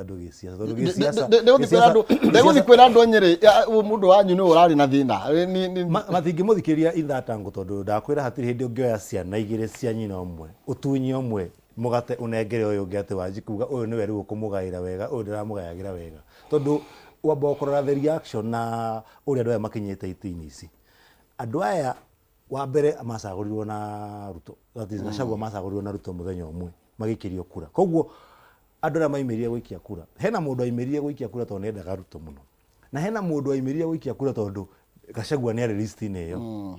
Andũ gĩciaca tondũ gĩciaca Ndegũthiĩ kwĩra andũ a Nyĩrĩ mũndũ wanyu nĩ ũrarĩ na thĩna. Matingĩmũthikĩrĩria ithatango tondũ ndakwĩra hatirĩ hĩndĩ ũngĩoya ciana igĩrĩ cia nyina ũmwe, ũtunye ũmwe mũgate ũnengere ũyũ ũngĩ, atĩ wanji kuga ũyũ nĩwe rĩu ũkũmũgaĩra wega, ũyũ ndĩramũgayagĩra wega, tondũ wamba kũrora the reaction na ũrĩa andũ aya makinyĩte itĩ-inĩ ici. Andũ aya wa mbere macagũrirwo na Ruto, that is Gachagua, macagũrirwo na Ruto mũthenya ũmwe magĩikĩrio kura. Koguo andũ arĩa maimĩrire gũikia kura, hena mũndũ aimĩrire gũikia kura tondũ nĩendaga Ruto mũno, na hena mũndũ aimĩrire gũikia kura tondũ Gachagua nĩ arĩ list-inĩ ĩyo.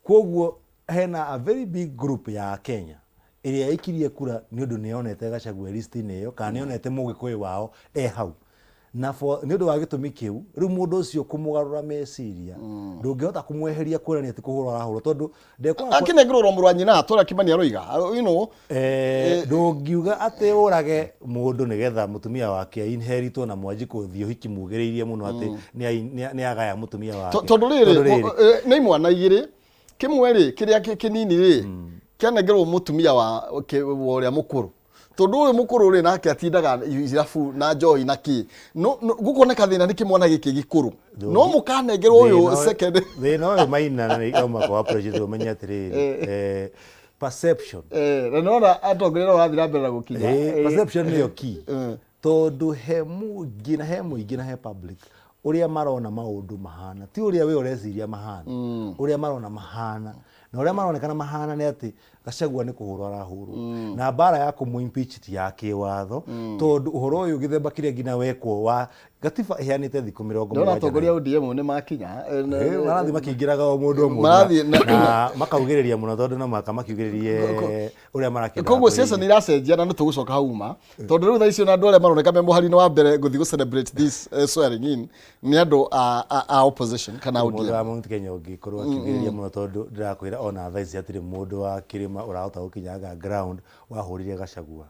Koguo hena a very big group ya Kenya ĩrĩa yaikirie kura nĩ ũndũ nĩ yonete Gachagua list-inĩ ĩyo kana nĩ yonete Mũgĩkũyũ wao e hau, na nĩ ũndũ wa gĩtũmi kĩu rĩu mũndũ ũcio kũmũgarũra meciria ndũngĩhota kũmweheria kuonania ti kũhũrwo arahũrwo tondũ ndekwaga. Akĩnengerwo mũrũ wa nyina tũrĩa Kimani aroiga. Ndũngiuga atĩ ũrage mũndũ nĩgetha mũtumia wake inheritwo na mwanji kũthiĩ ũhiki mugĩrĩirie mũno atĩ nĩ agaya mũtumia wake. Tondũ rĩrĩ, nĩ imwana igĩrĩ, kĩmwe rĩ, kĩrĩa kĩnini rĩ, kĩanengerwo mũtumia wa ũrĩa mũkũrũ, tondũ ũyũ mũkũrũ rĩ, nake atindaga irabu na njoi na kĩ no gũkoneka thĩna nĩ kĩmwana gĩkĩ gĩkũrũ, no mũkanengerwo ũyũ second. Thĩna ũyũ maina na nĩ no mũhaka appreciate, ũmenye atĩrĩrĩ, perception. Na nĩwona atongoria no marathiĩ na mbere na gũkinya. Perception nĩyo key, tondũ he mũingĩ na he mũingĩ na he public, ũrĩa marona maũndũ mahana ti ũrĩa we ũreciria mahana. Ũrĩa marona mahana na ũrĩa maronekana mahana nĩ atĩ Gachagua nĩ kũhũrwo arahũrwo, na mbara ya kũmũ impeach ti ya kĩwatho, tondũ ũhoro ũyũ gĩthemba kĩrĩa nginya wekwo wa gatiba ĩheanĩte thikũ mĩrongo Ndĩrona 70. Atongoria a ODM nĩ makinya. Marathiĩ makĩingĩraga o mũndũ o mũndũ na makaugĩrĩria mũno, tondũ no mũhaka makiugĩrĩrie ũrĩa marakĩenda. Koguo ciaca nĩ iracenjia na nĩ tũgũcoka hau ma, tondũ rĩu thaa icio na andũ arĩa maroneka me mũhari-inĩ wa mbere gũthiĩ gũ celebrate this swearing in nĩ andũ a opposition kana mũndũ ODM. Wa Mount Kenya ũngĩkorwo akiugĩrĩria mũno, tondũ ndĩrakwĩra ona thaa ici hatirĩ mũndũ wa kĩrĩma ũrahota gũkinyanga ground wahũrire Gachagua,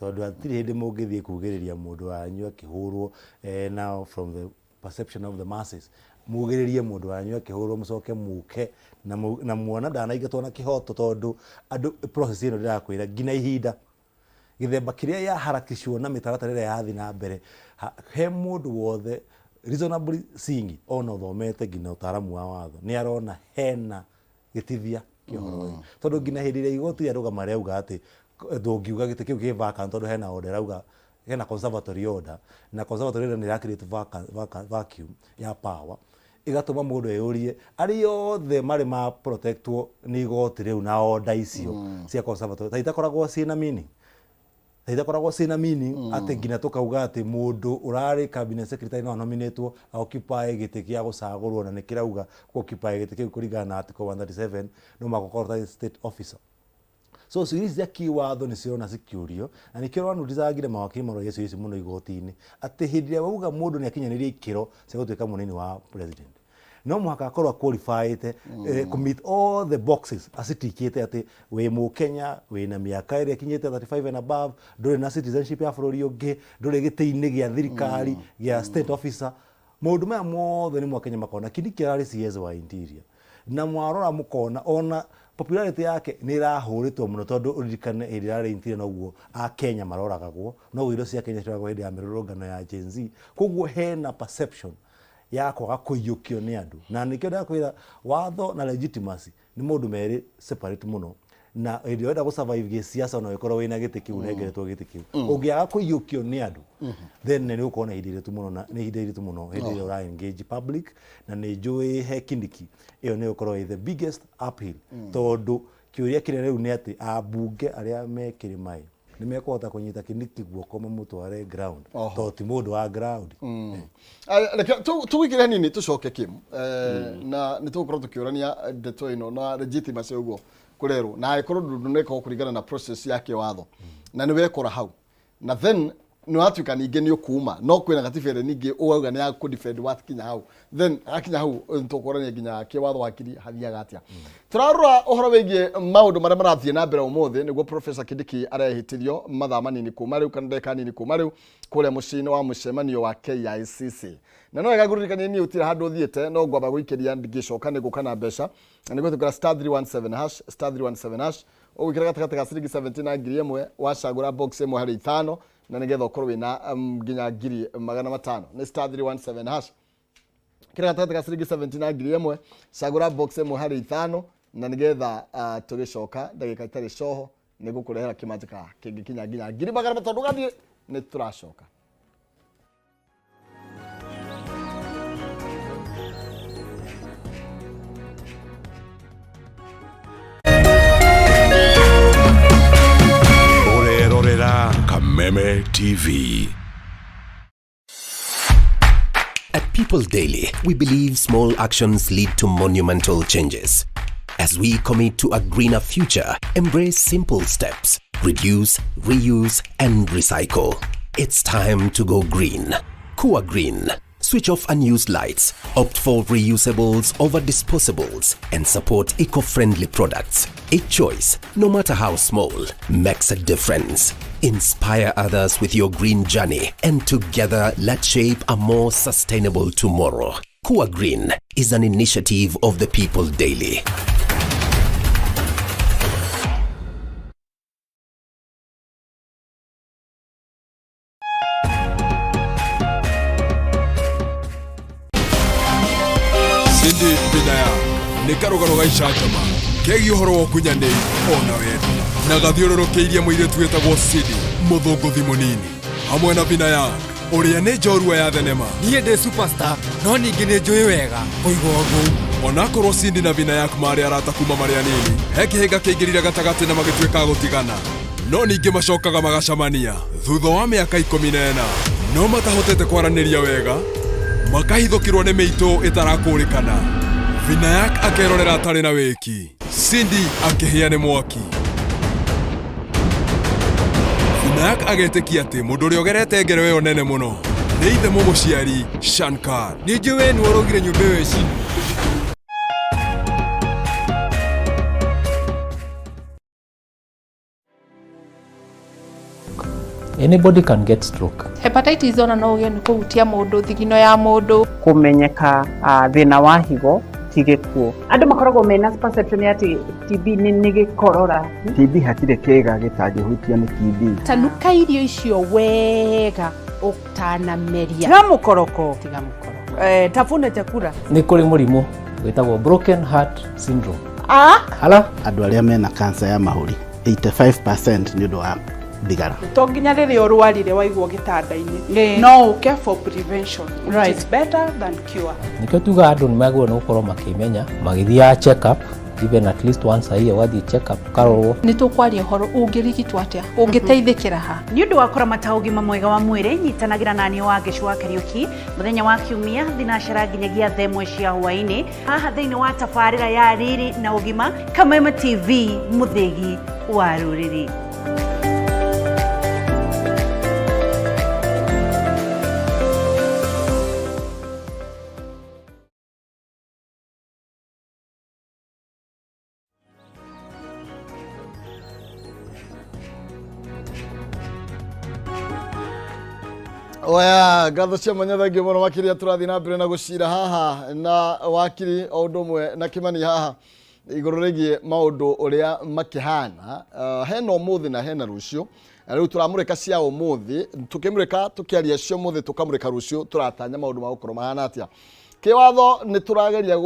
tondũ hatirĩ hĩndĩ mũngĩthiĩ kugĩrĩria mũndũ wanyu akĩhũrwo. Now from the perception of the masses, mugĩrĩrie mũndũ wanyu akĩhũrwo, mũcoke muke na muona ndanaingatwo na kĩhoto, tondũ andũ process ĩno ndĩrakwĩra nginya ihinda gĩthemba kĩrĩa yaharakicwo na mĩtaratara ĩrĩa yathiĩ na mbere, he mũndũ wothe reasonably seeing, ona ũthomete nginya ũtaaramu wa watho, nĩ arona hena gĩtithia kĩa ũhoro ũyũ, tondũ nginya hĩndĩ ĩrĩa igoti rĩarũgama rĩauga atĩ ndũngiuga gĩtĩ kĩu kĩ vacant, tondũ hena order ĩrauga hena conservatory order, na conservatory order nĩ ĩra create vacuum ya power, ĩgatũma mũndũ eyũrie arĩa othe marĩ ma protectwo nĩ igoti rĩu na order icio cia conservatory ta itakoragwo ciĩna meaning, ta itakoragwo ciĩna meaning, atĩ nginya tũkauga atĩ mũndũ ũrarĩ cabinet secretary no nominatwo occupy gĩtĩ gĩa gũcagũrwo, na nĩ kĩrauga occupy gĩtĩ kĩu kũringana na article 137 no mũhaka ũkorwo ũtarĩ state officer. So ciũria ici cia kĩwatho nĩ cirona cikĩũrio, na nĩkĩo ũranoticaga mawakiri maroria ciũria ici mũno igoti-inĩ, atĩ hĩndĩ ĩrĩa wauga mũndũ nĩ akinyanĩrie ikĩro cia gũtuĩka mũnini wa president, no mũhaka akorwo qualified kũ meet all the boxes acitikĩte, atĩ wĩ mũkenya wĩna mĩaka ĩrĩa ĩkinyĩte 35 and above, ndũrĩ na citizenship ya bũrũri ũngĩ, ndũrĩ gĩtĩ-inĩ gĩa thirikari gĩa state officer. Maũndũ maya mothe nĩ mwakenya makona Kindiki ararĩ CS wa interior, na mwarora mũkona ona popularity yake nĩ ĩrahũrĩtwo mũno, tondũ ũririkane hĩndĩ ĩrĩa arĩ interior noguo akenya maroragagwo, noguo indo cia Kenya cioragwo hĩndĩ ya mĩrũrũngano ya Gen Z. Koguo hena perception ya kwaga kũiyũkio nĩ andũ, na nĩkĩo ndakwĩra watho na legitimacy nĩ maũndũ merĩ separate mũno, na hĩndĩ ĩrĩa ũrenda gũ survive gĩsiasa, ona ũngĩkorwo wĩna gĩtĩ kĩu, ũnengeretwo gĩtĩ kĩu, ũngĩaga kũiyũkio nĩ andũ, then nĩ ũgũkorwo na ihinda iritũ mũno, na nĩ ihinda iritũ mũno hĩndĩ ĩrĩa ũra engage public. Na nĩ njũĩ he Kindiki ĩyo nĩ ĩgũkorwo ĩ the biggest uphill, tondũ kĩũria kĩrĩa rĩu nĩ atĩ ambunge arĩa me kĩrĩma ĩ nĩ mekũhota kũnyita Kindiki guoko mamũtware ground, tondũ ti mũndũ wa ground. Reke tũgũikĩre hanini tũcoke Kim, na nĩ tũgũkorwo tũkĩũrania ndeto ĩno na legitimacy ũguo kũrerwo, na angĩkorwo ndũneka kũringana na process ya kĩwatho na nĩ wekora hau, na then nĩ watuĩka ningĩ nĩ ũkuma, no kwĩna gatiba ĩrĩa ningĩ ũgauga nĩ ya kũ-defend wakinya hau. Then akinya hau tũkũrania nginya kĩwatho wakiri hathiaga atĩa. Tũrarora ũhoro wĩgiĩ maũndũ marĩa marathiĩ na mbere ũmũthĩ, nĩguo Professor Kindiki arehĩtithio mathaa manini kuma rĩu kana ndagĩka nini kuma rĩu kũrĩa mũciĩ-inĩ wa mũcemanio wa KICC. Na no wega ngũririkanie niĩ gũtirĩ handũ thiĩte, no ngwamba gũikĩria, ngĩcoka nĩ ngũka na mbeca, na nĩ gwĩtĩkĩra *317#, *317#, ũgwĩkĩra gatagatĩ ga ciringi 70 na 1000, wacagũra box ĩmwe harĩ ithano. Na nĩgetha ũkorwo wĩna nginya 500,000 nĩ star 317 hash. Kĩrĩa gatagatĩ ka ciringi 70 na 1000, cagũra box ĩmwe harĩ ithano, na nĩgetha tũgĩcoka ndagĩka itarĩ coho nĩ ngũkũrehera kĩmanjĩka kĩngĩkinya nginya 500,000. Gathiĩ nĩ tũracoka. Ũrerorera Kameme TV. At People Daily, we believe small actions lead to monumental changes. As we commit to a greener future, embrace simple steps. Reduce, reuse, and recycle. It's time to go green. Kua Green. Switch off unused lights, opt for reusables over disposables, and support eco-friendly products. Each choice, no matter how small, makes a difference. Inspire others with your green journey, and together let's shape a more sustainable tomorrow. Kua Green is an initiative of the People Daily. Cindy Vinaya nĩ karũgano ga icanjama kegiĩ ũhoro wa ũkunyanĩri ona wendo na gathiũrũrũkĩirie mũirĩtu wĩtagwo Cindy, mũthũngũthi mũnini, hamwe na Vinayak ũrĩa nĩ njorua ya thenema. Niĩ ndĩ superstar, no ningĩ nĩ njũĩ wega kũiga ũguo. Onakorwo Cindy na Vinayak marĩ arata kuma marĩ anini, he kĩhĩnga kĩingĩrire gatagatĩ na magĩtuĩka a gũtigana, no ningĩ macokaga magacemania thutha wa mĩaka 14, no matahotete kwaranĩria wega, makahithũkĩrwo nĩ mĩitũ ĩtarakũrĩkana. Vinayak akerorera atarĩ na wĩki, Cindy akĩhĩa nĩ mwaki. Vinayak agetĩkia atĩ mũndũ ũrĩa ũgerete ngero ĩyo nene mũno nĩ ithe mũmũciari Shankar. Nĩ njũĩ we nĩwe ũrogire nyũmba ĩyo ĩcinwo. Anybody can get stroke. Hepatitis ona no ũgĩe nĩ kũhutia mũndũ, thigino ya mũndũ. Kũmenyeka thĩna wa higo ti gĩkuũ. Andũ makoragwo mena perception ya atĩ TB nĩ gĩkorora. TB hatirĩ kĩga gĩtangĩhutio nĩ TB. Tanuka irio icio wega ũtanameria. Tiga mũkoroko. Tiga mũkoroko. Tafuna chakula. Nĩ kũrĩ mũrimũ wĩtagwo broken heart syndrome. Ah? Hala? Andũ arĩa mena cancer ya mahũri 85% nĩ ũndũ wa thigara. To nginya rĩrĩa ũrwarire waigwo gĩtanda-inĩ, no ũke for prevention, which is better than cure. Nĩkĩo tugaga andũ nĩ magĩrĩirwo nĩ gũkorwo makĩmenya, magĩthiaga check up even at least once a year, ũgathiĩ check up ũkarorwo. Nĩ tũkwaria ũhoro ũngĩrigitwo atĩa, ũngĩteithĩkĩra ha. Nĩ ũndũ wa kũramata ũgima mwega wa mwĩrĩ, nyitanagĩra na niĩ Wangeci wa Kariũki mũthenya wa Kiumia thinacara nginyagia thaa 1 cia hwaĩ-inĩ haha thĩinĩ wa tabarĩra ya Riri na Ũgima, Kameme TV, mũthĩgi wa rũrĩrĩ. Oya, ngatho cia mwanya, thengio mũno makĩria. Tũrathiĩ na mbere na gũcira haha na wakiri o ũndũ ũmwe na Kĩmani haha igũrũ rĩgiĩ maũndũ ũrĩa makĩhana. Hena ũmũthĩ na hena rũciũ. Na rĩu tũramũrĩka cia ũmũthĩ, tũkĩmũrĩka tũkĩaria cia ũmũthĩ, tũkamũrĩka rũciũ tũratanya maũndũ ma gũkorwo mahana atĩa. Kĩwatho nĩ tũrageria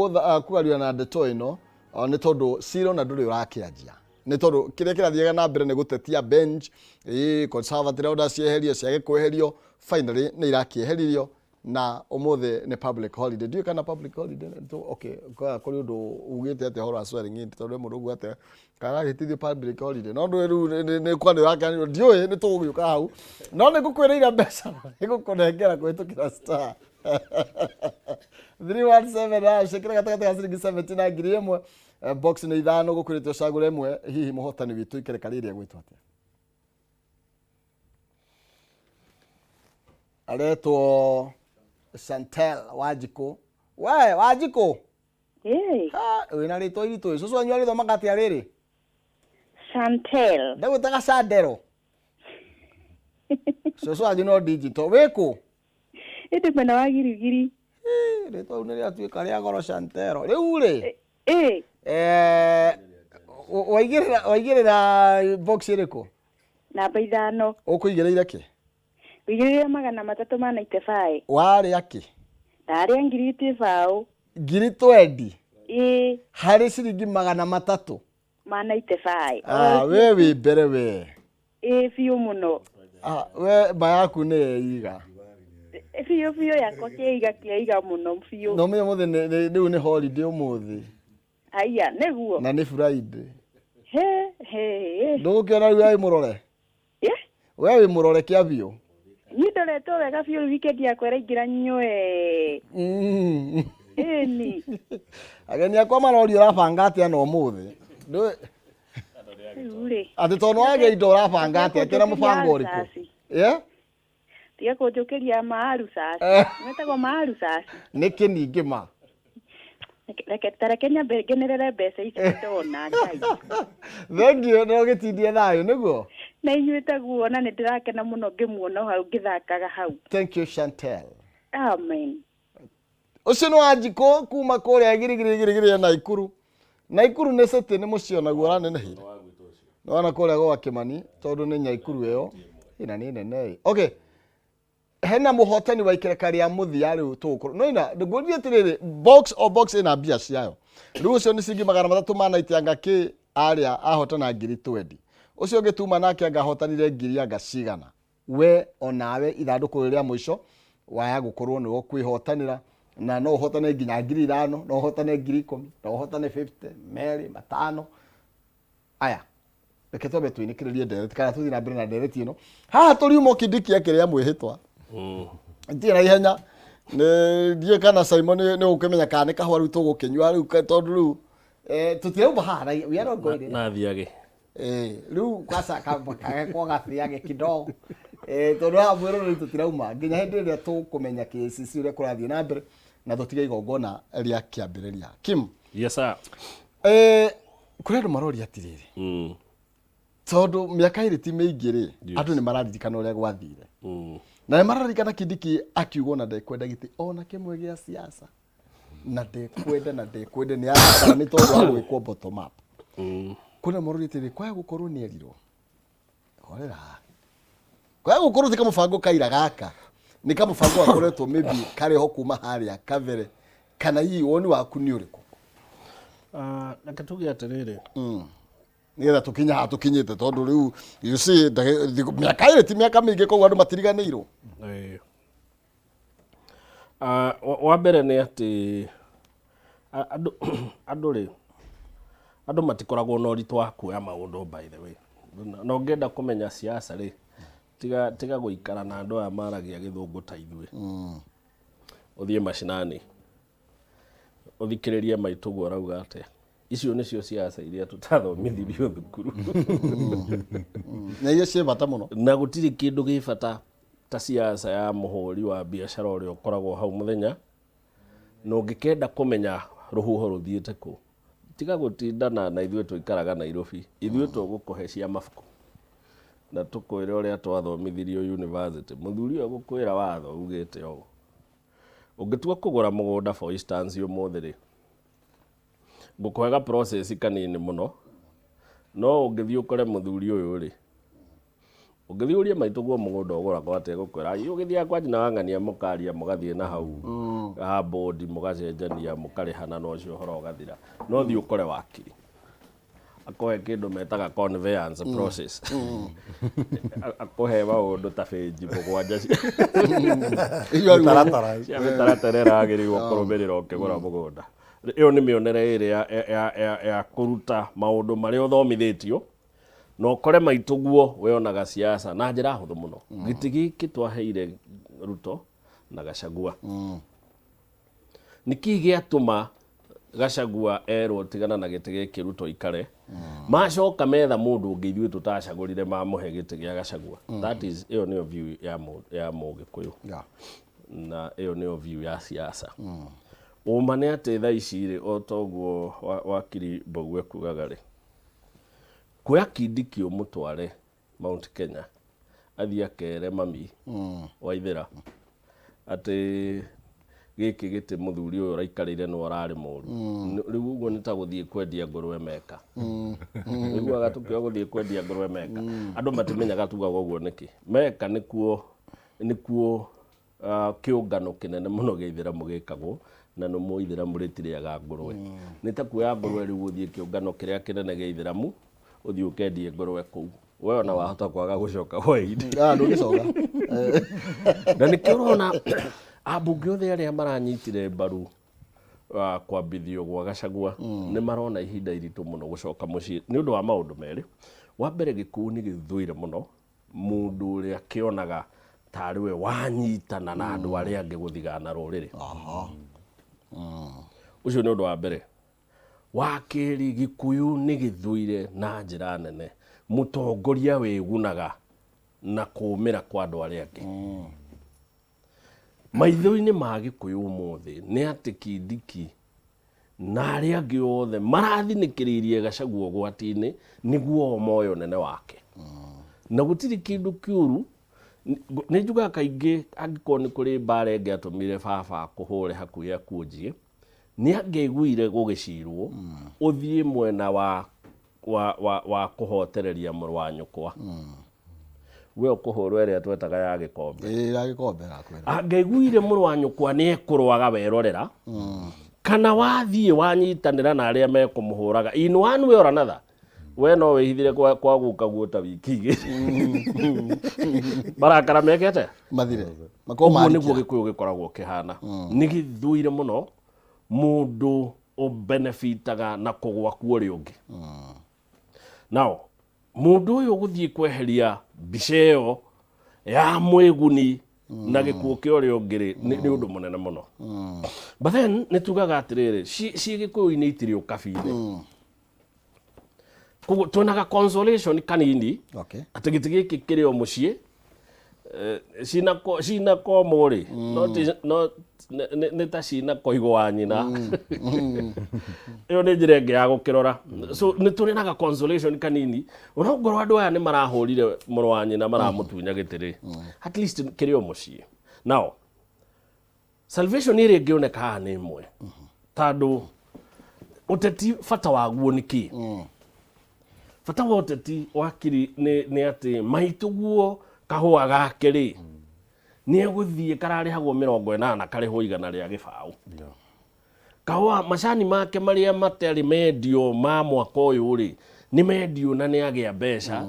kũgaria na ndeto ĩno, nĩ tondũ cira ona ndũrĩ ũrakĩanjia, nĩ tondũ kĩrĩa kĩrathiaga na mbere nĩ gũtetia bench ĩ conservative order cieherio, ciage kweherio. Finally nĩ irakĩeheririo na ũmũthĩ nĩ public holiday. Ndiũĩ kana public holiday okay, kũrĩ ũndũ ugĩte atĩa ũhoro wa swearing in, tondũ mũndũ uguo atĩa kana hĩtithio public holiday, no ndũĩ rĩu nĩ kwanĩrĩra kanĩrĩra, ndiũĩ nĩ tũgũgĩũka hau, no nĩ ngũkwĩrĩire mbeca nĩ ngũkũnengera kũhĩtũkĩra star 317 hash, kĩrĩa gatagatĩ ka ciringi 70 na 1000. Box nĩ ithano, gũkwĩrĩte ũcagũre ĩmwe. Hihi mũhotani witũ ikereka rĩrĩ egwĩtwo atĩa? Aretwo Chantel Wanjikũ. We Wanjikũ? Ĩĩ. Ha, wĩna rĩtwa iritũ. Cũcũ wanyu arĩthomaga atĩa rĩrĩ? Chantel. Ndagwĩtaga Chandelo. Cũcũ wanyu no digital. Wĩkũ? Ĩndĩ mwena wa Girigiri. Rĩtwa rĩu nĩ rĩatuĩka rĩa goro, Chantelo. Rĩu rĩ, Ĩĩ. Waigĩrĩra box ĩrĩkũ? Namba 5. Ũkũigĩrĩire kĩ? Wĩigĩrĩre 395. Warĩa kĩ? Ndarĩa ngiri 20. Ngiri twendi? Ĩĩ. Harĩ ciringi 300? Ma 95. Ah, we wĩ mbere we. Ĩĩ biũ mũno. Ah, we mba yaku nĩ yeiga. Biũ biũ yakwa kĩiga kĩaiga mũno biũ. Na ũmenye ũmũthĩ rĩu nĩ holiday ũmũthĩ. Haiya, nĩguo. Na nĩ Friday. He he he. Ndũgũkĩona rĩu wĩ mũrore? Yeah. We wĩ mũrore kĩa biũ? Niĩ ndoretwo wega biũ rĩu weekend yakwa ĩraingĩra nywe. Ĩni. Ageni akwa maroria ũrabanga atĩa na ũmũthĩ. Ndũĩ Rĩu rĩ. atĩ tondũ nĩwagĩa indo ũrabanga atĩa kĩna mũbango ũrĩkũ? Yeah? Tiga kũnjũkĩria maaru caci. Metagwo maaru caci. Nĩkĩ ningĩ ma? Reke ta reke nyambe ngenerere mbeca ici ndona Ngai. Thengiũ na ũgĩtindie thayũ nĩguo? Na inyuĩ taguo na nĩ ndĩrakena mũno ngĩmuona hau ngĩthakaga hau. Thank you Chantel. Amen. Ũcio nĩ Wanjikũ kuma kũrĩa girigiri girigiri ya Naikuru. Naikuru nĩ city nĩ mũciĩ onaguo ũranenehire. Nĩwona kũrĩa gwa Kĩmani tondũ nĩ Nyaikuru ĩyo. Ĩna nĩ nene ĩ. Okay. Hena mũhotani wa ikereka rĩa mũthia rĩu tũgũkorwo. No ina ngũrie atĩrĩrĩ box o box ĩna mbia ciayo. Rĩu ũcio nĩ ciringi 390 anga kĩ arĩa ahotana ngiri twendi. Ũcio ũngĩ tuma nake anga ahotanire ngiri anga cigana. We onawe ithandũkũ rĩrĩ rĩa mũico waya gũkorwo nĩwe ũkwĩhotanĩra na no ũhotane nginya 5000, no ũhotane 10,000, no ũhotane 50, 2, 5. Aya, reke twambe tũinĩkĩrĩrie ndereti kana tũthiĩ na mbere na ndereti ĩno. Haha tũriuma Kindiki akĩrĩa mwĩhĩtwa. Ndirĩ na ihenya. Nĩ ndiũĩ kana Simon nĩ ũkũmenya kana nĩ kahũa rĩu tũgũkĩnyua rĩu tondũ rĩu tũtirauma haha na we are not going anywhere. Na thiage. Rĩu kwaca kagekwo gathiage kidogo. Tondũ haha mwĩroreri tũtirauma nginya hĩndĩ ĩrĩa tũkũmenya KCC ũrĩa kũrathiĩ na mbere na tũtige igongona rĩa kĩambĩrĩria. Kim. Yes sir. Kũrĩ andũ maroria atĩrĩrĩ, tondũ mĩaka ĩrĩ ti mĩingĩ rĩ, andũ nĩ mararirikana ũrĩa gwathire. Na nĩ mararirikana Kindiki akiuga ona ndekwenda gĩtĩ ona kĩmwe gĩa siasa. Na ndekwenda na ndekwenda nĩ arakara nĩ tondũ wa gwĩkwo bottom up. Kwĩna maroria atĩrĩrĩ, kwaya gũkorwo nĩ erirwo. Horera. Kwaya gũkorwo ti kamũbango kaira gaka. Nĩ kamũbango gakoretwo maybe karĩ ho kuma harĩa kabere. Kana hihi woni waku nĩ ũrĩkũ? Reke tuge atĩrĩrĩ. Nĩgetha tũkinye haha tũkinyĩte tondũ rĩu you see mĩaka ĩrĩ ti mĩaka mĩingĩ koguo andũ matiriganĩirwo. Wa mbere nĩ atĩ andũ andũ rĩ andũ matikoragwo na ũritũ wa kuoya maũndũ by the way. Na ũngĩenda kũmenya siasa rĩ, tiga tiga gũikara na andũ aya maragia gĩthũngũ ta ithuĩ. Ũthiĩ mashinani ũthikĩrĩrie maitũguo arauga atĩa. Icio nĩcio siasa iria tũtathomithirio thukuru. Na iria ciĩ bata mũno. Na gũtirĩ kĩndũ gĩ bata ta siasa ya mũhũri wa biacara ũrĩa ũkoragwo hau mũthenya, na ũngĩkenda kũmenya rũhuho rũthiĩte kũ, tiga gũtindana na ithuĩ tũikaraga Nairobi, ithuĩ tũgũkũhe cia mabuku na tũkwĩre ũrĩa twathomithirio university. Mũthuri ũyũ egũkwĩra watho ugĩte ũũ. Ũngĩtua kũgũra mũgũnda for instance ũmũthĩ rĩ, ngũkũhe ga process kanini mũno, no ũngĩthiĩ ũkore mũthuri ũyũ rĩ, ũngĩthiĩ ũrie maitũguo mũgũnda ũgũragwo atĩa egũkwĩra ũgĩthiaga kwa nyina wa ng'ania mũkaria mũgathiĩ na hau ha bodi mũgacenjania mũkarĩhana na ũcio ũhoro ũgathira. No thiĩ ũkore wakiri akũhe kĩndũ metaga conveyance process. Akũhe maũndũ ta benji 7 cia mĩtaratara ĩragĩrĩirwo kũrũmĩrĩra ũkĩgũra mũgũnda. Ĩyo nĩ mĩonere ĩrĩ ya kũruta maũndũ marĩa ũthomithĩtio na ũkore maitũguo we onaga siasa na njĩra hũthũ mũno. Gĩtĩ gĩkĩ twaheire Ruto na Gachagua. Nĩkĩ gĩatũma Gachagua erwo tigana na gĩtĩ gĩkĩ Ruto ikare? Macoka metha mũndũ ũngĩ ithuĩ tũtacagũrire mamũhe gĩtĩ gĩa Gachagua. That is, ĩyo nĩyo view ya Mũgĩkũyũ. Na ĩyo nĩyo view ya siasa. Ũma nĩ atĩ thaa ici rĩ, o ta ũguo wakiri Mbogu ekugaga rĩ, kuoya Kindiki ũmũtware Mount Kenya athiĩ akere mami Waithera atĩ gĩkĩ gĩtĩ mũthuri ũyũ ũraikarĩire nĩwe ũrarĩ mũru. Rĩu ũguo nĩ ta gũthiĩ kwendia ngũrwe Meka. Ũiguaga tũkiuga gũthiĩ kwendia ngũrwe Meka. Andũ matimenyaga tugaga ũguo nĩkĩ. Meka nĩkuo Nĩkuo kĩũngano kĩnene mũno gĩa ithĩramu gĩkagwo, na nĩ mũĩ ithĩramu rĩtirĩaga ngũrwe. Nĩ ta kuoya ngũrwe rĩu ũthiĩ kĩũngano kĩrĩa kĩnene gĩa ithĩramu, ũthiĩ ũkendie ngũrwe kũu. We ona wahota kwaga gũcoka hwaĩ-inĩ. Ah, ndũngĩcoka. Na nĩkĩo ũrona ambunge othe arĩa maranyitire mbaru kwambithio gwa Gachagua nĩ marona ihinda iritũ mũno gũcoka mũciĩ nĩ ũndũ wa maũndũ merĩ. Wa mbere, gĩkuũ nĩ gĩthũire mũno mũndũ ũrĩa kĩonaga tarĩ we wanyitana na andũ arĩa angĩ gũthigana rũrĩrĩ. Ũcio nĩ ũndũ wa mbere. Wa kerĩ, Gĩkũyũ nĩ gĩthũire na njĩra nene mũtongoria wĩgunaga na kũũmĩra kwa andũ arĩa angĩ. Maitho-inĩ ma Gĩkũyũ ũmũthĩ nĩ atĩ Kindiki na arĩa angĩ othe marathinĩkĩrĩirie Gachagua ũgwati-inĩ nĩguo o moe ũnene wake. Na gũtirĩ kĩndũ kĩũru, nĩ njugaga kaingĩ angĩkorwo nĩ kũrĩ mbara ĩngĩatũmire baba kũhũre hakuhĩ akuonjie, nĩ angĩaiguire gũgĩcirwo ũthiĩ mwena wa wa wa wa kũhotereria mũrũ wa nyũkwa. We ũkũhũrwo ĩrĩa twetaga ya gĩkombe. Ĩĩ, ya gĩkombe nakwĩra. Angĩaiguire mũrũ wa nyũkwa nĩ ekũrũaga werorera, kana wathiĩ wanyitanĩra na arĩa mekũmũhũraga in one way or another, we no wĩhithire kwa, kwa guka guo ta wiki igĩrĩ marakara mekete Mathire. Makorwo ũguo nĩguo marikĩra. Gĩkũyũ gĩkoragwo kĩhana. Nĩ gĩthũire mũno mũndũ ũbenefitaga na kũgwa kwa ũrĩa ũngĩ. Now mũndũ ũyũ ũgũthiĩ kweheria mbica ĩyo ya mwĩguni na gĩkuũ kĩa ũrĩa ũngĩ rĩ, nĩ nĩ ũndũ mũnene mũno. But then nĩ tugaga atĩrĩrĩ, ciĩ Gĩkũyũ-inĩ itirĩ ũkabi-inĩ, koguo twĩna ga consolation kanini atĩ gĩtĩ gĩkĩ kĩrĩ o mũciĩ. Cina komũ rĩ, no no nĩ ta cina koigo wa nyina. Ĩyo nĩ njĩra ĩngĩ ya gũkĩrora. So nĩ tũrĩ na ga consolation kanini, onongorwo andũ aya nĩ marahũrire mũrũ wa nyina maramũtunya gĩtĩ rĩ, at least kĩrĩ o mũciĩ. Now salvation ĩrĩa ĩngĩoneka haha nĩ ĩmwe, tondũ ũteti bata waguo nĩ kĩ? Bata wa ũteti wakiri nĩ atĩ maitũguo kahũa gake rĩ, nĩ egũthiĩ kararĩhagwo 80 karĩhwo 120. Kahũa macani make marĩa matarĩ mendio ma mwaka ũyũ rĩ, nĩ mendio na nĩ agĩa mbeca,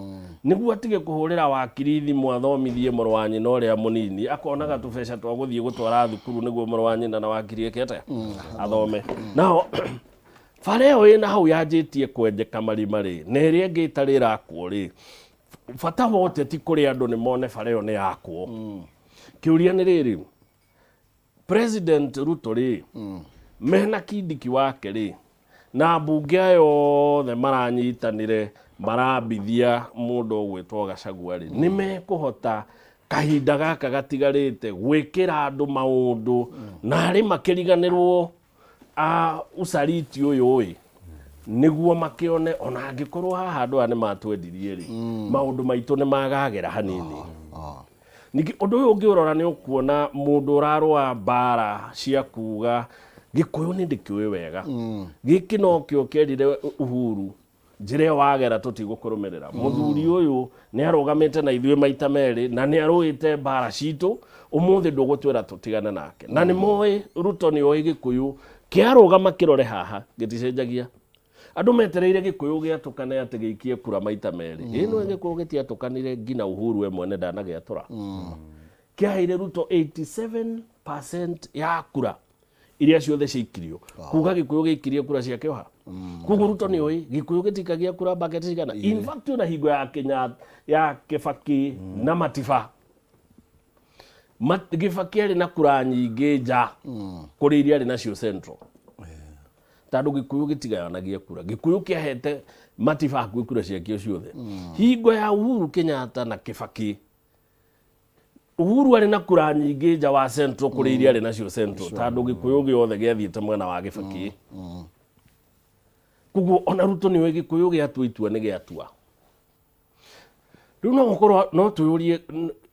nĩguo atige kũhũrĩra wakiri thimũ athomithie mũrũ wa nyina ũrĩa mũnini, akonaga tũbeca twa gũthiĩ gũtwara thukuru nĩguo mũrũ wa nyina na wakiri eke atĩa? Athome. Nao bara ĩyo ĩna hau yanjĩtie kwenjeka marima rĩ, na ĩrĩa ĩngĩ ĩtarĩ ĩrakwo rĩ, bata wa ũteti kũrĩ andũ nĩ mone bara ĩyo nĩ yakwo. Kĩũria nĩ rĩrĩ, President Ruto rĩ, mena Kindiki wake rĩ, na ambunge aya othe maranyitanire marambithia mũndũ ũgwĩtwo Gachagua rĩ, nĩ mekũhota kahinda gaka gatigarĩte gwĩkĩra andũ maũndũ na arĩ makĩriganĩrwo a usaliti ũyũ ĩ, nĩguo makĩone ona angĩkorwo haha andũ aya nĩ matwendirie rĩ, maũndũ maitũ nĩ magagĩra hanini. Ningĩ ũndũ ũyũ ũngĩũrora nĩ ũkuona mũndũ ũrarũa mbara cia kuga Gĩkũyũ nĩ ndĩkĩũĩ wega. Gĩkĩ nokĩo kĩerire Uhuru njĩra ĩyo wagera tũtigũkũrũmĩrĩra. Mũthuri ũyũ nĩ arũgamĩte na ithuĩ maita merĩ na nĩ arũĩte mbara citũ, ũmũthĩ ndũgũtwĩra tũtigane nake. Na nĩ moĩ Ruto nĩ oĩ Gĩkũyũ kĩarũgama kĩrore haha gĩticenjagia. Andũ metereire Gĩkũyũ gĩatũkane atĩ gĩikie kura maita merĩ. Ĩ nĩwe Gĩkũyũ gĩtiatũkanire nginya Uhuru we mwene ndanagĩatũra. Kĩaheire Ruto 87% ya kura iria ciothe ciaikirio. Kuga Gĩkũyũ gĩaikirie kura cia kĩoha. Koguo Ruto nĩ oĩ Gĩkũyũ gĩtikagia kura bucket cigana. In fact ona hingo ya Kenya ya Kibaki na Matiba, Kibaki arĩ na kura nyingĩ nja kũrĩ iria arĩ nacio Central, tondũ Gĩkũyũ gĩtigayanagia kura. Gĩkũyũ kĩahete Matiba hakuhĩ kura ciakĩo ciothe. Hingo ya Uhuru Kenyatta na Kibaki, Uhuru arĩ na kura nyingĩ nja wa Central kũrĩ iria arĩ nacio Central, tondũ Gĩkũyũ gĩothe gĩathiĩte mwena wa Kibaki. Koguo ona Ruto nĩoĩ Gĩkũyũ gĩatua itua nĩ gĩatua. Rĩu no gũkorwo no twĩyũrie.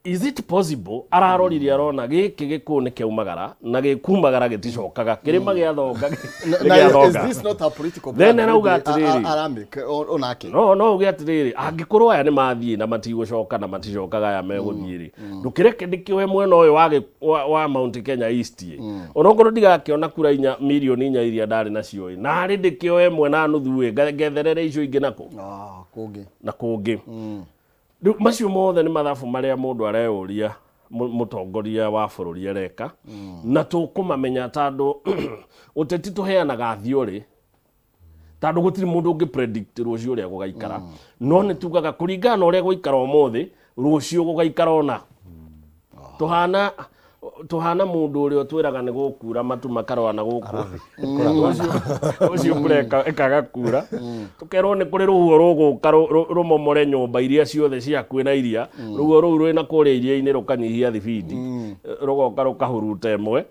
Is it possible ararorire arona gĩkĩ gĩkũũ nĩ kĩaumagara na gĩkumagara gĩticokaga kĩrĩma gĩa thonga nĩ Na gĩa is thonga. this not a political Then plan arauga maybe atĩrĩrĩ. aramake onake? No uge atĩrĩrĩ, angĩkorwo aya nĩ mathiĩ na matigũcoka na maticokaga aya megũthiĩ rĩ, ndũkĩreke ndĩkĩoe mwena ũyũ wa Mount Kenya East ĩ, onokorwo ndigakĩona kura inya mirioni inya iria ndarĩ nacio ĩ, narĩ ndĩkĩoe ĩmwe na nuthu ĩ, ngetherere icio ingĩ nakũ? Ah, kũngĩ. Na kũngĩ. Rĩu macio mothe nĩ mathabu marĩa mũndũ areyũria mũtongoria wa bũrũri areka, na tũkũmamenya tondũ ũteti tũheanaga theory, tondũ gũtirĩ mũndũ ũngĩ predict rũciũ ũrĩa gũgaikara, no nĩ tugaga kũringana na ũrĩa gũikara ũmũthĩ, rũciũ gũgaikara ona. Tũhana mũndũ ũrĩa ũtwĩraga nĩ gũkura matu makarũa na gũkũ rũciũ mbura ĩkaga kura, tũkerwo nĩ kũrĩ rũhuho rũgũka rũmomore nyũmba iria ciothe cia hakuhĩ na iria, rũhuho rũu rwĩna kũrĩa iria-inĩ rũkanyihia thibindi, rũgoka rũkahuruta ĩmwe,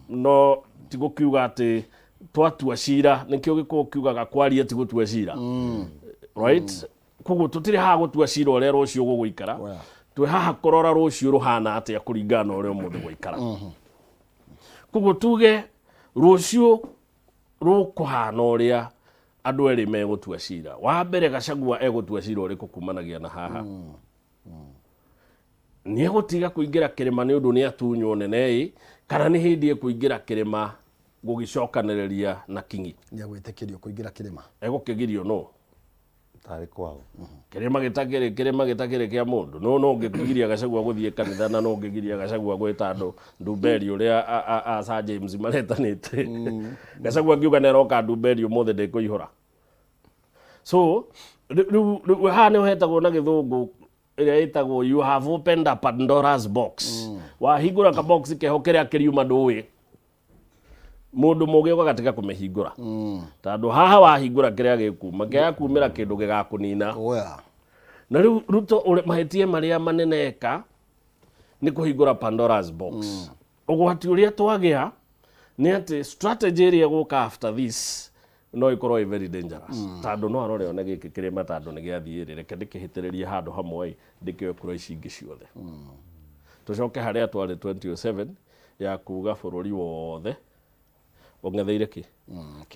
no ti gũkiuga atĩ twatua cira. Nĩkĩo gĩkũyũ kiugaga kwaria ti gũtua cira, right? Koguo tũtirĩ haha gũtua cira ũrĩa rũciũ gũgũikara, twĩ haha kũrora rũciũ rũhana atĩa kũringana na ũrĩa ũmũthĩ gwaikara. Koguo tuge rũciũ rũkũhana ũrĩa andũ erĩ megũtua cira. Wa mbere, Gachagua egũtua cira ũrĩkũ kumanagia na haha? Nĩ egũtiga kũingĩra kĩrĩma nĩ ũndũ nĩ atunywo nene ĩ, kana nĩ hĩndĩ ekũingĩra kĩrĩma gũgĩcokanĩrĩria na King'i? Nĩ egwĩtĩkĩrio kũingĩra kĩrĩma? Egũkĩgirio no Tarĩ kwao. Kĩrĩma gĩtakĩrĩ, kĩrĩma gĩtakĩrĩ kĩa mũndũ. No ũngĩgiria Gachagua gũthiĩ kanitha, na no ũngĩgiria Gachagua gwĩta andũ ndumberi ũrĩa a Sir James maretanĩte. Gachagua angiuga nĩ aroka ndumberi ũmũthĩ, ndĩkũihũra. So rĩu haha nĩho hetagwo na gĩthũngũ ĩrĩa ĩtagwo "you have opened a Pandora's box". Wahingũra ka box keho, kĩrĩa kĩriuma ndũĩ. Mũndũ mũgĩ ũgagatiga kũmĩhingũra, tondũ haha wahingũra kĩrĩa gĩkuma kĩaga kumĩra kĩndũ gĩgakũnina. Na rĩu Ruto mahĩtia marĩa manene eka nĩ kũhingũra Pandora's box. Ũgwati ũrĩa twagĩa nĩ atĩ strategy ĩrĩa ĩgũka after this no ĩkorwo ĩ very dangerous, tondũ no arore one gĩkĩ kĩrĩma tondũ nĩ gĩathiĩ rĩ, reke ndĩkĩhĩtĩrĩrie handũ hamwe ĩ, ndĩkĩoe kura ici ingĩ ciothe, tũcoke harĩa twarĩ 2007 ya kuga bũrũri wothe ũng'etheire kĩ,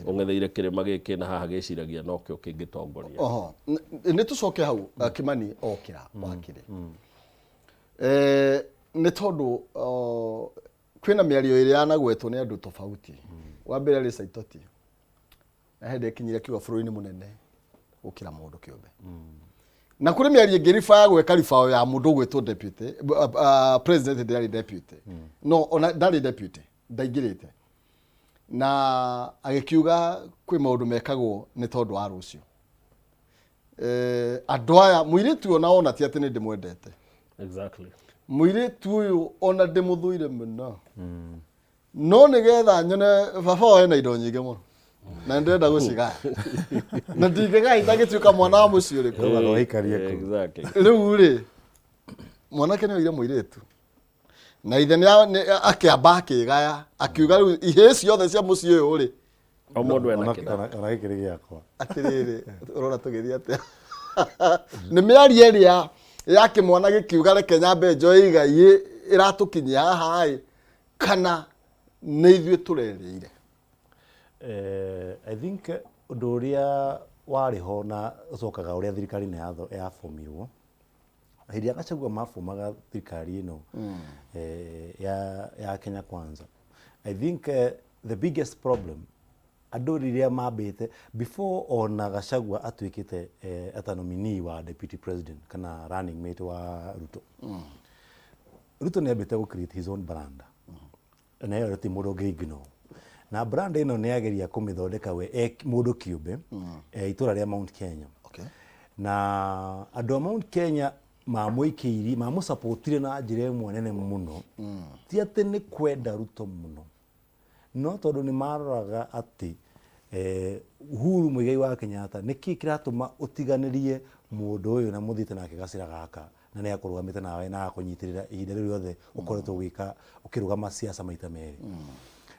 ũng'etheire kĩrĩma gĩkĩ, na haha gĩciragia nokĩo kĩngĩtongoria. Oho, nĩ tũcoke hau. Kimani okĩra wakĩrĩ nĩ tondũ kwĩna mĩario ĩrĩa yanagwetwo nĩ andũ tofauti. Wa mbere arĩ Saitoti, na hĩndĩ ĩkinyire kiuga bũrũri nĩ mũnene gũkĩra mũndũ kĩũmbe, na kũrĩ mĩario ĩngĩ riba ya gweka ribao ya mũndũ ũgwĩtwo deputy president. Hĩndĩ yarĩ deputy, no ona ndarĩ deputy, ndaingĩrĩte, na agĩkiuga kwĩ maũndũ mekagwo nĩ tondũ wa rũciũ. Andũ aya, mũirĩtu ũyũ ona wona ti atĩ nĩ ndĩmwendete. Mũirĩtu ũyũ ona ndĩmũthũire mũno, no nĩgetha nyone baba wao ena indo nyingĩ mũno na nĩ ndĩrenda gũcigaya, na ndingĩgaya itangĩtuĩka mwana wa mũciĩ ũrĩkũ. Rũgano waikarie kũ. Rĩu rĩ, mwanake nĩ oire mũirĩtu na ithe akĩamba akĩgaya, akiuga rĩu ihĩĩ ciothe cia mũciĩ ũyũ rĩ, O mũndũ ena kĩna. Ona gĩkĩ nĩ gĩakwa. Atĩrĩrĩ, ũrona tũgĩthiĩ atĩa? Nĩ mĩario ĩrĩa ya kĩmwana gĩkiuga reke nyambe njoe igai ĩratũkinyia haha ĩ, kana nĩ ithuĩ tũrerĩire? I think ũndũ ũrĩa warĩ ho na ũcokaga ũrĩa thirikari ĩno yabomirwo, hĩndĩ ĩrĩa Gachagua mabomaga thirikari ĩno ya Kenya Kwanza, I think the biggest problem andũ rĩrĩa mambĩte before ona Gachagua atuĩkĩte ata nominee wa deputy president kana running mate wa Ruto, Ruto nĩ ambĩte gũ create his own brand, na ĩyo ti mũndũ ũngĩ ignore, na brand ĩno nĩ ageria kũmĩthondeka we e mũndũ kĩũmbe itũra rĩa Mount Kenya. Na andũ a Mount Kenya mamũikĩirie, mamũsupportire na njĩra ĩmwe nene mũno, ti atĩ nĩ kwenda Ruto mũno, no tondũ nĩ maroraga atĩ Uhuru Muigai wa Kenyatta, nĩkĩ kĩratũma ũtiganĩrie mũndũ ũyũ na mũthiĩte nake gacĩra gaka, na nĩ akũrũgamĩte nawe na agakũnyitĩrĩra ihinda rĩu rĩothe ũkoretwo ũgĩka ũkĩrũgama siasa maita merĩ?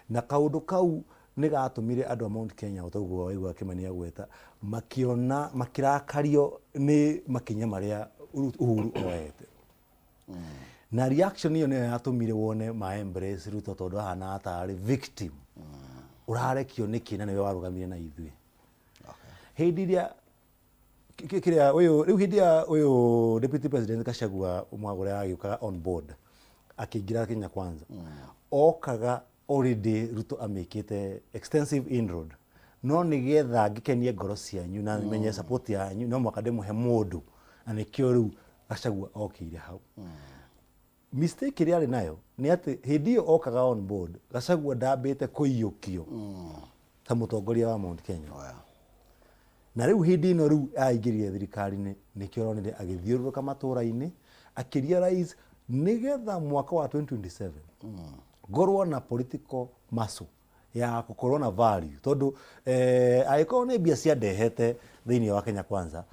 Na kaũndũ kau nĩ gatũmire andũ a Mount Kenya, o ta ũguo waigua Kĩmani agweta, makĩona makĩrakario nĩ makinya marĩa Uhuru oete. Na reaction ĩyo nĩyo yatũmire wone ma embrace Ruto tondũ ahanaga tarĩ victim. Ũrarekio nĩkĩ na nĩwe warũgamire na ithuĩ? Hĩndĩ ĩrĩa kĩrĩa ũyũ rĩu hĩndĩ ya ũyũ Deputy President Gachagua Mwagũre agĩũkaga on board akĩingĩra Kenya Kwanza, okaga already Ruto amĩkĩte extensive inroad, no nĩgetha ngĩkenie ngoro cianyu na menye support yanyu no mũhaka ndĩmũhe mũndũ, na nĩkĩo rĩu Gachagua okĩire hau. Mistake ĩrĩa arĩ nayo nĩ atĩ hĩndĩ ĩyo okaga on board, Gachagua ndambĩte kũiyũkio ta mũtongoria wa Mount Kenya. Na rĩu hĩndĩ ĩno rĩu aingĩrire thirikari-inĩ, nĩkĩo ũronire agĩthiũrũrũka matũra-inĩ akĩrealize nĩgetha mwaka wa 2027 ngorwo na political muscle ya gũkorwo na value, tondũ angĩkorwo nĩ mbia ciandehete thĩinĩ wa Kenya Kwanza,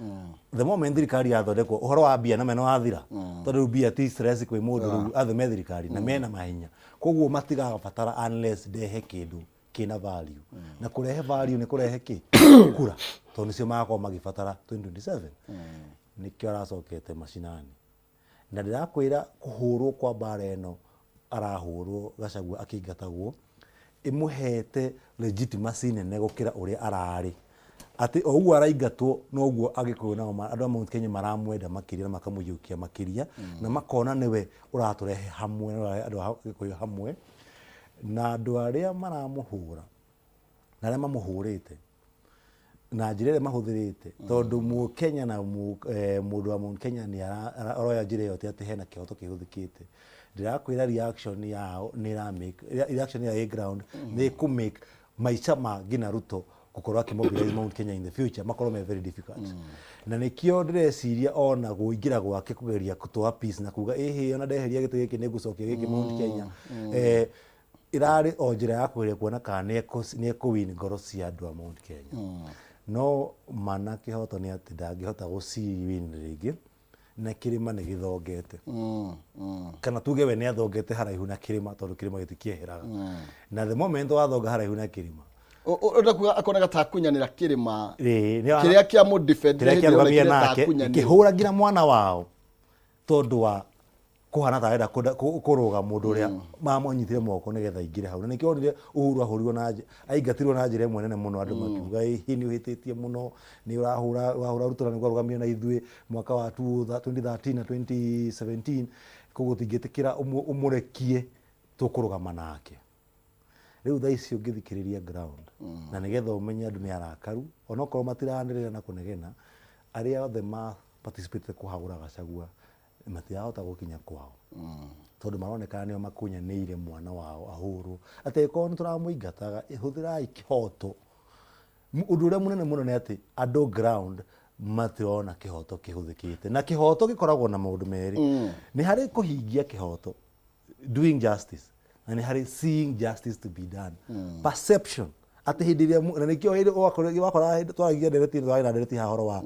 the moment thirikari yathondekwo, ũhoro wa mbia na meno wathira, tondũ rĩu mbia ti stress kwĩ mũndũ. Rĩu othe me thirikari na mena mahinya, koguo matigabatara unless ndehe kĩndũ kĩna value, na kũrehe value nĩ kũrehe kĩ kura, tondũ nĩcio magakorwo magĩbatara 2027. Nĩkĩo aracokete macinani, na ndĩrakwĩra kũhũrwo kwa mbara ĩno arahũrwo Gachagua akĩingatagwo ĩmũhete legitimacy nene gũkĩra ũrĩa ararĩ, atĩ o ũguo araingatwo noguo Agĩkũyũ nao andũ a Mount Kenya maramwenda makĩria na makamũiyũkia makĩria, na makona nĩwe ũratũrehe hamwe na ũrarehe andũ a Gĩkũyũ hamwe. Na andũ arĩa maramũhũra na arĩa mamũhũrĩte na njĩra ĩrĩa mahũthĩrĩte, tondũ Mũkenya na mũndũ wa Mount Kenya nĩ aroya njĩra ĩyo atĩ hena kĩhoto kĩhũthĩkĩte. Ndĩrakwĩra reaction yao nĩ ĩra make reaction ya ĩ ground nĩ ĩkũ make maica ma nginya Ruto gũkorwo akĩmobilize Mount Kenya in the future makorwo me very difficult. Na nĩkĩo ndĩreciria ona kũingĩra gwake kũgeria gũtũa peace na kuga ĩhĩ, ona ndeheria gĩtĩ gĩkĩ nĩ ngũcokia gĩkĩ Mount Kenya, ĩrarĩ o njĩra ya kũgeria kuona kana nĩ ekũ-win ngoro cia andũ a Mount Kenya. No mana kĩhoto nĩ atĩ ndangĩhota gũci-win rĩngĩ, na kĩrĩma nĩ gĩthongete, kana tuge we nĩ athongete haraihu na kĩrĩma, tondũ kĩrĩma gĩtikĩeheraga, na the moment wathonga haraihu na kĩrĩma, Ũrenda kuga akonaga ta akunyanĩra kĩrĩma Ĩĩ, kĩrĩa kĩa mũ defend kĩrĩa hĩndĩ ĩyo kĩarũgamire kĩrĩa nake takunyanĩrwo. kĩhũra nginya mwana wao tondũ wa kũhana ta arenda kũrũga mũndũ ũrĩa mamũnyitire moko nĩgetha aingĩre hau. Na nĩkĩo wonire Uhuru ahũrirwo na aingatirwo na njĩra ĩmwe nene mũno, andũ makiuga ĩhĩ nĩ ũhĩtĩtie mũno, nĩ ũrahũra ũrahũra Ruto na nĩguo arũgamire na ithuĩ mwaka wa 2013 na 2017, koguo tũtingĩtĩkĩra ũmũrekie, tũkũrũgama nake. Rĩu thaa ici ũngĩthikĩrĩria ground, na nĩgetha ũmenye andũ nĩ arakaru onokorwo matiranĩrĩra na kũnegena, arĩa othe ma participate kũhagũra Gachagua matirahota gũkinya kwao, tondũ maronekana nĩo makunyanĩire mwana wao ahũrwo, atĩ angĩkorwo nĩ tũramũingataga, hũthĩrai kĩhoto. Ũndũ ũrĩa mũnene mũno nĩ atĩ andũ ground matirona kĩhoto kĩhũthĩkĩte, na kĩhoto gĩkoragwo na maũndũ merĩ. Nĩ harĩ kũhingia kĩhoto, doing justice, na nĩ harĩ seeing justice to be done, perception atĩ hĩndĩ ĩrĩa na nĩkĩo hĩndĩ wakora hĩndĩ twaragia ndereti, twarĩ na ndereti haha ũhoro wa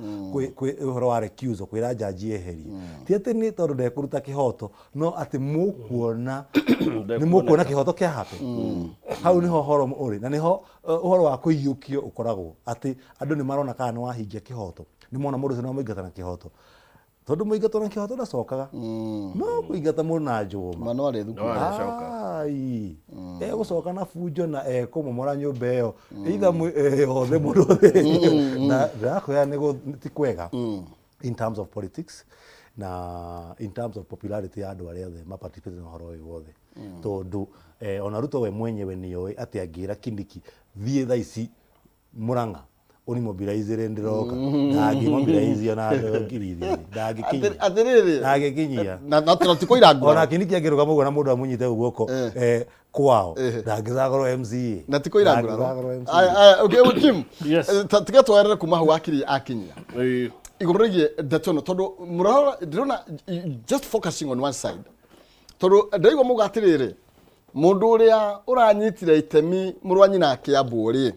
ũhoro wa recusal, kwĩra jaji eherie, ti atĩ nĩ tondũ ndekũruta kĩhoto, no atĩ mũkuona nĩ mũkuona kĩhoto kĩa happen. Hau nĩho ũhoro ũrĩ, na nĩho ũhoro wa kũiyũkio ũkoragwo atĩ andũ nĩ marona kana nĩ wahingia kĩhoto, nĩ mona mũndũ ũcio nĩ wamũingata na kĩhoto, tondũ mũingatwo na kĩhoto ndacokaga, no kũingata mũndũ na njũma Ma no arĩthukuru. No arĩcoka. Ai, egũcoka na bunjo na ekũmomora nyũmba ĩyo either yothe mũndũ othe, na ndĩrakwĩra ti kwega in terms of politics na in terms of popularity ya andũ arĩa othe maparticipate na ũhoro ũyũ wothe, tondũ ona Ruto we mwenyewe nĩoĩ atĩ angĩra Kindiki, "Thiĩ thaa ici Murang'a ũnimobilizĩre, ndĩroka," ndangĩmobilizio na andũ 10,000, ndangĩkinyia. Atĩrĩrĩ, Ndangĩkinyia. na ti kũira nguraro. Ona Kindiki angĩrũgama ũguo na mũndũ amũnyite guoko kwao, ndangĩcagũrwo MCA. Na ti kũira nguraro. Ndangĩcagũrwo MCA. Aya, aya, okay, well, Kim, Yes. tiga twerere kuma hau akiri akinyia igũrũ rĩgiĩ ndeto ĩno, tondũ mũrarora ndĩrona just focusing on one side, tondũ ndĩraigua muga atĩrĩrĩ, mũndũ ũrĩa ũranyitire itemi mũrũ wa nyina akĩambwo rĩ,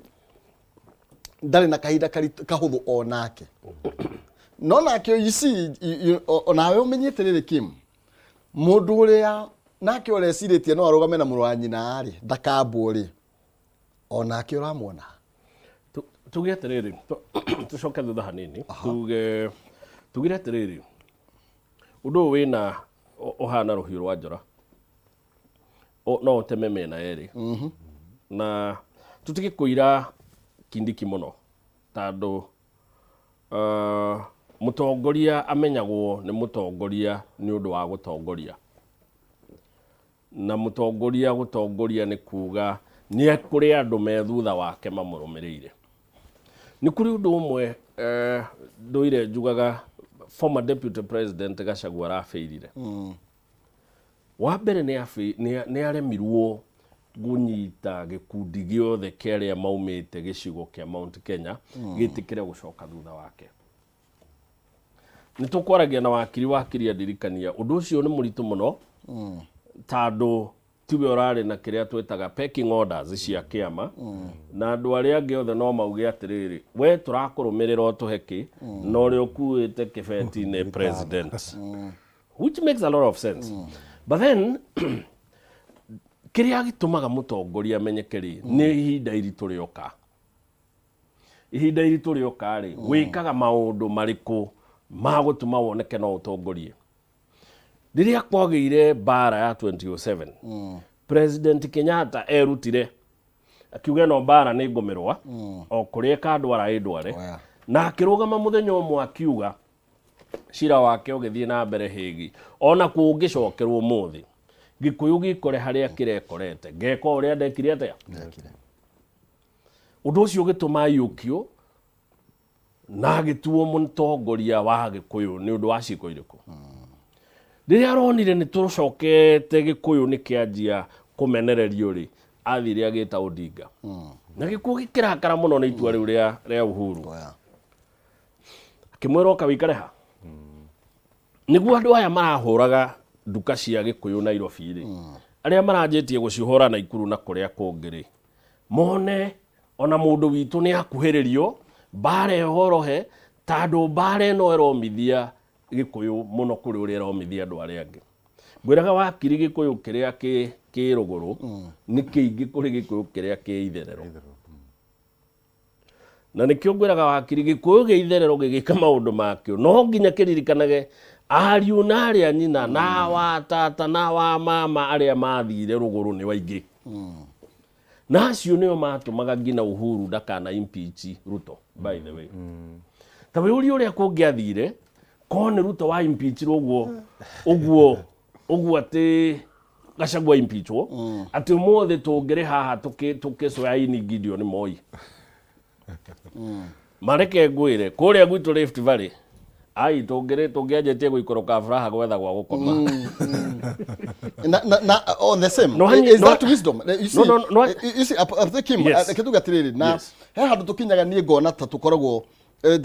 ndarĩ na kahinda kahũthũ onake, no nake you see, onawe ũmenyete rĩrĩ, Kim, mũndũ ũrĩa nake ũrecirĩtie no arũgame na mũrũ wa nyina rĩ, ndakambwo rĩ, onake ũramwona. Tuge atĩrĩrĩ, tũcoke thutha hanini, tuge tugire atĩrĩrĩ, ũndũ ũyũ wĩna Ũhana rũhiũ rwa njora. No ũteme mĩena yerĩ. Na tũtige kũira Kindiki mũno tondũ mũtongoria amenyagwo nĩ mũtongoria nĩ ũndũ wa gũtongoria. Na mũtongoria gũtongoria nĩ kuga nĩ kũrĩ andũ me thutha wake mamũrũmĩrĩire. Nĩ kũrĩ ũndũ ũmwe ndũire njugaga former deputy president Gachagua arabĩirire. Wa mbere nĩ aremirwo kũnyita gĩkundi gĩothe kĩa arĩa maumĩte gĩcigo kĩa Mount Kenya gĩtĩkĩre gũcoka thutha wake. Nĩ tũkwaragia na wakiri, wakiri andirikania ũndũ ũcio nĩ mũritũ mũno tondũ tiwe ũrarĩ na kĩrĩa twĩtaga pecking orders cia kĩama, na andũ arĩa angĩ othe no mauge atĩrĩrĩ, we tũrakũrũmĩrĩra ũtũhe kĩ, na ũrĩa ũkuĩte kĩbeti nĩ president, which makes a lot of sense. But then kĩrĩa gĩtũmaga mũtongoria amenyeke rĩ, nĩ ihinda iritũ rĩoka. Ihinda iritũ rĩoka rĩ, wĩkaga maũndũ marĩkũ ma gũtũma woneke no ũtongorie? Rĩrĩa kwagĩire mbara ya 2007, President Kenyatta erutire akiuga ĩno mbara nĩ ngũmĩrũa o kũrĩa ĩkandwara ĩndware, na akĩrũgama mũthenya ũmwe akiuga cira wake ũgĩthiĩ na mbere Hague, ona kũngĩcokerwo ũmũthĩ Gĩkũyũ gĩkore harĩa kĩrekorete, ngeka ũrĩa ndekire atĩa. Ũndũ ũcio ũgĩtũma aiyũkio na agĩtuo mũtongoria wa Gĩkũyũ nĩ ũndũ wa ciĩko irĩkũ. Rĩrĩa aronire nĩ tũcokete Gĩkũyũ nĩ kĩanjia kũmenererio rĩ, athire agĩta Odinga, na gĩkuũ gĩkĩrakara mũno nĩ itua rĩu rĩa Uhuru, akĩmwĩra oka wĩikare ha nĩguo andũ aya marahũraga nduka cia Gĩkũyũ Nairobi rĩ, arĩa maranjĩtie gũcihũra Naikuru na kũrĩa kũngĩ rĩ, mone ona mũndũ witũ nĩ akuhĩrĩrio mbara ĩhorohe, tondũ mbara ĩno ĩromithia Gĩkũyũ mũno kũrĩ ũrĩa ĩromithia andũ arĩa angĩ. Ngwĩraga wakiri, Gĩkũyũ kĩrĩa kĩ rũgũrũ nĩ kĩingĩ kũrĩ Gĩkũyũ kĩrĩa kĩ itherero, na nĩkĩo ngwĩraga wakiri, Gĩkũyũ gĩa itherero gĩgĩka maũndũ makĩo no nginya kĩririkanage ariũ na arĩa nyina na wa tata na wa mama arĩa mathire rũgũrũ nĩ waingĩ, na acio nĩo matũmaga nginya Uhuru ndakana impeach Ruto. By the way, ta wĩũrie ũrĩa kũngĩathire korwo nĩ Ruto wa impeachirwo ũguo ũguo ũguo, atĩ Gachagua impeachwo, atĩ ũmũthĩ tũngĩrĩ haha tũkĩcoya-ini Gideon Moi. Mareke ngwĩre, kũrĩa gwitũ Rift Valley ai tũngĩrĩ tũngĩanjĩtie gũikũrũka Furaha gwetha gwa gũkoma. Na on the same No, is no, that wisdom? You see, no, you see, I think Kim, kĩtuga atĩrĩrĩ, na he handũ tũkinyaga niĩ ngona ta tũkoragwo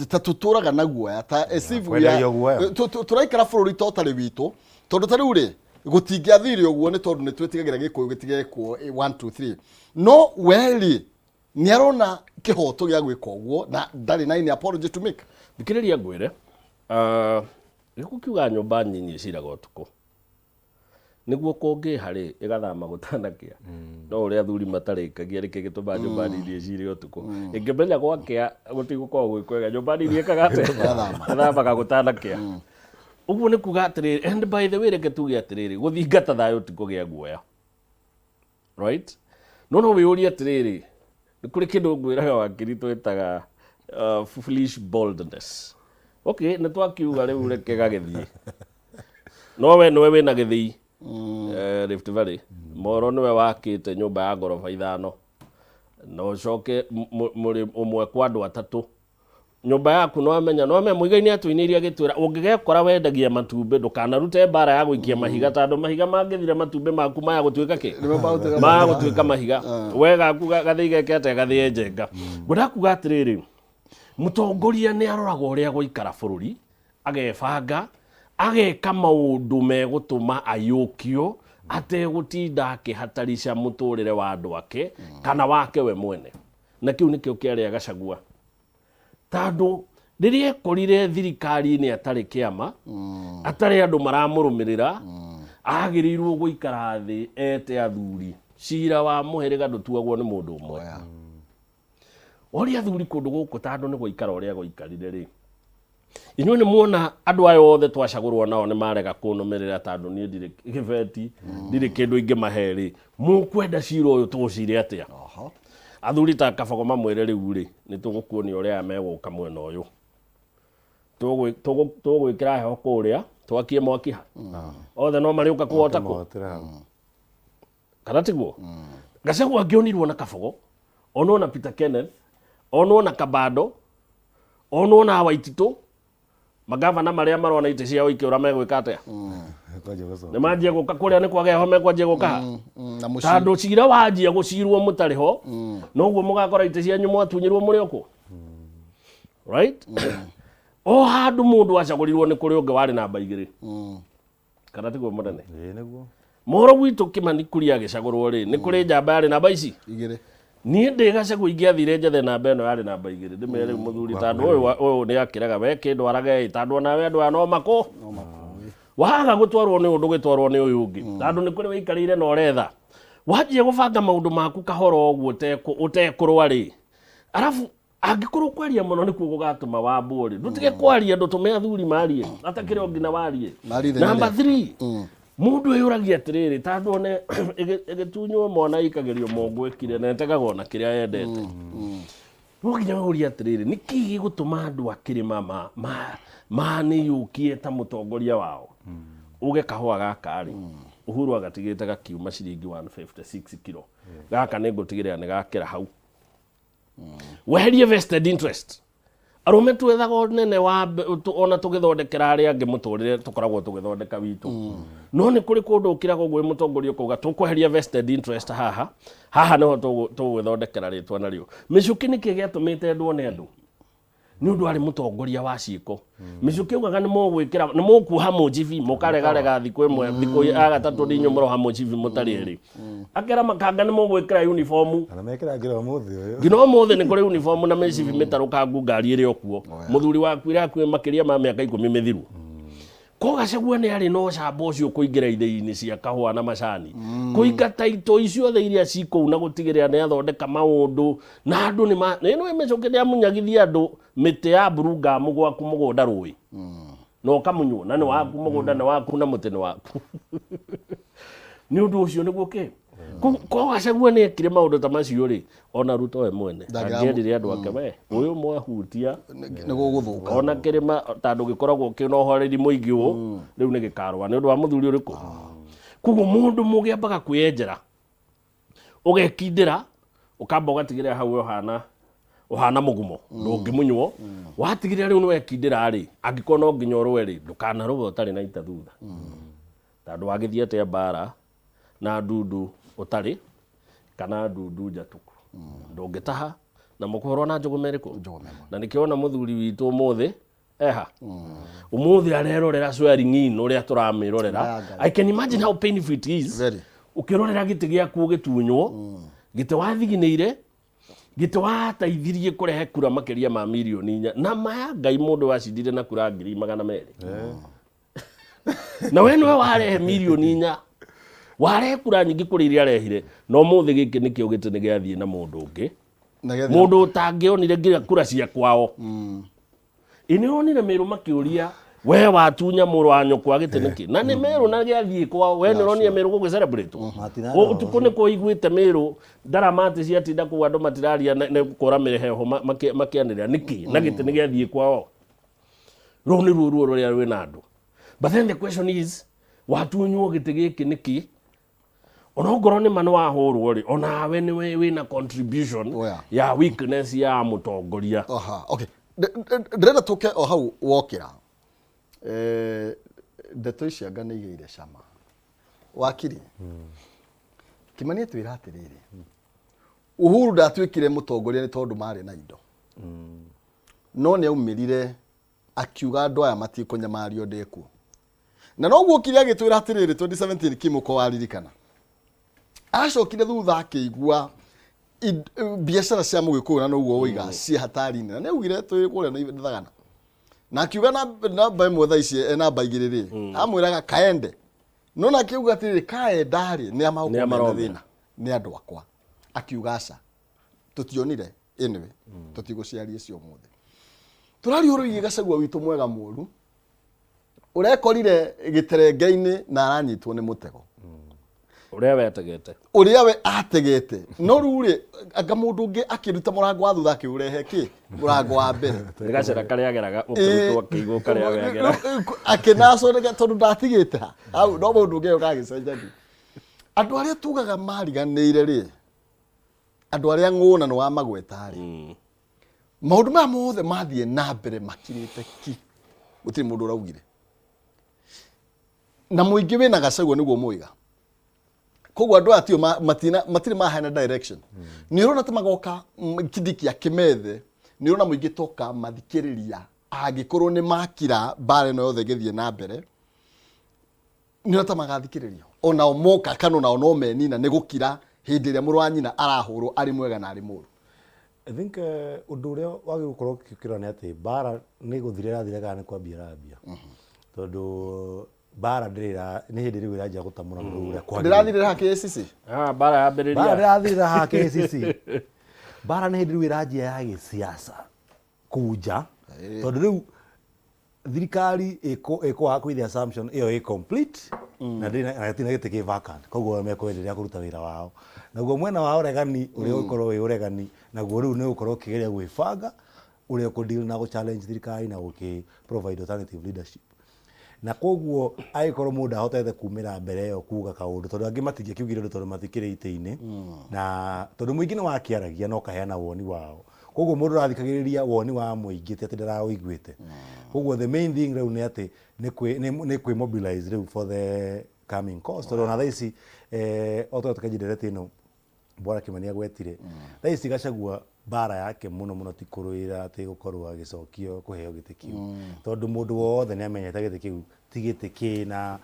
ta tũtũraga na guoya, ta as if we are Kwenderio guoya. Tũraikara bũrũri ta ũtarĩ witũ, tondũ ta rĩu rĩ gũtingĩathire ũguo nĩ tondũ nĩ twĩtigagĩra Gĩkũyũ gĩtigekwo 1 2 3, no we rĩ nĩ arona kĩhoto gĩa gwĩka ũguo na ndarĩ na any apology to make. Thikĩrĩria ngwĩre, gĩkũ kiuga nyũmba nyinyi ĩciraga ũtukũ nĩguo kũngĩha rĩ ĩgathama gũtanakĩa, no ũrĩa athuri matarĩkagia nĩkĩ gĩtũmaga nyũmba nini ĩcire ũtukũ. Ĩngĩmenya gwakĩa gũtigũkorwo gwĩ kwega, nyũmba nini ĩkaga atĩa? Ĩthamaga gũtanakĩa. Ũguo nĩ kuga atĩrĩrĩ, and by the way, reke tuge atĩrĩrĩ, gũthingata thayũ ti kũgĩa guoya, right? No wĩyũrie atĩrĩrĩ, nĩ kũrĩ kĩndũ ngwĩraga wakiri twĩtaga foolish boldness. Okay, nĩ twakiuga rĩu reke gagĩthiĩ, no we nĩwe wĩna gĩthĩi Rift Valley Moro, nĩwe wakĩte nyũmba ya ngoroba 5, na ũcoke mũrĩ ũmwe kwa andũ atatũ nyũmba yaku. No amenya Mũigai nĩ atũinĩirie agĩtwĩra ũngĩgekora wendagia matumbĩ, ndũkanarute mbara ya gũikia mahiga, tondũ mahiga mangĩthira matumbĩ maku maya gũtuĩka kĩ? Nĩmo maya gũtuĩka mahiga. We gaku gathĩi geke atĩa? Gathĩe njenga. Ngwendaga kuga atĩrĩrĩ, mũtongoria nĩ aroraga ũrĩa gũikara bũrũri, agebanga, ageka maũndũ megũtũma aiyũkio ategũtinda akĩhatarica mũtũrĩre wa andũ ake kana wake we mwene, na kĩu nĩkĩo kĩarĩa Gachagua, tondũ rĩrĩa ekorire thirikari-inĩ atarĩ kĩama, atarĩ andũ maramũrũmĩrĩra, agĩrĩirwo gũikara thĩ ete athuri. Cira wa mũhĩrĩga ndũtuagwo nĩ mũndũ ũmwe. Oria athuri kũndũ gũkũ, tondũ nĩ gũikara ũrĩa gwaikarire rĩ, Inyuĩ nĩ muona andũ aya othe twacagũrwo nao nĩ marega kũnũmĩrĩra tondũ niĩ ndirĩ gĩbeti, ndirĩ kĩndũ ingĩmahe rĩ, mũkwenda cira ũyũ tũũcire atĩa? Athuri ta Kabogo mamwĩre rĩu rĩ, nĩ tũgũkuonia ũrĩa aya megũka mwena ũyũ. Tũgwĩkĩra heho kũrĩa, twakie mwaki ha. Othe no marĩũka kũwota kũ? Kana tiguo? Gachagua angĩonirwo na Kabogo, onwo na Peter Kenneth, onwo na Kabando, onwo na Waititũ, magavana marĩa marona itĩ ciao ikĩũra megwĩka atĩa? Nĩ manjia gũka kũrĩa nĩ kwagĩa ho mekwanjia gũka ha? Na mũciĩ. Tondũ cira wanjia gũcirwo mũtarĩ ho, noguo mũgakora itĩ cianyu mwatunyirwo mũrĩ o kũ? Right? O handũ mũndũ acagũrirwo nĩ kũrĩ ũngĩ warĩ namba igĩrĩ. Kana tiguo mũnene? Ĩĩ nĩguo. Mohoro gwitũ Kĩmani Kuria agĩcagũrwo rĩ, nĩ kũrĩ njamba yarĩ namba ici? Igĩrĩ. Niĩ ndĩ Gachagua ingĩathire njethe namba ĩno yarĩ namba igĩrĩ ndĩmere rĩu mũthuri tondũ ũyũ ũyũ nĩ akĩrega we kĩndwarage ĩ tondũ onawe andũ aya no makũ waga gũtwarwo nĩ ũyũ ndũgĩtwarwo nĩ ũyũ ũngĩ tondũ nĩ kũrĩ wĩikarĩire na ũretha wanjia gũbanga maũndũ maku kahora ũguo ũtekũrũa rĩ arabu angĩkorwo kwaria mũno nĩkuo gũgatũma wambwo rĩ ndũtige kwaria ndũtũme athuri marie atakĩrĩ o nginya warie Marie ithenya namba rĩa- 3 mũndũ eyũragia atĩrĩrĩ tondũ one ĩgĩtunywo mwana ĩikagĩrio mũngũ ĩkire na ĩtegagwo na kĩrĩa yendete no nginya ũrie atĩrĩrĩ nĩ kĩĩ gĩgũtũma andũ a kĩrĩma manĩyũkie ta mũtongoria wao uge kahũa gaka rĩ Uhuru agatigĩte gakiuma ciringi 156 kilo gaka nĩ ngũtigĩrĩra nĩ gakĩra hau weherie vested interest arũme twethaga ũnene wa ona tũgĩthondekera arĩa angĩ mũtũrĩre tũkoragwo tũgĩthondeka witũ no nĩ kũrĩ kũndũ ũkĩraga ũguo wĩ mũtongoria ũkauga tũkweheria vested interest haha haha nĩho tũgwĩthondekera rĩtwa narĩo mĩcũkĩ nĩkĩ gĩatũmĩte ndwo nĩ andũ nĩ ũndũ arĩ mũtongoria wa ciĩko mĩcũkĩ augaga nĩ mũgwĩkĩra nĩ mũkuoha mũcibi mũkaregarega thikũ ĩmwe thikũ ya gatatũ nĩ inyuĩ mũroha mũcibi mũtarĩ erĩ akera makanga nĩ mũgwĩkĩra uniform Kana mekĩra ngira ũmũthĩ ũyũ. nginya ũmũthĩ nĩ kũrĩ uniform na mĩcibi mĩtarũkangu ngari ĩrĩ o kuo mũthuri waku ĩrakuĩ makĩria ma mĩaka ikũmi mĩthiru ko Gachagua nĩ arĩ na ũcamba ũcio kũingĩra ithĩi-inĩ cia kahũa na macani kũingata itoi ciothe iria ci kũu na gũtigĩrĩra nĩ athondeka maũndũ na andũ nĩ ma nĩ nĩ mĩcũkĩ nĩ amunyagithia andũ mĩtĩ ya mburungamu gwaku mũgũnda rũĩ na ũkamunywo na nĩ waku mũgũnda nĩ waku na mũtĩ nĩ waku nĩ ũndũ ũcio nĩguo kĩ ko Gachagua nĩ ekire maũndũ ta macio rĩ ona Ruto we mwene angĩerire andũ ake we ũyũ mwahutia nĩ gũgũthũka ona kĩrĩma tondũ gĩkoragwo kĩna ũhoreri mũingĩ ũũ rĩu nĩ gĩkarũa nĩ ũndũ wa mũthuri ũrĩkũ koguo mũndũ mũgĩ ambaga kwĩyenjera ũgekindĩra ũkamba ũgatigĩrĩra hau we ũhana ũhana mũgumo ndũngĩmunywo watigĩrĩra rĩu nĩ wekindĩra rĩ angĩkorwo no nginya ũrũe rĩ ndũkanarũe ũtarĩ na ita thutha tondũ wagĩthiĩ atĩa mbara na ndundu ũtarĩ kana ndundu njatũku ndũngĩtaha na mũkũhũrwo na njũgũma ĩrĩkũ na nĩkĩo wona mũthuri witũ ũmũthĩ eha ũmũthĩ arerorera swearing in ũrĩa tũramĩrorera I can imagine how painful it is ũkĩrorera gĩtĩ gĩaku ũgĩtunywo gĩtĩ wathiginĩire gĩtĩ wateithirie kũrehe kura makĩria ma mirioni inya na maya ngai mũndũ wacindire na kura 200,000 na we nĩwe warehe mirioni inya warehe kura nyingĩ kũrĩ iria arehire na ũmũthĩ gĩkĩ nĩkĩo gĩtĩ nĩ gĩathiĩ na mũndũ ũngĩ Na gĩathiĩ na- mũndũ ũtangĩonire nginya kura cia kwao ĩ nĩ wonire mĩrũ makĩũria we watunya mũrũ wa nyũkwa gĩtĩ nĩkĩ na nĩ mĩrũ na gĩathiĩ kwao we nĩ ũronire mĩrũ gũgĩ celebrate ũtukũ nĩ kũiguĩte mĩrũ ndarama atĩ ciatinda kũu andũ matiraria nĩ kũra mĩheho makĩanĩrĩra nĩkĩ na gĩtĩ nĩ gĩathiĩ kwao rũu nĩ ruo ruo rũrĩa rwĩna andũ but then the question is watunywo gĩtĩ gĩkĩ nĩkĩ ona ongorwo nĩ ma nĩ wahũrwo rĩ onawe nĩ wĩna contribution Oh, yeah. ya weakness ya mũtongoria Aha, okay. Ndĩrenda tũke o hau wokĩra. Eh, ndeto ici anga nĩ igĩire cama. Wakiri. Kĩmani atwĩra atĩrĩrĩ. Uhuru ndatuĩkire mũtongoria nĩ tondũ marĩ na indo. No nĩ aumĩrire akiuga andũ aya matikũnyamario ndĩkuo. Na noguo okire agĩtwĩra atĩrĩrĩ 2017 Kimũko waririkana. Acokire thutha akĩigua biacara cia mũgĩkũyũ na noguo woiga ciĩ hatari-inĩ. Na nĩ augire twĩ kũrĩa na Thagana. Na akiuga namba ĩmwe thaa ici e namba igĩrĩ rĩ, amwĩraga kaende. No na akiuga atĩrĩrĩ kaenda rĩ, nĩ a Nĩ a magũkorwo mena maromera. thĩna. Nĩ andũ akwa. Akiuga aca. Tũtionire anyway, tũtigũciaria icio ũmũthĩ. Tũraria ũhoro wĩgiĩ Gachagua witũ mwega mũru ũrekorire gĩterenge-inĩ na aranyitwo nĩ mũtego Ũrĩa we ategete. Ũrĩa we ategete. No rĩu rĩ, anga mũndũ ũngĩ akĩruta mũrango wa thutha akĩũrehe kĩ mũrango wa mbere. Nĩ gacĩra karĩa ageraga ũkĩrutwo akĩigwo karĩa we ageraga. Akĩnaconeka tondũ ndatigĩte ha hau, no mũndũ ũngĩ agĩũka agĩcenjania. Andũ arĩa tugaga mariganĩire rĩ, andũ arĩa ng'ũna nĩ wamagweta rĩ, maũndũ maya mothe mathiĩ na mbere makirĩte ki, gũtirĩ mũndũ ũraugire. Na mũingĩ wĩna Gachagua nĩguo mwĩga. Koguo andũ aya tio matirĩ maheana direction. Nĩ ũrona ta magoka Kindiki akĩmethe, nĩ ũrona mũingĩ toka mathikĩrĩria angĩkorwo nĩ makira mbara ĩno yothe ĩgĩthiĩ na mbere, nĩ ũrona ta magathikĩrĩrio. Onao moka kana onao no menina nĩ gũkira hĩndĩ ĩrĩa mũrũ wa nyina arahũrwo arĩ mwega na arĩ mũru. I think ũndũ ũrĩa wagĩrĩirwo gũkorwo ũkĩrora nĩ atĩ mbara nĩ gũthira ĩrathira kana nĩ kwambia ĩrambia. Tondũ mbara ndĩrĩ ĩra nĩ hĩndĩ rĩu ĩranjia gũtamũra mũrũ ũrĩa kwagĩrĩire. Ndĩrathirĩra ha KCC? Ah, mbara yambĩrĩria. Mbara ndĩrathirĩra ha KCC. Mbara nĩ hĩndĩ rĩu ĩranjia ya gĩsiasa kũu nja. Tondũ rĩu thirikari ĩkwaga kwĩ the assumption ĩyo ĩ complete na ndĩrĩ na gĩtirĩ na gĩtĩ kĩ vacant, koguo mekwendelea kũruta wĩra wao. Naguo mwena wa ũregani ũrĩa ũgũkorwo wĩ ũregani naguo rĩu nĩ ũgũkorwo ũkĩgeria gwĩbanga ũrĩa ũkũ deal na gũ challenge thirikari na gũkĩ provide alternative leadership. Na koguo angĩkorwo mũndũ ndahotete kumĩra mbere ĩyo kuga kaũndũ, tondũ angĩ matingĩkiugire ũndũ tondũ matikĩrĩ itĩ-inĩ, na tondũ mũingĩ nĩ wakĩaragia na ũkaheana woni wao. Koguo mũndũ ũrathikagĩrĩria woni wa mũingĩ ti atĩ ndaraũiguĩte. Koguo the main thing rĩu nĩ atĩ nĩ kwĩ mobilize rĩu for the coming cause, tondũ ona thaa ici o ta ũrĩa tũkĩanjia ndereti ĩno Bwana Kimani agwetire, thaa ici Gachagua mbara yake mũno mũno ti kũrũĩra atĩ gũkorwo agĩcokio kũheo gĩtĩ kĩu, tondũ mũndũ wothe nĩ amenyete gĩtĩ kĩu ti gĩtĩ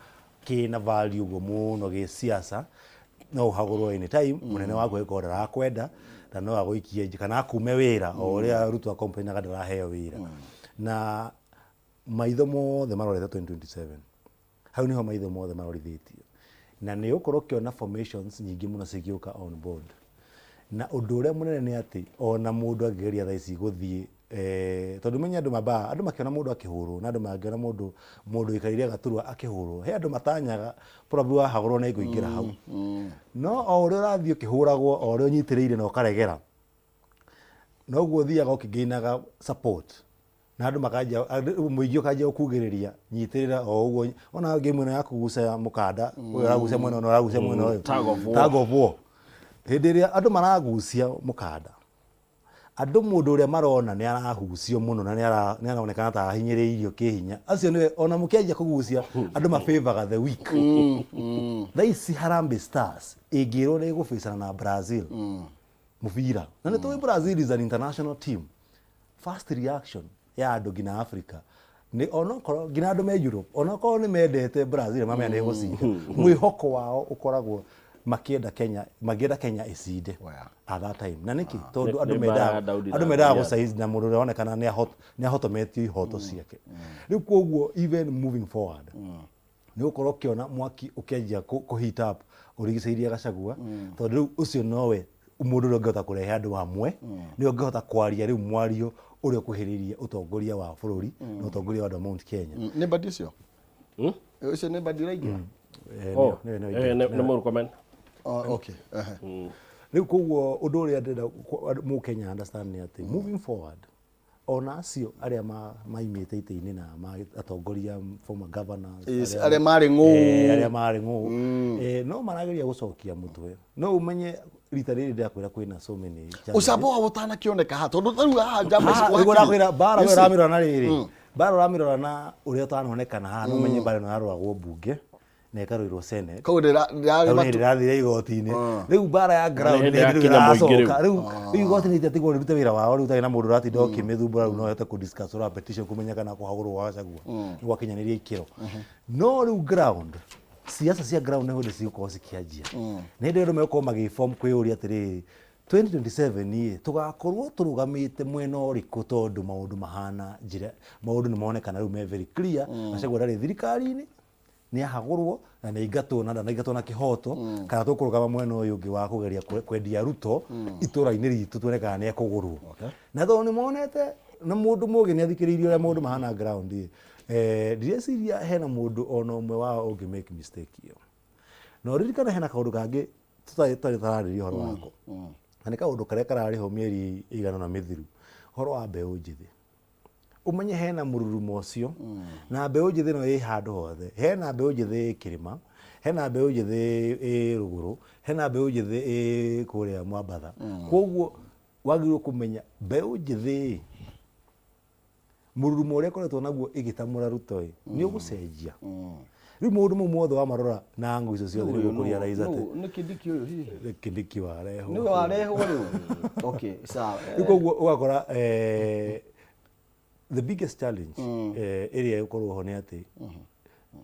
kĩna value ũguo mũno gĩsiasa, no ũhagũrwo anytime, mũnene waku angĩkorwo ndarakwenda na no agũikie nja kana akume wĩra o ũrĩa Ruto a complain aga ndaraheo wĩra. Na maitho mothe marorete 2027. Hau niho maitho mothe marorithĩtio. Na nĩ ũgũkorwo ũkĩona formations nyingĩ mũno cigĩũka on board. Na ũndũ ũrĩa mũnene nĩ atĩ ona mũndũ angĩgeria thaa ici gũthiĩ eh, tondũ menye andũ mambaga andũ makĩona mũndũ akĩhũrwo na andũ mangĩona mũndũ mũndũ ũikarĩire gaturwa akĩhũrwo, he andũ matanyaga probably wahagũrwo nĩ ngũingĩra hau. No o ũrĩa ũrathiĩ ũkĩhũragwo, o ũrĩa ũnyitĩrĩire na ũkaregera, noguo ũthiaga ũkĩgainaga support na andũ makanjia mũingĩ ũkanjia gũkugĩrĩria nyitĩrĩra o ũguo. Ona game ĩno ya kũgucia mũkanda, ũyũ ũragucia mwena ũyũ, ũragucia mwena ũyũ, Tug of war. Tug of war. Hĩndĩ ĩrĩa andũ maragucia mũkanda, andũ mũndũ ũrĩa marona nĩ arahucio mũno na nĩ aronekana ta ahinyĩrĩirio kĩhinya, acio nĩwe ona mũkĩanjia kũgucia andũ mafavoraga the weak. Thaa ici Harambee Stars ĩngĩrwo nĩ ĩgũbĩcana na Brazil mũbira, na nĩ tũĩ Brazil is an international team, first reaction ya andũ nginya Africa nĩ onokorwo nginya andũ me Europe onokorwo nĩ mendete Brazil mamenya nĩ ĩgũcinda, mwĩhoko wao ũkoragwo makĩenda Kenya, mangĩenda Kenya ĩcinde at that time. Na nĩkĩ? Tondũ andũ Nĩ mbara ya mendaga Daudi na andũ mendaga Goliath. gũcaiz na mũndũ ũrĩa onekana nĩ ahotometio ihoto ciake. Rĩu koguo even moving forward nĩ ũgũkorwo ũkĩona mwaki ũkĩanjia kũ heat up ũrigicĩirie Gachagua, tondũ rĩu ũcio nowe mũndũ ũrĩa ũngĩhota kũrehe andũ hamwe, nĩwe ũngĩhota kwaria rĩu mwario ũrĩa ũkuhĩrĩirie ũtongoria wa bũrũri na ũtongoria wa andũ a Mount Kenya. Nĩ Mbadi ũcio? Ũcio nĩ Mbadi ũraingĩra? Oh, Nĩwe, nĩwe nĩ nĩwe. Murkomen. Oh, okay. Ehe. Rĩu koguo ũndũ ũrĩa ndĩrenda mũkenya understand nĩ atĩ moving forward ona acio arĩa maimĩte itĩ-inĩ na atongoria former governors, Yes, arĩa marĩ ng'ũ. Arĩa marĩ ng'ũ. No marageria gũcokia mũtwe. No ũmenye rita rĩrĩ ndĩrakwĩra kwĩna so many challenges. Ũcamba wao ũtanakĩoneka haha, tondũ rĩu haha njamba ici Haha, gwakire. nĩguo ndakwĩra mbara You see? ũramĩrora na rĩrĩ, mbara ũramĩrora na ũrĩa ũtanonekana haha, no ũmenye mbara ĩno yaroragwo mbunge na ĩkarũĩrwo Senate. Koguo ndĩrarĩ Hau nĩ matu- ndĩrathire igoti-inĩ. Rĩu mbara ya ground Nĩ hĩndĩ nĩ rĩu yakinya mũingĩ rĩu. ĩracoka. Rĩu igoti nĩ rĩtigwo rĩrute wĩra wao, rĩu ũtarĩ na mũndũ ũratinda ũkĩmĩthumbũra, rĩu no ĩhote kũ discuss ũra petition kũmenya kana kũhagũrwo gwa Gachagua nĩ gwakinyanĩria ikĩro. No rĩu ground, siasa cia ground nĩ hĩndĩ cigũkorwo cikĩanjia. Nĩ hĩndĩ andũ megũkorwo magĩform kwĩyũria atĩrĩrĩ, 2027 ĩ, tũgakorwo tũrũgamĩte mwena ũrĩkũ, tondũ maũndũ mahana njĩra, maũndũ nĩ monekana rĩu me very clear, Gachagua ndarĩ thirikari-inĩ, nĩ ahagũrwo na nĩ aingatwo na ndanaingatwo na kĩhoto, kana tũkũrũgama mwena ũyũ ũngĩ wa kũgeria kwendia Ruto itũra-inĩ ritũ tuone kana nĩ ekũgũrwo. Na tondũ nĩ monete Na mũndũ mũgĩ nĩ athikĩrĩirie ũrĩa maũndũ mahana ground ĩ. Ndireciria hena mũndũ ona ũmwe wao ũngĩ make mistake ĩyo. Na ũririkane hena kaũndũ kangĩ tũtarĩ tũtarĩ tararĩria ũhoro wako. Na nĩ kaũndũ karĩa kararĩ ho mĩeri ĩigana ũna mĩthiru, ũhoro wa mbeũ njĩthĩ. Ũmenye hena mũrurumo ũcio, na mbeũ njĩthĩ ĩno ĩ handũ hothe. Hena mbeũ njĩthĩ ĩ kĩrĩma, hena mbeũ njĩthĩ ĩ rũgũrũ, hena mbeũ njĩthĩ ĩ kũrĩa Mwambatha. Koguo wagĩrĩirwo kũmenya mbeũ njĩthĩ ĩ, mũrurumo ũrĩa ĩkoretwo naguo ĩgĩtamũra Ruto ĩ, nĩ ũgũcenjia. Rĩu maũndũ mau mothe wamarora na angle icio ciothe nĩ ũkũ-realize atĩ Nũ, nĩ Kindiki ũyũ hihi? Nĩ Kindiki warehwo. Nĩwe warehwo rĩu? Okay, sawa. Rĩu koguo ũgakora the biggest challenge ĩrĩa ĩgũkorwo ho nĩ atĩ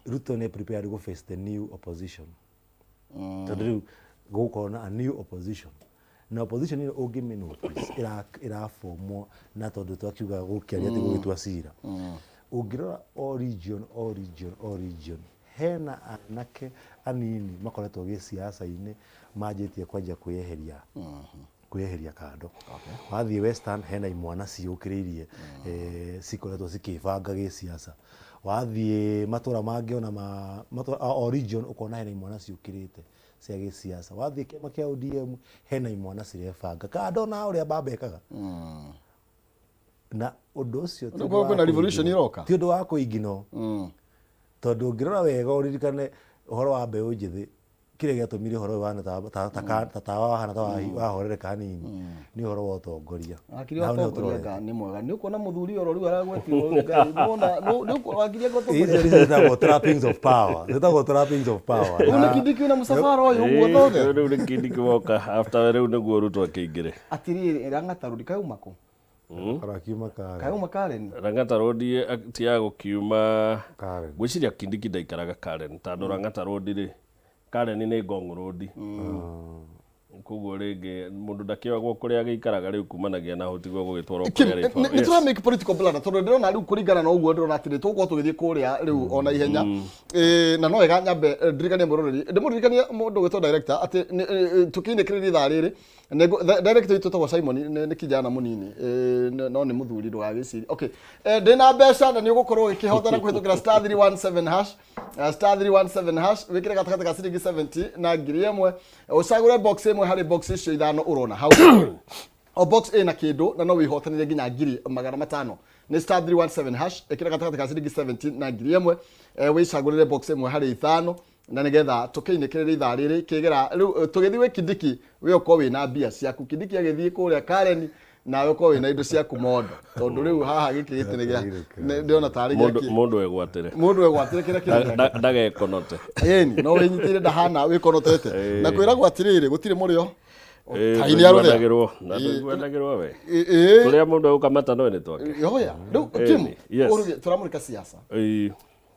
Ruto nĩ prepared gũ face the new opposition. Tondũ rĩu gũgũkorwo na a new opposition. Na opposition ĩyo ũngĩmĩ notice ĩrabomwo na tondũ twakiuga gũkĩaria ti gũgĩtua cira. Ũngĩrora o region o region o region hena anake anini makoretwo gĩciaca-inĩ manjĩtie kwanjia kwĩyeheria kwĩyeheria kando. Wathiĩ Western hena imwana ciũkĩrĩirie cikoretwo cikĩbanga gĩciaca. Wathiĩ matũra mangĩ ona ma matũra o region ũkona hena imwana ciũkĩrĩte cia gĩciaca. Wathiĩ kĩama kĩa ODM hena imwana cirebanga kando na ũrĩa baba ekaga. Na ũndũ ũcio ti Rĩu ũndũ wa kwĩna revolution kũiginwo. ĩroka? Ti ũndũ wa kũiginwo. Tondũ ũngĩrora wega ũririkane ũhoro wa mbeũ njĩthĩ kĩrĩa gĩatũmire ũhoro ũyũ wahana ta tawa wahana ta wahorereka hanini nĩ ũhoro wa ũtongoria. Wakiri Na wa hau nĩho ũtongoria tũrorete. nga nĩ mwega. Nĩ ũkuona mũthuri oro rĩu aragwetirwo Ngai. Nĩwona, nĩ ũkuona wakiri anga Icio ũtongoria. icio ciĩtagwo trappings of power. Ciĩtagwo trappings of power. Rĩu nĩ Kindiki wĩna mũcabara ũyũ ũguo thothe. Rĩu nĩ Kindiki woka after rĩu nĩguo Ruto akĩingĩre. Atĩrĩrĩ, Lang'ata Road kauma kũ? Arakiuma Karen. Kauma Karen. Lang'ata Road ti ya gũkiuma ngwĩciria Kindiki ndaikaraga Karen tondũ Lang'ata Road rĩ Karen nĩ Ngong Road. Koguo rĩngĩ mũndũ ndakĩoagwo kũrĩa agĩikaraga rĩu kumanagia na hau tiguo gũgĩtwarwo Kim, kũrĩa nĩ arĩtwarwo. nĩ tũra make political blunder tondũ ndĩrona rĩu kũringana na ũguo ndĩrona atĩ nĩ tũgũkorwo tũgĩthiĩ kũrĩa rĩu ona ihenya. Na no wega nyambe ndirikanie mũroreri ndĩmũririkanie mũndũ ũgwĩtwo director atĩ tũkĩinĩkĩrĩria ithaa rĩrĩ director witũ etagwo Simon nĩ kijana mũnini no nĩ mũthuri ndũgagĩcirie. Okay, ndĩna mbeca na nĩ ũgũkorwo ũgĩkĩhotana kũhĩtũkĩra star 317 hash star 317 hash wĩkĩre gatagatĩ ka ciringi 70 na 1000 ũcagũre box ĩmwe harĩ box icio ithano ũrona hau. O box ĩna kĩndũ na no wĩhotanĩre nginya 500,000. Nĩ star 317 hash ĩkĩra gatagatĩ ka ciringi 70 na 1000 wĩcagũrĩre box ĩmwe harĩ ithano na nĩgetha tũkĩinĩkĩrĩria ithaa rĩrĩ kĩgera rĩu tũgĩthiĩ gwĩ Kindiki we ũkorwo wĩna mbia ciaku. Kindiki agĩthiĩ kũrĩa Karen nawe ũkorwo wĩna indo ciaku mondo tondũ rĩu haha gĩkĩ gĩtĩ nĩ gĩa ndĩrona tarĩ Mũndũ gĩakĩ. Mũndũ egwatĩre. Mũndũ egwatĩre kĩrĩa kĩrĩ gĩake. Ndagekonote. Ĩni no wĩnyitĩire ndahana wĩkonotete na kwĩragwo atĩrĩrĩ gũtirĩ mũrĩo Ĩĩ, Tai nĩ arũthĩa. tũiguanagĩrwo na tũiguanagĩrwo we. Ĩĩ. Tũrĩa mũndũ egũkamata no nĩ twake. Yoya rĩu Ĩĩ, Kim yes. ũruge tũramũrĩka siasa Ĩĩ.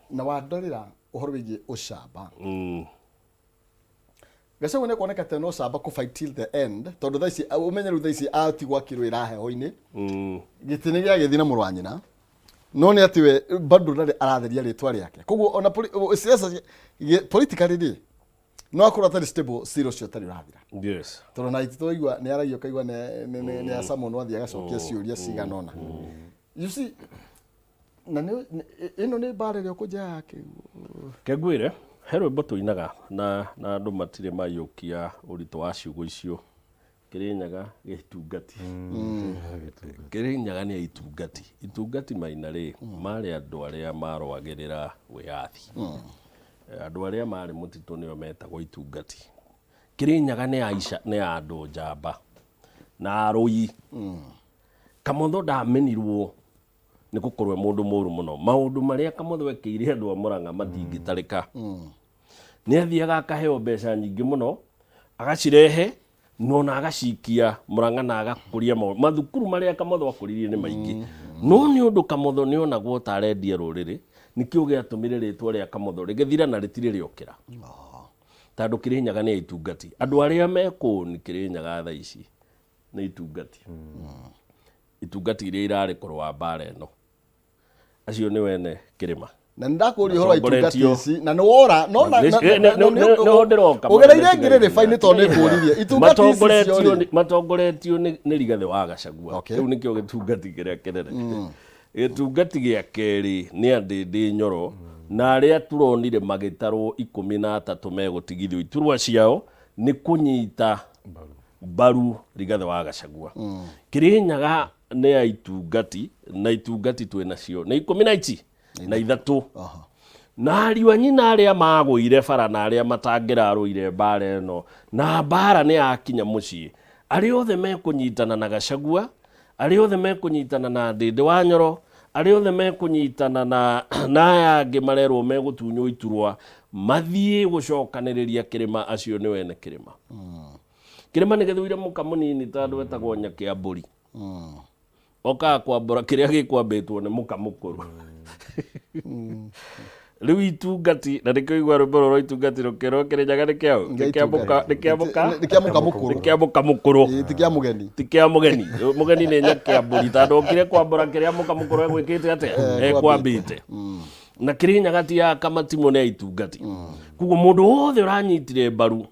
na wandorera ũhoro wĩgiĩ ũcamba. Gachagua nĩ kuoneka ta no ũcamba kũ fight till the end tondũ thaa ici ũmenye rĩu thaa ici atigwo akĩrũĩra heho-inĩ gĩtĩ nĩ gĩagĩthiĩ na mũrũ wa nyina no nĩ atĩ we bado ndarĩ aratheria rĩtwa rĩake koguo ona siasa politically rĩ no akorwo atarĩ stable cira ũcio ũtarĩ ũrathira. Tondũ na itĩ twaigua nĩ aragia ũkaigua nĩ aca mũno athiĩ agacokia ciũria cigana ũna. You see, na ĩno nĩ mbara ĩrĩa ũkũnja yake. Ke ngwĩre he rwĩmbo tũinaga na andũ matirĩ maiyũkia ũritũ wa ciugo icio. Kĩrĩnyaga gĩtungati. Kĩrĩnyaga nĩ itungati. Itungati maina rĩ marĩ andũ arĩa marũagĩrĩra wĩyathi. Andũ arĩa marĩ mũtitũ nĩo metagwo itungati. Kĩrĩnyaga nĩ aica nĩ andũ njamba na arũi. Kamotho ndamenirwo nĩ gũkorwo e mũndũ mũru mũno. Maũndũ marĩa Kamotho ekĩire andũ a Mũrang'a matingĩtarĩka. Nĩ athiaga akaheo mbeca nyingĩ mũno agacirehe nona agacikia Mũrang'a na agakũria maũndũ. Mathukuru marĩa Kamotho akũririe nĩ maingĩ. No nĩ ũndũ Kamotho nĩ onagwo ta arendia rũrĩrĩ nĩkĩo gĩatũmire rĩtwa rĩa Kamotho rĩgĩthira na rĩtirĩ rĩokĩra. Tondũ Kĩrĩnyaga nĩ itungati. Andũ arĩa me kũũni Kĩrĩnyaga thaa ici nĩ itungati. Itungati iria irarĩ kũrũa mbara ĩno. Acio nĩ wene kĩrĩma. Na nĩ ndakũria ũhoro wa itungati Matongoretio- ici na nĩ wora no na Nĩho ndĩroka. Ũgereire ngĩrĩrĩ bainĩ tondũ nĩ ngũririe itungati ici Matongoretio ciorĩ. matongoretio nĩ Rigathĩ wa Gachagua. Kĩu nĩkĩo gĩtungati kĩrĩa kĩnene. Gĩtungati gĩa kerĩ nĩ Andĩndĩ Nyoro na arĩa tũronire magĩtarwo 13 megũtigithio iturwa ciao nĩ kũnyita mbaru Rigathĩ wa Gachagua. Kĩrĩnyaga nĩ ya itungati na itungati twĩ nacio nĩ ikũmi na ici na ithatũ na ariũ a nyina arĩa magũire bara na arĩa matangĩrarũire mbara ĩno na mbara nĩ yakinya mũciĩ, arĩa othe mekũnyitana na Gachagua, arĩa othe mekũnyitana na Ndĩndĩ wa Nyoro, arĩa othe mekũnyitana na aya angĩ marerwo megũtunywo iturwa mathiĩ gũcokanĩrĩria kĩrĩma, acio nĩ wene kĩrĩma. Kĩrĩma nĩ gĩthũire mũka mũnini tondũ etagwo Nyakĩambũri. Okaga kwambũra kĩrĩa gĩkwambĩtwo nĩ mũka mũkũrũ. Rĩu itungati na nĩkĩo igua rwĩmbo rũrũ rwa itungati rũkĩrwo Kĩrĩnyaga nĩ kĩaũ? Nĩ kĩa mũka nĩ kĩa mũka Nĩ kĩa mũka mũkũrũ. Nĩ kĩa mũka mũkũrũ. Ĩĩ, ti kĩa mũgeni. Ti kĩa mũgeni. Mũgeni nĩ Nyakĩambũri tondũ okire kwambũra kĩrĩa mũka mũkũrũ egwĩkĩte atĩa? Ekwambĩte. Na Kĩrĩnyaga ti ya Kamatimũ nĩ ya itungati. Koguo mũndũ wothe ũranyitire mbaru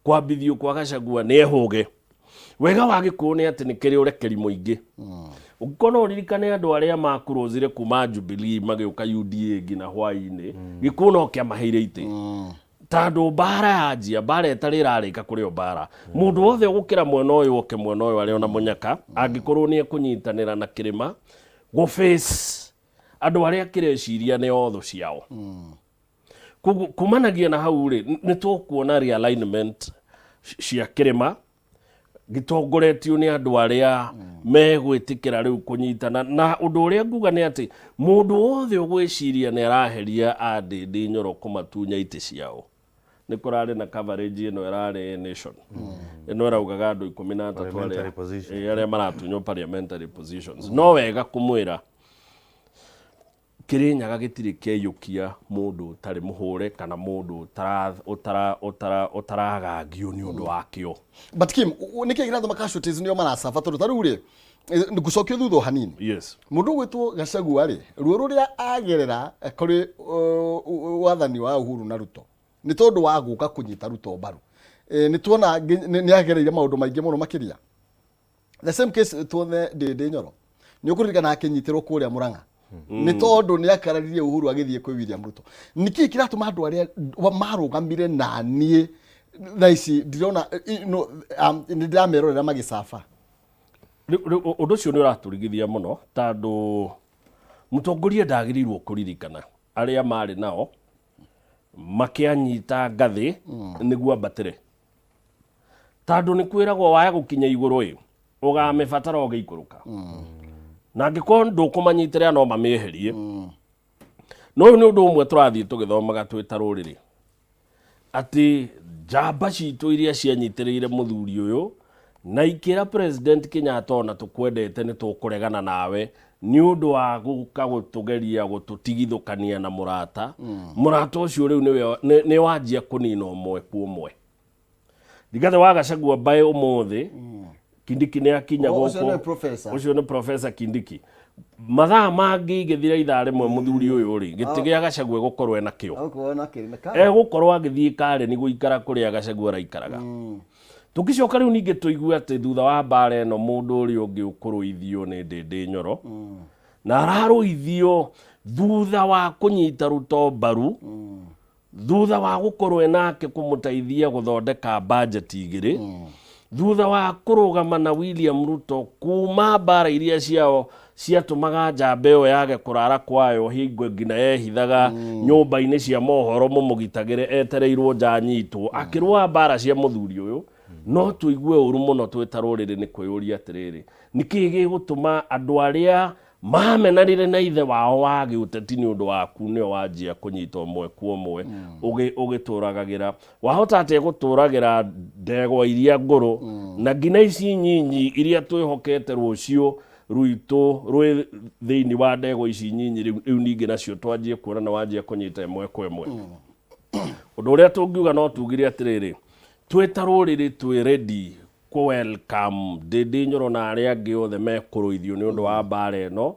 kwambithio kwa Gachagua nĩ ehũge. Wega wa Gĩkũyũ nĩ atĩ nĩ kĩrĩ ũrekeri mũingĩ. Ũngĩkorwo no ũririkane andũ arĩa makũrũzire kuma Jubilee magĩũka UDA nginya hwaĩ-inĩ, Gĩkũyũ no kĩamaheire itĩ. Tondũ mbara yanjia, mbara ĩtarĩ ĩrarĩka kũrĩ o mbara. Mũndũ wothe ũgũkĩra mwena ũyũ oke mwena ũyũ arĩ ona mũnyaka, angĩkorwo nĩ ekũnyitanĩra na kĩrĩma gũ face andũ arĩa kĩreciria nĩ o thũ ciao. Koguo kumanagia na hau rĩ, nĩ tũkuona realignment cia kĩrĩma gĩtongoretio nĩ andũ arĩa megwĩtĩkĩra rĩu kũnyitana. Na ũndũ ũrĩa nguga nĩ atĩ mũndũ wothe ũgwĩciria nĩ araheria a Ndĩndĩ Nyoro kũmatunya itĩ ciao, nĩ kũrarĩ na coverage ĩno ĩrarĩ Nation ĩno ĩraugaga andũ 13 Parliamentary position. Arĩa maratunywo parliamentary positions. No wega kũmwĩra Kĩrĩnyaga gĩtirĩ kĩaiyũkia mũndũ ũtarĩ mũhũre kana mũndũ ũtaragangio nĩ ũndũ wakĩo. But Kim, nĩkĩ kĩratũma casualties nĩo maracaba tondũ ta rĩu rĩ ngũcokio thutha o hanini. Yes. Mũndũ ũgwĩtwo Gachagua rĩ, ruo rũrĩa agerera kũrĩ wathani wa Uhuru na Ruto nĩ tondũ wa gũka kũnyita Ruto mbaru. Nĩ tuona nĩ agereire maũndũ maingĩ mũno makĩria. The same case tuone Ndĩndĩ Nyoro nĩ ũkũririkana akĩnyitĩrwo kũrĩa Mũrang'a nĩ tondũ nĩ akararirie Uhuru agĩthiĩ kwĩ William Ruto. Nĩkĩ kĩratũma andũ arĩa marũgamire na niĩ thaa ici ndirona no, nĩ ndĩramerorera magĩcaba. Rĩu ũndũ ũcio nĩ ũratũrigithia mũno tondũ mũtongoria ndagĩrĩirwo kũririkana arĩa marĩ nao makĩanyita ngathĩ nĩguo ambatĩre. Tondũ nĩ kwĩragwo waya gũkinya igũrũ ĩ, ũgamĩbatara ũgĩikũrũka. Na angĩkorwo ndũkũmanyitĩrĩra no mamĩeherie. No ũyũ nĩ ũndũ ũmwe tũrathiĩ tũgĩthomaga twĩ ta rũrĩrĩ. Atĩ njamba citũ iria cianyitĩrĩire mũthuri ũyũ na ikĩra President Kenyatta ona tũkwendete nĩ tũkũregana nawe nĩ ũndũ wa gũka gũtũgeria gũtũtigithũkania na mũrata. Mũrata ũcio rĩu nĩwe nĩ wanjia kũnina ũmwe kwa ũmwe. Rigathĩ wa Gachagua by ũmũthĩ Kindiki nĩ akinya Oh, ũcio gũkũ. nĩ professor. Ũcio nĩ professor Kindiki. Mathaa mangĩ igĩthira ithaa rĩmwe mũthuri ũyũ rĩ, gĩtĩ gĩa Gachagua egũkorwo ena kĩo. Egũkorwo ena kĩo. Na Egũkorwo agĩthiĩ Karen gũikara kũrĩa Gachagua araikaraga. Tũngĩcoka rĩu ningĩ tũigue atĩ thutha wa mbara ĩno mũndũ ũrĩa ũngĩ ũkũrũithio nĩ Ndĩndĩ Nyoro, na ararũithio thutha wa kũnyita Ruto mbaru, thutha wa gũkorwo enake kũmũteithia gũthondeka bajeti igĩrĩ, thutha wa kũrũgama na William Ruto kuma mbara iria ciao ciatũmaga njamba ĩyo yage kũrara kwayo hingo nginya yehithaga nyũmba-inĩ cia mohoro mũmũgitagĩre etereirwo nja anyitwo akĩrũa mbara cia mũthuri ũyũ. No tũigue ũru mũno twĩ ta rũrĩrĩ nĩ kwĩyũria atĩrĩrĩ, nĩkĩ gĩgũtũma andũ arĩa mamenanire na ithe wao wa gĩũteti nĩ ũndũ waku nĩo wanjia kũnyita ũmwe kwa ũmwe ũgĩtũragagĩra? Wahota atĩa gũtũragĩra ndegwa iria ngũrũ na nginya ici nyinyi iria twĩhokete rũciũ rwitũ rwĩ thĩinĩ wa ndegwa ici nyinyi rĩu ningĩ nacio twanjie kuona nĩ wanjia kũnyita ĩmwe kwa ĩmwe? Ũndũ ũrĩa tũngiuga no tugire atĩrĩrĩ, twĩ ta rũrĩrĩ twĩ ready kũ welcome Ndĩndĩ Nyoro na arĩa angĩ othe mekũrũithio nĩ ũndũ wa mbara ĩno.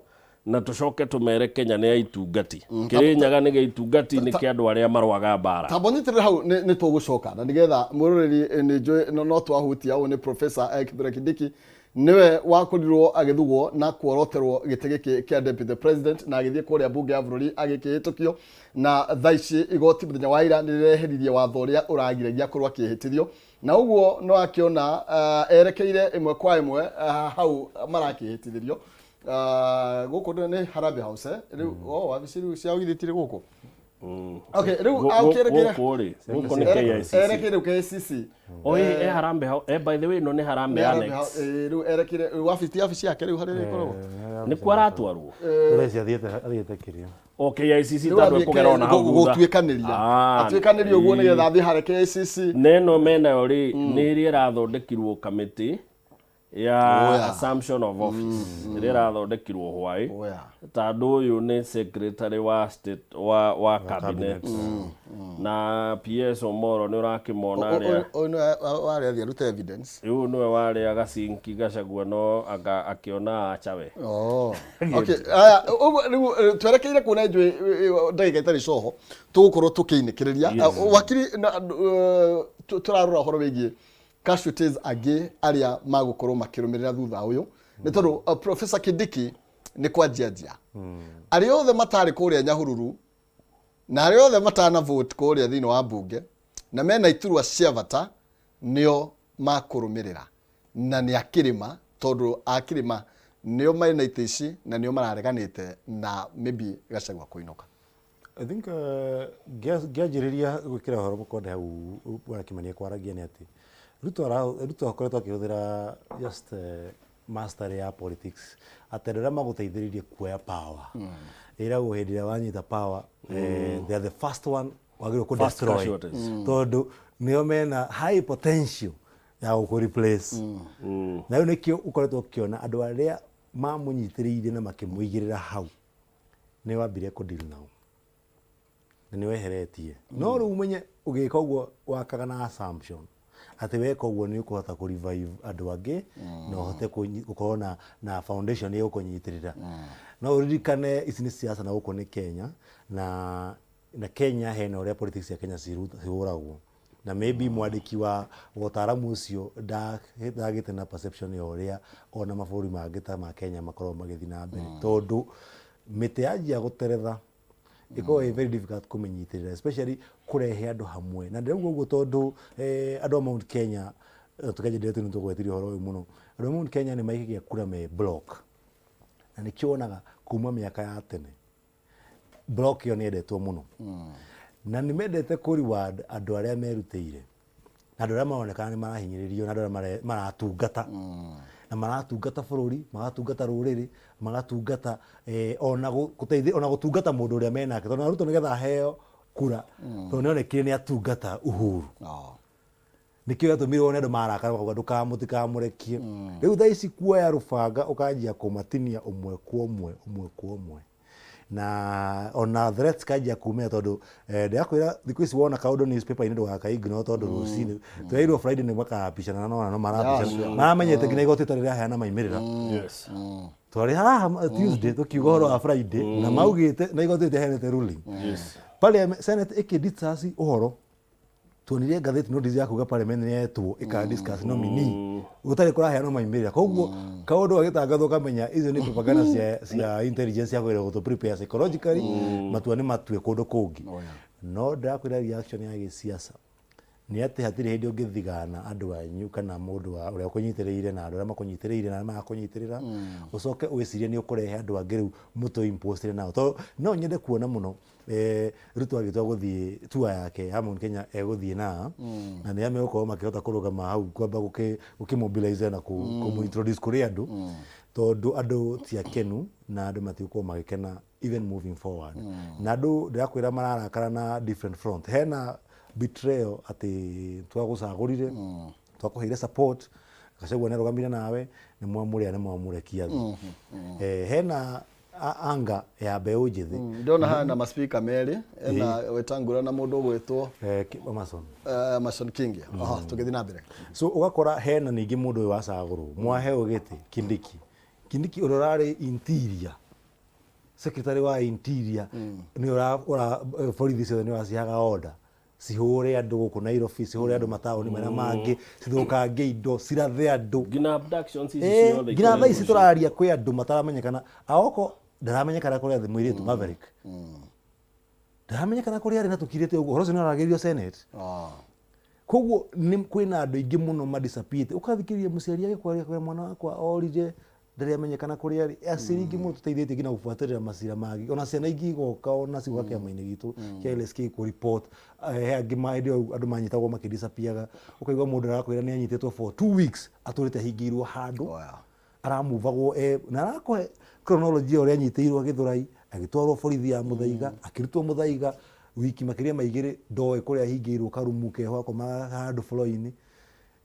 Na tũcoke tũmere Kenya nĩ ya itungati. Kĩrĩnyaga nĩ gĩa itungati, nĩ kĩa andũ arĩa marũaga mbara. Tamba ũnyitĩrĩre hau, nĩ tũgũcoka na nĩgetha mwĩroreri nĩ njũĩ no twahutia. Ũyũ nĩ Professor Kithure Kindiki, nĩwe wakorirwo agĩthugwo na kuoroterwo gĩtĩ gĩkĩ kĩa deputy president, na agĩthiĩ kũrĩa mbunge ya bũrũri agĩkĩhĩtũkio, na thaa ici igoti mũthenya wa ira nĩ rĩreheririe watho ũrĩa ũragiragia akorwo akĩhĩtithio, na ũguo no akĩona erekeire ĩmwe kwa ĩmwe hau marakĩhĩtithĩrio. Gũkũ nĩ Harambee House, eh? Rĩu oh, wabici rĩu cia ũgithĩ tirĩ gũkũ. Okay, rĩu akĩerekeire Gũkũ rĩ, gũkũ nĩ KICC. Erekeire KICC. O ĩ, e Harambee House. By the way, ĩno nĩ Harambee Nĩ Harambee Annex. House, rĩu erekeire wabici, ti wabici yake rĩu harĩa ĩkoragwo. Nĩkuo aratwarwo? Thaa ici athiĩte kĩrĩa. O KICC Rĩu tondũ athiĩ ekũgera ona hau thutha. Gũtuĩkanĩria. Ah, Atuĩkanĩria ũguo nĩgetha athiĩ harĩa KICC. Na ĩno menayo rĩ, nĩ ĩrĩa ĩrathondekirwo kamĩtĩ ya assumption of office, ĩrĩa ĩrathondekirwo hwaĩ, tondũ ũyũ nĩ secretary wa state wa cabinet na PS Omoro nĩ ũrakĩmona arĩa. Ũyũ nĩwe warĩ athiĩ arute evidence. Ũyũ nĩwe warĩ agacinki Gachagua, no anga akĩona achawe. Oh. Okay, aya, ũguo rĩu twerekeire kuona njũĩ ndagĩka itarĩ coho tũgũkorwo tũkĩinĩkĩrĩria. Wakiri na, tũrarora ũhoro wĩgiĩ casualties angĩ arĩa magũkorwo makĩrũmĩrĩra thutha ũyũ, nĩ tondũ Professor Kindiki nĩ kwanjianjia arĩa othe matarĩ kũrĩa Nyahururu na arĩa othe matana vote kũrĩa thĩinĩ wa mbunge na mena iturwa cia bata nĩo makũrũmĩrĩra, na nĩ akĩrĩma, tondũ akĩrĩma nĩo mena itĩ ici na nĩo marareganĩte na maybe Gachagua kũinũka. I think ngĩanjĩrĩria gwĩkĩra ũhoro mũkonde hau Bwana Kimani ekwaragia nĩ atĩ Ruto akoretwo akĩhũthĩra just mastery ya politics, atĩ andũ arĩa magũteithĩrĩirie kuoya power, ĩragwo hĩndĩ ĩrĩa wanyita power, they are the first one wagĩrĩirwo kũ First destroy, casualties. Tondũ nĩo mena high potential ya gũkũ replace. Na rĩu nĩkĩo ũkoretwo ũkĩona andũ arĩa mamũnyitĩrĩire na makĩmũigĩrĩra hau nĩ wambire kũ deal nao na nĩ weheretie. No rĩu ũmenye ũgĩka ũguo wakaga na assumption atĩ weka ũguo nĩ ũkũhota kũ revive andũ angĩ na ũhote gũkorwo na foundation ĩgũkũnyitĩrĩra. No ũririkane ici nĩ siasa na gũkũ nĩ Kenya, na Kenya hena ũrĩa politics cia Kenya cihũragwo, na maybe mwandĩki wa ũtaaramu ũcio ndagĩte na perception ya ũrĩa ona mabũrũri mangĩ ta ma Kenya makoragwo magĩthiĩ na mbere, tondũ mĩtĩ yanjia gũteretha ĩkoragwo ĩ very difficult kũmĩnyitĩrĩra, especially kũrehe andũ hamwe. Na ndĩrauga ũguo tondũ andũ a Mount Kenya, tũkĩanjia nĩ tũgwetirie ũhoro ũyũ mũno, andũ a Mount Kenya nĩ maikagia kura me block, na nĩkĩo wonaga kuma mĩaka ya tene block ĩyo nĩ yendetwo mũno, na nĩ mendete kũ reward andũ arĩa merutĩire na andũ arĩa maronekana nĩ marahinyĩrĩrio na andũ arĩa maratungata na maratungata bũrũri, magatungata rũrĩrĩ, magatungata ona gũteithia, ona gũtungata mũndũ ũrĩa menake, tondũ na Ruto nĩgetha aheo kura tondũ nĩonekire nĩ atungata Uhuru. Nĩkĩo gĩatũmire wone andũ marakara makauga ndũkamũtikamũrekie. Rĩu thaa ici kuoya rũbanga ũkanjia kũmatinia ũmwe kwa ũmwe, ũmwe kwa ũmwe, na ona threats kanjia kumĩra, tondũ ndĩrakwĩra thikũ ici wona kaũndũ newspaper-inĩ ndũgaka ignore, tondũ rũcinĩ twerirwo Friday nĩ makapicana, na nona no marapicana, maramenyete nginya igoti rĩtarĩ rĩraheana maimĩrĩra. Twarĩ haha Tuesday tũkiuga ũhoro wa Friday na maugĩte na igoti rĩtiheanĩte ruling. Parliament, Senate ĩkĩ discuss ũhoro, tuonire ngathĩti notice ya kuga parliament nĩ yetwo ĩka discuss nominee gũtarĩ kũraheanwo maimĩrĩra. Koguo kaũndũ gagĩtangathwo kamenya icio nĩ propaganda cia intelligence ya kũgeria gũtũ prepare psychologically, matua nĩ matue kũndũ kũngĩ. No ndĩrakwĩra reaction ya gĩsiasa nĩ atĩ hatirĩ hĩndĩ ũngĩthigana andũ anyu kana mũndũ wa ũrĩa ũkũnyitĩrĩire na andũ arĩa makũnyitĩrĩire na arĩa marakũnyitĩrĩra, ũcoke wĩcirie nĩ ũkũrehe andũ angĩ rĩu mũtũ impose nao, tondũ no nyende kuona mũno Ruto agĩtua gũthiĩ tour yake ya Mount Kenya egũthiĩ na nĩ megũkorwo makĩhota kũrũgama hau kwamba gũkĩ mobilize na kũmũ introduce kũrĩ andũ, tondũ andũ ti akenu na andũ matigũkorwo magĩkena even moving forward. Na andũ ndĩrakwĩra mararakara na different front, hena betrayal atĩ twagũcagũrire, twakũheire support, Gachagua nĩ arũgamire nawe, nĩ mwamũrĩa, nĩ mwamũrekia thĩ. Hena anga ya mbeũ njĩthĩ. Ndĩrona haha na maspika merĩ, ena Wetangula na mũndũ ũgwĩtwo Amason. Amason Kingi. Aha, tũgĩthiĩ na mbere. So ũgakora hena ningĩ mũndũ ũyũ wacagũrwo mwaheo gĩtĩ, Kindiki, Kindiki ũrĩa ũrarĩ interior. Secretary wa interior nĩ ũra ũra borithi ciothe nĩ ũracihaga order cihũre andũ gũkũ Nairobi, cihũre andũ mataũni marĩa mangĩ, cithũkangie indo, cirathe andũ. Nginya abductions ici Eh, ciothe nginya thaa ici ikoretwo tũraria kwĩ andũ mataramenyekana. Aoko ndaramenyekana kũrĩa arĩ, mũirĩtu Maverick ndaramenyekana kũrĩa arĩ na tũkirĩte ũguo. Ũhoro ũcio nĩ ũraragĩrio Senate. Koguo nĩ kwĩna andũ aingĩ mũno madisappearĩte. Ũkathikĩrĩria mũciari agĩkwaria akauga mwana wakwa orire ndarĩ amenyekana kũrĩa arĩ. Aciari aingĩ mũno tũteithĩtie nginya gũbuatĩrĩra macira mangĩ. Ona ciana ingĩ igoka ona cigoka kĩama-inĩ gitũ kĩa LSK kũ report. He angĩ hĩndĩ ĩyo andũ manyitagwo makĩdisappear-ga. Ũkaigua mũndũ arakwĩra nĩ anyitĩtwo for 2 weeks atũrĩte ahingĩirwo handũ aramuvagwo e na arakũhe chronology ya ũrĩa anyitĩirwo Gĩthũrai, agĩtwarwo borithi ya Mũthaiga, akĩrutwo Mũthaiga wiki makĩria ma 2 ndoĩ kũrĩa ahingĩirwo karumu keho akomaga handũ floor-inĩ.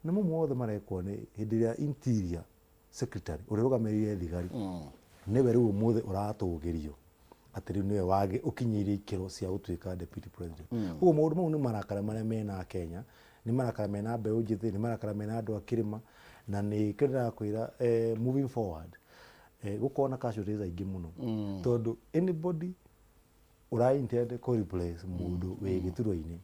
Na mau mothe marekwo nĩ hĩndĩ ĩrĩa interior secretary ũrĩa ũrũgamĩrĩire thigari nĩwe rĩu ũmũthĩ ũratũgĩrio atĩ rĩu nĩwe wagĩ ũkinyĩire ikĩro cia gũtuĩka deputy president. Koguo maũndũ mau nĩ marakara marĩa mena Kenya, nĩ marakara mena mbeũ njĩthĩ, nĩ marakara mena andũ a kĩrĩma, na nĩ kĩo ndĩrakwĩra moving forward gũkorwo na casualties aingĩ mũno tondũ anybody ũra intend kũ replace mũndũ wĩ gĩturwa-inĩ,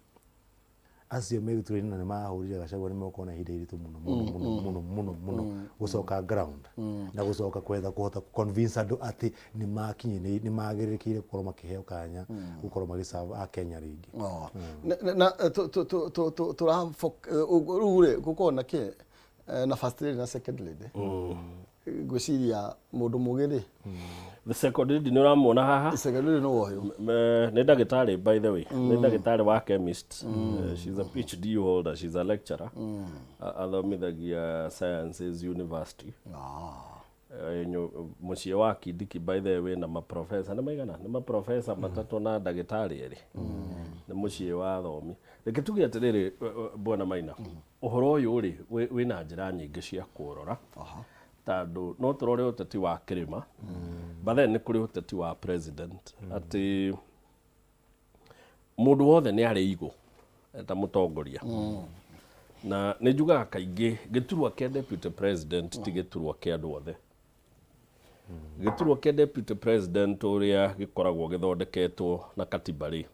acio me gĩturwa-inĩ na nĩ marahũrire Gachagua nĩ megũkorwo na ihinda iritũ mũno mũno mũno mũno mũno mũno gũcoka ground na gũcoka kwetha kũhota convince andũ atĩ nĩ makinyĩrĩ nĩ magĩrĩrĩkĩire gũkorwo makĩheo kanya gũkorwo magĩserve a Kenya rĩngĩ. Oh. Na tũra rĩu rĩ gũkorwo na kĩ na first lady na second lady, ngwĩciria mũndũ mũgĩ rĩ. The second lady nĩ ũramuona haha. Second lady nĩ woyũ. Nĩ ndagĩtarĩ, by the way, nĩ ndagĩtarĩ wa chemist. She's a PhD holder, she's a lecturer. Athomithagia Sciences University. Mũciĩ wa Kindiki, by the way, na maprofesa nĩ maigana, nĩ maprofesa matatũ na ndagĩtarĩ erĩ, nĩ mũciĩ wa athomi. Reke tuge atĩrĩrĩ, bwana Maina, ũhoro ũyũ rĩ wĩna njĩra nyingĩ cia kũrora, tondũ no tũrore ũteti wa kĩrĩma, but then nĩ kũrĩ ũteti wa president, atĩ mũndũ wothe nĩ arĩ igũ ta mũtongoria. Na nĩ njugaga kaingĩ gĩturwa kĩa deputy president ti gĩturwa kĩa andũ othe. Gĩturwa kĩa deputy president ũrĩa gĩkoragwo gĩthondeketwo na katiba rĩ,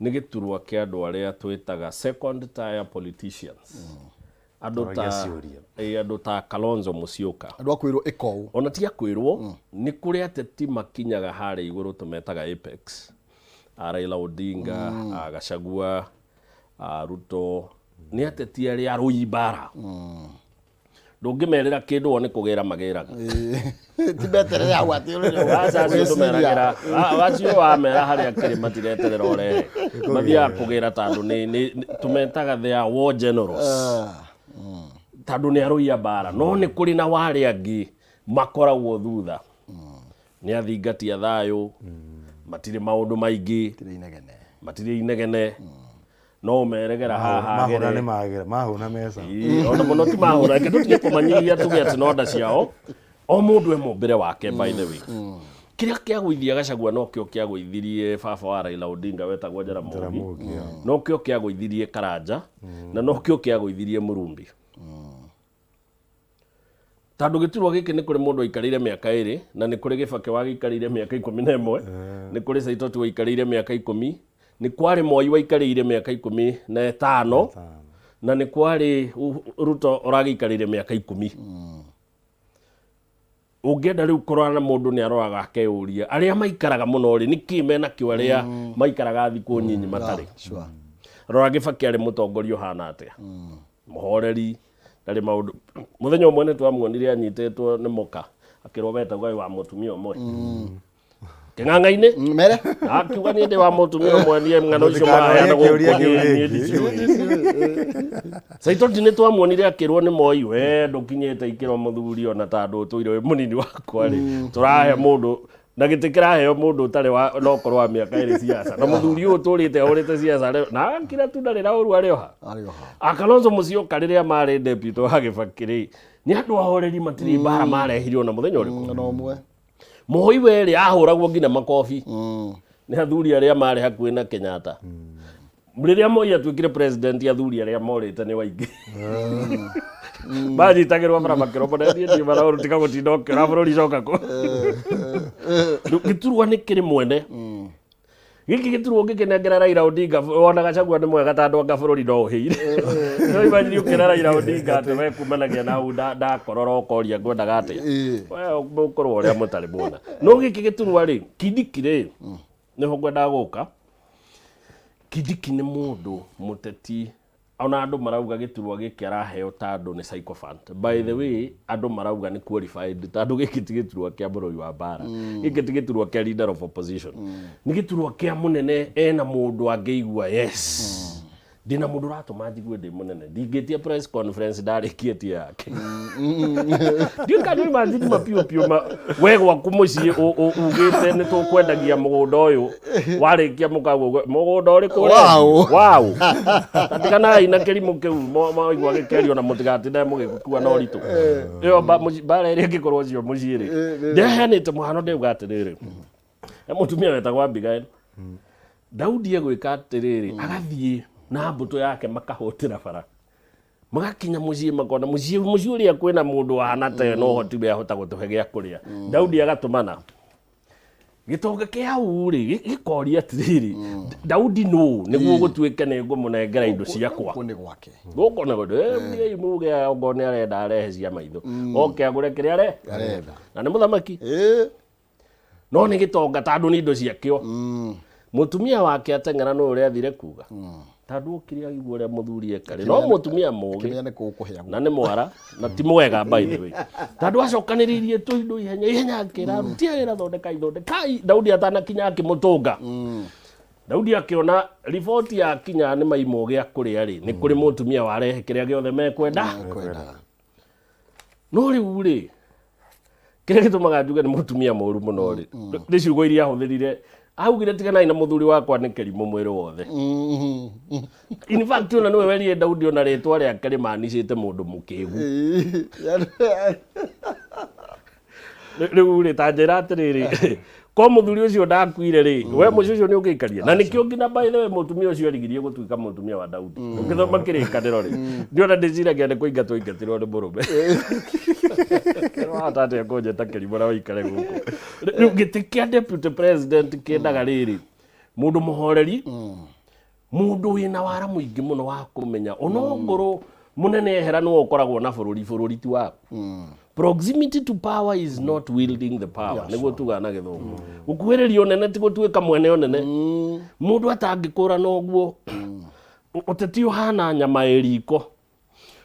nĩ gĩturwa kĩa andũ arĩa twĩtaga second tier politicians, andũ ta Toragia ciũria. Ĩ, andũ ta Kalonzo Musyoka. Andũ a kwĩrwo ĩka ũũ. Ona ti akwĩrwo, nĩ kũrĩ ateti makinyaga harĩa igũrũ tũmetaga apex, a Raila Odinga, a Gachagua, a Ruto, nĩ ateti arĩa arũi mbara, ndũngĩmerĩra kĩndũ, o nĩ kũgĩra magĩraga. Ti meterere hau atĩ ũrĩ. Aca, acio ndũmeragĩra, acio wamera harĩa kĩrĩ matireterera ũrehe, mathiaga kũgĩra, tondũ nĩ tũmetaga they are war generals, tondũ nĩ arũi a mbara. No nĩ kũrĩ na warĩa angĩ makoragwo thutha, nĩ athingati a thayũ, matirĩ maũndũ maingĩ. Tirĩ inegene. Matirĩ inegene, no ũmeregera haha. Mahũra. Agere. Nĩ magĩra mahũna meca. Ĩĩ, ona mũno ti mahũra, reke tũtige kũmanyihia, tuge atĩ nonda ciao, o mũndũ e mũmbĩre wake. By the way, kĩrĩa kĩagũithia Gachagua nokĩo kĩagũithirie baba wa Raila Odinga wetagwo Jaramogi. Jaramogi, yeah. Nokĩo kĩagũithirie Karanja na nokĩo kĩagũithirie Murumbi, tondũ gĩturwa gĩkĩ nĩ kũrĩ mũndũ aikarĩire mĩaka 2, na nĩ kũrĩ Gĩbakĩ wagĩikarĩire mĩaka 11, nĩ kũrĩ Saitoti waikarĩire mĩaka 10, nĩ kwarĩ Moi waikarĩire mĩaka 15, na nĩ kwarĩ Ruto ũragĩikarĩire mĩaka 10. Ũngĩenda rĩu kũrora na mũndũ nĩ aroraga akeyũria, arĩa maikaraga mũno rĩ, nĩkĩ menakĩo arĩa maikaraga thikũ nyinyi matarĩ? Rora Gĩbakĩ, arĩ mũtongoria ũhana atĩa, mũhoreri, ndarĩ maũndũ. Mũthenya ũmwe nĩ twamuonire anyitĩtwo nĩ mũka akĩrwo wetagwo wĩ wa mũtumia ũmwe kĩng'ang'a-inĩ. Mere. Akiuga niĩ ndĩ wa mũtumia ũmwe, niĩ ng'ano icio Mũtikanorie maraheana kĩũria gũkũ kĩu niĩ rĩngĩ. ndiciũĩ. Saitoti nĩ twamuonire akĩrwo nĩ Moi, we ndũkinyĩte ikĩro mũthuri, ona tondũ ũtũire wĩ mũnini wakwa rĩ, tũrahe mũndũ na gĩtĩ kĩraheo mũndũ ũtarĩ wa no korwo wa mĩaka 2 siasa, na mũthuri ũyũ ũtũrĩte ahũrĩte siasa na akira tu ndarĩ na ũru arĩ oha. Arĩ oha. Akalonzo Musyoka rĩrĩa marĩ deputy wa Gĩbakĩ rĩ, nĩ andũ ahoreri, matirĩ mbara marehire ona mũthenya ũrĩkũ. Na ũmwe. Moi werĩ ahũragwo nginya makobi nĩ athuri arĩa marĩ hakuhĩ na Kenyatta. Rĩrĩa Moi atuĩkire president, athuri arĩa morĩte nĩ waingĩ manyitagĩrwo bara makĩrwo mũno, niĩ ndiĩ maraũru, tiga gũtinda ũkĩũra bũrũri, coka kũ. Rĩu gĩturwa nĩ kĩrĩ mwene. Gĩkĩ gĩturwa ũngĩkĩnengera Raila Odinga wona Gachagua nĩ mwega tondũ anga bũrũri no ũhĩire. No imagine ũkĩra Raila Odinga atĩ we kumanagia na hau ndakorora ũkoria ngwendaga atĩa. We mũkorwo ũrĩa mũtarĩ muona. No gĩkĩ gĩturwa rĩ, Kindiki rĩ, nĩho ngwendaga gũka. Kindiki nĩ mũndũ mũteti ona andũ marauga gĩturwa gĩkĩ araheo tandũ nĩ sycophant. By the way, andũ marauga nĩ qualified tandũ gĩkĩ ti gĩturwa kĩa mũrũi wa mbara. Gĩkĩ ti gĩturwa kĩa leader of opposition. Nĩ gĩturwa kĩa mũnene ena mũndũ angĩigua yes. Ndĩna mũndũ ũratũma njigue ndĩ mũnene. Ndingĩtia press conference ndarĩkie tie yake. Ndiũĩ kana nĩ imagine ma piũ piũ ma we gwaku mũciĩ ugĩte nĩ tũkwendagia mũgũnda ũyũ warĩkia mũkagwo mũgũnda ũrĩkũ ũrendio? Wow. Wow. Tiganai na kĩrimũ kĩu mwaigua gĩkĩario na mũtigatinde mũgĩkua na ũritũ. Ĩyo mbara ĩrĩa ĩngĩkorwo ũcio mũciĩ rĩ. Ndĩraheanĩte mũhano ndĩuga atĩrĩrĩ. He mũtumia wetagwo Abigail. Daudi egwĩka atĩrĩrĩ, agathiĩ na mbũtũ yake makahũtĩra bara. Magakinya mũciĩ makona mũciĩ mũciĩ ũrĩa kwĩna mũndũ wahana ta ena ũhoti we ahota gũtũhe gĩa kũrĩa. Daudi agatũmana. Gĩtonga kĩa hau rĩ, gĩkoria atĩrĩrĩ, Daudi nũ nĩguo gũtuĩke nĩ ngũmũnengera indo ciakwa. Gũkũ nĩ gwake. Gũkũ nĩ gwake. Muge okorwo nĩ arenda arehe cia maitho. Oke agũre kĩrĩa Arenda. Na nĩ mũthamaki. No nĩ gĩtonga tondũ nĩ indo ciakĩo. Mũtumia wake ateng'era nĩ ũrĩa athire kuga. Tondũ okire aigua ũrĩa mũthuri eka rĩ. No mũtumia mũgĩ. Kĩmenya nĩ kũkũhĩa. Na nĩ mwara na ti mwega by the way. Tondũ acokanĩrĩirie tũindo ihenya ihenya akĩra aruti a wĩra thondekai thondekai. Daudi atanakinya akĩmũtũnga. Daudi akĩona riboti yakinya nĩ maimwo gĩa kũrĩa rĩ, nĩ kũrĩ mũtumia warehe kĩrĩa gĩothe mekwenda. No rĩu rĩ, kĩrĩa gĩtũmaga njuge nĩ mũtumia mũru mũno rĩ, nĩ ciugo iria ahũthĩrire. Augire tiganai na mũthuri wakwa nĩ kĩrimũ mwĩrĩ wothe. In fact ona nĩwe werire Daudi ona rĩtwa rĩake rĩmanicĩte mũndũ mũkĩgu. Rĩu rĩ ta njĩra atĩrĩrĩ, ko mũthuri ũcio ndakuire rĩ, we mũciĩ ũcio nĩ ũngĩikaria? Na nĩkĩo nginya by the way mũtumia ũcio erigirie gũtuĩka mũtumia wa Daudi. Ũngĩthoma kĩrĩkanĩro rĩ, ndiona ndĩciragia nĩ kũingatwo aingatirwo nĩ mũrũme. Wahota atĩa kũnjĩta kĩrimũ na ũikare gũkũ? Rĩu gĩtĩ kĩa deputy president kĩendaga rĩrĩ, mũndũ mũhoreri, Mũndũ wĩna wara mũingĩ mũno wa kũmenya ona ongorwo mũnene ehera nĩwe ũkoragwo na bũrũri, bũrũri ti waku. Proximity to power is not wielding the power, nĩguo tugaga na gĩthũngũ. Gũkuhĩrĩria ũnene ti gũtuĩka mwene ũnene. Mũndũ atangĩkũrana ũguo, ũteti ũhana nyama ĩ riko.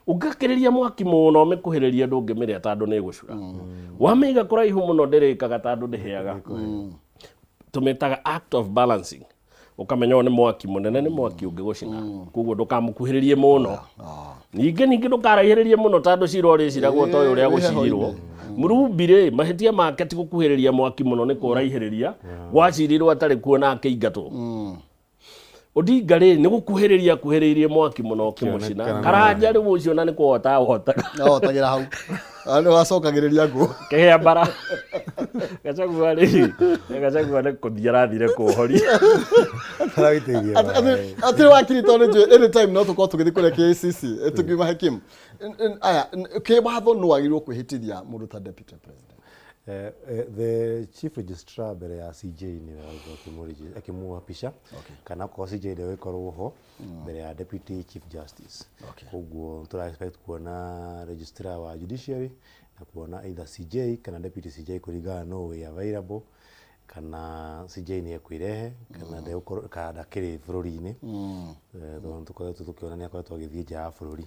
Ũngĩakĩrĩria mwaki mũno ũmĩkuhĩrĩrie ndũngĩmĩrĩa tondũ nĩ ĩgũcura. Wamĩiga kũraihu mũno ndĩrĩkaga tondũ ndĩhĩaga. Tũmĩtaga act of balancing. Ũkamenya ũyũ nĩ mwaki mũnene nĩ mwaki ũngĩgũcina. Koguo ndũkamũkuhĩrĩrie mũno. Ningĩ ningĩ ndũkaraihĩrĩrie mũno tondũ cira ũrĩciragwo ta ũyũ ũrĩa gũcirwo. Mũrumbi rĩ, mahĩtia make ti gũkuhĩrĩria mwaki mũno nĩ kũraihĩrĩria, gwacirirwo atarĩ kuo na akĩingatwo. Odinga rĩ nĩ gũkuhĩrĩria akuhĩrĩirie mwaki mũno ũkĩmũcina. Kĩonekana Karanja rĩu ũcio na nĩ kũhota ahotaga. Ahotagĩra hau. Ah, nĩ wacokagĩrĩria ngũ. Kĩhĩa mbara. Gachagua rĩ, Gachagua nĩ kũthiĩ arathire kũhoria. Atirĩ wakiri tondũ nĩnjũĩ anytime no tũkorwo tũgĩthiĩ kũrĩa KICC tũkiuma Hakim. Aya, kĩwatho nũ wagĩrĩirwo kwĩhĩtithia mũndũ ta deputy president? The chief registrar mbere ya CJ nĩwe wagĩrĩirwo akĩmũapisha kana okorwo CJ ndegũgĩkorwo ho mbere ya deputy chief justice. Koguo tũra expect kuona registrar wa judiciary na kuona either CJ kana deputy CJ kũringana nũ wĩ available kana CJ nĩ ekwĩrehe kana ndegũkorwo kana ndakĩrĩ bũrũri-inĩ. Tondũ tũkoretwo tũkĩona nĩ akoretwo agĩthiĩ nja ya bũrũri.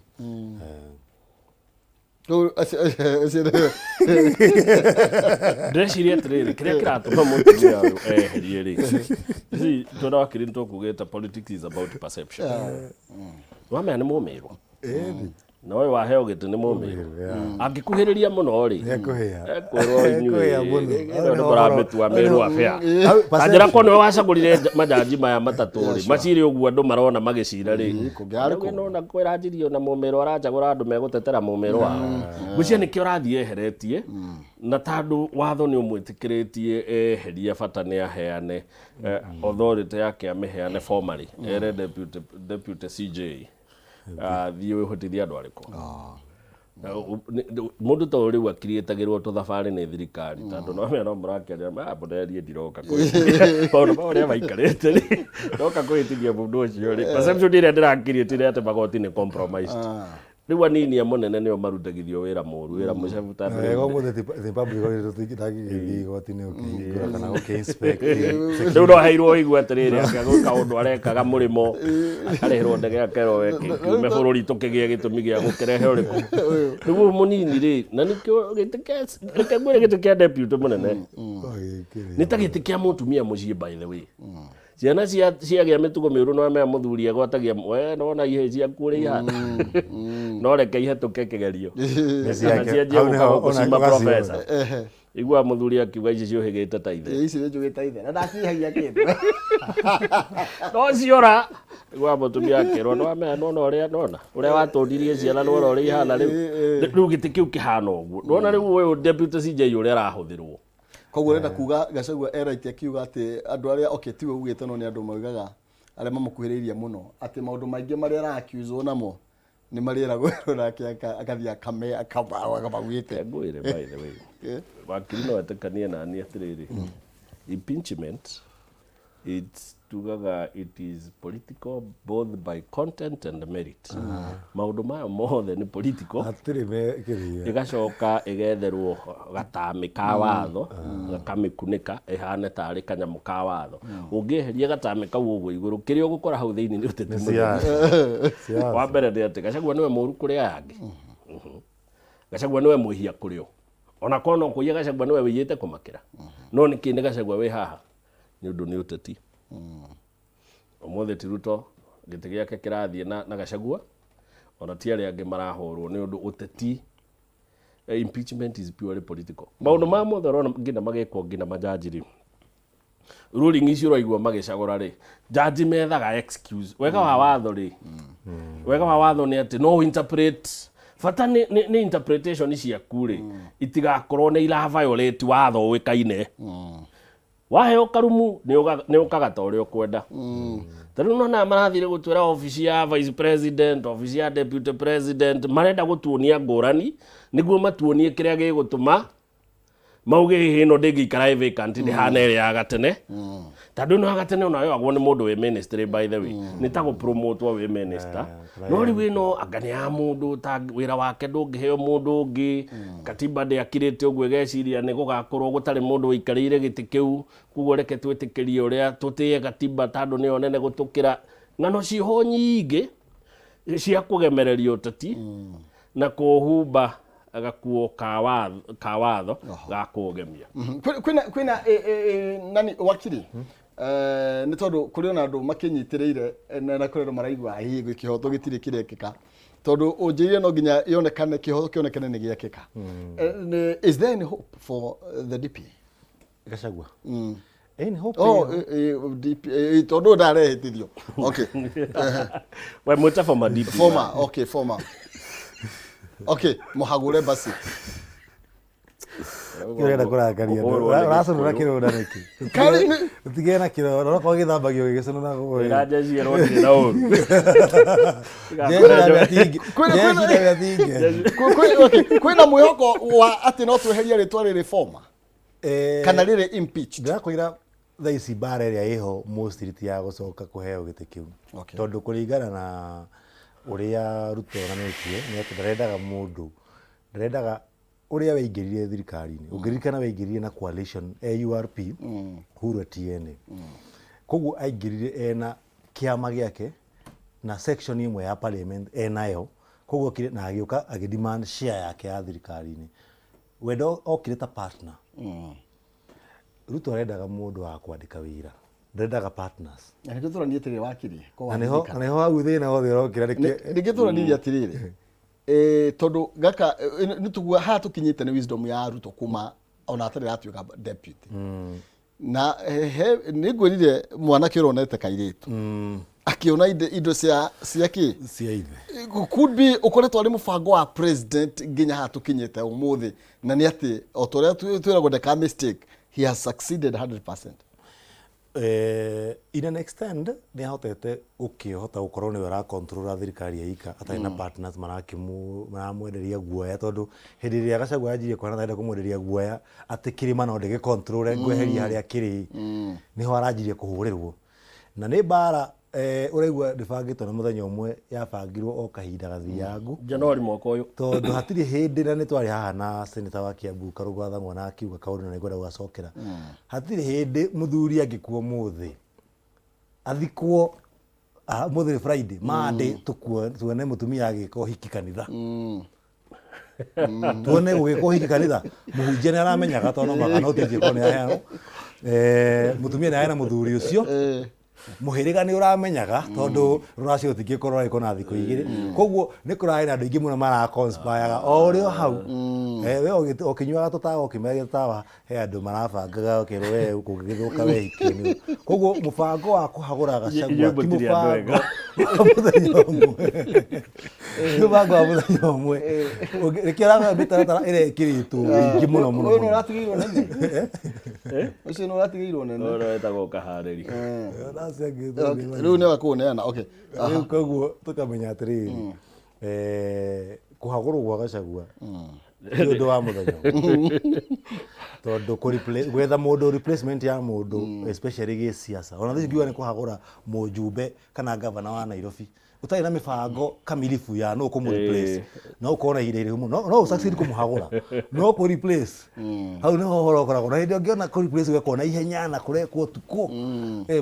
Ndĩreciria atĩrĩrĩ, kĩrĩa kĩratũma mũtumia ũyũ eherie rĩ, ici twĩna wakiri nĩ tũkugĩte politics is about perception. Wamenya nĩ mũmĩrũ na ũyũ waheo gĩtĩ nĩ mũmĩrũ, angĩkuhĩrĩria mũno rĩ, ekwĩrwo inyuĩ ĩno nĩ mũramĩtua Meru affair. Ta njĩra ko nĩwe wacagũrire majaji maya matatũ rĩ, macire ũguo andũ marona magĩcira rĩ, Rĩu nona kwĩranjirie ona mũmĩrũ aracagũra andũ megũtetera mũmĩrũ wao. Ngwĩciria nĩkĩo ũrathiĩ eheretie na tondũ watho nĩ ũmwĩtĩkĩrĩtie eherie bata nĩ aheane authority yake amĩheane formally ere deputy, deputy CJ athiĩ wĩhotithie andũ arĩkũ. Mũndũ ta ũyũ rĩu akiriĩtagĩrwo tũthabarĩ nĩ thirikari tondũ no mea no mũrakĩaria mũnerie ndiroka kũhĩtithia maũndũ ma ũrĩa maikarĩte rĩ ndoka kũhĩtithia mũndũ ũcio rĩ perception ĩrĩa ndĩrakiriĩtire atĩ magoti nĩ compromised. Rĩu anini a mũnene nĩo marutagithio wĩra mũru, wĩra mũcabu ta Na wega ũmũthĩ ti public holiday tũtingĩthiĩ igoti-inĩ gũkĩhingũra kana gũkĩ-inspect. Rĩu no heirwo ũigue atĩrĩrĩ akĩaga gwĩka ũndũ arekaga mũrĩmo akarĩhĩrwo ndege akerwo we kiume bũrũri tũkĩgĩe gĩtũmi gĩa gũkĩrehe ũrĩkũ. Rĩu ũyũ mũnini rĩ na nĩkĩo gĩtĩ kĩa reke ngwĩre gĩtĩ kĩa deputy mũnene nĩ ta gĩtĩ kĩa mũtumia mũciĩ by the way. Ciana cia ciagĩa mĩtugo mĩũru no amea mũthuri agwatagia we nona ihĩ ciaku ũrĩa ihana no reke ihetũke kĩgerio. Nĩ Kana ciake. cianjie Hau gũka nĩho gũkũ ona cima ũgaciona. professor. Iguaga mũthuri akiuga ici ciũhĩgĩte ta ithe. Ici nĩ njũgĩ ta ithe na ndacihagia kĩndũ. No ciora iguaga mũtumia akĩrwo nĩ wamenya nona ũrĩa nona ũrĩa watũnirie ciana nĩwona ũrĩa ihana rĩu. Rĩu gĩtĩ kĩu kĩhana ũguo. Nĩwona rĩu ũyũ deputy CJ ũrĩa arahũthĩrwo. Koguo ũrenda kuga Gachagua e right akiuga atĩ andũ arĩa okay tiwe ugĩte no nĩ andũ maugaga arĩa mamũkuhĩrĩirie mũno atĩ maũndũ maingĩ marĩa ara accuse namo nĩ marĩa eragwo nake akathiĩ akame akamaugĩte. Ngwĩre by the way. Wakiri no etĩkanie nani atĩrĩrĩ. Impeachment it's tugaga it is political both by content and merit. Maũndũ maya mothe nĩ political. Hatirĩ me kĩrĩa. Ĩgacoka ĩgetherwo gatamĩ ka watho gakamĩkunĩka ĩhane tarĩ kanyamũ ka watho. Ũngĩeheria gatamĩ kau ũguo igũrũ kĩrĩa ũgũkora hau thĩinĩ nĩ ũteti Nĩ mũtheri. siasa. Siasa. Wa mbere nĩ atĩ Gachagua nĩwe mũũru kũrĩ aya angĩ. Gachagua nĩwe mwĩhia kũrĩ o. Ona korwo no kũiya Gachagua nĩwe wĩiyĩte kũmakĩra. No nĩkĩ nĩ Gachagua wĩ haha? Nĩ ũndũ nĩ ũteti. Ũmũthĩ ti Ruto gĩtĩ gĩake kĩrathiĩ na Gachagua, ona ti arĩa angĩ marahũrwo nĩ ũndũ ũteti. Impeachment is purely political. Maũndũ maya mothe ũrona nginya magĩkwo nginya majaji rĩ, ruling icio ũraigua magĩcagũra rĩ, jaji methaga excuse. Wega wa watho rĩ, wega wa watho nĩ atĩ no interpret bata nĩ interpretation ciaku rĩ itigakorwo nĩ ira violate watho ũĩkaine. Waheo karumu nĩ ũkaga ta ũrĩa ũkwenda. Ta rĩu nona marathire gũtwĩra obici ya vice president, obici ya deputy president, marenda gũtuonia ngũrani nĩguo matuonie kĩrĩa gĩgũtũma mauge hihi ĩno ndĩngĩikara ĩ vacant ndĩhana ĩrĩa ya gatene. Tondũ ĩno ya gatene ona yoyagwo nĩ mũndũ wĩ ministry by the way. Nĩ ta gũpromotwo wĩ minister. No rĩu ĩno anga nĩ ya mũndũ ta wĩra wake ndũngĩheo mũndũ ũngĩ. Katiba ndĩakirĩte ũguo ĩgeciria nĩ gũgakorwo gũtarĩ mũndũ ũikarĩire gĩtĩ kĩu, koguo reke twĩtĩkĩrie ũrĩa tũtĩye katiba tondũ nĩyo nene gũtũkĩra. Ng'ano ciĩho nyingĩ cia kũgemereria ũteti na kũhumba gakuo ka watho ga kũgemia. Kwĩna kwĩna nani wakiri nĩ tondũ kũrĩ ona andũ makĩnyitĩrĩire na kũrĩ andũ maraigua hihi kĩhoto gĩtirĩ kĩrekĩka tondũ ũnjĩrire no nginya yonekane kĩhoto kĩonekane nĩ gĩekĩka. Is there any hope for the DP? Gachagua. Any hope? Oh, DP, tondũ ndarehĩtithio. Okay. We mwĩta former DP. Former, okay, former. Okay, mũhagũre basi. Ũrenda kũrakaria andũ. Ũhũrwo nĩ Ũraconora Gĩkũyũ. kĩronda nĩkĩ? Karĩ nĩ- Ũtigĩre na kĩronda, onokorwo gĩthambagio gĩgĩconũragwo. Ĩra jeshi ĩrwo ndirĩ na ũru. Jeshi na mĩatinge. Kwĩna- Jeshi na mĩatinge. Okay, kwĩna mwĩhoko wa atĩ no tweherie rĩtwa rĩrĩ former kana rĩrĩ impeached. Ndĩrakwĩra thaa ici mbara ĩrĩa ĩho mostly ti ya gũcoka kũheo gĩtĩ kĩu. Tondũ kũringana na ũrĩa Ruto onanĩtie nĩ atĩ ndarendaga mũndũ, ndarendaga ũrĩa weingĩrire thirikari-inĩ. Ũngĩririkana weingĩrire na coalition AURP, Uhuru TNA. Koguo aingĩrire ena kĩama gĩake na section ĩmwe ya parliament enayo, koguo okire na agĩũka agĩ demand share yake ya thirikari-inĩ. Wendo okire ta partner. Ruto arendaga mũndũ wa kwandĩka wĩra, ndarendaga partners. Na nĩkĩo tũranie atĩrĩrĩ wakiri, ko Na nĩho waririkana. na nĩho hau thĩna wothe ũrokĩra nĩkĩo. Nĩkĩo tũranirie atĩrĩrĩ, tondũ gaka nĩ tugua haha tũkinyĩte nĩ wisdom ya Ruto kuma ona atarĩ aratuĩka deputy. Na he nĩ ngwĩrire mwanake ũronete kairĩtu akĩona indo cia kĩ cia ithe could be ũkoretwo arĩ mũbango wa president nginya haha tũkinyĩte ũmũthĩ, na nĩ atĩ o ta ũrĩa twĩragwo ndeka mistake, he has succeeded 100%. In an extent nĩ ahotete gũkĩhota gũkorwo nĩwe ũracontrol thirikari ya ika atarĩ na partners marakĩmũ maramwenderia guoya tondũ hĩndĩ ĩrĩa Gachagua yanjirie kuona arenda kũmwenderia guoya atĩ kĩrĩma no ndĩgĩcontrol ngweheria harĩa kĩrĩ nĩho aranjirie kũhũrĩrwo na nĩ mbara ũraigua ndĩbangĩtwo na mũthenya ũmwe yabangirwo o kahinda gathiangu Januari mwaka ũyũ tondũ hatirĩ hĩndĩ na nĩ twarĩ haha na seneta wa Kiambu Karũngũ wa Thang'wa na akiuga kaũndũ na nĩngwenda gũgacokera hatirĩ hĩndĩ mũthuri angĩkua ũmũthĩ athikwo ũmũthĩ nĩ Friday Monday tuone mũtumia agĩka ũhiki kanitha tuone gũgĩka ũhiki kanitha mũhunjia nĩ aramenyaga tondũ no mũhaka notice ĩkorwo nĩ yaheanwo mũtumia nĩ aheana mũthuri ũcio mũhĩrĩga nĩ ũramenyaga tondũ rũracio rũtingĩkorwo rarĩkwo na thikũ igĩrĩ koguo nĩ kũrarĩ na andũ aingĩ mũno maraconspiraga o ũrĩ o hau we ũkĩnyuaga tũtawa ũkĩmeragia tũtawa he andũ marabangaga ũkerwo we kũngĩgĩthũka we hikio nĩ koguo mũbango wa kũhagũra Gachagua Inyuĩ ti mũtirĩ andũ mũbango ega. wa mũthenya ũmwe ti mũbango wa mũthenya ũmwe Nĩkĩo ũramenya mĩtaratara ĩrekĩrĩtwo mĩingĩ mũno mũno Ũyũ nĩ mũno. ũratigĩirwo nene ũcio nĩ ũratigĩirwo nene Ũyũ wetagwo kaharĩri Okay, rĩu nĩ wakũneana okay Rĩu koguo tũkamenya atĩrĩrĩ kũhagũrwo gwa Gachagua ti ũndũ wa mũthenya ũmwe. Tondũ gwetha mũndũ replacement ya mũndũ especially gĩsiasa ona thaici ngiuga nĩ kũhagũra mũjumbe kana gavana wa Nairobi ũtarĩ na mĩbango kamilifu ya nũ ũkũmũ replace no ũkorwo na ihinda iraihu mũno no ũsucceed kũmũhagũra no kũ replace hau nĩho ũhoro ũkoragwo na hĩndĩ ũngĩona kũ replace gwekwo na ihenya na kũrekwo ũtukũ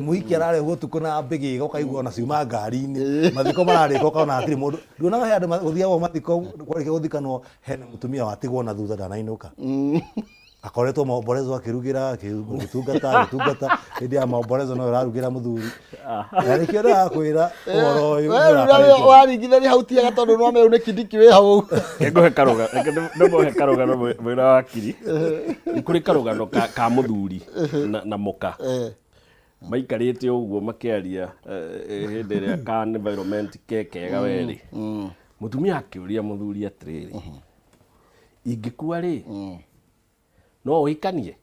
mũhiki ararehwo ũtukũ na mbĩgĩga ũkaigua ona ciuma ngari-inĩ mathiko mararĩka ũkona hatirĩ mũndũ nduonaga he andũ gũthiagwo mathiko kwarĩkia gũthikanwo hena mũtumia watigwo na thutha ndanainũka akoretwo maomborezo akĩrugĩra agĩtungata agĩtungata hĩndĩ ya maomborezo no ĩrarugĩra mũthuri na nĩkĩo ndĩrakwĩra ũhoro ũyũ nĩ ũrakarĩtie. Waringithania hau tiaga tondũ no meru nĩ Kindiki wĩ hau. Ngũhe karũgano, reke ndĩmũhe karũgano mwĩra wa kiri. Nĩ kũrĩ karũgano ka mũthuri na mũka. Maikarĩte ũguo makĩaria hĩndĩ ĩrĩa ka environment ke kega werĩ. Mũtumia akĩũria mũthuri atĩrĩrĩ, ingĩkua rĩ, no ũhikanie?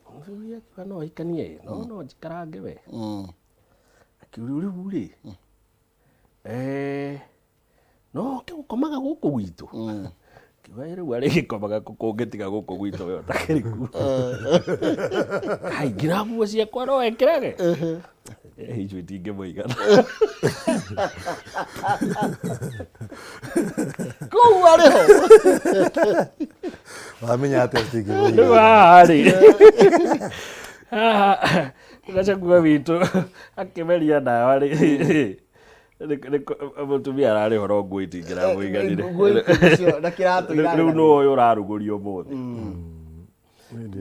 Mũthuri akiuga no ũhikanie, no no njikarange we. Akĩũrio rĩu rĩ, no oke gũkomaga gũkũ gwitũ? Akiuga rĩu arĩgĩkomaga kũ kũngĩ tiga gũkũ gwitũ we ũtakĩrĩ kuo. Kai nginya nguo ciakwa no ekĩrage? Icio itingĩmũigana. Kũu arĩ ho. Wamenya atĩa citingĩmũigana? Rĩu haha rĩ, haha Gachagua witũ akĩmeria ndawa rĩ, mũtumia ararĩ ho no nguo itingĩramũiganire. Nguo icio na kĩratũ Rĩu nũ ũyũ ũrarugũria ũmũthĩ?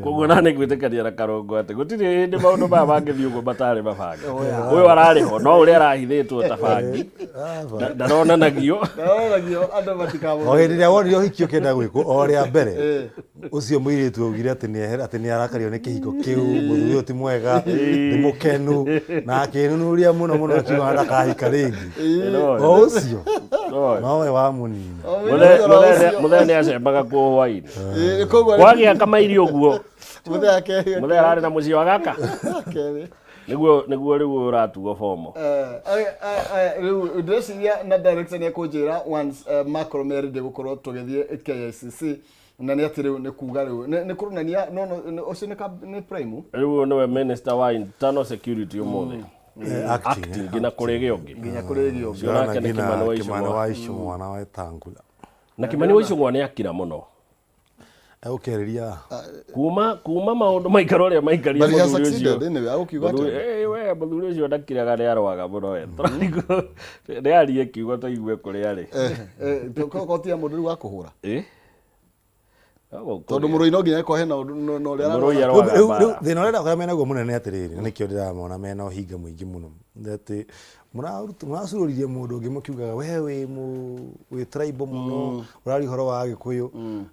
Koguo na nĩngwĩtĩkania na Karũngũ atĩ gũtirĩ hĩndĩ maũndũ maya mangĩthiĩ ũguo matarĩ mabange. Ũyũ ararĩ ho no ũrĩa arahithĩtwo ta bangi ndaronanagio. Ndaronanagio andũ matikamũmenye. O hĩndĩ ĩrĩa wonire ũhiki ũkĩenda gwĩkwo o rĩa mbere ũcio mũirĩtu augire atĩ atĩ nĩ arakario nĩ kĩhiko kĩu mũthuri ũyũ ti mwega nĩ mũkenu na akĩnunuria mũno mũno akiuga ndakahika rĩngĩ o ũcio nowe wamũnina. Mũthee nĩ acembaga kuo hwainĩ. Koguo Kwagĩa kamairi ũguo mũthee akerĩ. Mũthee ararĩ na mũciĩ wa gaka Akerĩ. Nĩguo rĩu ũratuo bomo. Rĩu ndĩreciria na director nĩ ekũnjĩra once makorwo me ready gũkorwo tũgĩthiĩ KICC na nĩ atĩ rĩu nĩ kuga rĩu nĩ kũronania no no ũcio nĩ prime. Rĩu nĩwe minister wa internal security ũmũthĩ. Acting, Acting nginya kũrĩ gĩũngĩ. Nginya kũrĩ gĩũngĩ. Ũcio nake nĩ Kimani wa Kimani Ichung'wa. wa Ichung'wa na Wetangula. Na Kimani wa Ichung'wa nĩ akira mũno. Ũkĩarĩria Kuma maũndũ maikara ũrĩa maikarire But he has mũthuri ũcio. succeeded anyway, agũkiuga atĩa? We mũthuri ũcio ndakiraga nĩ arwaga mũno we. Nĩ arie kiugo tũigue kũrĩa arĩ. Korwo ti ya mũndũ rĩu wa kũhũra. Tondũ mũrũi no nginya ĩkorwo hena ũndũ na ũrĩa Mũrũi ararora. arwaga Rĩu mbara. thĩna ũrĩa ndakora menaguo mũnene atĩrĩrĩ, na nĩkĩo ndĩramona mena ũhinga mũingĩ mũno. Nĩ atĩ mũracurũririe mũndũ ũngĩ mũkiugaga we wĩ tribal mũno, ũraria ũhoro wa Gĩkũyũ.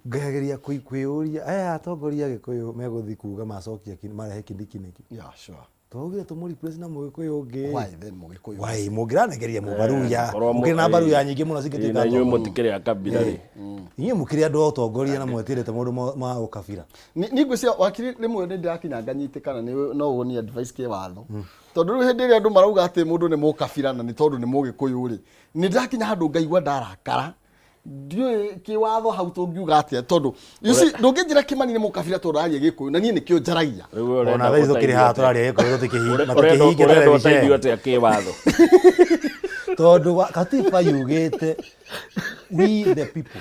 Ngageria kwĩyũria aya atongoria a Gĩkũyũ megũthiĩ kuga macokia marehe Kindiki nĩkĩ? Yeah, sure. Twaugire tũmũ replace na mũgĩkũyũ ũngĩ. Why then mũgĩkũyũ? Why mũngĩranegeria mũbaruya Korwo mũkĩrĩ na mbaruya nyingĩ mũno cingĩtuĩka na inyuĩ atongoria. mũtikĩrĩ a kabira rĩ. Inyuĩ mũkĩrĩ andũ a ũtongoria na mwetirĩte maũndũ ma ũkabira. Niĩ ngwĩciria wakiri rĩmwe nĩ ndĩrakinya nganyitĩkana nĩ no ũni advice kĩwatho tondũ rĩu hĩndĩ ĩrĩa andũ marauga atĩ mũndũ nĩ mũkabira na nĩ tondũ nĩ mũgĩkũyũ rĩ, nĩ ndakinya handũ ngaigua ndarakara. Ndiũĩ kĩwatho hau tũngiuga atĩa tondũ you see ndũngĩnjĩra Kĩmani nĩ mũkabira tondũ araria gĩkũyũ na niĩ nĩkĩo njaragia. Rĩu we ũrenda Ona thaa ici tũkĩrĩ haha ũteithio tũraria gĩkũyũ Ũrenda matikĩhinge ũrenda televisheni. ũteithio atĩa kĩwatho? Tondũ katiba yugĩte we the people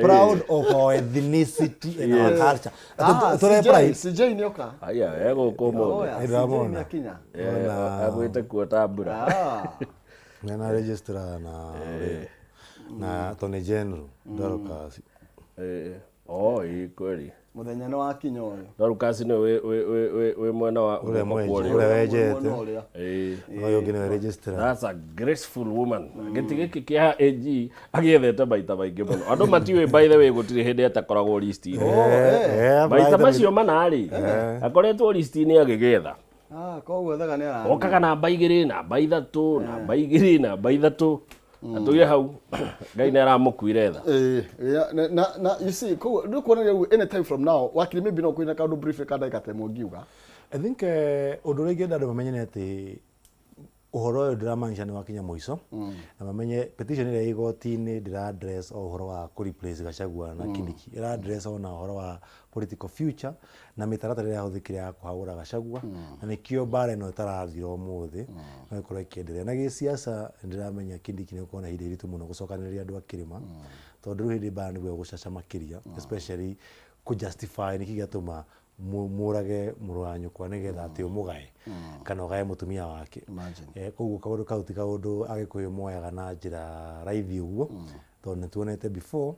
proud of our ethnicity and our culture. Ah, Tũre CJ pride. CJ nĩoka. Aya, e gũkũ ũmũthĩ. Oya, CJ Nĩndamwona. nĩakinya. Eh, agwĩte kuota mbura. Ah. Mena registrar na na Attorney General Dorcas. Eh, oh, ĩ kweli. Mũthenya nĩ wakinya ũyũ. Dorcas nĩ wĩ mwena wa Ũrĩa guoko mwenje, kwa ũrĩo. ũrĩa wenjete. Mwena ũrĩa. Ĩ. Ũyũ ũngĩ nĩwe registrar. That's a graceful woman. Gĩtĩ gĩkĩ kĩa AG agĩethete maita maingĩ mũno. Andũ matiũĩ by the way gũtirĩ hĩndĩ atakoragwo list-inĩ. Eh, Maita eh, macio mana rĩ, akoretwo list-inĩ agĩgetha. Ah, koguo ethaga nĩ arathiĩ. Okaga namba igĩrĩ, namba ithatũ, namba igĩrĩ, namba ithatũ. Atũire hau, Ngai nĩ aramũkuire tha. Eh, yeah, na you see koguo rĩu kuonania ũguo anytime from now wakiri maybe no kwĩna kaũndũ brief ka ndagĩka ta ĩmwe ũngiuga. I think ũndũ ũrĩa ingĩenda andũ mamenye nĩ atĩ ũhoro ũyũ ndĩramaanisha nĩ wakinya mũico na mamenye petition ĩrĩa ĩ igoti-inĩ ndĩra address o ũhoro wa kũ replace Gachagua na Kindiki, ĩra address ona ũhoro wa political future na mĩtaratara ĩrĩa yahũthĩkire ya kũhagũra Gachagua na nĩkĩo mbara ĩno ĩtarathira ũmũthĩ no ĩkorwo ĩkĩenderea. Na gĩsiasa nĩndĩramenya Kindiki nĩ gũkorwo na ihinda iritũ mũno gũcokanĩrĩria andũ a kĩrĩma tondũ rĩu hĩndĩ mbara nĩguo ĩgũcaca makĩria especially kũ justify nĩkĩ gĩatũma mũrage mũrũ wa nyũkwa nĩgetha atĩ ũmũgae kana ũgae mũtumia wake. Koguo kaũndũ kau ti kaũndũ Agĩkũyũ moyaga na njĩra raithi ũguo tondũ nĩ tuonete before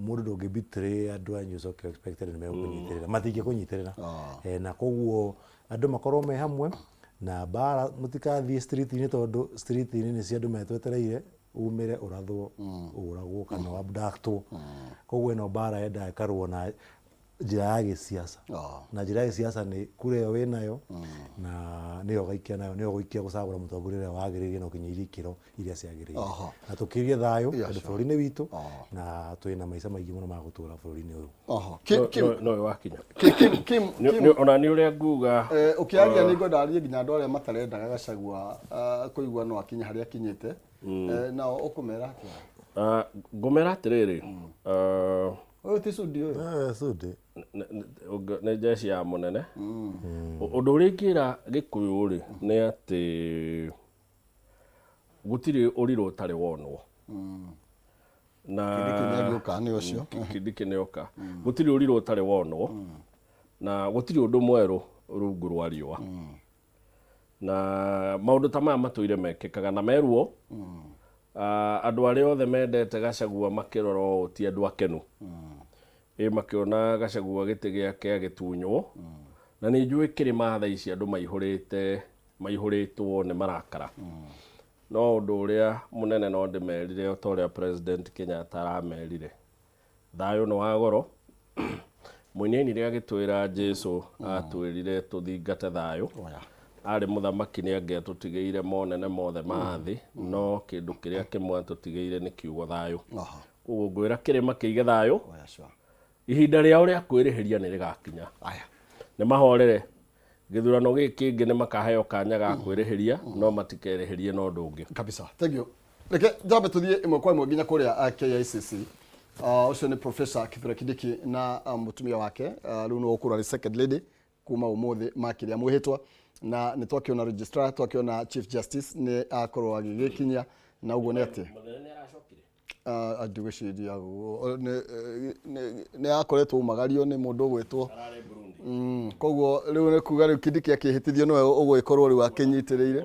mũndũ ndũngĩ betray andũ anyu ũcoke expect andũ nĩ megũkũnyitĩrĩra, matingĩkũnyitĩrĩra. Na koguo andũ makorwo me hamwe na mbara mũtikathiĩ street-inĩ tondũ street-inĩ nĩcio andũ metwetereire umĩre ũrathwo ũragwo kana abductwo. Koguo ĩno mbara yendaga ĩkarũo na njĩra ya gĩsiasa na njĩra ya gĩsiasa nĩ kura ĩyo wĩnayo na nĩyo ũgaikia nayo nĩyo ũgũikia gũcagũra mũtongoria ũrĩa wagĩrĩire na ũkinyĩirie ikĩro iria ciagĩrĩire na tũkĩrie thayũ tondũ bũrũri nĩ witũ na twĩna maica maingĩ mũno ma gũtũra bũrũri-inĩ ũyũ. No ũyũ wakinya. Ona nĩ ũrĩa nguga Ũkĩaria nĩ ngwenda arie nginya andũ arĩa matarendaga Gachagua kũigua no akinye harĩa akinyĩte nao ũkũmera atĩa? Ngũmera atĩrĩrĩ, Ũyũ ti Sudi ũyũ. Sudi. Nĩ jeshi ya mũnene. Ũndũ ũrĩa ingĩra Gĩkũyũ rĩ nĩ atĩ gũtirĩ ũrirũ ũtarĩ wonwo. Na Kindiki nĩ agĩũka nĩ ũcio. Kindiki nĩ oka. Gũtirĩ ũrirũ ũtarĩ wonwo na gũtirĩ ũndũ mwerũ rungu rwa riũa. Na maũndũ ta maya matũire mekĩkaga na meruo. Andũ arĩa othe mendete Gachagua makĩrora ũũ ti andũ akenu. Ĩ makĩona Gachagua gĩtĩ gĩake agĩtunywo. Na nĩ njũĩ kĩrĩma thaa ici andũ maihũrĩtwo nĩ marakara. No ũndũ ũrĩa mũnene no ndĩmerire o ta ũrĩa President Kenyatta aramerire. Thayũ nĩ wa goro. Mũini ainire agĩtwĩra Jesu atwĩrire tũthingate thayũ. Arĩ mũthamaki nĩ angĩatũtigĩire monene mothe ma thĩ, no kĩndũ kĩrĩa kĩmwe atũtigĩire nĩ kiugo thayũ. Koguo ngwĩra kĩrĩma kĩige thayũ, ihinda rĩao rĩa kwĩrĩhĩria nĩ rĩgakinya. Nĩ mahorere gĩthurano gĩkĩ kĩngĩ nĩ makaheo kanya ga kwĩrĩhĩria, no matikerĩhĩrie na ũndũ ũngĩ. Kabisa. Thank you. Reke njambe tũthiĩ ĩmwe kwa ĩmwe nginya kũrĩa KICC. Ũcio nĩ Professor Kithure Kindiki na mũtumia wake, rĩu nĩwe ũkũrwo arĩ second lady kuma ũmũthĩ makĩria mwĩhĩtwa, na nĩ twakĩona registrar, twakĩona Chief Justice nĩ akorwo agĩgĩkinyia, na ũguo nĩ atĩ ndigwĩciria nĩ akoretwo umagario nĩ mũndũ ũgwĩtwo koguo rĩu nĩ kuga rĩu Kindiki akĩhĩtithio nĩwe ũgũgĩkorwo rĩu akĩnyitĩrĩire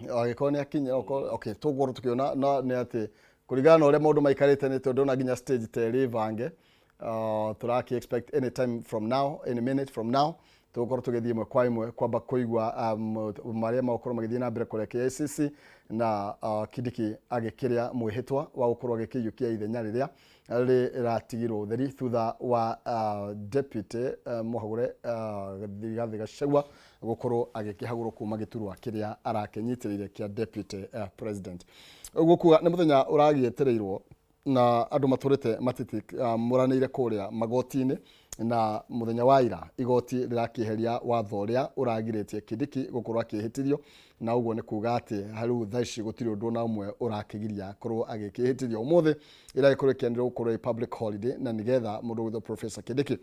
angĩkorwo nĩ akinya, okay, tũgũkorwo tũkĩona na nĩ atĩ kũringana na ũrĩa maũndũ maikarĩte nĩ tondũ ndona nginya stage ta ĩrĩ bange, tũraki expect any time from now, any minute from now tũgũkorwo tũgĩthiĩ ĩmwe kwa ĩmwe kwamba kũigua marĩa magũkorwo magĩthiĩ na mbere kũrĩa KICC na Kindiki agĩkĩrĩa mwĩhĩtwa wa gũkorwo agĩkĩiyũkia ithenya rĩrĩa Rĩratigirwo ũtheri thutha wa deputy mũhagũre Rigathĩ Gachagua gũkorwo agĩkĩhagũrwo kuma gĩturwa kĩrĩa arakĩnyitĩrĩire kĩa deputy president. Ũguo kuga nĩ mũthenya ũragĩetereirwo na andũ matũrĩte matitikamũranĩire kũrĩa magoti-inĩ na mũthenya wa ira igoti rĩrakĩeheria watho ũrĩa ũragirĩtie Kindiki gũkorwo akĩhĩtithio na ũguo nĩ kuga atĩ rĩu thaa ici gũtirĩ ũndũ ona ũmwe ũrakĩgiria akorwo agĩkĩhĩtithio. Ũmũthĩ ĩragĩkorwo ĩkĩanĩrĩrwo gũkorwo ĩ public holiday na nĩgetha mũndũ ũgwĩtwo Professor Kindiki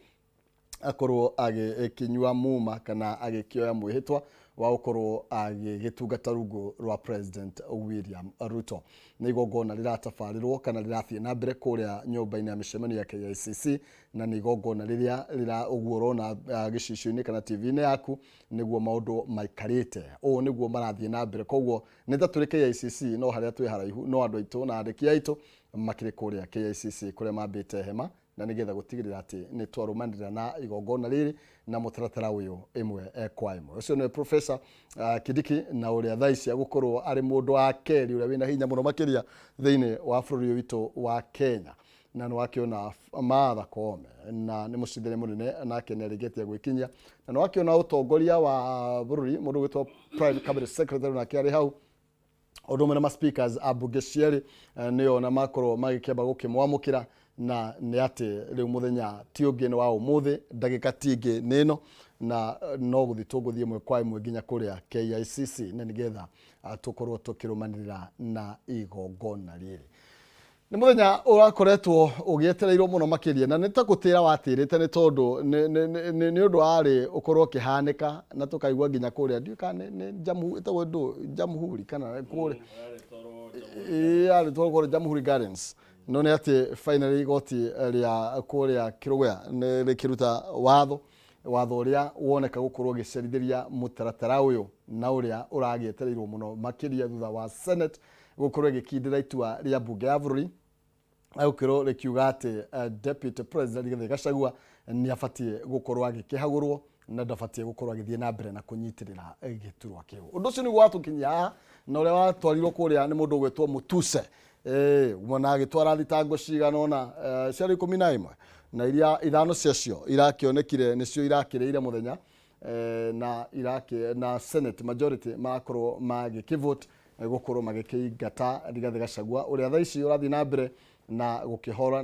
akorwo agĩkĩnyua muma kana agĩkĩoya mwĩhĩtwa wa gũkorwo agĩgĩtungata rungu rwa President William Ruto. Nĩ igongona rĩratabarĩrwo kana rĩrathiĩ na mbere kũrĩa nyũmba-inĩ ya mĩcemanio ya KICC na nĩ igongona rĩrĩa rĩra ũguo ũrona gĩcicio-inĩ kana TV-inĩ yaku nĩguo maũndũ maikarĩte. Ũũ nĩguo marathiĩ na mbere koguo nĩ ta tũrĩ KICC no harĩa twĩ haraihu no andũ aitũ na andĩki aitũ makĩrĩ kũrĩa KICC kũrĩa mambĩte hema na nĩgetha gũtigĩrĩra atĩ nĩ twarũmanĩrĩra na igongona rĩrĩ na mũtaratara ũyũ ĩmwe eh, kwa ĩmwe. Ũcio nĩwe Professor Kindiki na ũrĩa thaa ici agũkorwo arĩ mũndũ wa kerĩ ũrĩa wĩna hinya mũno makĩria thĩinĩ wa bũrũri ũyũ witũ wa Kenya na nĩ wakĩona Martha Koome na nĩ mũcindani mũnene nake nĩ arĩkĩtie gwĩkinyia na nĩ wakĩona ũtongoria wa bũrũri mũndũ ũgwĩtwo Prime Cabinet Secretary nake arĩ hau ũndũ ũmwe na ma speakers a mbunge cierĩ eh, nĩo na makorwo magĩkĩamba gũkĩmwamũkĩra na nĩ atĩ rĩu mũthenya ti ũngĩ nĩ wa ũmũthĩ ndagĩka ti ĩngĩ nĩ ĩno na eh, no gũthiĩ tũgũthiĩ ĩmwe kwa ĩmwe nginya kũrĩa KICC na nĩgetha ah, tũkorwo tũkĩrũmanĩrĩra na igongona rĩrĩ Nĩ mũthenya ũrakoretwo ũgĩetereirwo mũno makĩria na nĩ ta gũtĩra watĩrĩte nĩ tondũ nĩ ũndũ warĩ ũkorwo ũkĩhanĩka na tũkaigua nginya kũrĩa ndiũĩ kana nĩ Jamhuri ĩtagwo ndũ Jamhuri kana kũrĩa ĩĩ yarĩ kũrĩa Jamhuri Gardens no nĩ atĩ finally igoti rĩa kũrĩa Kĩrũgũya nĩ rĩkĩruta watho watho ũrĩa woneka gũkorwo ũgĩcerithĩria mũtaratara ũyũ na ũrĩa ũragĩetereirwo mũno makĩria thutha wa Senate gũkorwo ĩgĩkindĩra itua rĩa mbunge ya bũrũri gũkĩrwo rĩkiuga atĩ eh, deputy president Rigathĩ Gachagua nĩ abatiĩ gũkorwo agĩkĩhagũrwo na ndabatiĩ gũkorwo agĩthiĩ na mbere na kũnyitĩrĩra eh, gĩturwa kĩu. Ũndũ ũcio nĩguo watũkinyia haha na ũrĩa watwarirwo kũrĩa nĩ mũndũ ũgwĩtwo Mutuse Eh, na agĩtwara thitango cigana ũna eh, ciarĩ 11 na iria ithano ciacio irakĩonekire nĩcio irakĩrĩire mũthenya eh, na irakĩ na Senate majority makorwo magĩkĩvote eh, gũkorwo magĩkĩingata Rigathĩ Gachagua ũrĩa thaa ici ũrathiĩ na mbere na gũkĩhora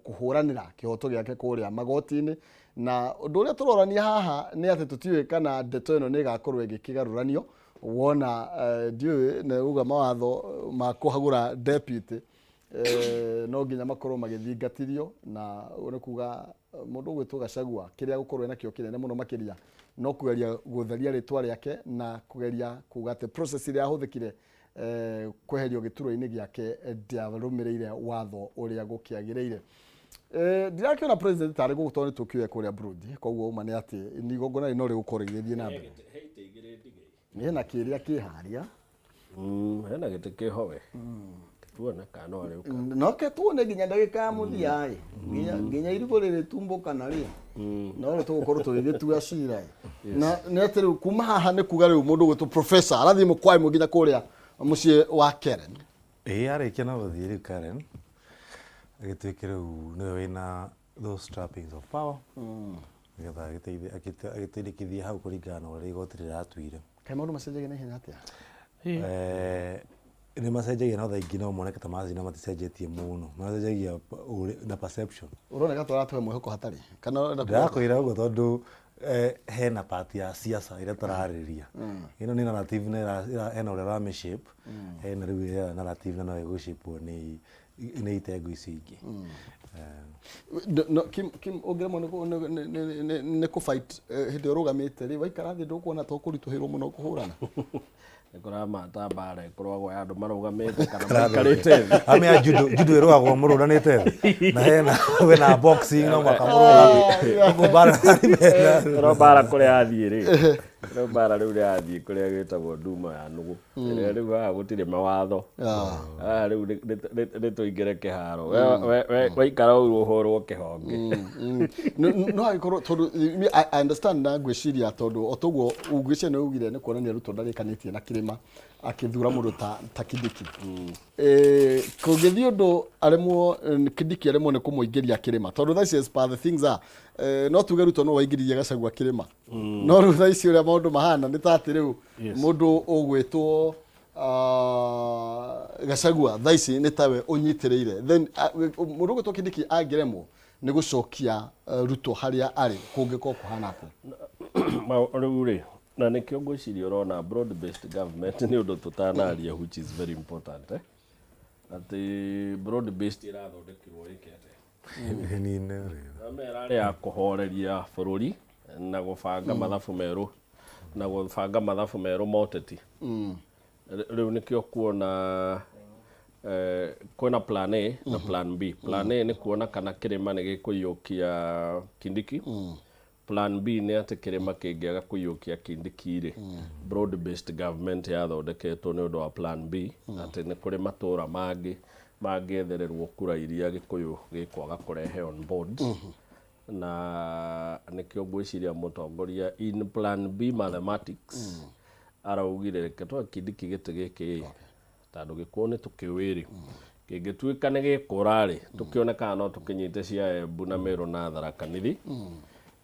kũhũranĩra kĩhoto gĩake kũrĩa magoti-inĩ na ũndũ ũrĩa tũrorania haha nĩ atĩ tũtiũĩ kana ndeto ĩno nĩ ĩgakorwo ĩgĩkĩgarũranio wona eh, ndiũĩ nĩ uga mawatho ma kũhagũra deputy eh, no nginya makorwo magĩthingatithio na ũguo nĩ kuga mũndũ ũgwĩtwo Gachagua kĩrĩa gũkorwo enakĩo kĩnene mũno makĩria no kũgeria gũtheria rĩtwa rĩake na kũgeria kuga atĩ process ĩrĩa yahũthĩkire eh, kweherio gĩturwa-inĩ gĩake ndĩarũmĩrĩire watho ũrĩa gũkĩagĩrĩire. Eh, ndirakĩona president tarĩ gũkũ tondũ nĩ tũkĩoe kũrĩa Burundi koguo ũma nĩ atĩ nĩ igongona rĩrĩ no rĩgũkorwo rĩgĩthiĩ na mbere. Hena kĩrĩa kĩ harĩa Hena gĩtĩ kĩho we tuone kana no arĩũka no ke tuone nginya ndagĩka ya mũthia ĩ nginya nginya irigũ rĩrĩtumbũkana rĩ no rĩ tũgũkorwo tũgĩgĩtua cira ĩ. na nĩ atĩ rĩu kuma haha nĩ kuga rĩu mũndũ ũgwĩtwo professor arathiĩ mũkwa ĩmwe nginya kũrĩa mũciĩ wa Karen Ĩĩ arĩkia na gũthiĩ rĩu Karen agĩtuĩke rĩu nĩwe wĩna those trappings of power nĩgetha agĩteithie agĩtindĩkithie hau kũringana na ũrĩa igoti rĩratuire. Kaĩ maũndũ macenjagia na ihenya atĩa? Eh, nĩ macenjagia no thaa ingĩ no moneke ta marathiĩ na maticenjetie mũno macenjagia na perception Ũroneka ta ũratũhe mwĩhoko hatarĩ kana ũrenda kuga atĩa? Ndĩrakwĩra ũguo tondũ eh, hena part ya siasa ĩrĩa tũrarĩrĩria ĩno nĩ narrative na hena ũrĩa ũramĩ shape hena rĩu ĩrĩa narrative na no ĩgũ shape nĩ nĩ itengo icio ingĩ No, Kim, Kim ũngĩremwo nĩ kũ- nĩ- nĩ- nĩ- nĩ- nĩ kũ fight eh, hĩndĩ ĩrĩa ũrũgamĩte rĩ waikara thĩ ndũkuona ta ũkũritũhĩrwo mũno kũhũrana nĩ kũramata mbara ĩkoragwo ya andũ marũgamĩte kana maikarĩte thĩ Ame ya judo judo ĩrũagwo mũrũranĩte thĩ na hena wĩna boxing no mũhaka mũrũgame ũguo mbara no mbara kũrĩa yathiĩ rĩ Rĩu mbara rĩu rĩrathiĩ kũrĩa gwĩtagwo nduma ya nũgũ, ĩrĩa rĩu haha gũtirĩ mawatho. Haha rĩu nĩ tũingĩre kĩharo. Waikara ũguo ũhũrwo kĩhonge. No agĩkorwo tondũ I understand na ngwĩciria tondũ o toguo ngwĩciria nĩ ugire nĩ kuonania Ruto ndarĩkanĩtie na kĩrĩma akĩthura mũndũ ta Kindiki. Kũngĩthiĩ ũndũ aremwo, Kindiki aremwo nĩ kũmũingĩria kĩrĩma, tondũ thaa ici as per the things are, no tuge Ruto no waingĩririe Gachagua kĩrĩma, no rĩu thaa ici ũrĩa maũndũ mahana nĩ ta atĩ rĩu mũndũ ũgwĩtwo Gachagua thaa ici nĩ tawe ũnyitĩrĩire, then mũndũ ũgwĩtwo Kindiki angĩremwo nĩ gũcokia Ruto harĩa arĩ, kũngĩkorwo kũhana atĩa? Rĩu rĩ, na nĩkĩo ngwĩciria ũrona broad based government nĩ ũndũ tũtanaria, which is very important, eh? Atĩ broad based ĩrathondekirwo ĩke atĩa? Ĩnine rĩu. Ĩrarĩ ya kũhoreria bũrũri na gũbanga mathabu merũ, na gũbanga mathabu merũ ma ũteti. Rĩu nĩkĩo kuona kwĩna plan A na plan B. Plan A nĩ kuona kana kĩrĩma nĩ gĩkũiyũkia Kindiki. Plan B nĩ atĩ kĩrĩma kĩngĩaga kũiyũkia Kindiki rĩ, broad based government yathondeketwo nĩ ũndũ wa plan B, atĩ nĩ kũrĩ matũra mangĩ mangĩethererwo kura iria Gĩkũyũ gĩkwaga kũrehe on board. Na nĩkĩo ngwĩciria mũtongoria in plan B mathematics araugire reke twa Kindiki gĩtĩ gĩkĩ, tondũ gĩkũũ nĩ tũkĩũĩ rĩ, kĩngĩtuĩka nĩ gĩkũra rĩ, tũkĩone kana no tũkĩnyite cia Embu na Meru na Tharaka Nithi,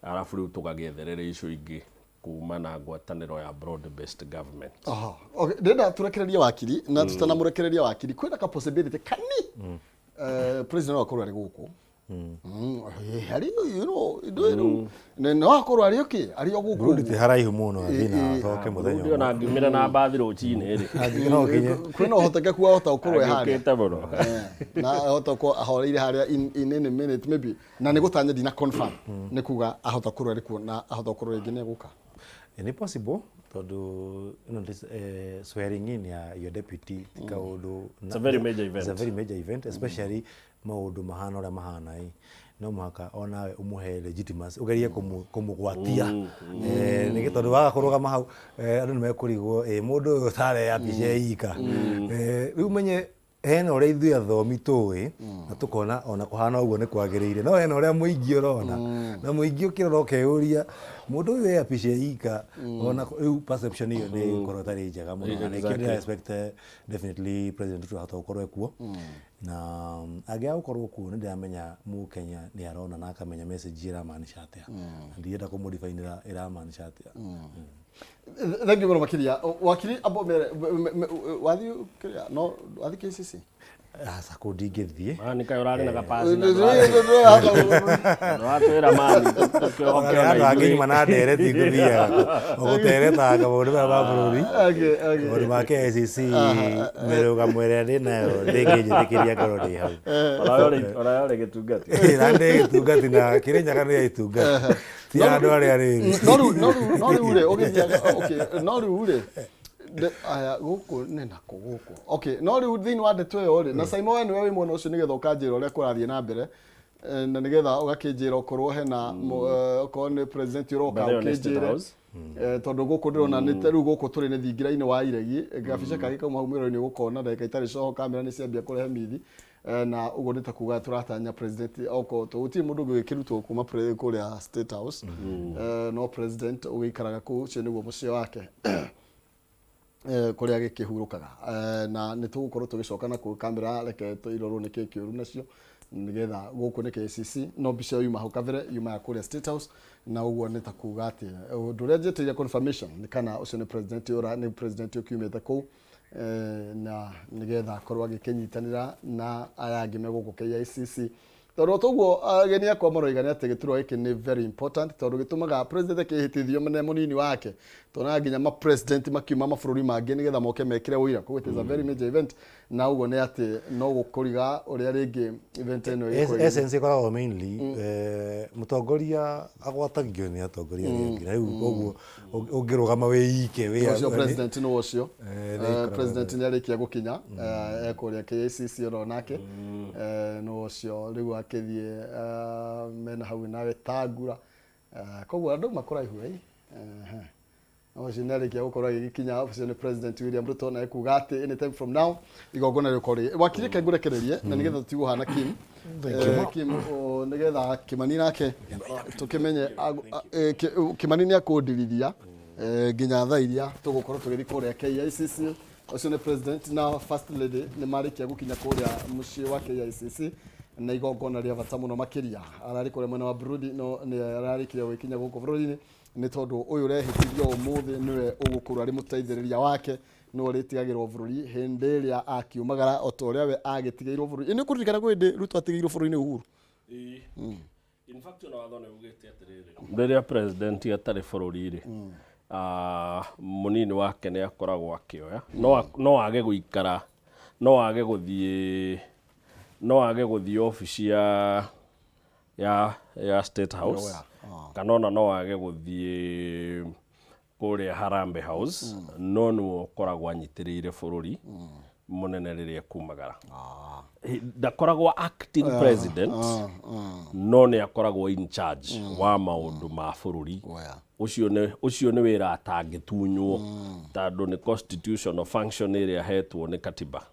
arabu rĩu tũgagĩetherere icio ingĩ kuma na ngwatanĩro ya broad based government. Aha. Okay, ndĩrenda tũrekererie wakiri na tũtanamũrekereria wakiri, kwĩna ka possibility kani president no akorwo arĩ gũkũ. Harĩ indo rĩu no akorwo arĩ okay, arĩ o gũkũ. Burundi ti haraihu mũno, athiĩ na acoke mũthenya Burundi ona ũmwe. Angiumĩra na mbathi rũcinĩ rĩ. Angĩ no kinye. Kwĩna ũhotekeku ahota gũkorwo e harĩa. Angĩũkĩte mũno. Na ahota gũkorwo ahoreire harĩa in any minute maybe, na nĩ gũtanya, ndina confirm, nĩ kuga ahota gũkorwo arĩ kuo na ahota gũkorwo rĩngĩ nĩ egũka. Nĩ possible tondũ swearing in ya your deputy ti kaũndũ. It's a very major event. It's a very major event, especially maũndũ mahana ũrĩa mahana ĩ, no mũhaka onawe ũmũhe legitimacy, ũgerie kũmũgwatia. Nĩ tondũ waga kũrũgama hau, andũ nĩ mekũrigwo ĩ mũndũ ũyũ ũtareya mbica e ika. Rĩu menye hena ũrĩa ithuĩ athomi tũĩ na tũkona ona kũhana ũguo nĩ kwagĩrĩire, no hena ũrĩa mũingĩ ũrona, na mũingĩ ũkĩrora ũkeyũria mũndũ ũyũ eya pica e ika, ona rĩu perception ĩyo nĩ ĩkorwo ĩtarĩ njega mũno, na nĩkĩo ndĩra expect definitely President Ruto ahota gũkorwo ekuo, na angĩaga gũkorwo kuo nĩ ndĩramenya mũkenya nĩ arona na akamenya message ĩramaanisha atĩa, na ndirenda kũmũdifainĩra ĩramaanisha atĩa. Thank you mũno makĩria wakiri. Abo mere wathiĩ kĩrĩa, no wathiĩ KCC? Aca, kũu ndingĩthiĩ. Mani kaĩ ũrarĩ na gapasi na ndũratwĩra mani tũkĩohoke ona Andũ angĩ ithuĩ. Nyuma na ndereti ngũthiaga gũteretanga maũndũ maya ma bũrũri, maũndũ ma KICC, mĩrũgamo ĩrĩa ndĩ nayo ndĩngĩnjĩtĩkĩria ngorwo ndĩ hau. Ona we ũrĩ gĩtungati. Na ndĩ gĩtungati, na Kĩrĩnyaga nĩ ya itungati, ti ya andũ arĩa rĩrĩ. No rĩu rĩ, ũgĩthiaga, okay, no rĩu rĩ, aya gũkũ nĩ nako gũkũ, okay, no rĩu thĩinĩ wa ndeto ĩyo rĩ, na Simon, we nĩwe wĩ mwena ũcio, nĩgetha ũkanjĩra ũrĩa kũrathiĩ na mbere, na nĩgetha ũgakĩnjĩra okorwo hena okorwo nĩ president ũroka. But ĩyo nĩ State ũkĩnjĩre House. Tondũ gũkũ ndĩrona nĩ ta rĩu gũkũ tũrĩ nĩ thingira-inĩ wa iregi, gabica kangĩ kauma hau mwĩrori-inĩ ũgũkona ndagĩka itarĩ coho, kamera nĩ ciambia kũrehe mithi. Na ũguo nĩ ta kuga tũratanya president okorwo gũtirĩ mũndũ ũngĩ ũgĩkĩrutwo kuma kũrĩa State House. No president ũgĩikaraga kũu, ũcio nĩguo mũciĩ wake kũrĩa gĩkĩhurũkaga. Na nĩ tũgũkorwo tũgĩcoka na kũu kamera, reke irorwo nĩ kĩ kĩũru nacio, nĩgetha gũkũ nĩ KICC, no mbica ĩyo yuma hau kabere yuma ya kũrĩa State House, na ũguo nĩ ta kuga atĩ ũndũ ũrĩa njĩtĩire confirmation nĩ kana ũcio nĩ president ũra nĩ president ũkiumĩte kũu, na nĩgetha akorwo agĩkĩnyitanĩra na aya angĩ me gũkũ KICC, tondũ toguo ageni akwa maroiga nĩ atĩ gĩturwa gĩkĩ nĩ very important, tondũ gĩtũmaga president akĩhĩtithio nĩ mũnini wake. Tuonaga nginya ma president makiuma mabũrũri mangĩ nĩgetha moke mekĩre ũira. Koguo it is a very major event, na ũguo nĩ atĩ no gũkũriga ũrĩa rĩngĩ event ĩno ĩgũkorwo ĩgĩthiĩ. Essence ĩkoragwo mainly mũtongoria agwatagio nĩ atongoria arĩa angĩ, na rĩu koguo ũngĩrũgama wĩ ike wĩ ũcio president nĩ ũcio. Nĩ ĩkoragwo President nĩ arĩkia gũkinya, ekũrĩa KICC oro nake. Nĩ ũcio rĩu akĩthiĩ, mena hau na Wetangula. Koguo andũ makũraihu. Ũcio nĩ arĩkia gũkorwo agĩgĩkinya ũcio nĩ President William Ruto na ekuga atĩ anytime from now igongona rĩgũkorwo rĩ wakiri reke ngũrekererie na nĩgetha tũtigũhana Kim. Thank you. Kim nĩgetha Kimani nake tũkĩmenye Kimani nĩ akũndirithia nginya thaa iria tũgũkorwo tũgĩthiĩ kũrĩa KICC. Ũcio nĩ President na First Lady nĩ marĩkia gũkinya kũrĩa mũciĩ wa KICC na igongona rĩa bata mũno makĩria. Ararĩ kũrĩa mwena wa Burundi no nĩ ararĩkirie gũgĩkinya gũkũ bũrũri-inĩ nĩ tondũ ũyũ ũrehĩtithio ũmũthĩ nĩwe ũgũkorwo arĩ mũteithĩrĩria wake nĩwe ũrĩtigagĩrwo bũrũri hĩndĩ ĩrĩa akiumagara o ta ũrĩa we agĩtigĩirwo bũrũri. Ĩ nĩ ũkũririkana kwĩ hĩndĩ Ruto atigĩirwo bũrũri-inĩ Uhuru? Ĩĩ. In fact ona watho nĩ ugĩte atĩrĩrĩ, rĩrĩa president atarĩ bũrũri rĩ, mũnini wake nĩ akoragwo akĩoya no age gũikara, no age gũthiĩ, no age gũthiĩ obici ya State House, kana ona no age gũthiĩ kũrĩa Harambee House, no nĩwe ũkoragwo anyitĩrĩire bũrũri mũnene rĩrĩa ekumagara. Ndakoragwo acting president, no nĩ akoragwo in charge wa maũndũ ma bũrũri. Ũcio nĩ wĩra atangĩtunywo, tondũ nĩ constitutional function ĩrĩa ahetwo nĩ katiba,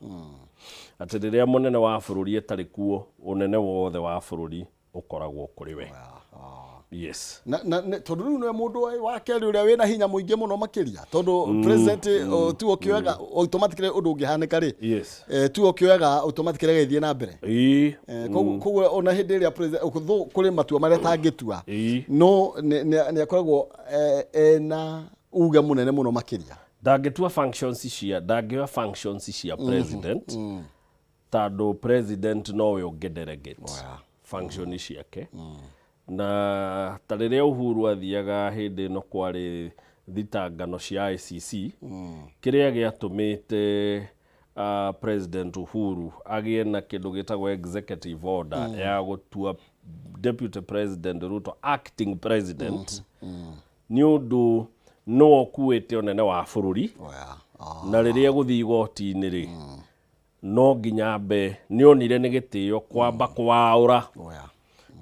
atĩ rĩrĩa mũnene wa bũrũri atarĩ kuo, ũnene wothe wa bũrũri ũkoragwo kũrĩ we. Yes. Na tondũ rĩu nĩwe mũndũ wa kerĩ ũrĩa wĩna hinya mũingĩ mũno makĩria, tondũ president tiwe ũkĩoyaga automatically ũndũ ũngĩhanĩka rĩ, tiwe ũkĩoyaga automatically agĩthiĩ na mbere. Koguo ona hĩndĩ ĩrĩa president kũrĩ matua marĩa atangĩtua, no nĩ akoragwo ena uge mũnene mũno makĩria. Ndangĩtua functions cia, ndangĩoya functions cia president, tondũ president nowe ũngĩ delegate function ciake. Na ta rĩrĩa Uhuru athiaga hĩndĩ ĩno kwarĩ thitangano cia ICC, kĩrĩa gĩatũmĩte President Uhuru agĩe na kĩndũ gĩtagwo executive order ya gũtua Deputy President Ruto acting president, nĩ ũndũ nĩwe ũkuĩte ũnene wa bũrũri, na rĩrĩa gũthiĩ igoti-inĩ rĩ, no nginya ambe nĩ onire nĩ gĩtĩo kwamba kwaũra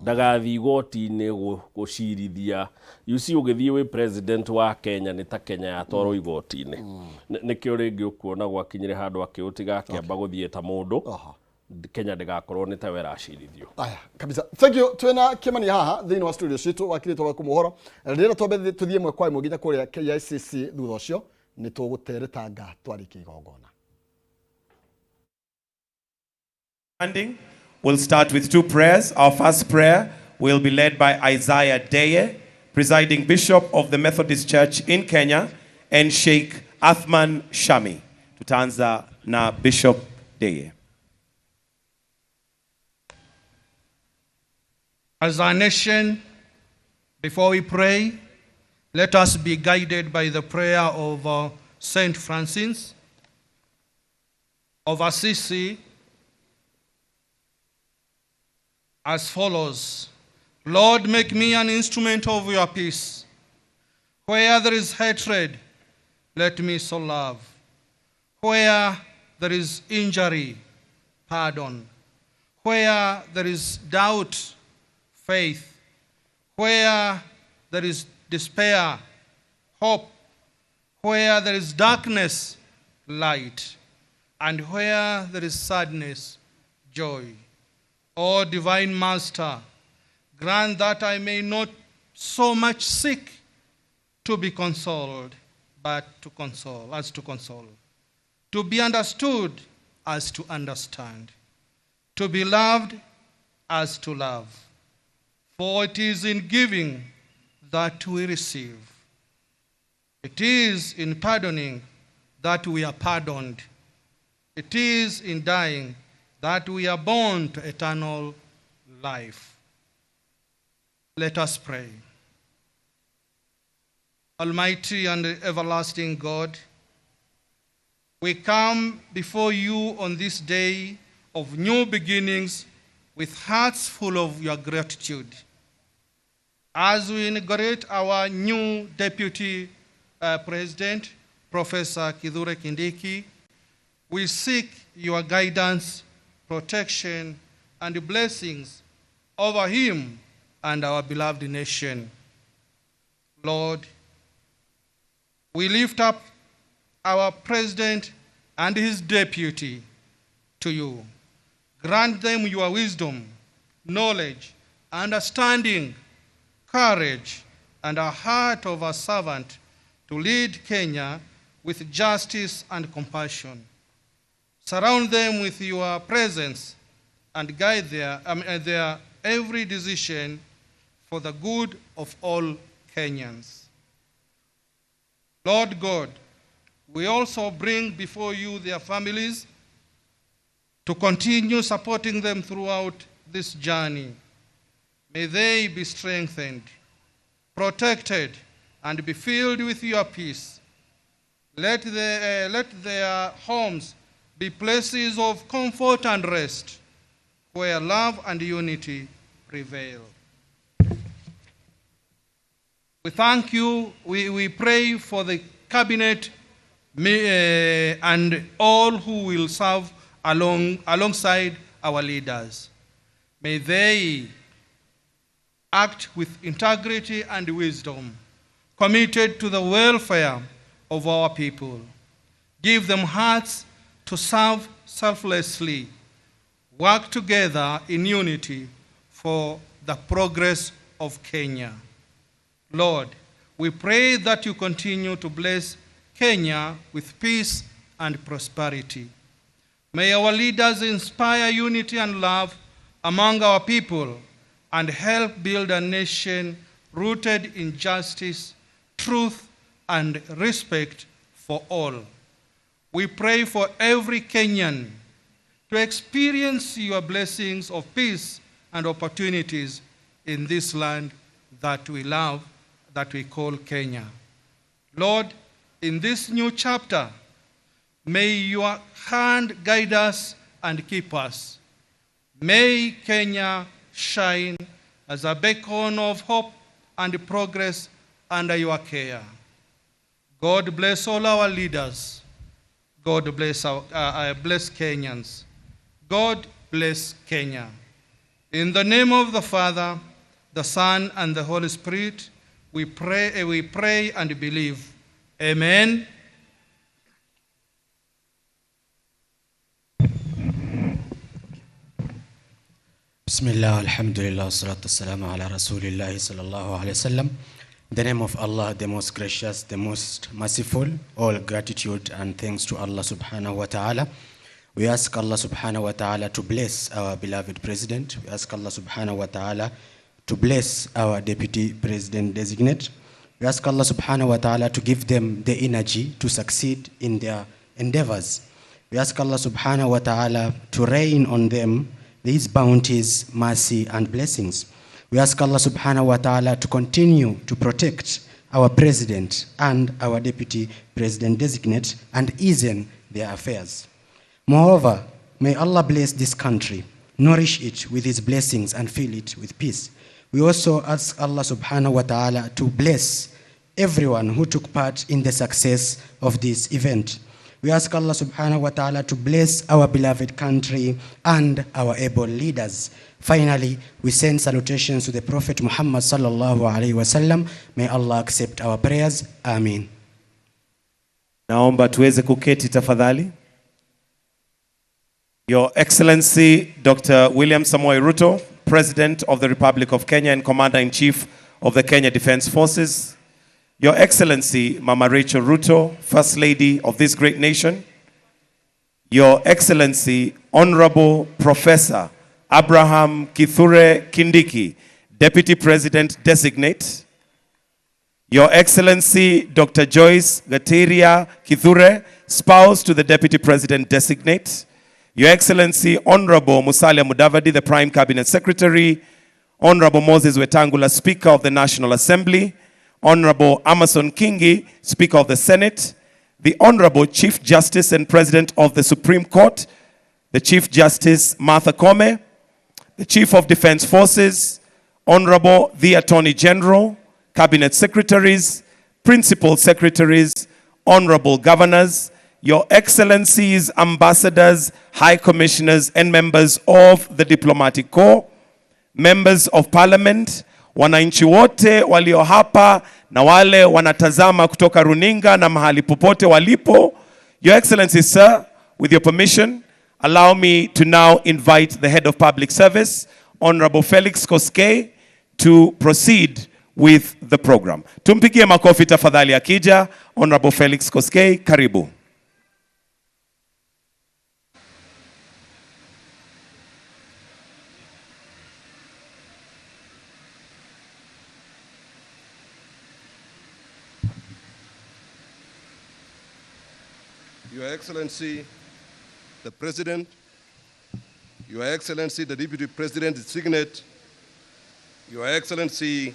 ndagathiĩ igoti-inĩ gũcirithia. You see, ũgĩthiĩ wĩ president wa Kenya nĩ ta Kenya yatwarwo igoti-inĩ. Nĩkĩo rĩngĩ ũkuona gwakinyire handũ akĩũtiga akĩamba gũthiĩ ta mũndũ, Kenya ndĩgakorwo nĩ tawe ĩracirithio. Aya, kabisa. Thank you. Twina Kimani haha thĩinĩ wa studio citũ wakirĩtwo wa kũmũhoro. Rĩrĩa twambe tũthiĩ ĩmwe kwa ĩmwe nginya kũrĩa KICC, thutha ũcio nĩ tũgũteretanga twarĩkia igongona. We'll start with two prayers. Our first prayer will be led by Isaiah Deye, presiding bishop of the Methodist Church in Kenya, and Sheikh Athman Shami. Tutaanza na Bishop Deye. As a nation, before we pray, let us be guided by the prayer of Saint Francis of Assisi as follows. Lord, make me an instrument of your peace. Where there is hatred, let me sow love. Where there is injury, pardon. Where there is doubt, faith. Where there is despair, hope. Where there is darkness, light. And where there is sadness, joy. O divine Master, grant that I may not so much seek to be consoled, but to console, as to console, to be understood as to understand, to be loved as to love. For it is in giving that we receive. It is in pardoning that we are pardoned. It is in dying that we are born to eternal life. Let us pray. Almighty and everlasting God, we come before you on this day of new beginnings with hearts full of your gratitude. As we inaugurate our new Deputy President, Professor Kithure Kindiki, we seek your guidance, protection, and blessings over him and our beloved nation. Lord, We lift up our president and his deputy to you. Grant them your wisdom, knowledge, understanding, courage, and a heart of a servant to lead Kenya with justice and compassion. Surround them with your presence and guide their every decision for the good of all Kenyans. Lord God, we also bring before you their families to continue supporting them throughout this journey. May they be strengthened, protected, and be filled with your peace. Let their homes be places of comfort and rest, where love and unity prevail. We thank you. We pray for the cabinet and all who will serve alongside our leaders. May they act with integrity and wisdom, committed to the welfare of our people. Give them hearts to serve selflessly, work together in unity for the progress of Kenya. Lord, we pray that you continue to bless Kenya with peace and prosperity. May our leaders inspire unity and love among our people and help build a nation rooted in justice, truth, and respect for all. We pray for every Kenyan to experience your blessings of peace and opportunities in this land that we love, that we call Kenya. Lord, in this new chapter, may your hand guide us and keep us. May Kenya shine as a beacon of hope and progress under your care. God bless all our leaders. God bless Kenyans. God bless Kenya. In the name of the Father, the Son, and the Holy Spirit, we pray and believe. Amen. Bismillah, alhamdulillah, salatu wassalamu ala rasulillah sallallahu alayhi wasallam. In the name of Allah, the most gracious, the most merciful, all gratitude and thanks to Allah subhanahu wa ta'ala. We ask Allah subhanahu wa ta'ala to bless our beloved president. We ask Allah subhanahu wa ta'ala to bless our deputy president designate. We ask Allah subhanahu wa ta'ala to give them the energy to succeed in their endeavors. We ask Allah subhanahu wa ta'ala to rain on them these bounties, mercy, and blessings. We ask Allah subhanahu wa ta'ala to continue to protect our president and our deputy president designate and easen their affairs. Moreover, may Allah bless this country, nourish it with his blessings, and fill it with peace. We also ask Allah subhanahu wa ta'ala to bless everyone who took part in the success of this event. We ask Allah subhanahu wa ta'ala to bless our beloved country and our able leaders. Finally, we send salutations to the Prophet Muhammad sallallahu alayhi wa sallam. May Allah accept our prayers. Ameen. Naomba tuweze kuketi tafadhali. Your Excellency, Dr. William Samoei Ruto, President of the Republic of Kenya and Commander-in-Chief of the Kenya Defense Forces. Your Excellency, Mama Rachel Ruto, First Lady of this great nation. Your Excellency, Honorable Professor Abraham Kithure Kindiki, Deputy President Designate. Your Excellency, Dr. Joyce Gatiria Kithure, spouse to the Deputy President Designate. Your Excellency, Honorable Musalia Mudavadi, the Prime Cabinet Secretary. Honorable Moses Wetangula, Speaker of the National Assembly. Honorable Amason Kingi, Speaker of the Senate. The Honorable Chief Justice and President of the Supreme Court, the Chief Justice Martha Koome, the Chief of Defense Forces, Honorable the Attorney General, Cabinet Secretaries, Principal Secretaries, Honorable Governors, Your Excellencies, Ambassadors, High Commissioners, and members of the Diplomatic Corps, members of Parliament, Wananchi wote walio hapa na wale wanatazama kutoka runinga na mahali popote walipo. Your Excellency, sir, with your permission, allow me to now invite the Head of Public Service, Honorable Felix Koskei, to proceed with the program. Tumpigie makofi tafadhali akija. Honorable Felix Koskei, karibu. Your Excellency, the President, Your Excellency, the Deputy President Designate, Your Excellency,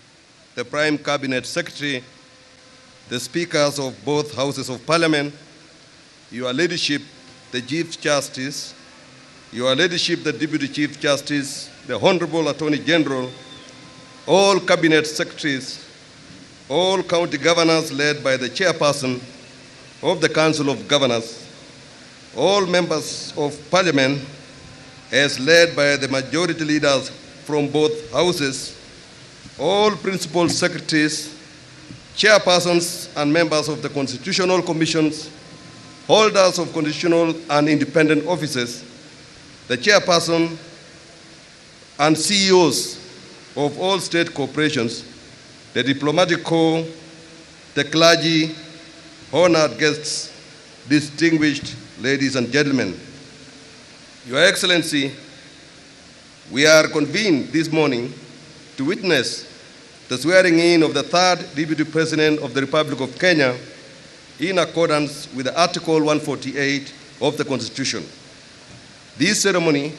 the Prime Cabinet Secretary, the Speakers of both Houses of Parliament, Your Ladyship, the Chief Justice, Your Ladyship, the Deputy Chief Justice, the Honorable Attorney General, all Cabinet Secretaries, all county governors led by the Chairperson of the Council of Governors, all members of Parliament, as led by the majority leaders from both houses, all principal secretaries, chairpersons and members of the constitutional commissions, holders of constitutional and independent offices, the chairperson and CEOs of all state corporations, the diplomatic corps, the clergy, honored guests, distinguished ladies and gentlemen. Your Excellency, we are convened this morning to witness the swearing in of the third Deputy President of the Republic of Kenya in accordance with Article 148 of the Constitution. This ceremony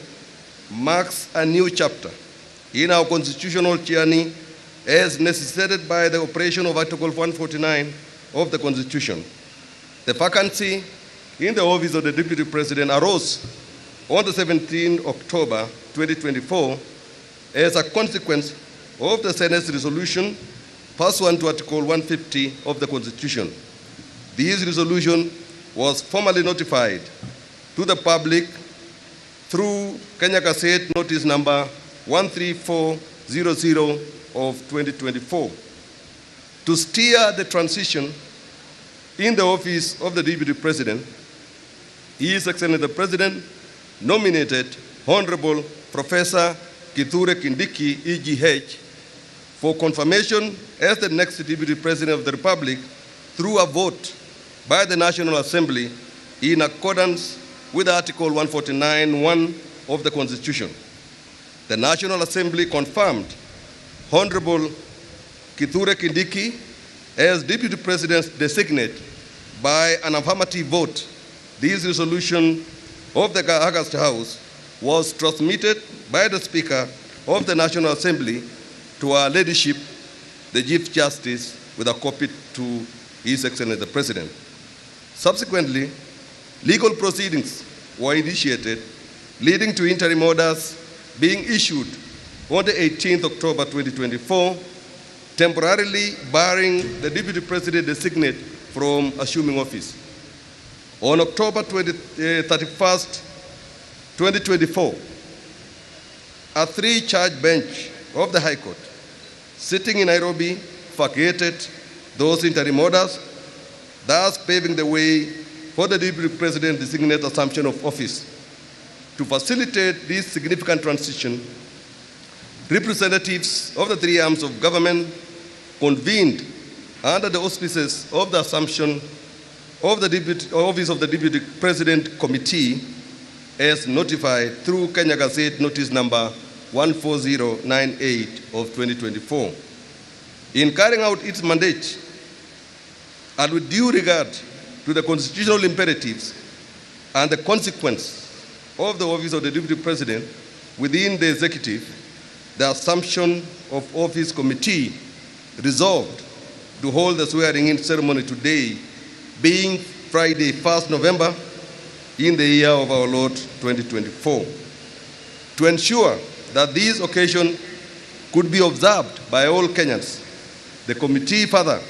marks a new chapter in our constitutional journey as necessitated by the operation of Article 149 of the Constitution. The vacancy in the office of the Deputy President arose on the 17th October 2024 as a consequence of the Senate's resolution pursuant to Article 150 of the Constitution. This resolution was formally notified to the public through Kenya Gazette Notice Number 13400 of 2024. To steer the transition in the office of the Deputy President, His Excellency the President nominated Honorable Professor Kithure Kindiki, EGH, for confirmation as the next Deputy President of the Republic through a vote by the National Assembly in accordance with Article 149(1) of the Constitution. The National Assembly confirmed Honorable Kithure Kindiki as Deputy President designate by an affirmative vote. This resolution of the August House was transmitted by the Speaker of the National Assembly to our Ladyship, the Chief Justice, with a copy to His Excellency the President. Subsequently, legal proceedings were initiated, leading to interim orders being issued on the 18th October 2024, temporarily barring the Deputy President designate from assuming office. On October 31st, 2024, a three-charge bench of the High Court sitting in Nairobi vacated those interim orders, thus paving the way for the Deputy President designate assumption of office. To facilitate this significant transition, representatives of the three arms of government convened under the auspices of the assumption of the Office of the Deputy President Committee as notified through Kenya Gazette Notice Number 14098 of 2024. In carrying out its mandate, and with due regard to the constitutional imperatives and the consequence of the office of the Deputy President within the executive, the Assumption of Office Committee resolved to hold the swearing-in ceremony today, being Friday, 1st November, in the year of our Lord 2024. To ensure that this occasion could be observed by all Kenyans, the committee further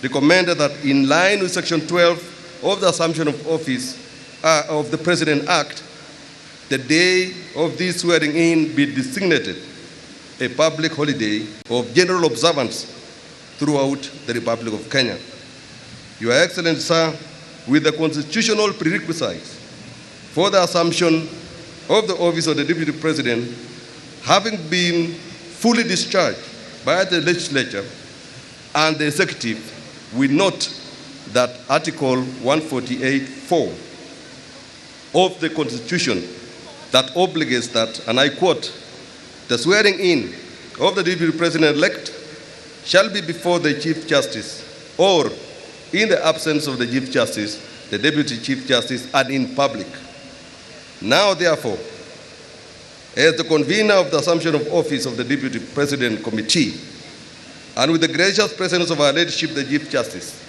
recommended that in line with Section 12 of the Assumption of Office of the President Act, the day of this swearing-in be designated a public holiday of general observance throughout the Republic of Kenya. Your Excellency, sir, with the constitutional prerequisites for the assumption of the office of the Deputy President having been fully discharged by the legislature and the executive, we note that Article 148.4 of the Constitution that obligates that, and I quote, the swearing in of the Deputy President-elect shall be before the Chief Justice or, in the absence of the Chief Justice, the Deputy Chief Justice, and in public. Now, therefore, as the convener of the Assumption of Office of the Deputy President Committee, and with the gracious presence of our Ladyship, the Chief Justice,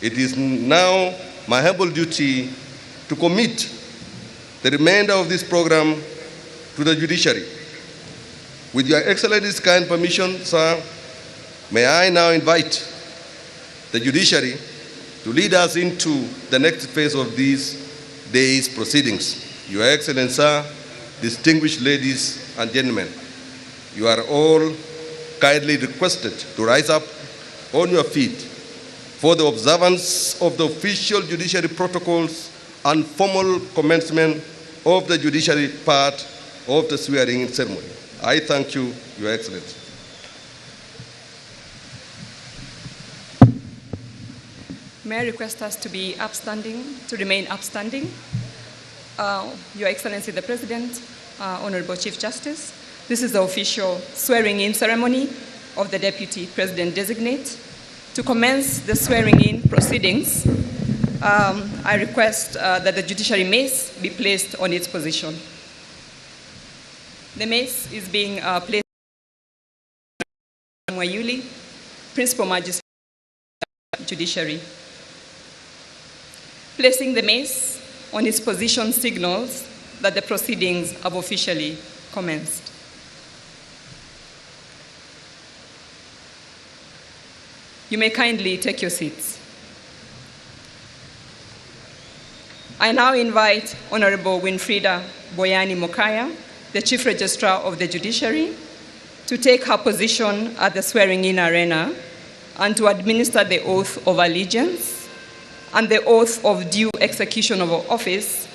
it is now my humble duty to commit the remainder of this program to the judiciary. With Your Excellency's kind permission, sir, may I now invite the judiciary to lead us into the next phase of these day's proceedings. Your Excellency, sir, distinguished ladies and gentlemen, you are all kindly requested to rise up on your feet for the observance of the official judiciary protocols and formal commencement of the judiciary part of the swearing-in ceremony. I thank you, Your Excellency. May I request us to be upstanding, to remain upstanding? Your Excellency the President, Honorable Chief Justice, this is the official swearing-in ceremony of the Deputy President-designate. To commence the swearing-in proceedings, I request that the judiciary mace be placed on its position. The mace is being placed by Mwayuli, Principal Magistrate, Judiciary. Placing the mace on its position signals that the proceedings have officially commenced. You may kindly take your seats. I now invite Honorable Winfrida Boyani Mokaya, the Chief Registrar of the Judiciary, to take her position at the swearing-in arena and to administer the oath of allegiance and the oath of due execution of office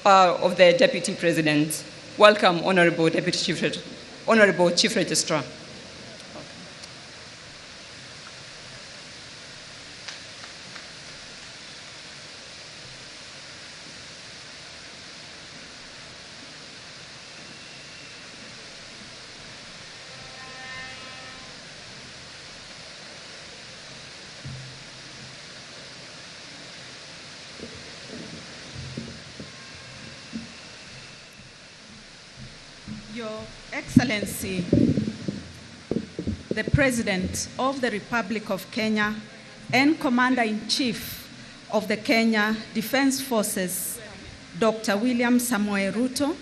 of the Deputy President. Welcome, Honorable Deputy Chief, Honorable Chief Registrar. Your Excellency, the President of the Republic of Kenya and Commander-in-Chief of the Kenya Defense Forces, Dr. William Samoei Ruto,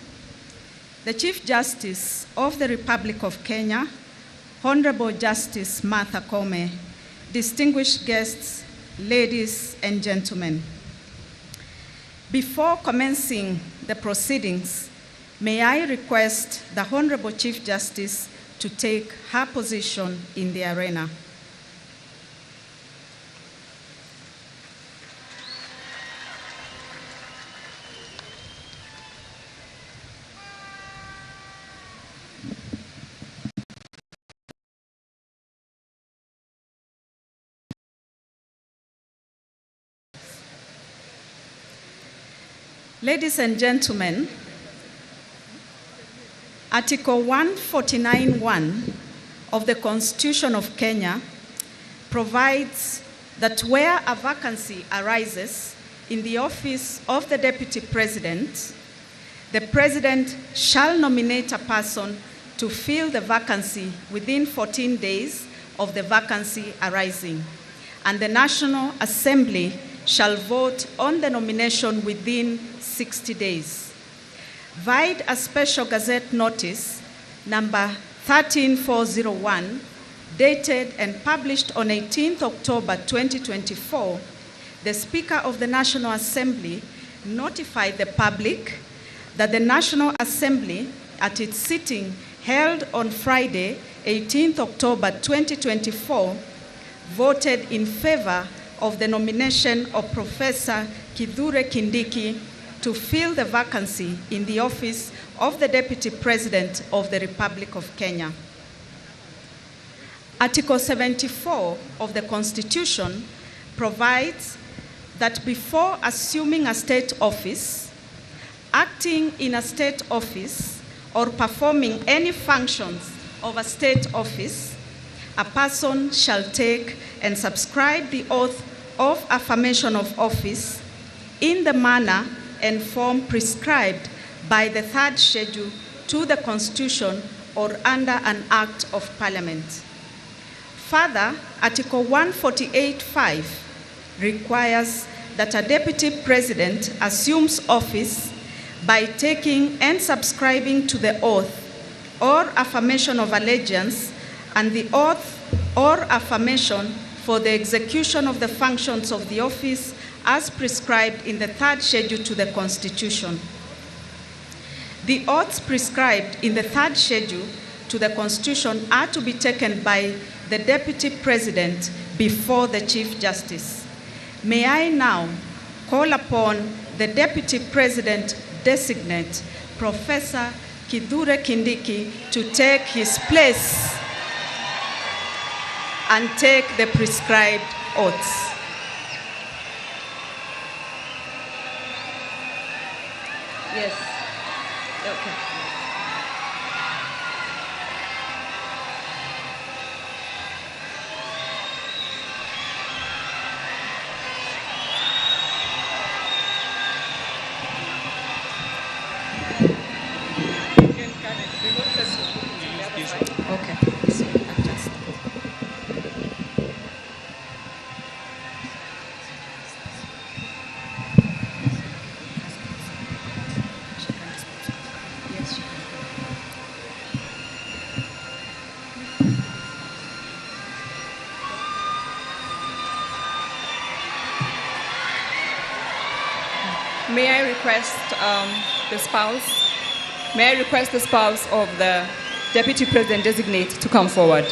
the Chief Justice of the Republic of Kenya, Honorable Justice Martha Koome, distinguished guests, ladies and gentlemen. Before commencing the proceedings, may I request the Honorable Chief Justice to take her position in the arena. Ladies and gentlemen, Article 149.1 of the Constitution of Kenya provides that where a vacancy arises in the office of the Deputy President, the President shall nominate a person to fill the vacancy within 14 days of the vacancy arising, and the National Assembly shall vote on the nomination within 60 days. Vide a special Gazette notice number 13401, dated and published on 18th October 2024, the Speaker of the National Assembly notified the public that the National Assembly, at its sitting held on Friday, 18th October 2024, voted in favor of the nomination of Professor Kithure Kindiki to fill the vacancy in the office of the Deputy President of the Republic of Kenya. Article 74 of the Constitution provides that before assuming a state office, acting in a state office, or performing any functions of a state office, a person shall take and subscribe the oath of affirmation of office in the manner and form prescribed by the third schedule to the Constitution or under an act of parliament. Further, Article 148.5 requires that a deputy president assumes office by taking and subscribing to the oath or affirmation of allegiance and the oath or affirmation for the execution of the functions of the office as prescribed in the third schedule to the Constitution. The oaths prescribed in the third schedule to the Constitution are to be taken by the Deputy President before the Chief Justice. May I now call upon the Deputy President designate, Professor Kithure Kindiki, to take his place and take the prescribed oaths. Yes. Okay. Okay. So adjust. Yes, she can. May I request the spouse? May I request the spouse of the Deputy President designate to come forward?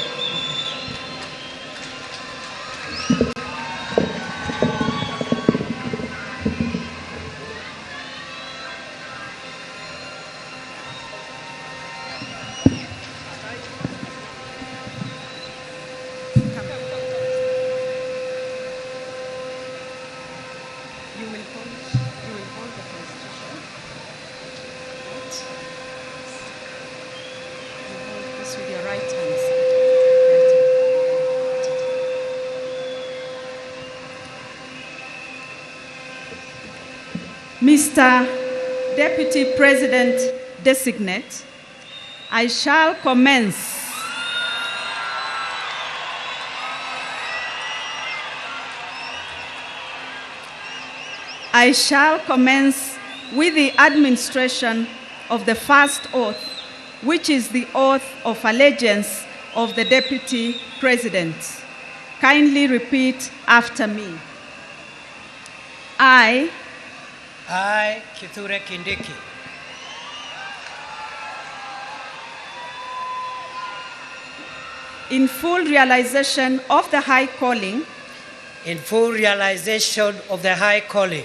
You will hold the Constitution. Right. You hold this with your right hand side. Right hand. Mr. Deputy President Designate, I shall commence with the administration of the first oath, which is the oath of allegiance of the Deputy President. Kindly repeat after me. I, Kithure Kindiki, in full realization of the high calling, in full realization of the high calling,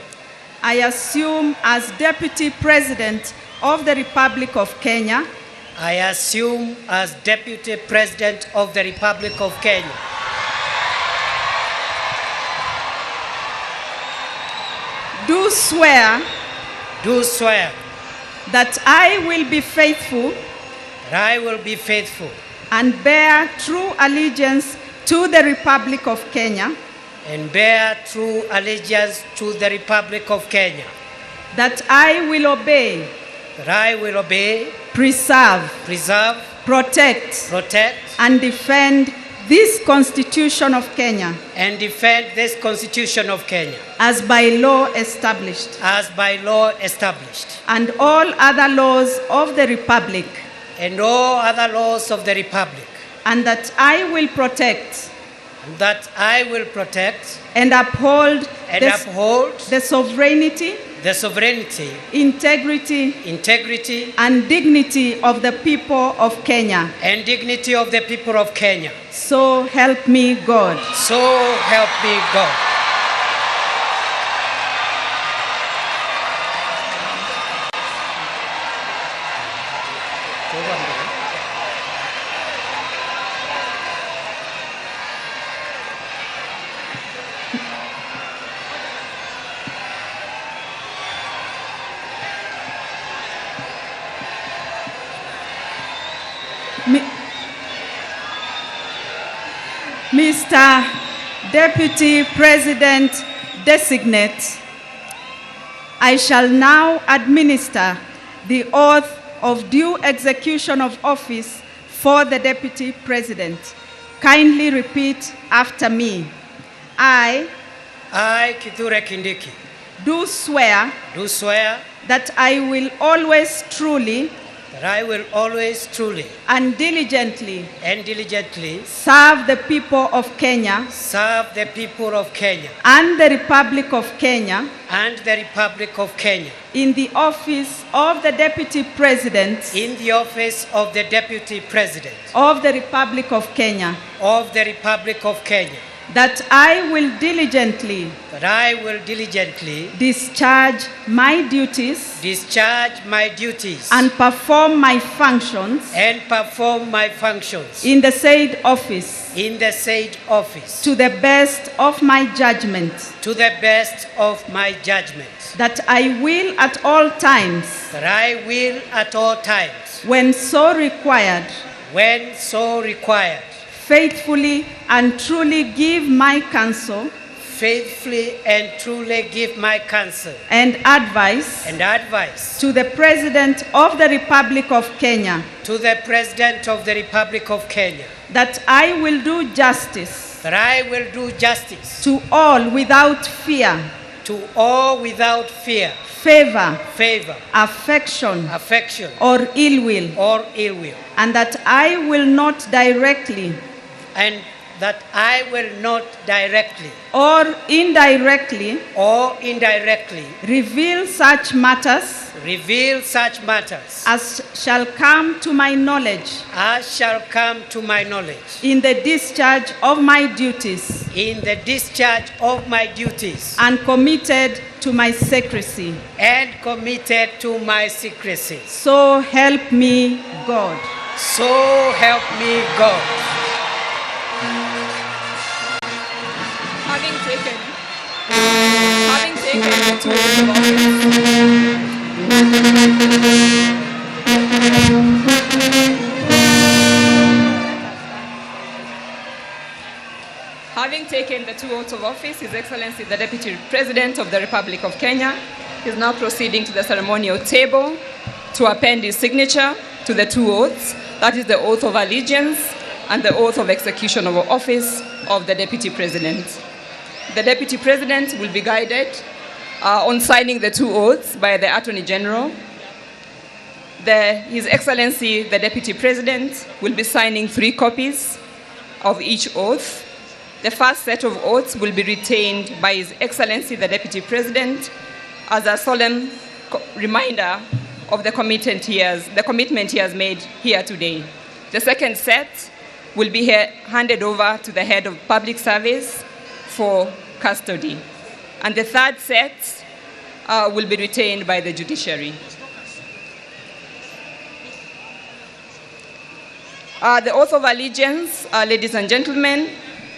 I assume as Deputy President of the Republic of Kenya, I assume as Deputy President of the Republic of Kenya, do swear that I will be faithful, that I will be faithful, and bear true allegiance to the Republic of Kenya, and bear true allegiance to the Republic of Kenya, that I will obey, that I will obey, preserve, protect, protect, and defend this Constitution of Kenya, and defend this Constitution of Kenya, as by law established, as by law established, and all other laws of the Republic, and all other laws of the Republic, and that I will protect, And that I will protect and uphold, and uphold the sovereignty, the sovereignty, integrity, integrity, and dignity of the people of Kenya. and dignity of the people of Kenya. So help me God. So help me God. Mr. Deputy President Designate, I shall now administer the oath of due execution of office for the Deputy President. Kindly repeat after me. I, Kithure Kindiki, do swear do swear that I will always truly that I will always truly and diligently and diligently serve the people of Kenya serve the people of Kenya and the Republic of Kenya and the Republic of Kenya in the office of the Deputy President in the office of the Deputy President of the Republic of Kenya, of the Republic of Kenya, that I will diligently that I will diligently discharge my duties discharge my duties and perform my functions and perform my functions in the said office in the said office to the best of my judgment, to the best of my judgment, that I will at all times, that I will at all times, when so required, when so required, faithfully and truly give my counsel faithfully and truly give my counsel and advice and advice to the President of the Republic of Kenya, to the President of the Republic of Kenya, that I will do justice that I will do justice to all without fear, to all without fear, favor, favor, affection, affection, or ill will, or ill will, and that I will not directly and that I will not directly or indirectly or indirectly reveal such matters reveal such matters as shall come to my knowledge as shall come to my knowledge in the discharge of my duties in the discharge of my duties and committed to my secrecy. and committed to my secrecy. So help me God. So help me God. Having taken the two oaths of office, Having taken the two oaths of office, His Excellency the Deputy President of the Republic of Kenya is now proceeding to the ceremonial table to append his signature to the two oaths, that is the oath of allegiance and the oath of execution of office of the Deputy President. The Deputy President will be guided on signing the two oaths by the Attorney General. His Excellency, the Deputy President, will be signing 3 copies of each oath. The first set of oaths will be retained by His Excellency, the Deputy President, as a solemn reminder of the commitment he has made here today. The second set will be handed over to the head of public service for custody. And the third set will be retained by the judiciary. The oath of allegiance, ladies and gentlemen,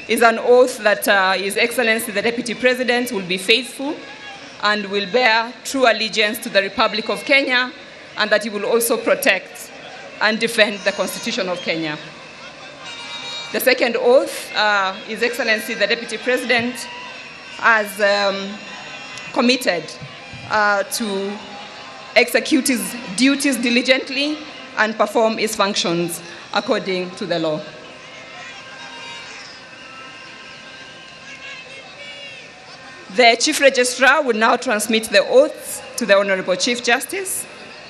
is an oath that His Excellency the Deputy President will be faithful and will bear true allegiance to the Republic of Kenya, and that he will also protect and defend the Constitution of Kenya. The second oath, His Excellency the Deputy President has committed to execute his duties diligently and perform his functions according to the law. The Chief Registrar will now transmit the oaths to the Honorable Chief Justice,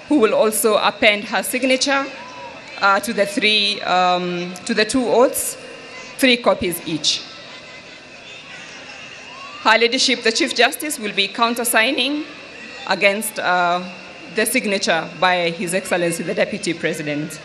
who will also append her signature to the two oaths, 3 copies each. Her Ladyship, the Chief Justice, will be countersigning against the signature by His Excellency, the Deputy President.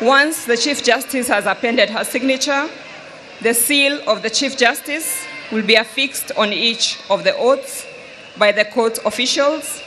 Once the Chief Justice has appended her signature, the seal of the Chief Justice will be affixed on each of the oaths by the court officials.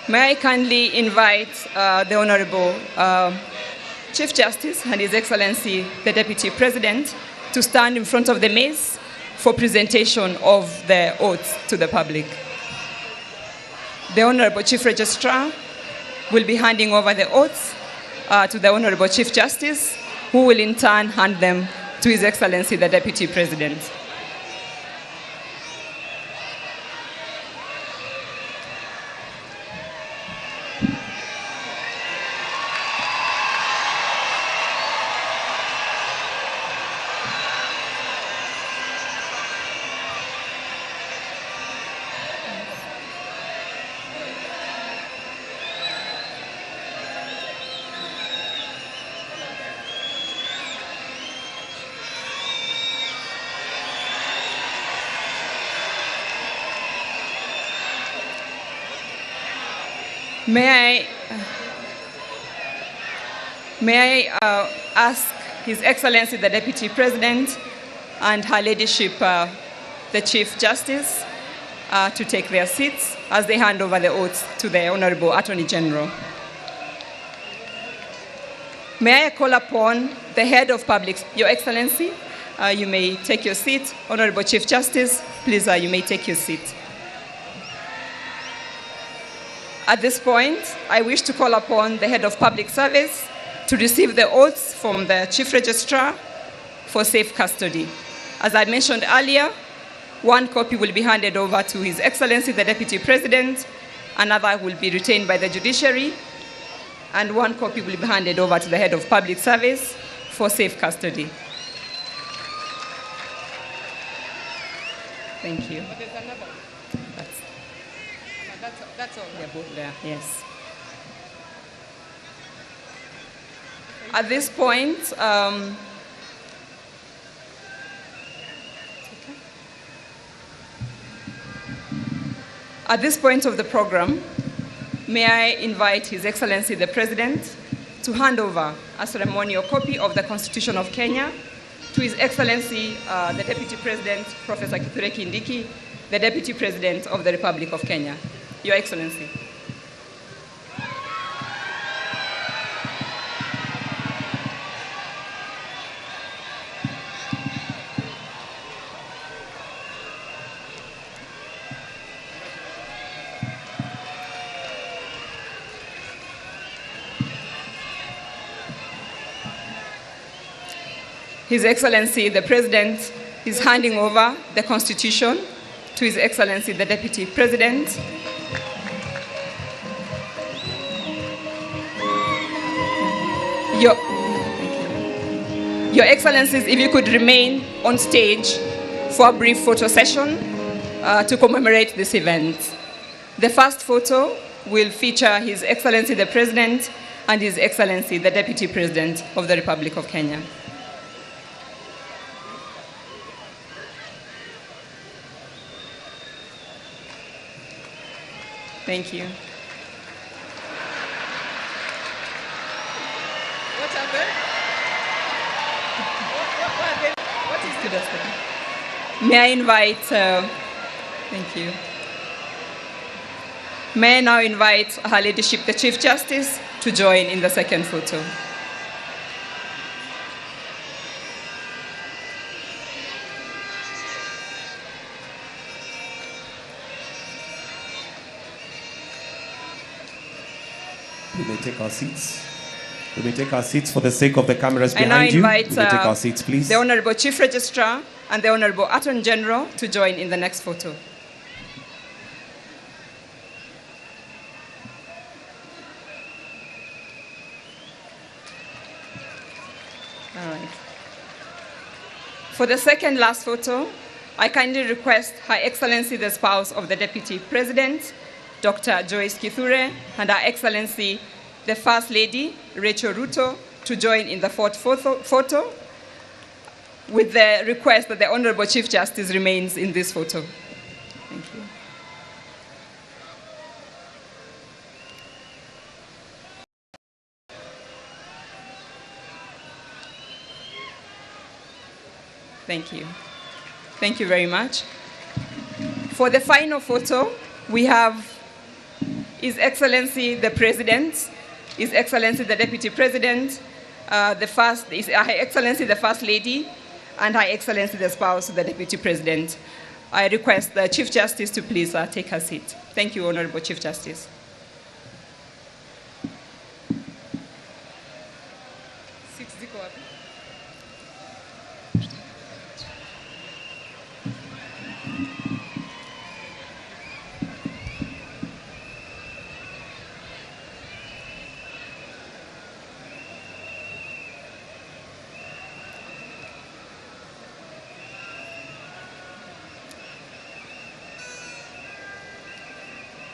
May I kindly invite the Honorable Chief Justice and His Excellency the Deputy President to stand in front of the mace for presentation of the oaths to the public. The Honorable Chief Registrar will be handing over the oaths to the Honorable Chief Justice, who will in turn hand them to His Excellency the Deputy President. May I ask His Excellency the Deputy President and Her Ladyship the Chief Justice to take their seats as they hand over the oaths to the Honorable Attorney General. May I call upon the Head of Public, Your Excellency, you may take your seat. Honorable Chief Justice, please, you may take your seat. At this point, I wish to call upon the Head of Public Service to receive the oaths from the Chief Registrar for safe custody. As I mentioned earlier, one copy will be handed over to His Excellency the Deputy President, another will be retained by the judiciary, and one copy will be handed over to the Head of Public Service for safe custody. Thank you. But there's another one. That's all. They're both there, yes. At this point, at this point of the program, may I invite His Excellency the President to hand over a ceremonial copy of the Constitution of Kenya to His Excellency the Deputy President, Professor Kithure Kindiki, the Deputy President of the Republic of Kenya. Your Excellency. His Excellency the President is handing over the Constitution to His Excellency the Deputy President. Your Excellencies, if you could remain on stage for a brief photo session to commemorate this event. The first photo will feature His Excellency the President and His Excellency the Deputy President of the Republic of Kenya. Thank you. What happened? What is this? May I invite, thank you. May I now invite Her Ladyship the Chief Justice to join in the second photo. We may take our seats. We may take our seats for the sake of the cameras I now behind you. invite We may take our seats, please. the Honorable Chief Registrar and the Honorable Attorney General to join in the next photo. All right. For the second last photo, I kindly request Her Excellency the spouse of the Deputy President, Dr. Joyce Kithure, and Her Excellency the First Lady, Rachel Ruto, to join in the fourth photo with the request that the Honorable Chief Justice remains in this photo. Thank you. Thank you. Thank you very much. For the final photo, we have His Excellency the President, His Excellency the Deputy President, His Excellency the First Lady, and Her Excellency the spouse of the Deputy President. I request the Chief Justice to please take her seat. Thank you, Honorable Chief Justice.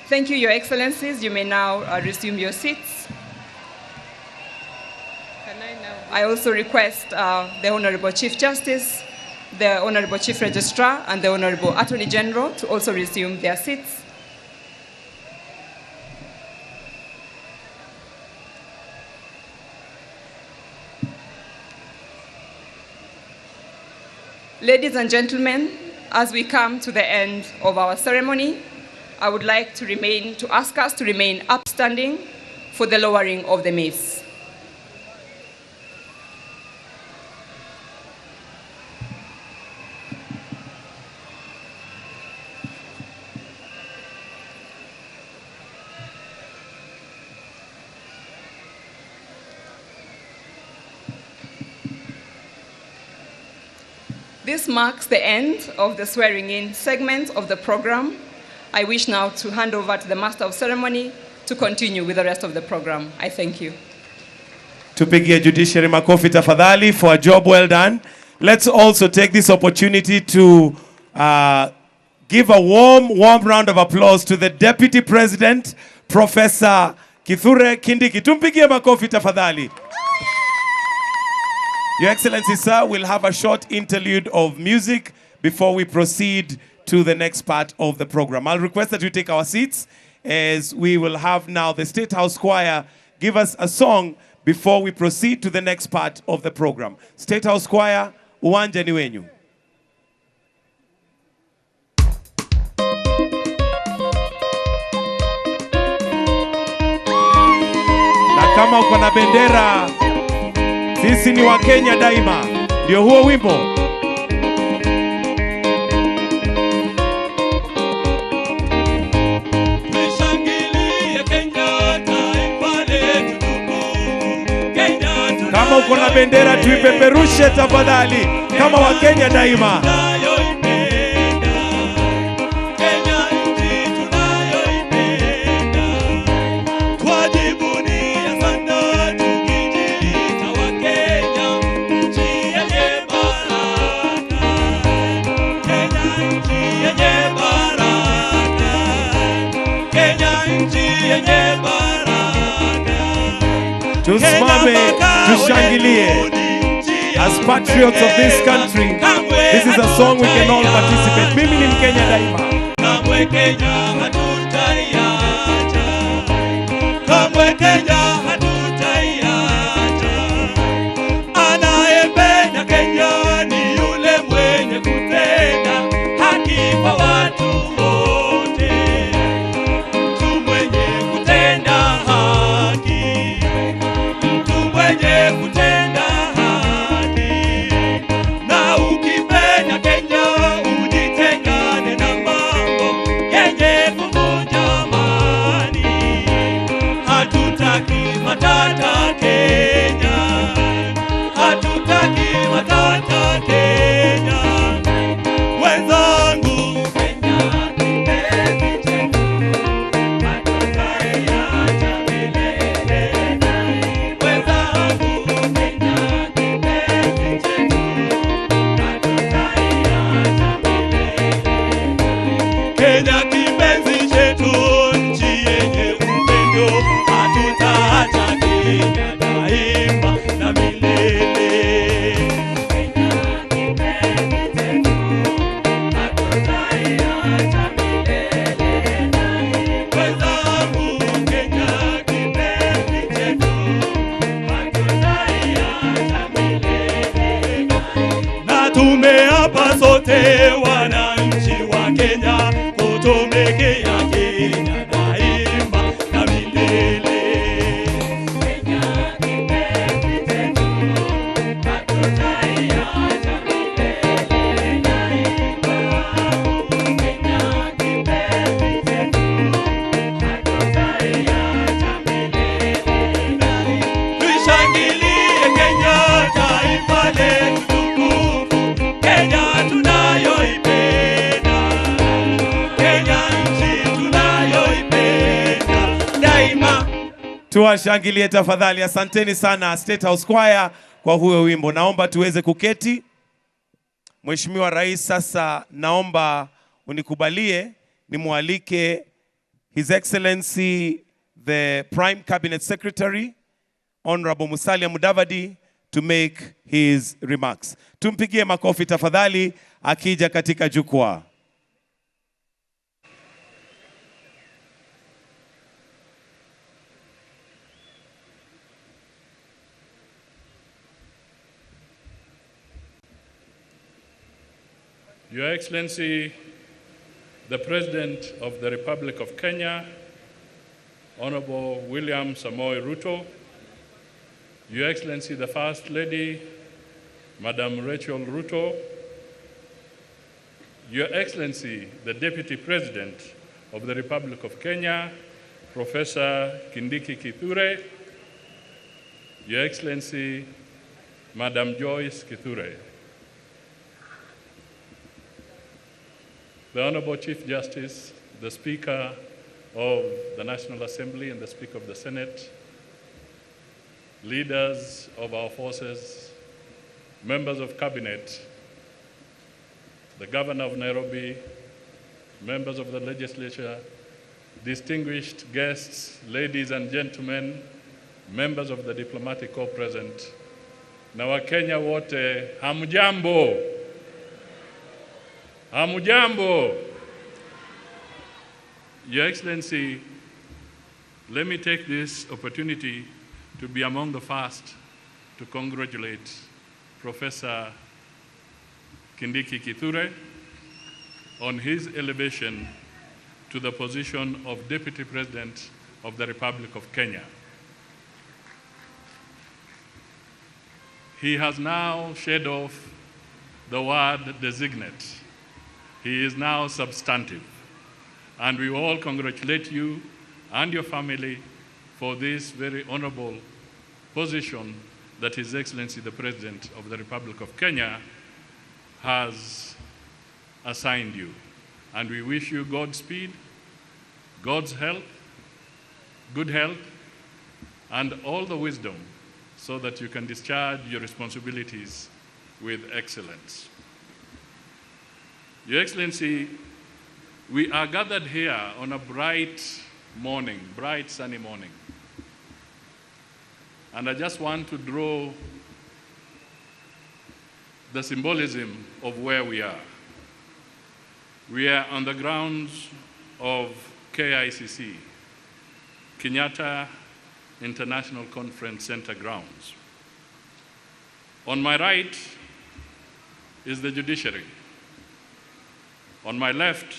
Thank you, Your Excellencies. You may now resume your seats. I also request the Honorable Chief Justice, the Honorable Chief Registrar, and the Honorable Attorney General to also resume their seats. Ladies and gentlemen, as we come to the end of our ceremony, I would like to ask us to remain upstanding for the lowering of the mace. This marks the end of the swearing-in segment of the program. I wish now to hand over to the Master of Ceremony to continue with the rest of the program. I thank you. Tupigie judiciary makofi tafadhali for a job well done. Let's also take this opportunity to give a warm, warm round of applause to the Deputy President, Professor Kithure Kindiki. Tumpigie makofi tafadhali. Your Excellency, sir, we'll have a short interlude of music before we proceed to the next part of the program. I'll request that we take our seats as we will have now the State House Choir give us a song before we proceed to the next part of the program. State House Choir, uwanja ni wenyu. Na kama uko na bendera, sisi ni wa Kenya daima. Ndio huo wimbo. Kama uko na bendera tuipeperushe tafadhali kama wa Kenya daima. Kenya nchi yenye baraka. Tusimame, tushangilie. As patriots of this country, this is a song we can all participate. Mimi ni Mkenya daima. Kamwe Kenya hatutaiacha, kamwe Kenya hatutaiacha. Anayependa Kenya ni yule mwenye kutenda haki kwa watu wote, mtu mwenye kutenda haki, mtu mwenye kutenda haki. Na ukipenda Kenya ujitengane na mambo yenye kuvunja amani. Hatutaki matata Kenya, hatutaki matata Kenya. Wenzangu, Kenya kipenzi chetu, hatutaiacha milele. Wenzangu, Kenya kipenzi chetu, hatutaiacha milele. Kenya kipenzi chetu, nchi yenye upendo, hatutaacha Kenya daima na milele. Kenya kipenzi chetu, hatutaiacha milele. Wenzangu, Kenya kipenzi chetu, hatutaiacha milele. Na tumeapa sote wananchi wa Kenya kutumikia Kenya daima na milele. Kenya kipenzi chetu, hatutaiacha milele. Kenya kipenzi chetu, hatutaiacha milele. Tuishangilie Kenya, taifa letu tukufu, Kenya tunayoipenda, Kenya nchi tunayoipenda daima. Tuwashangilie tafadhali. Asanteni sana State House Choir kwa huo wimbo. Naomba tuweze kuketi. Mheshimiwa Rais, sasa naomba unikubalie nimwalike His Excellency the Prime Cabinet Secretary Honorable Musalia Mudavadi to make his remarks. Tumpigie makofi tafadhali akija katika jukwaa. Your Excellency, the President of the Republic of Kenya, Honorable William Samoei Ruto, Your Excellency, the First Lady, Madam Rachel Ruto, Your Excellency, the Deputy President of the Republic of Kenya, Professor Kindiki Kithure, Your Excellency, Madam Joyce Kithure, the Honorable Chief Justice, the Speaker of the National Assembly and the Speaker of the Senate, leaders of our forces, members of Cabinet, the Governor of Nairobi, members of the legislature, distinguished guests, ladies and gentlemen, members of the diplomatic corps present, na Wakenya wote, hamjambo. Hamujambo. Your Excellency, let me take this opportunity to be among the first to congratulate Professor Kindiki Kithure on his elevation to the position of Deputy President of the Republic of Kenya. He has now shed off the word designate. He is now substantive. And we all congratulate you and your family for this very honorable position that His Excellency the President of the Republic of Kenya has assigned you. And we wish you Godspeed, God's help, good health, and all the wisdom so that you can discharge your responsibilities with excellence. Your Excellency, we are gathered here on a bright morning, bright sunny morning. And I just want to draw the symbolism of where we are. We are on the grounds of KICC, Kenyatta International Conference Center grounds. On my right is the judiciary. On my left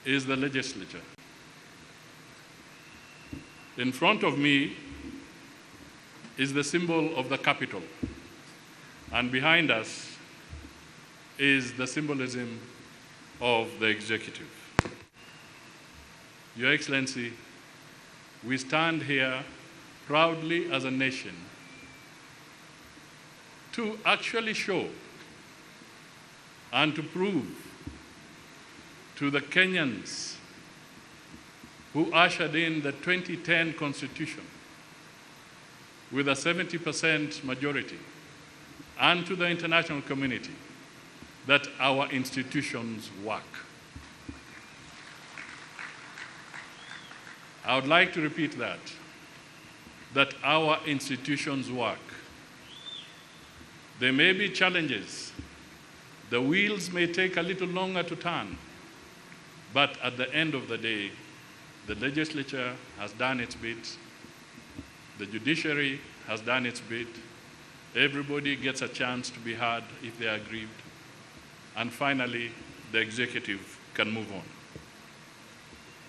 is the legislature. In front of me is the symbol of the capital, and behind us is the symbolism of the executive. Your Excellency, we stand here proudly as a nation to actually show and to prove to the Kenyans who ushered in the 2010 Constitution with a 70% majority, and to the international community, that our institutions work. I would like to repeat that our institutions work. There may be challenges. The wheels may take a little longer to turn, but at the end of the day, the legislature has done its bit, the judiciary has done its bit, everybody gets a chance to be heard if they are aggrieved, and finally, the executive can move on.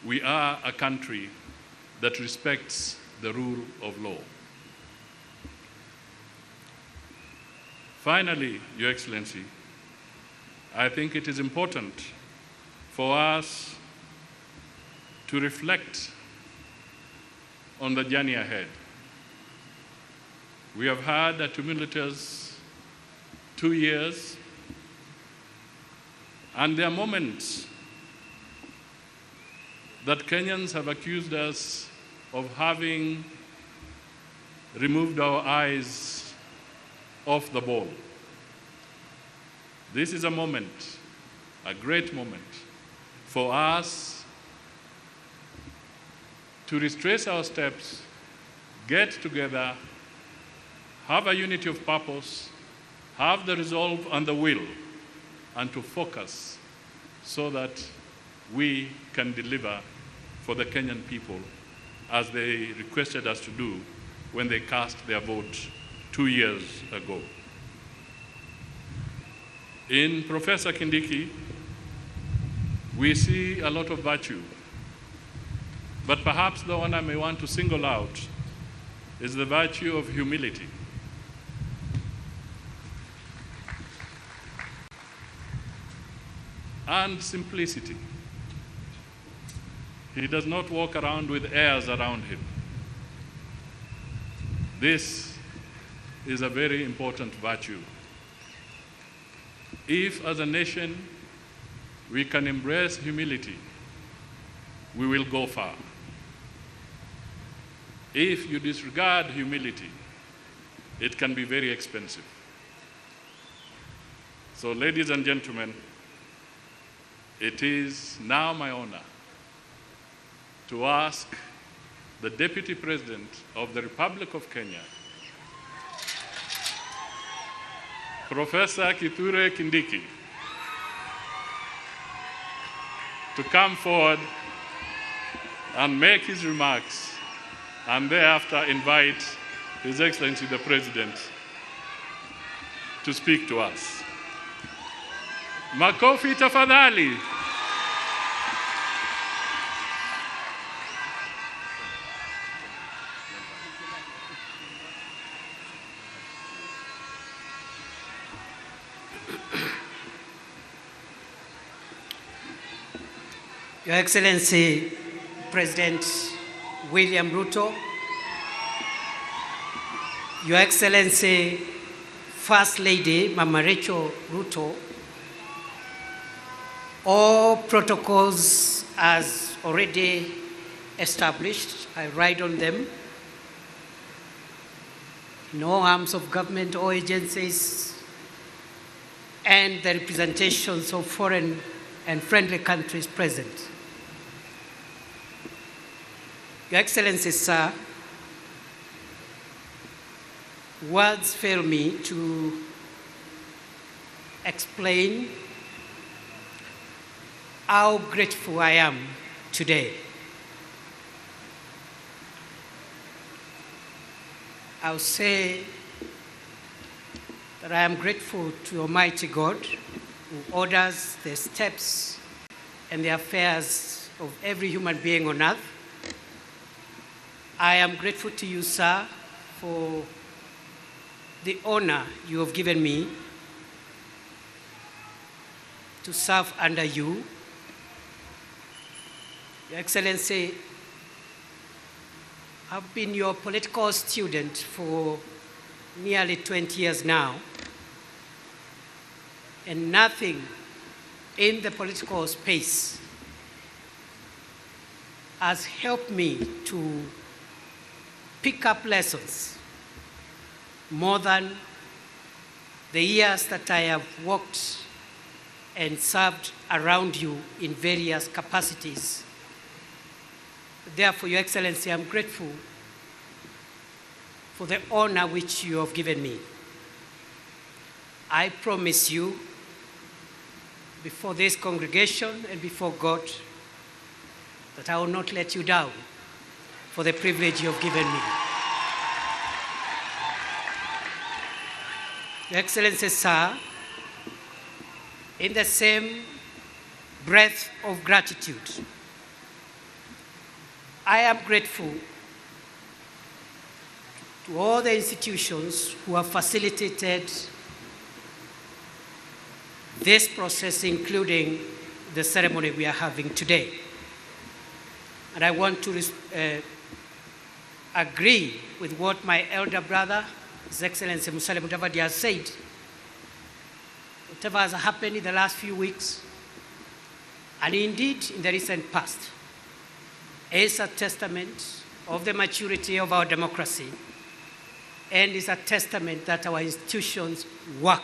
We are a country that respects the rule of law. Finally, Your Excellency, I think it is important for us to reflect on the journey ahead. We have had a tumultuous 2 years, and there are moments that Kenyans have accused us of having removed our eyes off the ball. This is a moment, a great moment, for us to retrace our steps, get together, have a unity of purpose, have the resolve and the will, and to focus so that we can deliver for the Kenyan people as they requested us to do when they cast their vote 2 years ago. In Professor Kindiki, we see a lot of virtue, but perhaps the one I may want to single out is the virtue of humility. And simplicity. He does not walk around with airs around him. This is a very important virtue. If, as a nation, we can embrace humility, we will go far. If you disregard humility, it can be very expensive. So, ladies and gentlemen, it is now my honor to ask the Deputy President of the Republic of Kenya, Professor Kithure Kindiki, to come forward and make his remarks, and thereafter invite His Excellency the President to speak to us. Makofi tafadhali. Your Excellency, President William Ruto, Your Excellency, First Lady Mama Rachel Ruto, all protocols as already established, I ride on them. No arms of government or agencies and the representations of foreign and friendly countries present. Your Excellency, sir, Words fail me to explain how grateful I am today. I'll say that I am grateful to Almighty God, who orders the steps and the affairs of every human being on earth. I am grateful to you, sir, for the honor you have given me to serve under you. Your Excellency, I've been your political student for nearly 20 years now, and nothing in the political space has helped me to pick up lessons more than the years that I have worked and served around you in various capacities. Therefore, Your Excellency, I'm grateful for the honor which you have given me. I promise you, before this congregation and before God, that I will not let you down for the privilege you have given me. Your Excellency, sir, in the same breath of gratitude, I am grateful to all the institutions who have facilitated this process, including the ceremony we are having today. And I want to agree with what my elder brother, His Excellency Musalia Mudavadi, has said. Whatever has happened in the last few weeks, and indeed in the recent past, is a testament of the maturity of our democracy and is a testament that our institutions work.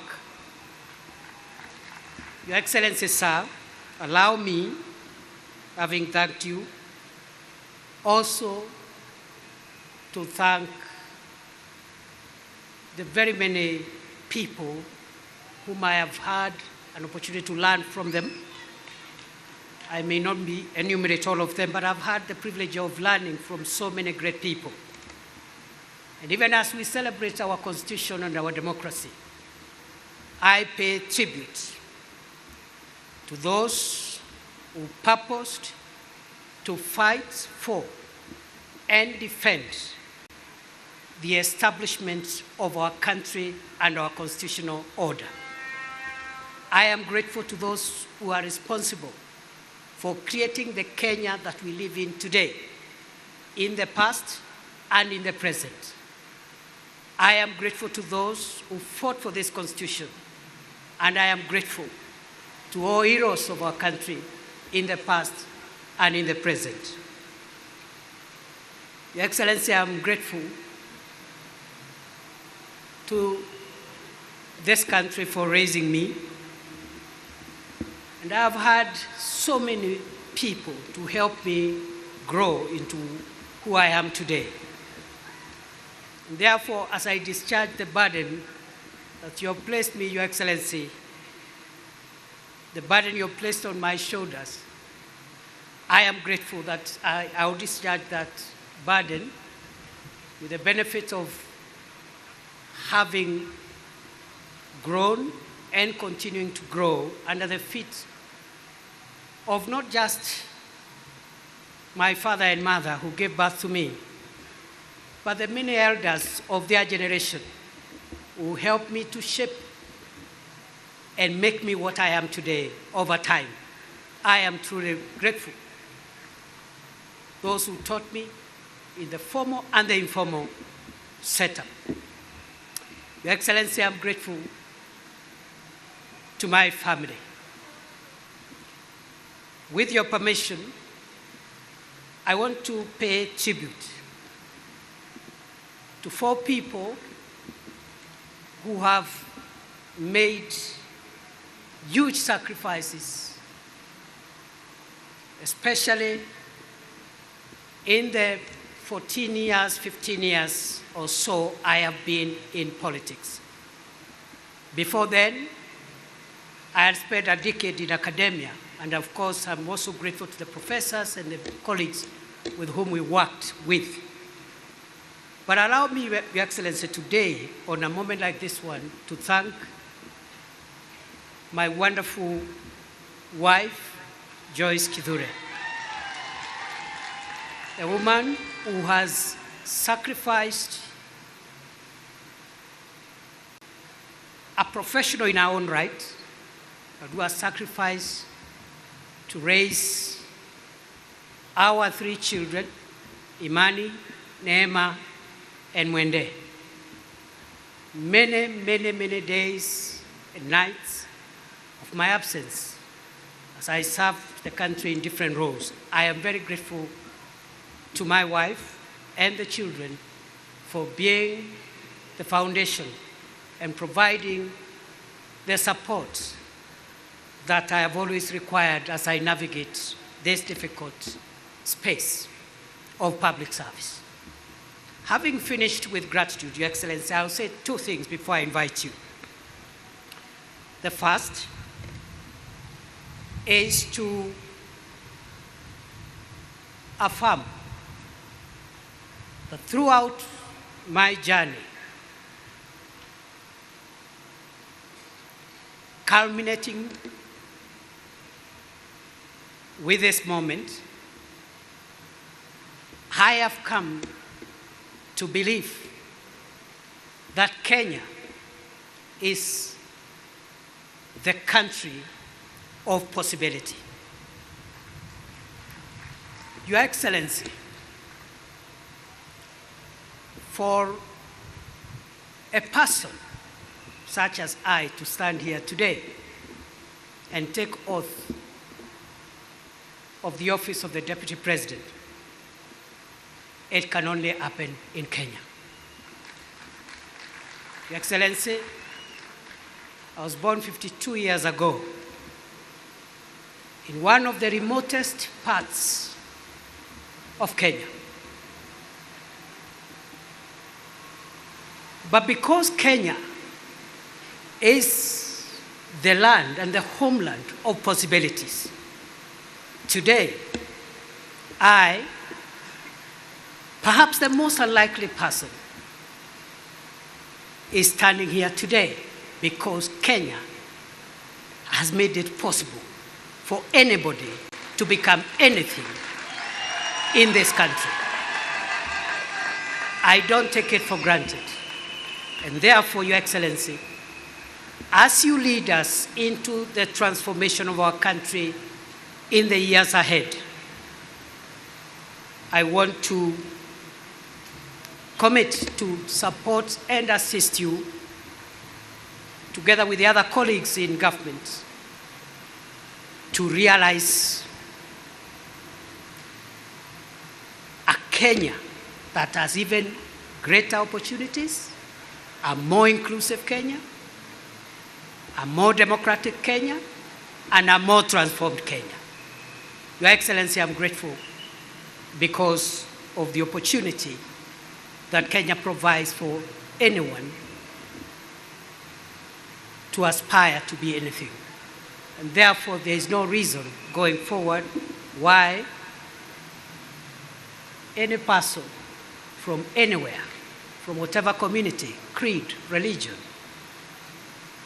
Your Excellency, sir, allow me, having thanked you, also to thank the very many people whom I have had an opportunity to learn from them. I may not be enumerate all of them, but I've had the privilege of learning from so many great people. And even as we celebrate our constitution and our democracy, I pay tribute to those who purposed to fight for and defend the establishment of our country and our constitutional order. I am grateful to those who are responsible for creating the Kenya that we live in today, in the past and in the present. I am grateful to those who fought for this constitution, and I am grateful to all heroes of our country in the past and in the present. Your Excellency, I am grateful to this country for raising me. And I've had so many people to help me grow into who I am today. And therefore, as I discharge the burden that you have placed me, Your Excellency, the burden you have placed on my shoulders, I am grateful that I will discharge that burden with the benefit of having grown and continuing to grow under the feet of not just my father and mother who gave birth to me, but the many elders of their generation who helped me to shape and make me what I am today over time. I am truly grateful. Those who taught me in the formal and the informal setup. Your Excellency, I'm grateful to my family. With your permission, I want to pay tribute to four people who have made huge sacrifices, especially in the 14 years, 15 years or so, I have been in politics. Before then, I had spent a decade in academia, and of course, I'm also grateful to the professors and the colleagues with whom we worked with. But allow me, Your Excellency, today, on a moment like this one, to thank my wonderful wife, Joyce Kithure, a woman who has sacrificed, a professional in her own right, but who has sacrificed to raise our three children, Imani, Neema, and Mwende. Many, many, many days and nights of my absence as I served the country in different roles. I am very grateful to my wife and the children for being the foundation and providing the support that I have always required as I navigate this difficult space of public service. Having finished with gratitude, Your Excellency, I'll say two things before I invite you. The first is to affirm that throughout my journey, culminating with this moment, I have come to believe that Kenya is the country of possibility. Your Excellency, for a person such as I to stand here today and take oath of the office of the Deputy President, it can only happen in Kenya. Your Excellency, I was born 52 years ago in one of the remotest parts of Kenya. But because Kenya is the land and the homeland of possibilities, today, I, perhaps the most unlikely person, is standing here today because Kenya has made it possible for anybody to become anything in this country. I don't take it for granted. And therefore, Your Excellency, as you lead us into the transformation of our country in the years ahead, I want to commit to support and assist you, together with the other colleagues in government, to realize a Kenya that has even greater opportunities, a more inclusive Kenya, a more democratic Kenya, and a more transformed Kenya. Your Excellency, I'm grateful because of the opportunity that Kenya provides for anyone to aspire to be anything. And therefore, there is no reason going forward why any person from anywhere, from whatever community, creed, religion,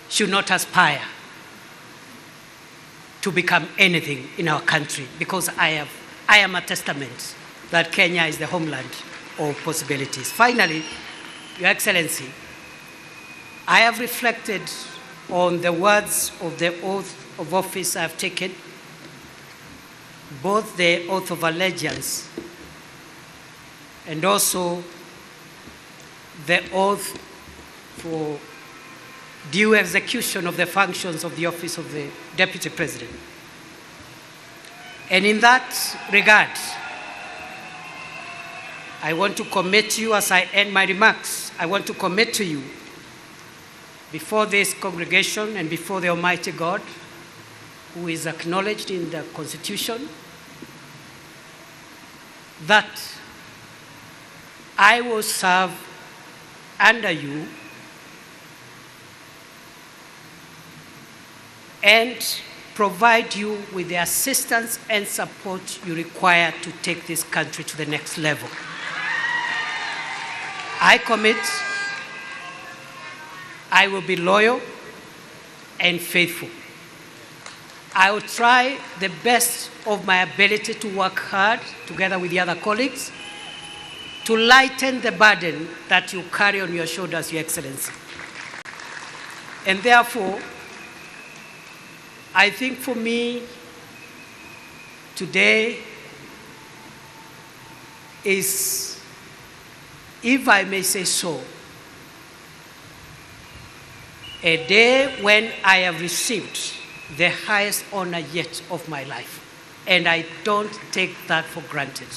should not aspire to become anything in our country, because I am a testament that Kenya is the homeland of possibilities. Finally, Your Excellency, I have reflected on the words of the oath of office I have taken, both the oath of allegiance and also the oath for due execution of the functions of the office of the Deputy President. And in that regard, I want to commit you, as I end my remarks, I want to commit to you before this congregation and before the Almighty God, who is acknowledged in the Constitution, that I will serve under you and provide you with the assistance and support you require to take this country to the next level. I commit I will be loyal and faithful. I will try the best of my ability to work hard together with the other colleagues to lighten the burden that you carry on your shoulders, Your Excellency. And therefore, I think for me, today is, if I may say so, a day when I have received the highest honor yet of my life. And I don't take that for granted.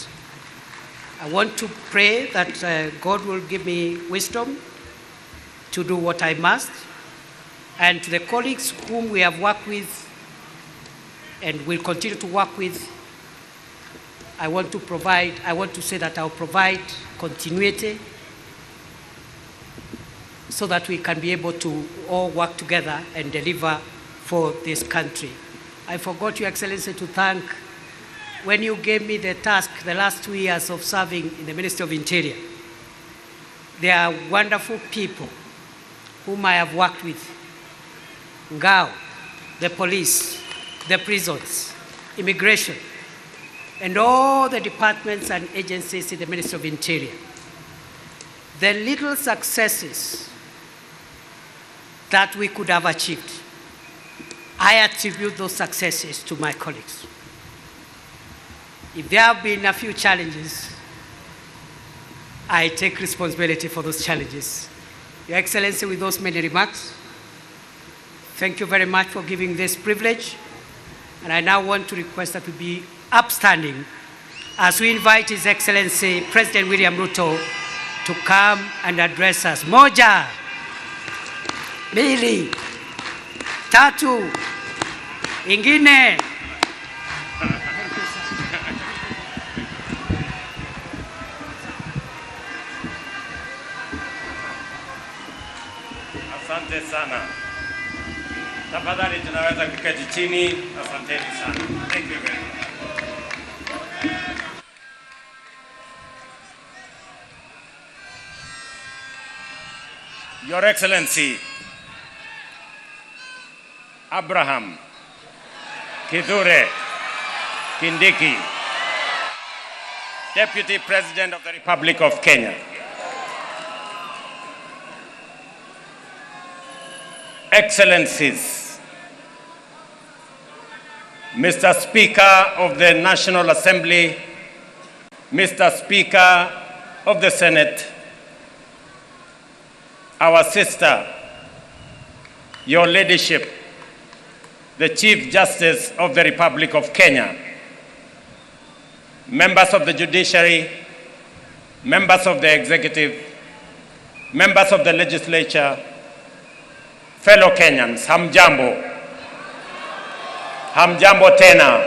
I want to pray that God will give me wisdom to do what I must. And to the colleagues whom we have worked with and will continue to work with, I want to say that I'll provide continuity so that we can be able to all work together and deliver for this country. I forgot, Your Excellency, to thank when you gave me the task the last 2 years of serving in the Ministry of Interior. There are wonderful people whom I have worked with. Ngao, the police, the prisons, immigration, and all the departments and agencies in the Ministry of Interior. The little successes that we could have achieved, I attribute those successes to my colleagues. If there have been a few challenges, I take responsibility for those challenges. Your Excellency, with those many remarks, thank you very much for giving this privilege. And I now want to request that we be upstanding as we invite His Excellency President William Ruto to come and address us. Moja, mbili, tatu, ingine. Asante sana. Tafadhali tunaweza kuketi chini. Asanteni sana. Thank you very much. Your Excellency, Abraham Kithure Kindiki, Deputy President of the Republic of Kenya. Excellencies, Mr. Speaker of the National Assembly, Mr. Speaker of the Senate, our sister, Your Ladyship, the Chief Justice of the Republic of Kenya, members of the judiciary, members of the executive, members of the legislature, fellow Kenyans, hamjambo. Hamjambo tena.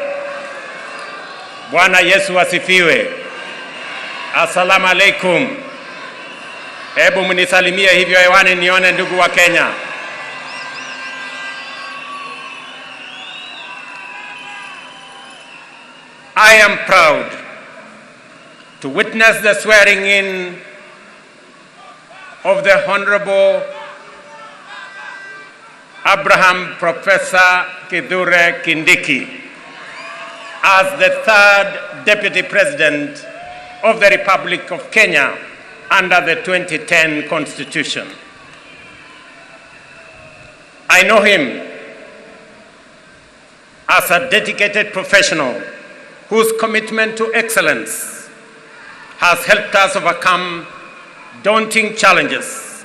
Bwana Yesu asifiwe. Assalamu alaikum. Hebu mnisalimie hivyo hewani nione ndugu wa Kenya. I am proud to witness the swearing in of the Honorable Abraham Professor Kithure Kindiki as the third Deputy President of the Republic of Kenya under the 2010 Constitution. I know him as a dedicated professional whose commitment to excellence has helped us overcome daunting challenges,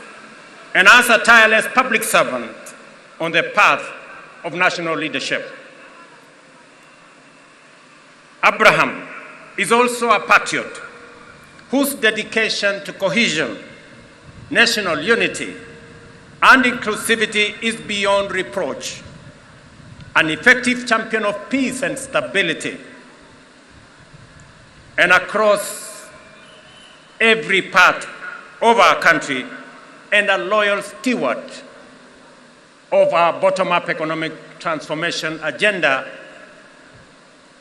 and as a tireless public servant on the path of national leadership. Abraham is also a patriot whose dedication to cohesion, national unity, and inclusivity is beyond reproach, an effective champion of peace and stability. And across every part of our country and a loyal steward of our bottom-up economic transformation agenda,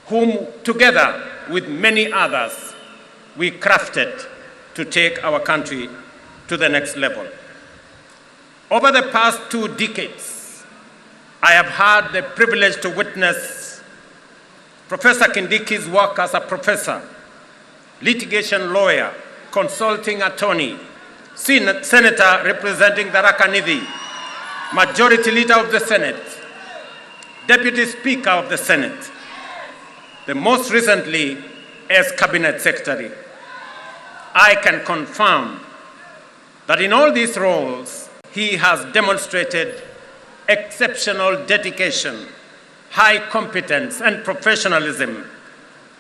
whom together with many others we crafted to take our country to the next level. Over the past 2 decades, I have had the privilege to witness Professor Kindiki's work as a professor, litigation lawyer, consulting attorney, senator representing Tharaka Nithi, majority leader of the Senate, deputy speaker of the Senate, the most recently as cabinet secretary. I can confirm that in all these roles, he has demonstrated exceptional dedication, high competence and professionalism,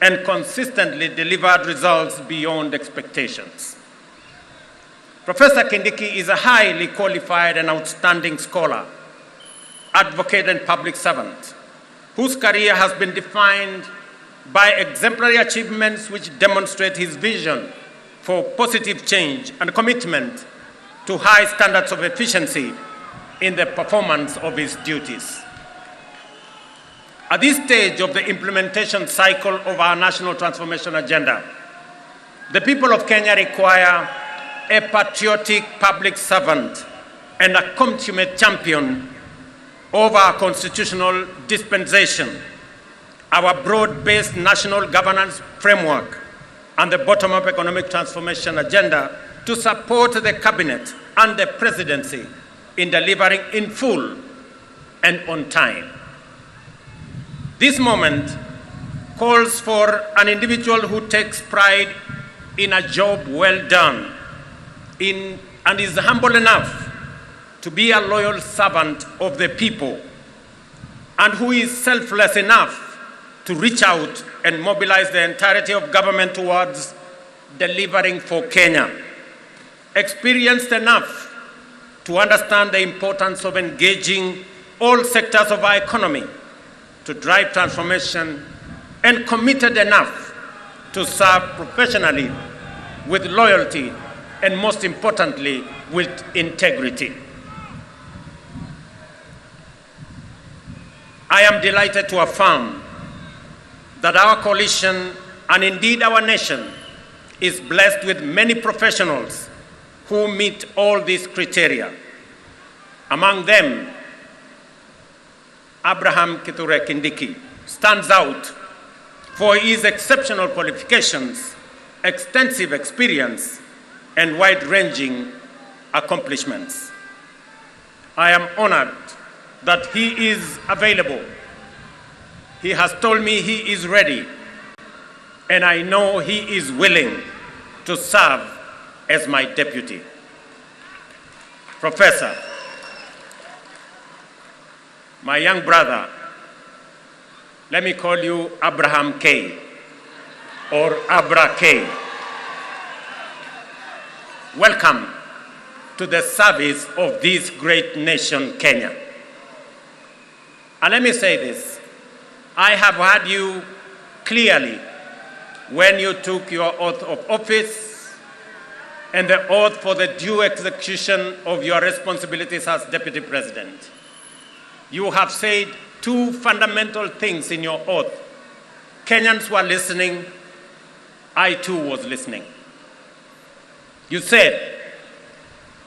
and consistently delivered results beyond expectations. Professor Kindiki is a highly qualified and outstanding scholar, advocate and public servant, whose career has been defined by exemplary achievements which demonstrate his vision for positive change and commitment to high standards of efficiency in the performance of his duties. At this stage of the implementation cycle of our national transformation agenda, the people of Kenya require a patriotic public servant and a consummate champion of our constitutional dispensation, our broad-based national governance framework, and the bottom-up economic transformation agenda to support the cabinet and the presidency in delivering in full and on time. This moment calls for an individual who takes pride in a job well done and is humble enough to be a loyal servant of the people, and who is selfless enough to reach out and mobilize the entirety of government towards delivering for Kenya. Experienced enough to understand the importance of engaging all sectors of our economy to drive transformation, and committed enough to serve professionally with loyalty and, most importantly, with integrity. I am delighted to affirm that our coalition, and indeed our nation, is blessed with many professionals who meet all these criteria. Among them, Abraham Kithure Kindiki stands out for his exceptional qualifications, extensive experience, and wide-ranging accomplishments. I am honored that he is available. He has told me he is ready, and I know he is willing to serve as my deputy. Professor, my young brother, let me call you Abraham K. or Abra K. Welcome to the service of this great nation, Kenya. And let me say this, I have heard you clearly when you took your oath of office and the oath for the due execution of your responsibilities as Deputy President. You have said two fundamental things in your oath. Kenyans were listening. I too was listening. You said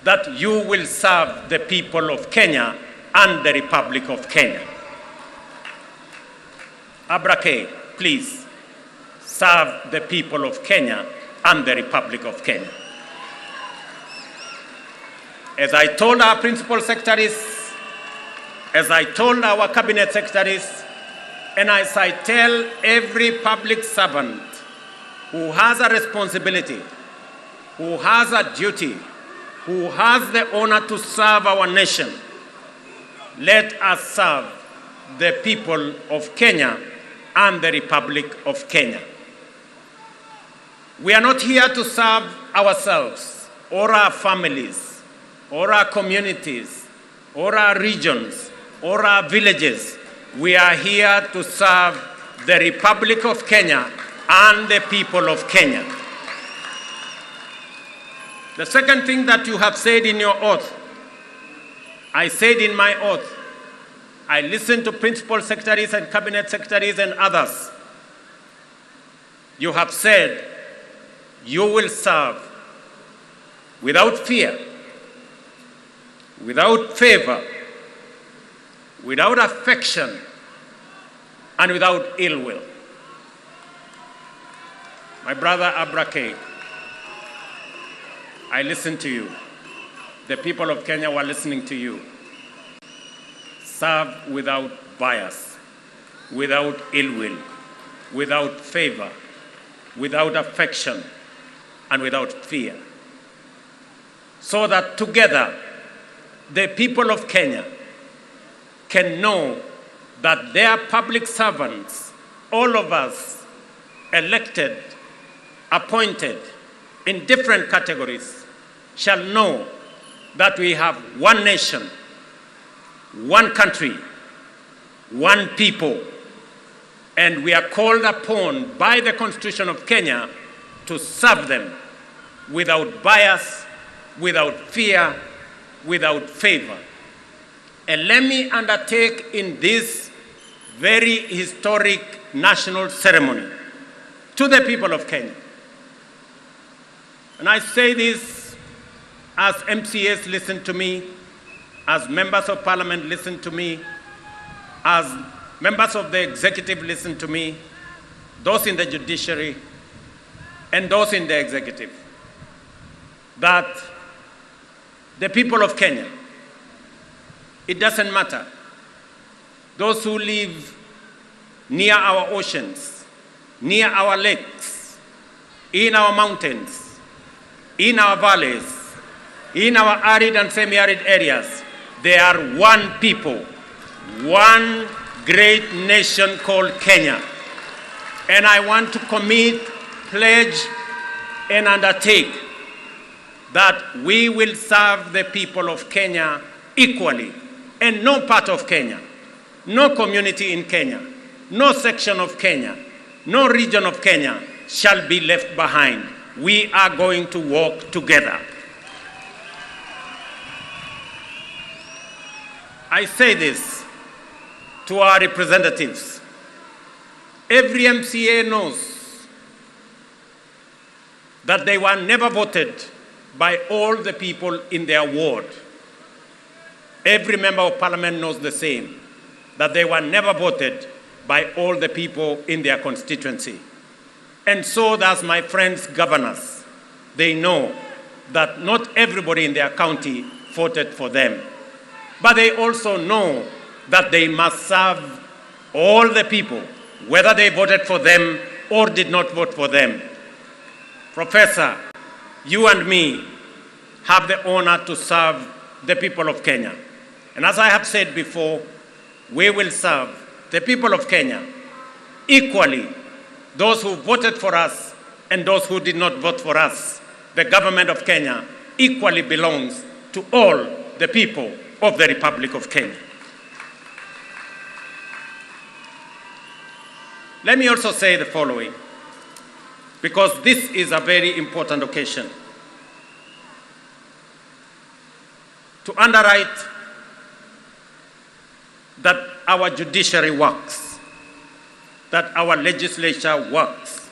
that you will serve the people of Kenya and the Republic of Kenya. Abra K, please serve the people of Kenya and the Republic of Kenya. As I told our principal secretaries, as I told our cabinet secretaries, and as I tell every public servant who has a responsibility, who has a duty, who has the honor to serve our nation, let us serve the people of Kenya and the Republic of Kenya. We are not here to serve ourselves or our families or our communities or our regions or our villages. We are here to serve the Republic of Kenya and the people of Kenya. The second thing that you have said in your oath, I said in my oath, I listened to principal secretaries and cabinet secretaries and others. You have said you will serve without fear, without favor, without affection, and without ill will. My brother Abrake, I listened to you. The people of Kenya were listening to you. Serve without bias, without ill will, without favor, without affection, and without fear. So that together, the people of Kenya can know that their public servants, all of us elected, appointed in different categories, shall know that we have one nation, one country, one people, and we are called upon by the Constitution of Kenya to serve them without bias, without fear, without favor. And let me undertake in this very historic national ceremony to the people of Kenya. And I say this as MCAs listen to me, as members of parliament listen to me, as members of the executive listen to me, those in the judiciary, and those in the executive, that the people of Kenya, it doesn't matter. Those who live near our oceans, near our lakes, in our mountains, in our valleys, in our arid and semi-arid areas, they are one people, one great nation called Kenya. And I want to commit, pledge, and undertake that we will serve the people of Kenya equally, and no part of Kenya, no community in Kenya, no section of Kenya, no region of Kenya shall be left behind. We are going to work together. I say this to our representatives. Every MCA knows that they were never voted by all the people in their ward. Every member of parliament knows the same, that they were never voted by all the people in their constituency. And so does my friends governors. They know that not everybody in their county voted for them. But they also know that they must serve all the people, whether they voted for them or did not vote for them. Professor, you and me have the honor to serve the people of Kenya. And as I have said before, we will serve the people of Kenya equally, those who voted for us and those who did not vote for us. The government of Kenya equally belongs to all the people of the Republic of Kenya. Let me also say the following, because this is a very important occasion. To underwrite that our judiciary works, that our legislature works,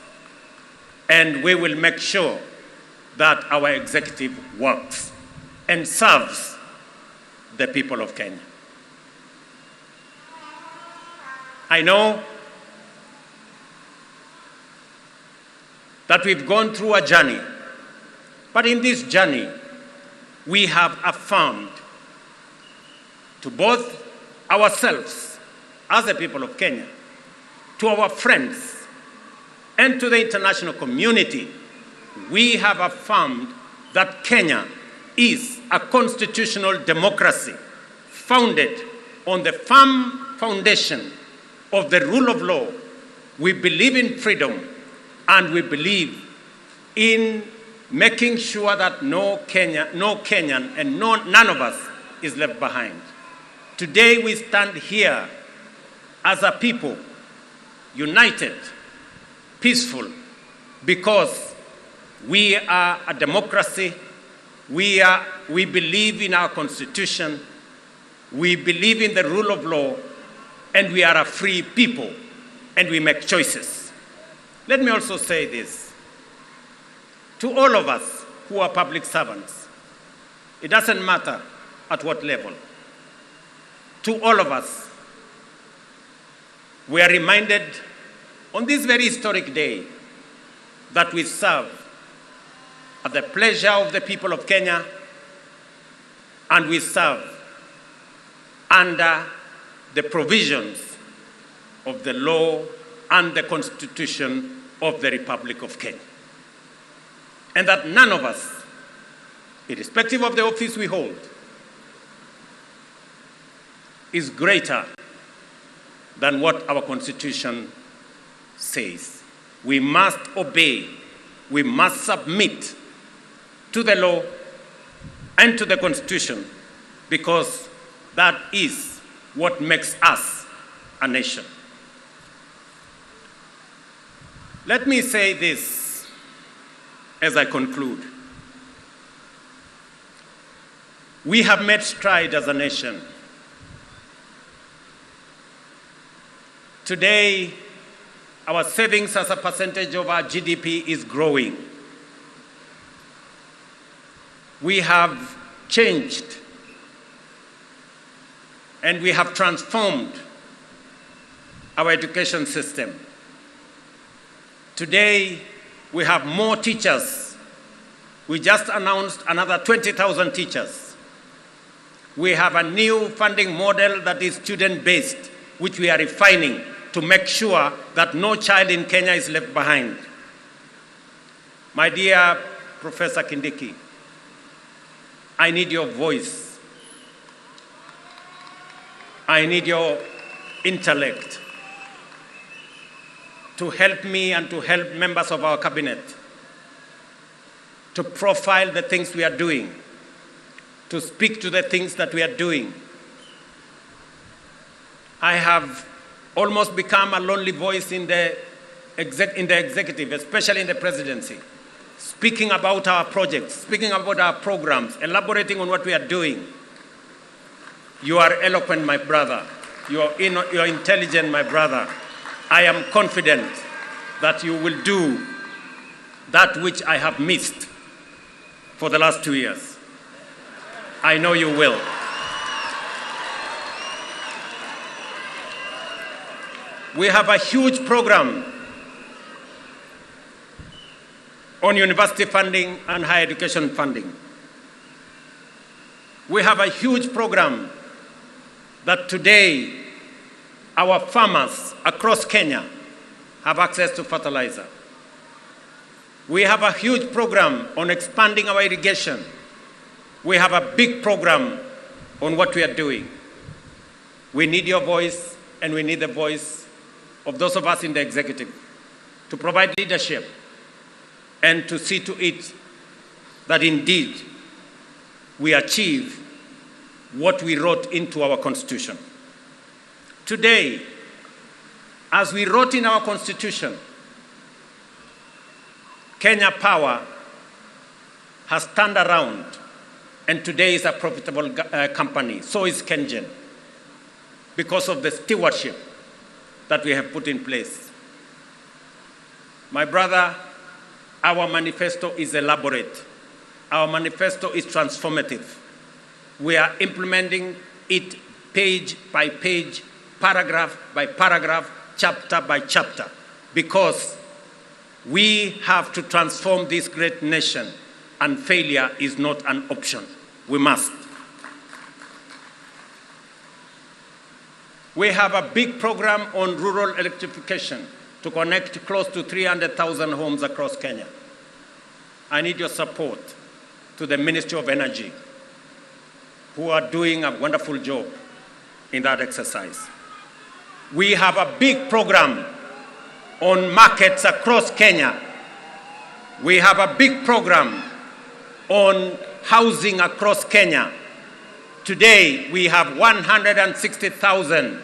and we will make sure that our executive works and serves the people of Kenya. I know that we've gone through a journey, but in this journey, we have affirmed to both ourselves as the people of Kenya, to our friends, and to the international community, we have affirmed that Kenya is a constitutional democracy founded on the firm foundation of the rule of law. We believe in freedom, and we believe in making sure that no Kenyan and none of us is left behind. Today we stand here as a people, united, peaceful, because we are a democracy We believe in our constitution, we believe in the rule of law, and we are a free people, and we make choices. Let me also say this to all of us who are public servants, it doesn't matter at what level. To all of us, we are reminded on this very historic day that we serve at the pleasure of the people of Kenya, and we serve under the provisions of the law and the Constitution of the Republic of Kenya. And that none of us, irrespective of the office we hold, is greater than what our Constitution says. We must obey, we must submit to the law and to the Constitution, because that is what makes us a nation. Let me say this as I conclude. We have made stride as a nation. Today, our savings as a percentage of our GDP is growing. We have changed and we have transformed our education system. Today, we have more teachers. We just announced another 20,000 teachers. We have a new funding model that is student-based, which we are refining to make sure that no child in Kenya is left behind. My dear Professor Kindiki, I need your voice. I need your intellect to help me and to help members of our cabinet to profile the things we are doing, to speak to the things that we are doing. I have almost become a lonely voice in the executive, especially in the presidency, speaking about our projects, speaking about our programs, elaborating on what we are doing. You are eloquent, my brother. You are intelligent, my brother. I am confident that you will do that which I have missed for the last 2 years. I know you will. We have a huge program on university funding and higher education funding. We have a huge program that today our farmers across Kenya have access to fertilizer. We have a huge program on expanding our irrigation. We have a big program on what we are doing. We need your voice, and we need the voice of those of us in the executive to provide leadership and to see to it that indeed we achieve what we wrote into our Constitution. Today, as we wrote in our Constitution, Kenya Power has turned around and today is a profitable company. So is KenGen, because of the stewardship that we have put in place. My brother, our manifesto is elaborate. Our manifesto is transformative. We are implementing it page by page, paragraph by paragraph, chapter by chapter, because we have to transform this great nation, and failure is not an option. We must. We have a big program on rural electrification to connect close to 300,000 homes across Kenya. I need your support to the Ministry of Energy, who are doing a wonderful job in that exercise. We have a big program on markets across Kenya. We have a big program on housing across Kenya. Today, we have 160,000.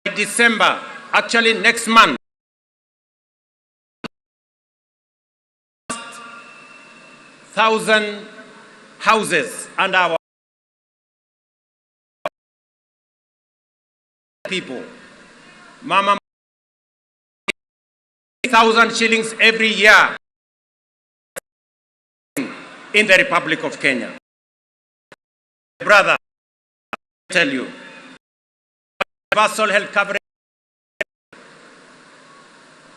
By December, actually next month, 1,000 houses under our people. Mama, 1,000 shillings every year in the Republic of Kenya. Brother, I tell you, universal health coverage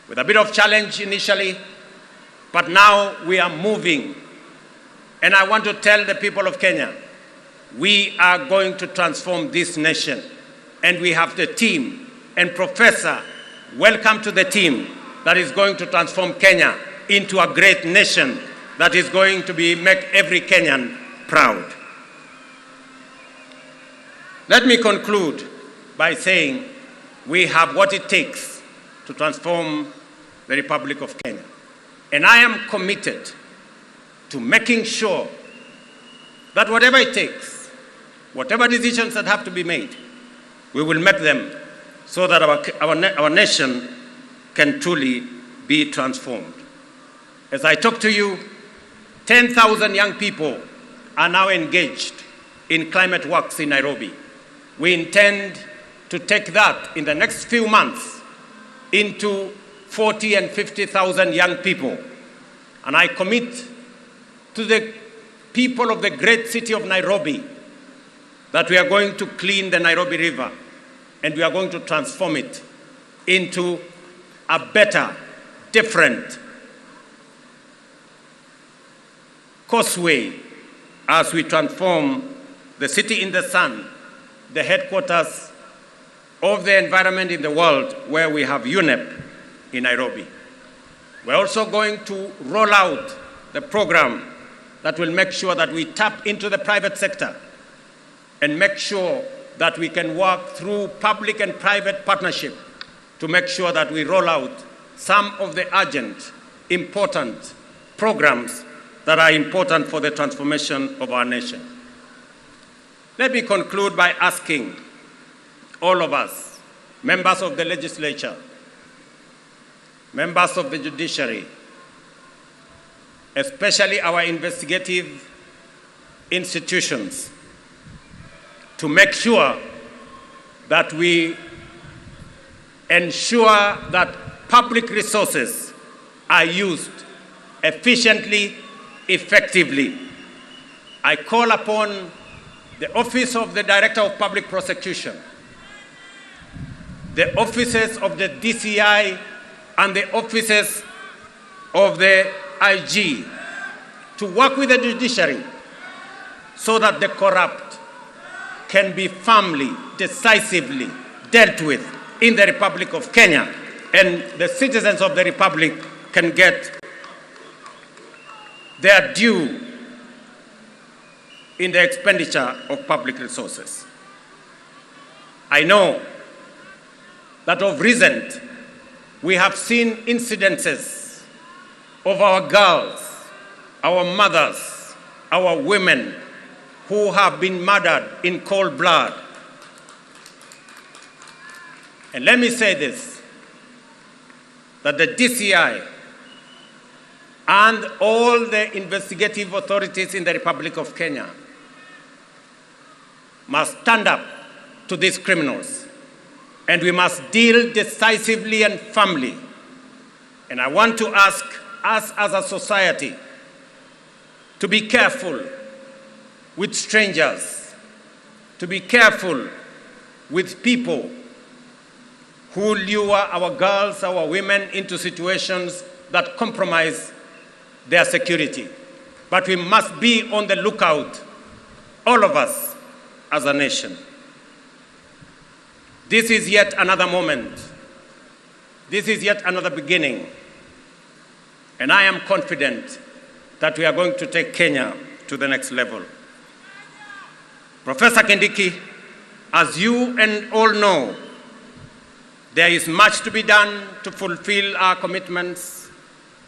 with a bit of challenge initially, but now we are moving. And I want to tell the people of Kenya, we are going to transform this nation. And we have the team. And Professor, welcome to the team that is going to transform Kenya into a great nation that is going to be, make every Kenyan proud. Let me conclude by saying we have what it takes to transform the Republic of Kenya. And I am committed to making sure that whatever it takes, whatever decisions that have to be made, we will make them so that our nation can truly be transformed. As I talk to you, 10,000 young people are now engaged in climate works in Nairobi. We intend to take that in the next few months into 40 and 50,000 young people. And I commit to the people of the great city of Nairobi that we are going to clean the Nairobi River and we are going to transform it into a better, different causeway as we transform the city in the sun, the headquarters of the environment in the world where we have UNEP in Nairobi. We're also going to roll out the program that will make sure that we tap into the private sector and make sure that we can work through public and private partnership to make sure that we roll out some of the urgent, important programs that are important for the transformation of our nation. Let me conclude by asking all of us, members of the legislature, members of the judiciary, especially our investigative institutions, to make sure that we ensure that public resources are used efficiently, effectively. I call upon the Office of the Director of Public Prosecution, the offices of the DCI, and the offices of the IG to work with the judiciary so that the corrupt can be firmly, decisively dealt with in the Republic of Kenya, and the citizens of the Republic can get their due in the expenditure of public resources. I know that of recent, we have seen incidences of our girls, our mothers, our women who have been murdered in cold blood. And let me say this, that the DCI and all the investigative authorities in the Republic of Kenya must stand up to these criminals, and we must deal decisively and firmly. And I want to ask us as a society to be careful with strangers, to be careful with people who lure our girls, our women into situations that compromise their security. But we must be on the lookout, all of us as a nation. This is yet another moment. This is yet another beginning. And I am confident that we are going to take Kenya to the next level. Professor Kindiki, as you and all know, there is much to be done to fulfill our commitments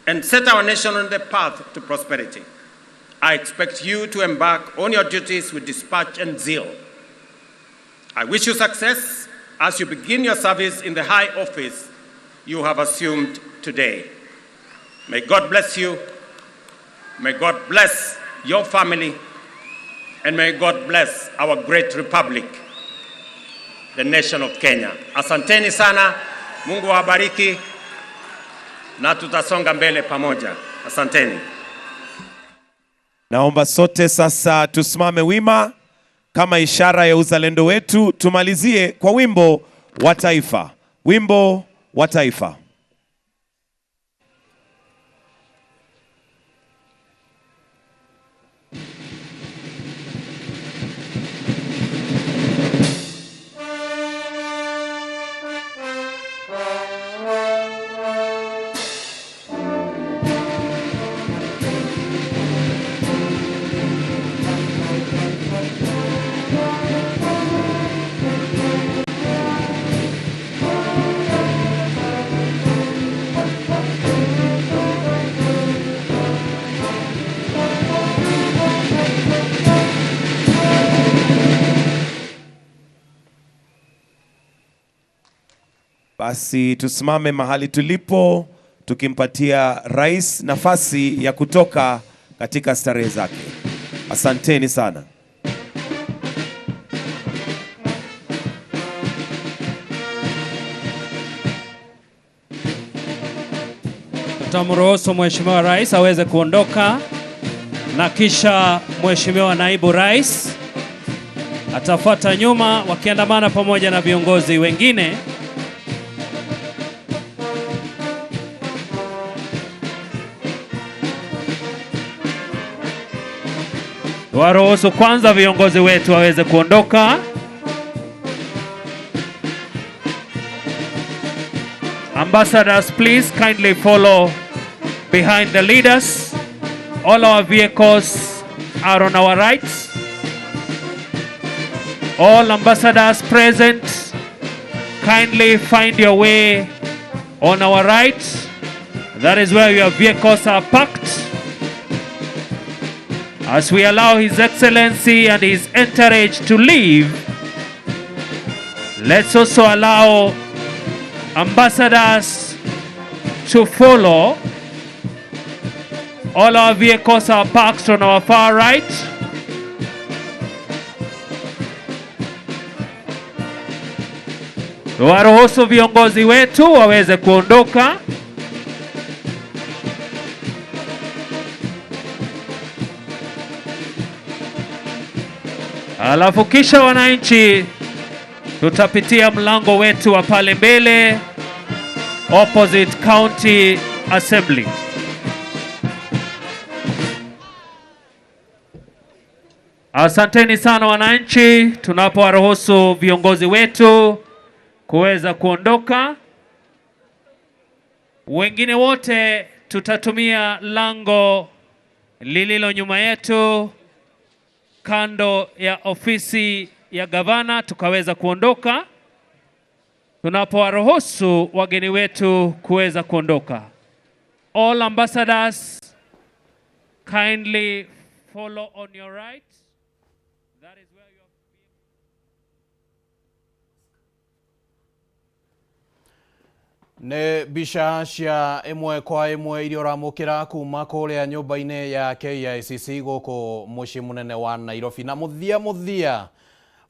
and set our nation on the path to prosperity. I expect you to embark on your duties with dispatch and zeal. I wish you success as you begin your service in the high office you have assumed today. May God bless you. May God bless your family and may God bless our great republic, the nation of Kenya. Asanteni sana, Mungu awabariki na tutasonga mbele pamoja. Asanteni. Naomba sote sasa tusimame wima kama ishara ya uzalendo wetu. Tumalizie kwa wimbo wa taifa, wimbo wa taifa. Basi tusimame mahali tulipo tukimpatia rais nafasi ya kutoka katika starehe zake. Asanteni sana. Tutamruhusu Mheshimiwa Rais aweze kuondoka na kisha Mheshimiwa Naibu Rais atafuata nyuma wakiandamana pamoja na viongozi wengine. Waruhusu kwanza viongozi wetu waweze kuondoka. Ambassadors, please kindly follow behind the leaders. All our vehicles are on our right. All ambassadors present, kindly find your way on our right. That is where your vehicles are parked. As we allow His Excellency and his entourage to leave, let's also allow ambassadors to follow. All our vehicles are parked on our far right. Waruhusu viongozi wetu waweze kuondoka. Alafu kisha wananchi, tutapitia mlango wetu wa pale mbele opposite County Assembly. Asanteni sana wananchi, tunapowaruhusu viongozi wetu kuweza kuondoka. Wengine wote tutatumia lango lililo nyuma yetu kando ya ofisi ya gavana tukaweza kuondoka, tunapowaruhusu wageni wetu kuweza kuondoka. All ambassadors kindly follow on your right. That is where you Nĩ mbica cia ĩmwe kwa ĩmwe iria ũramũkĩra kuma kũrĩa nyũmba-inĩ ya KICC gũkũ mũciĩ mũnene wa Nairobi. Na mũthia mũthia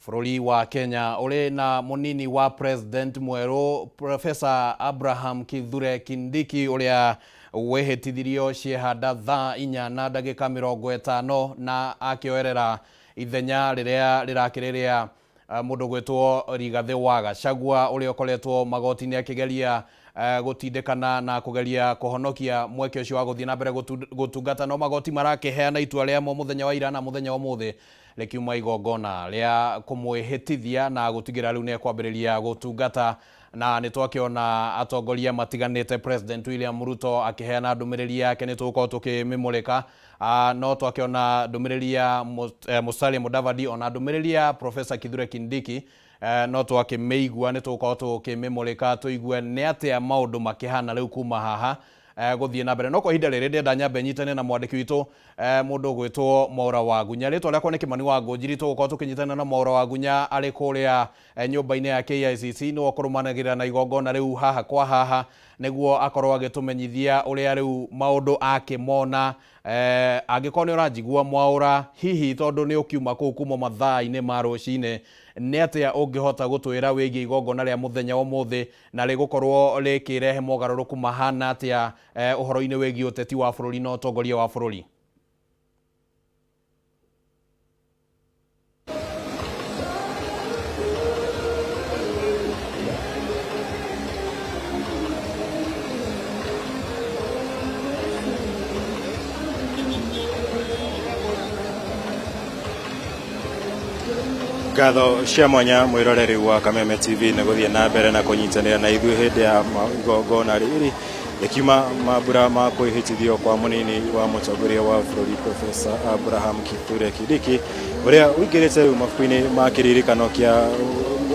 bũrũri wa Kenya ũrĩ na mũnini wa president mwerũ Professor Abraham Kithure Kindiki ũrĩa wĩhĩtithirio ciehanda thaa 4 na ndagĩka 50 na akĩoerera ithenya rĩrĩa rĩrakĩrĩ rĩa mũndũ gwĩtwo Rigathĩ wa Gachagua ũrĩa ũkoretwo magoti-inĩ akĩgeria gũtindĩkana na kũgeria kũhonokia mweke ũcio wa gũthiĩ na mbere gũtungata, no magoti marakĩheana itua rĩamo mũthenya wa ira na mũthenya wa ũmũthĩ rĩkiuma igongona rĩa kũmwĩhĩtithia na gũtigĩrĩra rĩu nĩ ekwambĩrĩria gũtungata. Na nĩ twakĩona atongoria matiganĩte, President William Ruto akĩheana ndũmĩrĩri yake, nĩ tũgũkorwo tũkĩmĩmũrĩka. No twakĩona ndũmĩrĩri ya Musalia Mudavadi ona ndũmĩrĩri ya Professor Kithure Kindiki, no twakĩmĩigua, nĩ tũgũkorwo tũkĩmĩmũrĩka tũigue nĩ atĩa maũndũ makĩhana rĩu kuma haha gũthiĩ na mbere. No kwa ihinda rĩrĩ ndĩrenda nyambe nyitane na mwandĩki witũ mũndũ ũgwĩtwo Mwaura wa Gunya. Rĩtwa rĩakwa nĩ Kĩmani wa Ngũnjiri. Tũgũkorwo tũkĩnyitana na Mwaura wa Gunya arĩ kũrĩa nyũmba-inĩ ya KICC, nĩwe ũkũrũmanagĩrĩra na igongona rĩu haha kwa haha nĩguo akorwo agĩtũmenyithia ũrĩa rĩu maũndũ akĩmona Angĩkorwo nĩ ũranjigua Mwaũra, hihi tondũ nĩ ũkiuma kũu kuma mathaa-inĩ ma rũcinĩ, nĩ atĩa ũngĩhota gũtwĩra wĩgiĩ igongona rĩa mũthenya wa ũmũthĩ na rĩgũkorwo rĩkĩrehe mogarũrũku mahana atĩa ũhoro-inĩ wĩgiĩ ũteti wa bũrũri na ũtongoria wa bũrũri? Ngatho cia mwanya mwĩroreri wa Kameme TV nĩ gũthiĩ na mbere na kũnyitanĩra na ithuĩ hĩndĩ ya igongona rĩrĩ rĩkiuma mambura ma kwĩhĩtithio kwa mũnini wa mũtongoria wa bũrũri Professor Abraham Kithure Kindiki ũrĩa ũingĩrĩte rĩu mabuku-inĩ ma kĩririkano kĩa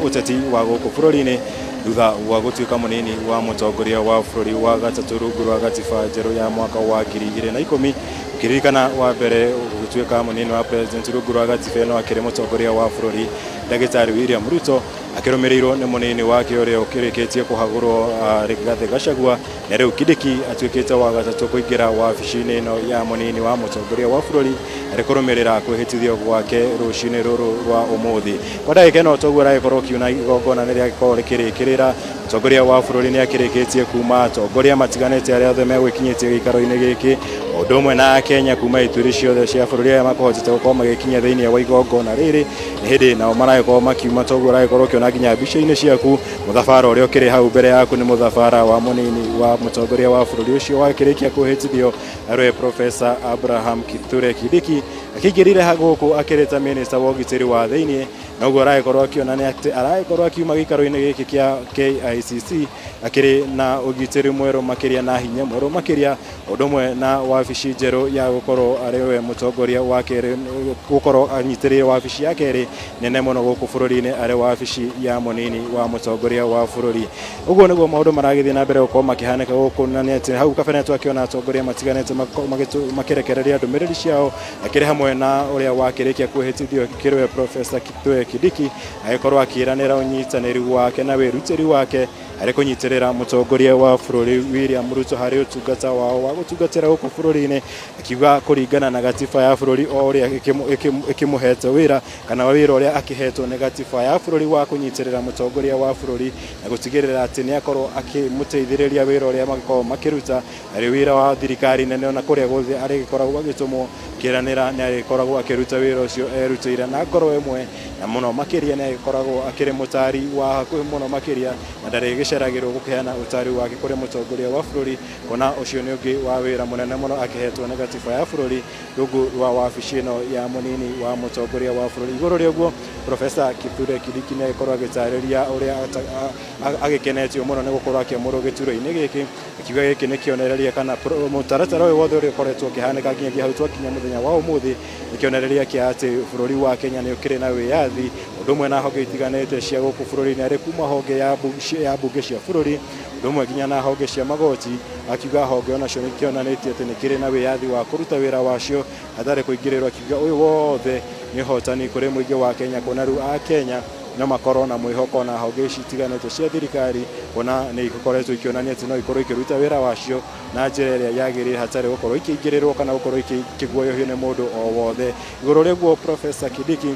ũteti wa gũkũ bũrũri-inĩ thutha wa gũtuĩka mũnini wa mũtongoria wa bũrũri wa gatatũ rungu rwa gatiba njerũ ya mwaka wa 2010. Ũkĩririkana wa mbere gũtuĩka mũnini wa president rungu rwa gatiba ĩno akĩrĩ mũtongoria wa bũrũri ndagĩtarĩ William Ruto, akĩrũmĩrĩirwo nĩ mũnini wake ũrĩa ũkĩrĩkĩtie kũhagũrwo Rigathĩ Gachagua, na rĩu Kindiki atuĩkĩte wa gatatũ kũingĩra wabici-inĩ ĩno ya mũnini wa mũtongoria wa bũrũri arĩ kũrũmĩrĩra kwĩhĩtithio gwake rũcinĩ rũrũ rwa ũmũthĩ. Kwa ndagĩka ĩno toguo ũragĩkorwo ũkiona igongona nĩ rĩagĩkorwo rĩkĩrĩkĩrĩra. Mũtongoria wa bũrũri nĩ akĩrĩkĩtie kuma atongoria matiganĩte arĩa othe megwĩkinyĩtie gĩikaro-inĩ gĩkĩ, o ũndũ ũmwe na Akenya kuma ituri ciothe cia bũrũri arĩa makũhotete gũkorwo magĩkinya thĩinĩ wa igongona rĩrĩ. Nĩ hĩndĩ nao maragĩkorwo makiuma, toguo ũragĩkorwo ũkĩona nginya mbica-inĩ ciaku mũthabara ũrĩa ũkĩrĩ hau mbere yaku nĩ mũthabara wa mũnini wa mũtongoria wa bũrũri ũcio wakĩrĩkia kwĩhĩtithio arĩwe Professor Abraham Kithure Kindiki, akĩingĩrire gũkũ akĩrĩ ta minista wa ũgitĩri wa thĩinĩ. Noguo aragĩkorwo akĩona nĩ atĩ aragĩkorwo akiuma gĩikaro-inĩ gĩkĩ kĩa KICC akĩrĩ na ũgitĩri mwerũ makĩria na hinya mwerũ makĩria, ũndũ ũmwe na wabici njerũ ya gũkorwo arĩ we mũtongoria wa kerĩ gũkorwo anyitĩrĩire wabici ya kerĩ nene mũno gũkũ bũrũri-inĩ arĩ wabici ya mũnini wa mũtongoria wa bũrũri. Ũguo nĩguo maũndũ maragĩthiĩ na mbere gũkorwo makĩhanĩka gũkũ, na nĩ atĩ hau kabere twakĩona atongoria matiganĩte makĩrekereria ndũmĩrĩri ciao akĩrĩ hamwe na ũrĩa wakĩrĩkia kwĩhĩtithio kĩrĩwe Professor Kithure Kindiki, agĩkorwo akĩĩranĩra ũnyitanĩri wake na wĩrutĩri wake harĩ kũnyitĩrĩra mũtongoria wa bũrũri William Ruto harĩ ũtungata wao wa gũtungatĩra gũkũ bũrũri-inĩ, akiuga kũringana na gatiba ya bũrũri o ũrĩa ĩkĩmũhete wĩra kana wĩra ũrĩa akĩhetwo nĩ gatiba ya bũrũri wa kũnyitĩrĩra mũtongoria wa bũrũri na gũtigĩrĩra atĩ nĩ akorwo akĩmũteithĩrĩria wĩra ũrĩa makoragwo makĩruta arĩ wĩra wa thirikari nene ona kũrĩa guothe arĩgĩkoragwo agĩtũmwo, kĩranĩra nĩ arĩkoragwo akĩruta wĩra ũcio erutĩire na ngoro ĩmwe, na mũno makĩria nĩ agĩkoragwo akĩrĩ mũtari wa hakuhĩ mũno makĩria na ndarĩgĩceragĩrwo gũkĩheana ũtari wake kũrĩ mũtongoria wa bũrũri, kuona ũcio nĩ ũngĩ wa wĩra mũnene mũno akĩhetwo nĩ gatiba ya bũrũri rungu rwa wabici ĩno ya mũnini wa mũtongoria wa bũrũri. Igũrũ rĩa ũguo, Professor Kithure Kindiki nĩ agĩkorwo agĩtarĩria ũrĩa agĩkenetio mũno nĩ gũkorwo akĩamũrwo gĩturwa-inĩ gĩkĩ, akiuga gĩkĩ nĩ kĩonereria kana mũtaratara ũyũ wothe ũrĩa ũkoretwo ũkĩhanĩka nginyagia hau twakinya mũthenya wa ũmũthĩ nĩ kĩonereria kĩa atĩ bũrũri wa Kenya nĩ ũkĩrĩ na wĩyathi, ũndũ ũmwe na honge itiganĩte cia gũkũ bũrũri-inĩ arĩ kuma honge ya mbunge cia bũrũri, ũndũ ũmwe nginya na honge cia magoti. Akiuga honge onacio nĩ kĩonanĩtie atĩ nĩ kĩrĩ na wĩyathi wa kũruta wĩra wacio hatarĩ kũingĩrĩrwo, akiuga ũyũ wothe nĩ ũhotani kũrĩ mũingĩ wa Kenya, kuona rĩu a Kenya no makorwo na mwĩhoko na honge ici itiganĩte cia thirikari, kuona nĩ ikoretwo ikĩonania atĩ no ikorwo ikĩruta wĩra wacio na njĩra ĩrĩa yagĩrĩire hatarĩ gũkorwo ikĩingĩrĩrwo kana gũkorwo ikĩguoyohio nĩ mũndũ o wothe. Igũrũ rĩa ũguo, Professor Kindiki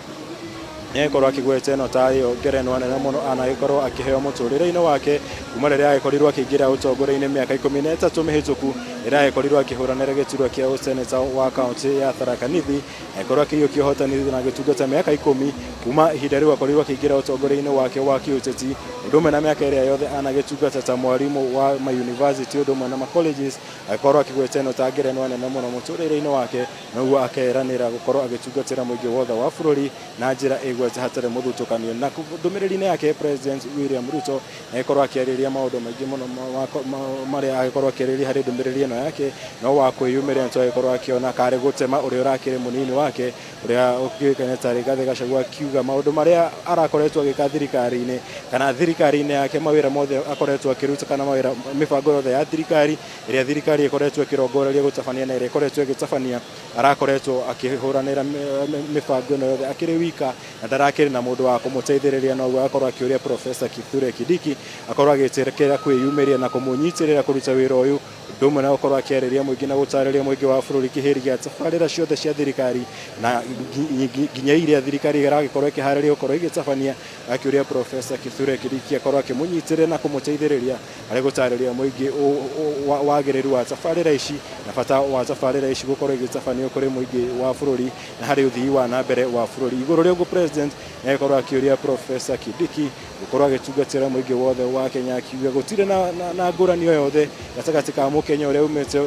nĩagĩkorwo akĩgweta ĩno tarĩyo ngerenwa nene mũno anagĩkorwo akĩheo mũtũrĩre-inĩ wake kuma rĩrĩa agĩkorirwo akĩingĩra ũtongoria-inĩ mĩaka 13 mĩhĩtũku, rĩrĩa agĩkorirwo akĩhũranĩra gĩturwa kĩa ũseneta wa kaũntĩ ya Tharaka Nithi, agĩkorwo akĩiyũkia ũhotani na agĩtungata mĩaka 10 kuma ihinda rĩu akorirwo akĩingĩra ũtongoria-inĩ wake wa kĩũteti, ũndũ ũmwe na mĩaka ĩrĩa yothe anagĩtungata ta mwarimũ wa ma university ũndũ ũmwe na ma colleges, agĩkorwo akĩgweta ĩno ta ngerenwa nene mũno mũtũrĩre-inĩ wake, noguo akeranĩra gũkorwo agĩtungatĩra mũingĩ wothe wa bũrũri na njĩra ĩgwete hatarĩ mũthutũkanio. Na ndũmĩrĩri-inĩ yake President William Ruto agĩkorwo akĩarĩrĩria maũndũ maingĩ mũno marĩa agĩkorwo akĩarĩrĩria harĩ ndũmĩrĩri ĩno yake, no wa kwĩyumĩria nĩ agĩkorwo akĩona karĩ gũtema ũrĩa ũrakĩrĩ mũnini wake ũrĩa ũkĩũĩkaine ta Rigathĩ Gachagua, akiuga maũndũ marĩa arakoretwo agĩka thirikari-inĩ kana thirikari-inĩ yake, mawĩra mothe akoretwo akĩruta kana mawĩra mĩbango yothe ya thirikari ĩrĩa thirikari ĩkoretwo ĩkĩrongoreria gũtabania na ĩrĩa ĩkoretwo ĩgĩtabania, arakoretwo akĩhũranĩra mĩbango ĩno yothe akĩrĩ wika na ndarakĩrĩ na mũndũ wa kũmũteithĩrĩria. Noguo agakorwo akĩũria Professor Kithure Kindiki akorwo agĩtĩkĩra kwĩyumĩria na kũmũnyitĩrĩra kũruta wĩra ũyũ, ũndũ ũmwe na gũkorwo gũkorwo akĩarĩria mũingĩ na gũtarĩria mũingĩ wa bũrũri kĩhĩri gĩa tabarĩra ciothe cia thirikari na nginya iria thirikari ĩragĩkorwo ĩkĩharĩria gũkorwo ĩgĩtabania, akĩũria Professor Kithure Kindiki akorwo akĩmũnyitĩrĩra na kũmũteithĩrĩria harĩ gũtarĩria mũingĩ wagĩrĩru wa tabarĩra ici na bata wa tabarĩra ici gũkorwo igĩtabanio kũrĩ mũingĩ wa bũrũri na harĩ ũthii wa na mbere wa bũrũri. Igũrũ rĩa ũguo President nĩagĩkorwo akĩũria Professor Kindiki gũkorwo agĩtungatĩra mũingĩ wothe wa Kenya, akiuga gũtirĩ na ngũrani o yothe gatagatĩ ka mũkenya ũrĩa umĩte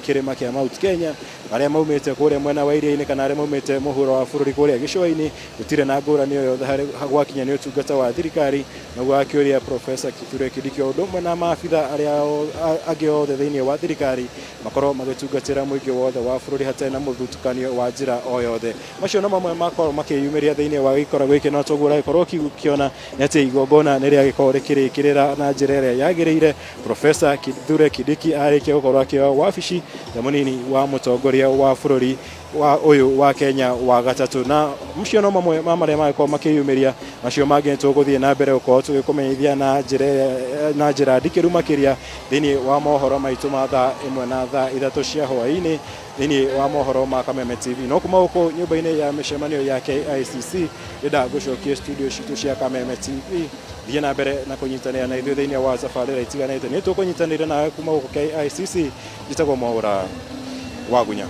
kĩrĩma kĩa Mount Kenya, arĩa maumĩte kũrĩa mwena wa iria-inĩ kana arĩa maumĩte mũhuro wa bũrũri kũrĩa gĩcũa-inĩ, gũtirĩ na ngũrani o yothe harĩ gwakinya nĩ ũtungata wa thirikari. Naguo akĩũria Professor Kithure Kindiki o ũndũ ũmwe na maabitha arĩa angĩ othe thĩinĩ wa thirikari makorwo magĩtungatĩra mũingĩ wothe wa bũrũri hatarĩ na mũthutũkanio wa njĩra o yothe. Macio no mamwe makorwo makĩyumĩria thĩinĩ wa gĩikaro gĩkĩ, no toguo ũragĩkorwo ũkĩona nĩ atĩ igongona nĩ rĩagĩkorwo rĩkĩrĩkĩrĩra na njĩra ĩrĩa yagĩrĩire. Professor Kithure Kindiki arĩkia gũkorwo akĩoya wabici ya mũnini wa mũtongoria wa bũrũri wa ũyũ wa Kenya wa gatatũ, na macio no mamwe ma marĩa magĩkorwo makĩyumĩria. Macio mangĩ nĩtũgũthiĩ na mbere gũkorwo tũgĩkũmenyithia na njĩra ndikĩru makĩria thĩinĩ wa mohoro maitũ ma thaa 1 na thaa 3 cia hwaĩ-inĩ thĩinĩ wa mohoro ma Kameme TV. No kuma gũkũ nyũmba-inĩ ya mĩcemanio ya KICC, ndĩrenda ngũcokie studio citũ cia Kameme TV, thiĩ na mbere na kũnyitanĩra na ithuĩ thĩinĩ wa tabarĩra itiganĩte. Nĩ tũkũnyitanĩra nawe kuma gũkũ KICC. Njĩtagwo Mwaũra Wagunya.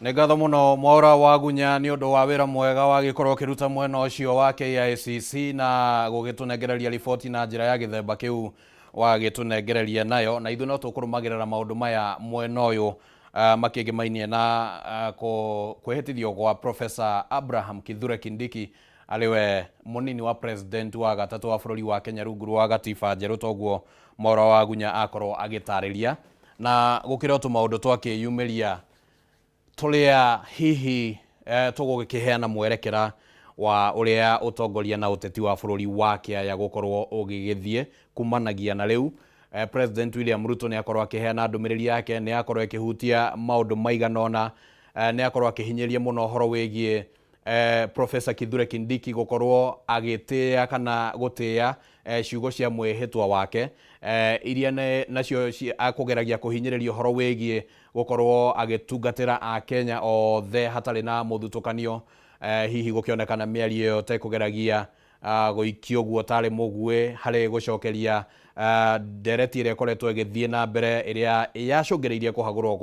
Nĩ ngatho mũno Mwaũra Wagunya nĩ ũndũ wa wĩra mwega wagĩkorwo ũkĩruta mwena ũcio wa KICC na gũgĩtũnengereria riboti na njĩra ya gĩthemba kĩu wagĩtũnengereria nayo, na ithuĩ no tũkũrũmagĩrĩra maũndũ maya mwena ũyũ makĩngĩmainie na kwĩhĩtithio gwa Professor Abraham Kithure Kindiki arĩ we mũnini wa president wa gatatũ wa bũrũri wa Kenya rungu rwa gatiba njerũ, toguo Mwaũra Wagunya akorwo agĩtarĩria. Na gũkĩrĩ o tũmaũndũ twakĩyumĩria tũrĩa hihi tũgũgĩkĩheana mwerekera wa ũrĩa ũtongoria na ũteti wa bũrũri wa kĩaya gũkorwo ũgĩgĩthiĩ kumanagia na rĩu. President William Ruto nĩ akorwo akĩheana ndũmĩrĩri yake, nĩ akorwo ĩkĩhutia maũndũ maigana ũna, nĩ akorwo akĩhinyĩria mũno ũhoro wĩgiĩ Professor Kithure Kindiki gũkorwo agĩtĩĩa kana gũtĩĩa ciugo cia mwĩhĩtwa wake, iria nacio akũgeragia kũhinyĩrĩria ũhoro wĩgiĩ gũkorwo agĩtungatĩra Akenya othe hatarĩ na mũthutũkanio, hihi gũkĩonekana mĩario ĩyo ta ĩkũgeragia gũikio ũguo tarĩ mũguĩ harĩ gũcokeria ndereti ĩrĩa ĩkoretwo ĩgĩthiĩ na mbere ĩrĩa yacũngĩrĩirie kũhagũrwo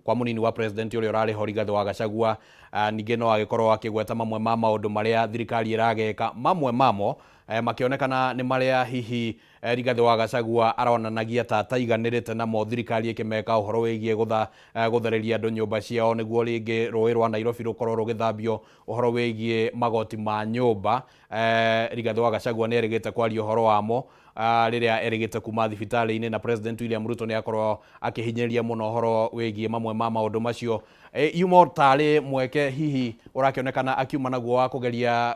kwa mũnini wa president ũrĩa ũrarĩ ho Rigathĩ wa Gachagua. Ningĩ no agĩkorwo akĩgweta mamwe ma maũndũ marĩa thirikari ĩrageka, mamwe mamo makĩonekana nĩ marĩa hihi Rigathĩ wa Gachagua aronanagia ta ataiganĩrĩte namo thirikari ĩkĩmeka ũhoro wĩgiĩ gũthereria andũ nyũmba ciao nĩguo rĩngĩ rũĩ rwa Nairobi rũkorwo rũgĩthambio, ũhoro wĩgiĩ magoti ma nyũmba. Rigathĩ wa Gachagua nĩ erĩgĩte kwaria ũhoro wamo rĩrĩa erĩgĩte kuma thibitarĩ-inĩ, na President William Ruto nĩ akorwo akĩhinyĩrĩria mũno ũhoro wĩgiĩ mamwe ma maũndũ macio. Yuma tarĩ mweke hihi ũrakĩonekana akiuma naguo wa kũgeria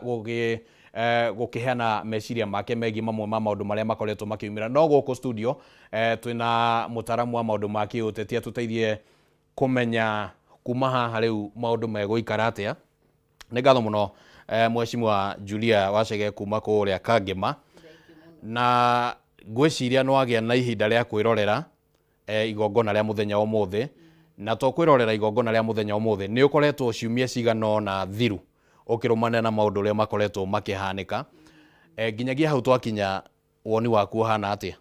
gũkĩheana meciria make megiĩ mamwe ma maũndũ marĩa makoretwo makiumĩra. No gũkũ studio twĩna mũtaaramu wa maũndũ ma kĩũteti atũteithie kũmenya kuma haha rĩu maũndũ megũikara atĩa. Nĩ ngatho mũno Mheshimiwa Julia Wachege kuma kũrĩa Kangema, na ngwĩciria no agĩa na ihinda rĩa kwĩrorera igongona rĩa mũthenya wa ũmũthĩ. Na to kwĩrorera igongona rĩa mũthenya wa ũmũthĩ, nĩ ũkoretwo ciumia cigana ũna thiru ũkĩrũmanĩra na maũndũ ũrĩa makoretwo makĩhanĩka. Nginyagia hau twakinya, woni waku ũhana atĩa?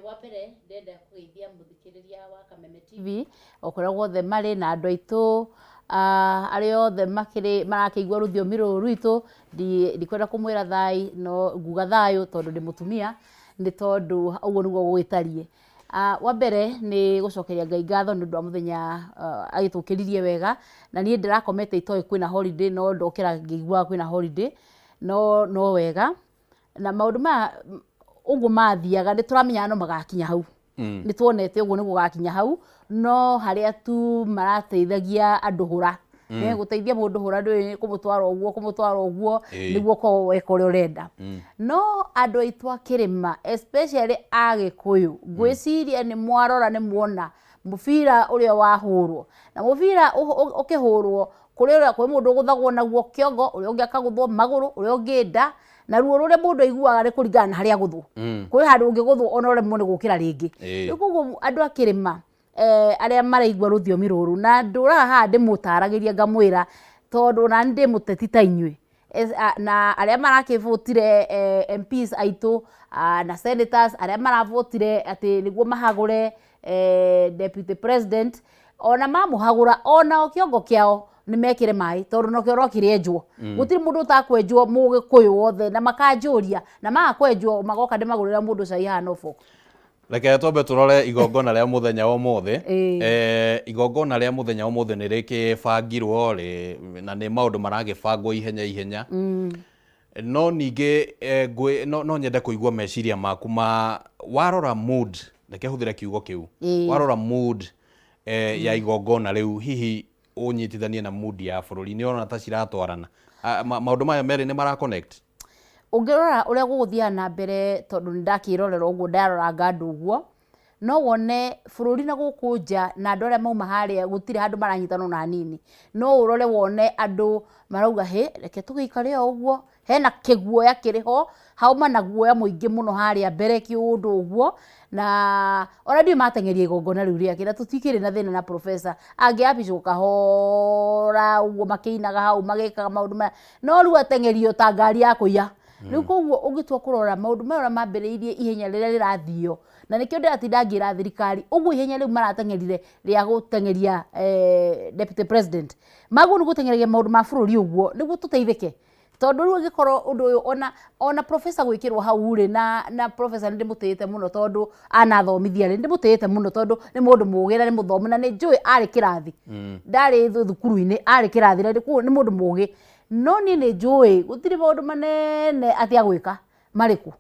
Wa mbere ndĩrenda kũgeithia mũthikĩrĩria wa Kameme TV o kũrĩa guothe marĩ, na andũ aitũ arĩa othe makĩrĩ marakĩigua rũthiomi rũrũ rwitũ. Ndikwenda kũmwĩra thai, no nguga thayũ tondũ ndĩ mũtumia, nĩ tondũ ũguo nĩguo gũgĩtariĩ. Wa mbere nĩ gũcokeria Ngai ngatho nĩ ũndũ wa mũthenya agĩtũkĩririe wega, na niĩ ndĩrakomete itoĩ kwĩna holiday, no ndokĩra ngĩiguaga kwĩna holiday, no wega. Na maũndũ maya ũguo mathiaga nĩ tũramenyaga no magakinya hau. Nĩ tuonete ũguo nĩ gũgakinya hau, no harĩa tu marateithagia andũ hũra. Gũteithia mũndũ hũra ndũĩ kũmũtwara ũguo, kũmũtwara ũguo, nĩguo ũkorwo weka ũrĩa ũrenda. No andũ aitũ a kĩrĩma, especially a Gĩkũyũ, ngwĩciria nĩ mwarora nĩ muona mũbira ũrĩa wahũrwo. Na mũbira ũkĩhũrwo, kũrĩ ũrĩa, kwĩ mũndũ ũgũthagwo naguo kĩongo, ũrĩa ũngĩ akagũthwo magũrũ, ũrĩa ũngĩ nda, Na ruo rũrĩa mũndũ aiguaga nĩ kũringana na harĩa agũthwo. Kwĩ handũ ũngĩgũthwo ona ũremwo nĩ gũkĩra rĩngĩ. Rĩu koguo andũ a kĩrĩma arĩa maraigua rũthiomi rũrũ, na ndũraga haha ndĩmũtaragĩria ngamwĩra, tondũ ona niĩ ndĩ mũteti ta inyuĩ, na arĩa marakĩvotire MPs aitũ na senators arĩa maravotire atĩ nĩguo mahagũre deputy president, ona mamũhagũra onao kĩongo kĩao nĩ mekĩre maĩ, tondũ nokĩo no kĩrĩenjwo. Gũtirĩ mũndũ ũtakwenjwo mũgĩkũyũ wothe, na makanjũria na maga kwenjwo magoka ndĩmagũrĩra mũndũ cai haha Norfolk. Reke twambe tũrore igongona rĩa mũthenya wa ũmũthĩ. Igongona rĩa mũthenya wa ũmũthĩ nĩ rĩkĩbangirwo rĩ, na nĩ maũndũ maragĩbangwo ihenya ihenya. No ningĩ no nyende kũigua meciria maku ma warora mood, reke hũthĩre kiugo kĩu. Warora mood ya igongona rĩu, hihi ũnyitithanie na mood ya bũrũri, nĩ ũrona ta ciratwarana? Maũndũ maya merĩ nĩ mara connect? Ũngĩrora ũrĩa gũgũthiaga na mbere, tondũ nĩ ndakĩrorera ũguo, ndaroranga andũ ũguo, no wone bũrũri na gũkũ nja na andũ arĩa mauma harĩa gũtirĩ handũ maranyitana ona hanini. No ũrore wone andũ marauga hĩ, reke tũgĩikare o ũguo, hena kĩguoya kĩrĩ ho, hauma na guoya mũingĩ mũno harĩa mbere kĩũndũ ũguo, na ona ndiũĩ mateng'eria igongona rĩu rĩake, na tũtikĩrĩ na thĩna na professor, angĩapicwo kahora ũguo makĩinaga hau magĩkaga maũndũ maya, no rĩu ateng'erio ta ngari ya kũiya. Rĩu koguo ũngĩtua kũrora maũndũ maya ũrĩa mambĩrĩirie ihenya rĩrĩa rĩrathio, na nĩkĩo ndĩratinda ngĩra thirikari, ũguo ihenya rĩu marateng'erire rĩa gũteng'eria deputy president, magwo nĩ gũteng'eragia maũndũ ma bũrũri ũguo nĩguo tũteithĩke. Tondũ rĩu angĩkorwo ũndũ ũyũ ona professor gwĩkĩrwo hau rĩ, na professor nĩ ndĩmũtĩĩte mũno tondũ anathomithia rĩ, nĩ ndĩmũtĩĩte mũno tondũ nĩ mũndũ mũgĩ na nĩ mũthomu, na nĩ njũĩ arĩ kĩrathi. Ndarĩ thukuru-inĩ, arĩ kĩrathi, na koguo nĩ mũndũ mũgĩ. No niĩ nĩ njũĩ gũtirĩ maũndũ manene atĩ agwĩka marĩkũ.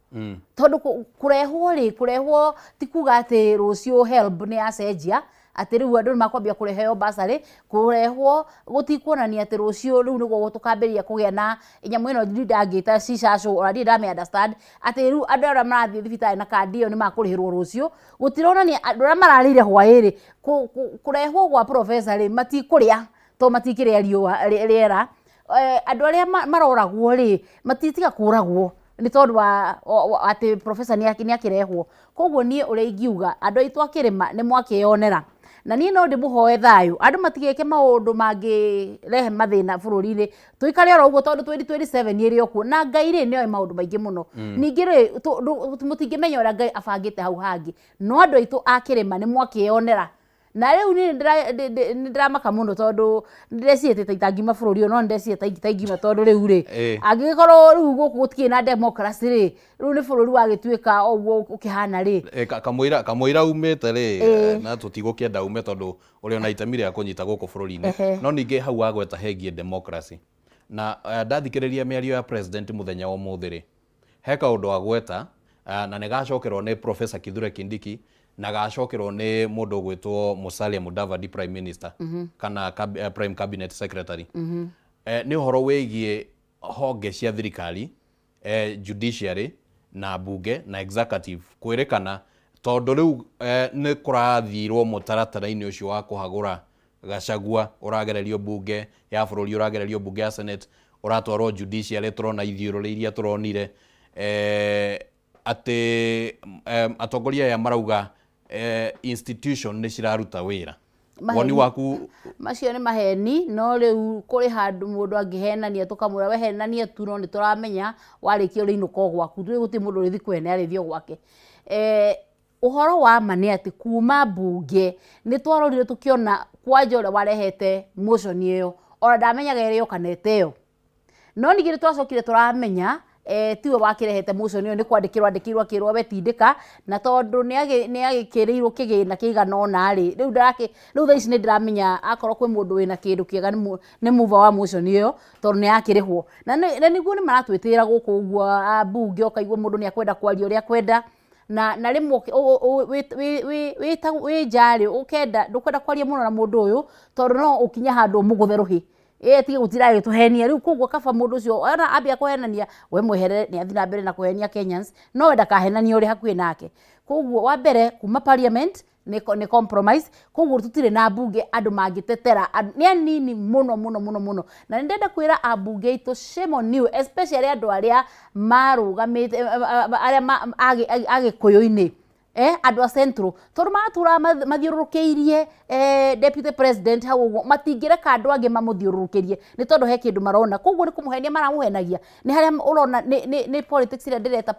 Tondũ kũrehwo rĩ, kũrehwo ti kuga atĩ rũciũ HELB nĩ yacenjia, atĩ rĩu andũ nĩ makwambia kũreheo bursary, kũrehwo gũtikuonania atĩ rũciũ rĩu nĩguo tũkambĩrĩria kũgĩa na nyamũ ĩno ndingĩta cicacũ, ona ndirĩ ndamĩ understand, atĩ rĩu andũ arĩa marathiĩ thibitarĩ na kandi ĩyo nĩ makũrĩhĩrwo rũciũ, gũtironania andũ arĩa mararĩire hwaĩ-rĩ, kũrehwo gwa professor rĩ, matikũrĩa, tondũ matikĩrĩa riũa rĩera. Andũ arĩa maroragwo rĩ, matitiga kũragwo nĩ tondũ wa atĩ professor nĩ akĩrehwo. Koguo niĩ ũrĩa ingiuga, andũ aitũ a kĩrĩma nĩ mwakĩyonera. Na niĩ no ndĩmũhoe thayũ, andũ matigeke maũndũ mangĩrehe mathĩna bũrũri-inĩ, tũikare oro ũguo tondũ 2027 ĩrĩ o kuo, na Ngai rĩ nĩoĩ maũndũ maingĩ mũno. Ningĩ rĩ, mũtingĩmenya ũrĩa Ngai abangĩte hau hangĩ, no andũ aitũ a kĩrĩma nĩ mwakĩyonera. Na rĩu niĩ nĩ ndĩramaka mũno tondũ nĩ ndĩrecirĩtie ta itangiuma bũrũri ũyũ, no nĩ ndĩrecirĩtie ta ingiuma tondũ rĩu rĩ, angĩgĩkorwo rĩu gũkũ gũtikĩrĩ na democracy rĩ, rĩu nĩ bũrũri wagĩtuĩka o ũguo ũkĩhana rĩ. Kamũira umĩte rĩ, na tũtigũkĩenda ume tondũ ũrĩ ona itemi rĩa kũnyita gũkũ bũrũri-inĩ. No ningĩ hau wagweta hegiĩ democracy. Na ndathikĩrĩria mĩario ya president mũthenya wa ũmũthĩ rĩ, he kaũndũ agweta na nĩ gacokerwo nĩ Professor Kithure Kindiki na gacokerwo nĩ mũndũ ũgwĩtwo Musalia Mudavadi, Prime Minister, kana Prime Cabinet Secretary. Nĩ ũhoro wĩgiĩ honge cia thirikari, judiciary na bunge na executive kwĩrĩkana, tondũ rĩu nĩ kũrathirwo mũtaratara-inĩ ũcio wa kũhagũra Gachagua, ũragererio bunge ya bũrũri, ũragererio bunge ya Senate, ũratwarwo judiciary, tũrona ithiũrũrĩ iria tũronire, atĩ atongoria aya marauga institution nĩ ciraruta wĩra. Woni waku? Macio nĩ maheni, no rĩu kũrĩ handũ mũndũ angĩhenania tũkamwĩra we henania tu, no nĩ tũramenya warĩkia ũrĩinũka o gwaku, rĩu gũtirĩ mũndũ ũrĩthiĩ kwene, arĩthiĩ o gwake. Ũhoro wa ma nĩ atĩ kuma mbunge nĩ twarorire tũkĩona kwanja ũrĩa warehete motion ĩyo ona ndamenyaga ĩrĩ yo kana ĩteyo. No ningĩ nĩ twacokire tũramenya tiwe wakĩrehete motion ĩyo, nĩ kwandĩkĩrwo andĩkĩirwo akĩrwo we tindĩka, na tondũ nĩ agĩkĩrĩirwo kĩgĩna kĩigana ũna rĩ, rĩu ndarakĩ, rĩu thaa ici nĩ ndĩramenya akorwo kwĩ mũndũ wĩna kĩndũ kĩega nĩ mover wa motion ĩyo, tondũ nĩ yakĩrĩhwo. Na nĩguo nĩ maratwĩtĩra gũkũ ũguo ambunge, ũkaigua mũndũ nĩ akwenda kwaria ũrĩa akwenda, na rĩmwe wĩ nja rĩ, ũkenda, ndũkwenda kwaria mũno na mũndũ ũyũ, tondũ no ũkinye handũ ũmũgũthe rũhĩ. Ĩ tige gũtinda agĩtũhenia rĩu, koguo kaba mũndũ ũcio ona ambia kũhenania, we mweherere, nĩ athiĩ na mbere na kũhenia Kenyans, no we ndakahenanie ũrĩ hakuhĩ nake. Koguo wa mbere kuma parliament Nĩ compromise. Koguo tũtirĩ na mbunge andũ mangĩtetera. Nĩ anini mũno mũno mũno mũno, na nĩ ndĩrenda kwĩra ambunge aitũ, shame on you, especially andũ arĩa marũgamĩte, arĩa agĩkũyũ-inĩ, andũ a Central, tondũ maratũraga mathiũrũrũkĩirie deputy president hau ũguo, matingĩreka andũ angĩ mamũthiũrũrũkĩrie, nĩ tondũ he kĩndũ marona. Koguo nĩ kũmũhenia maramũhenagia. Nĩ harĩa ũrona nĩ politics ĩrĩa ndĩreta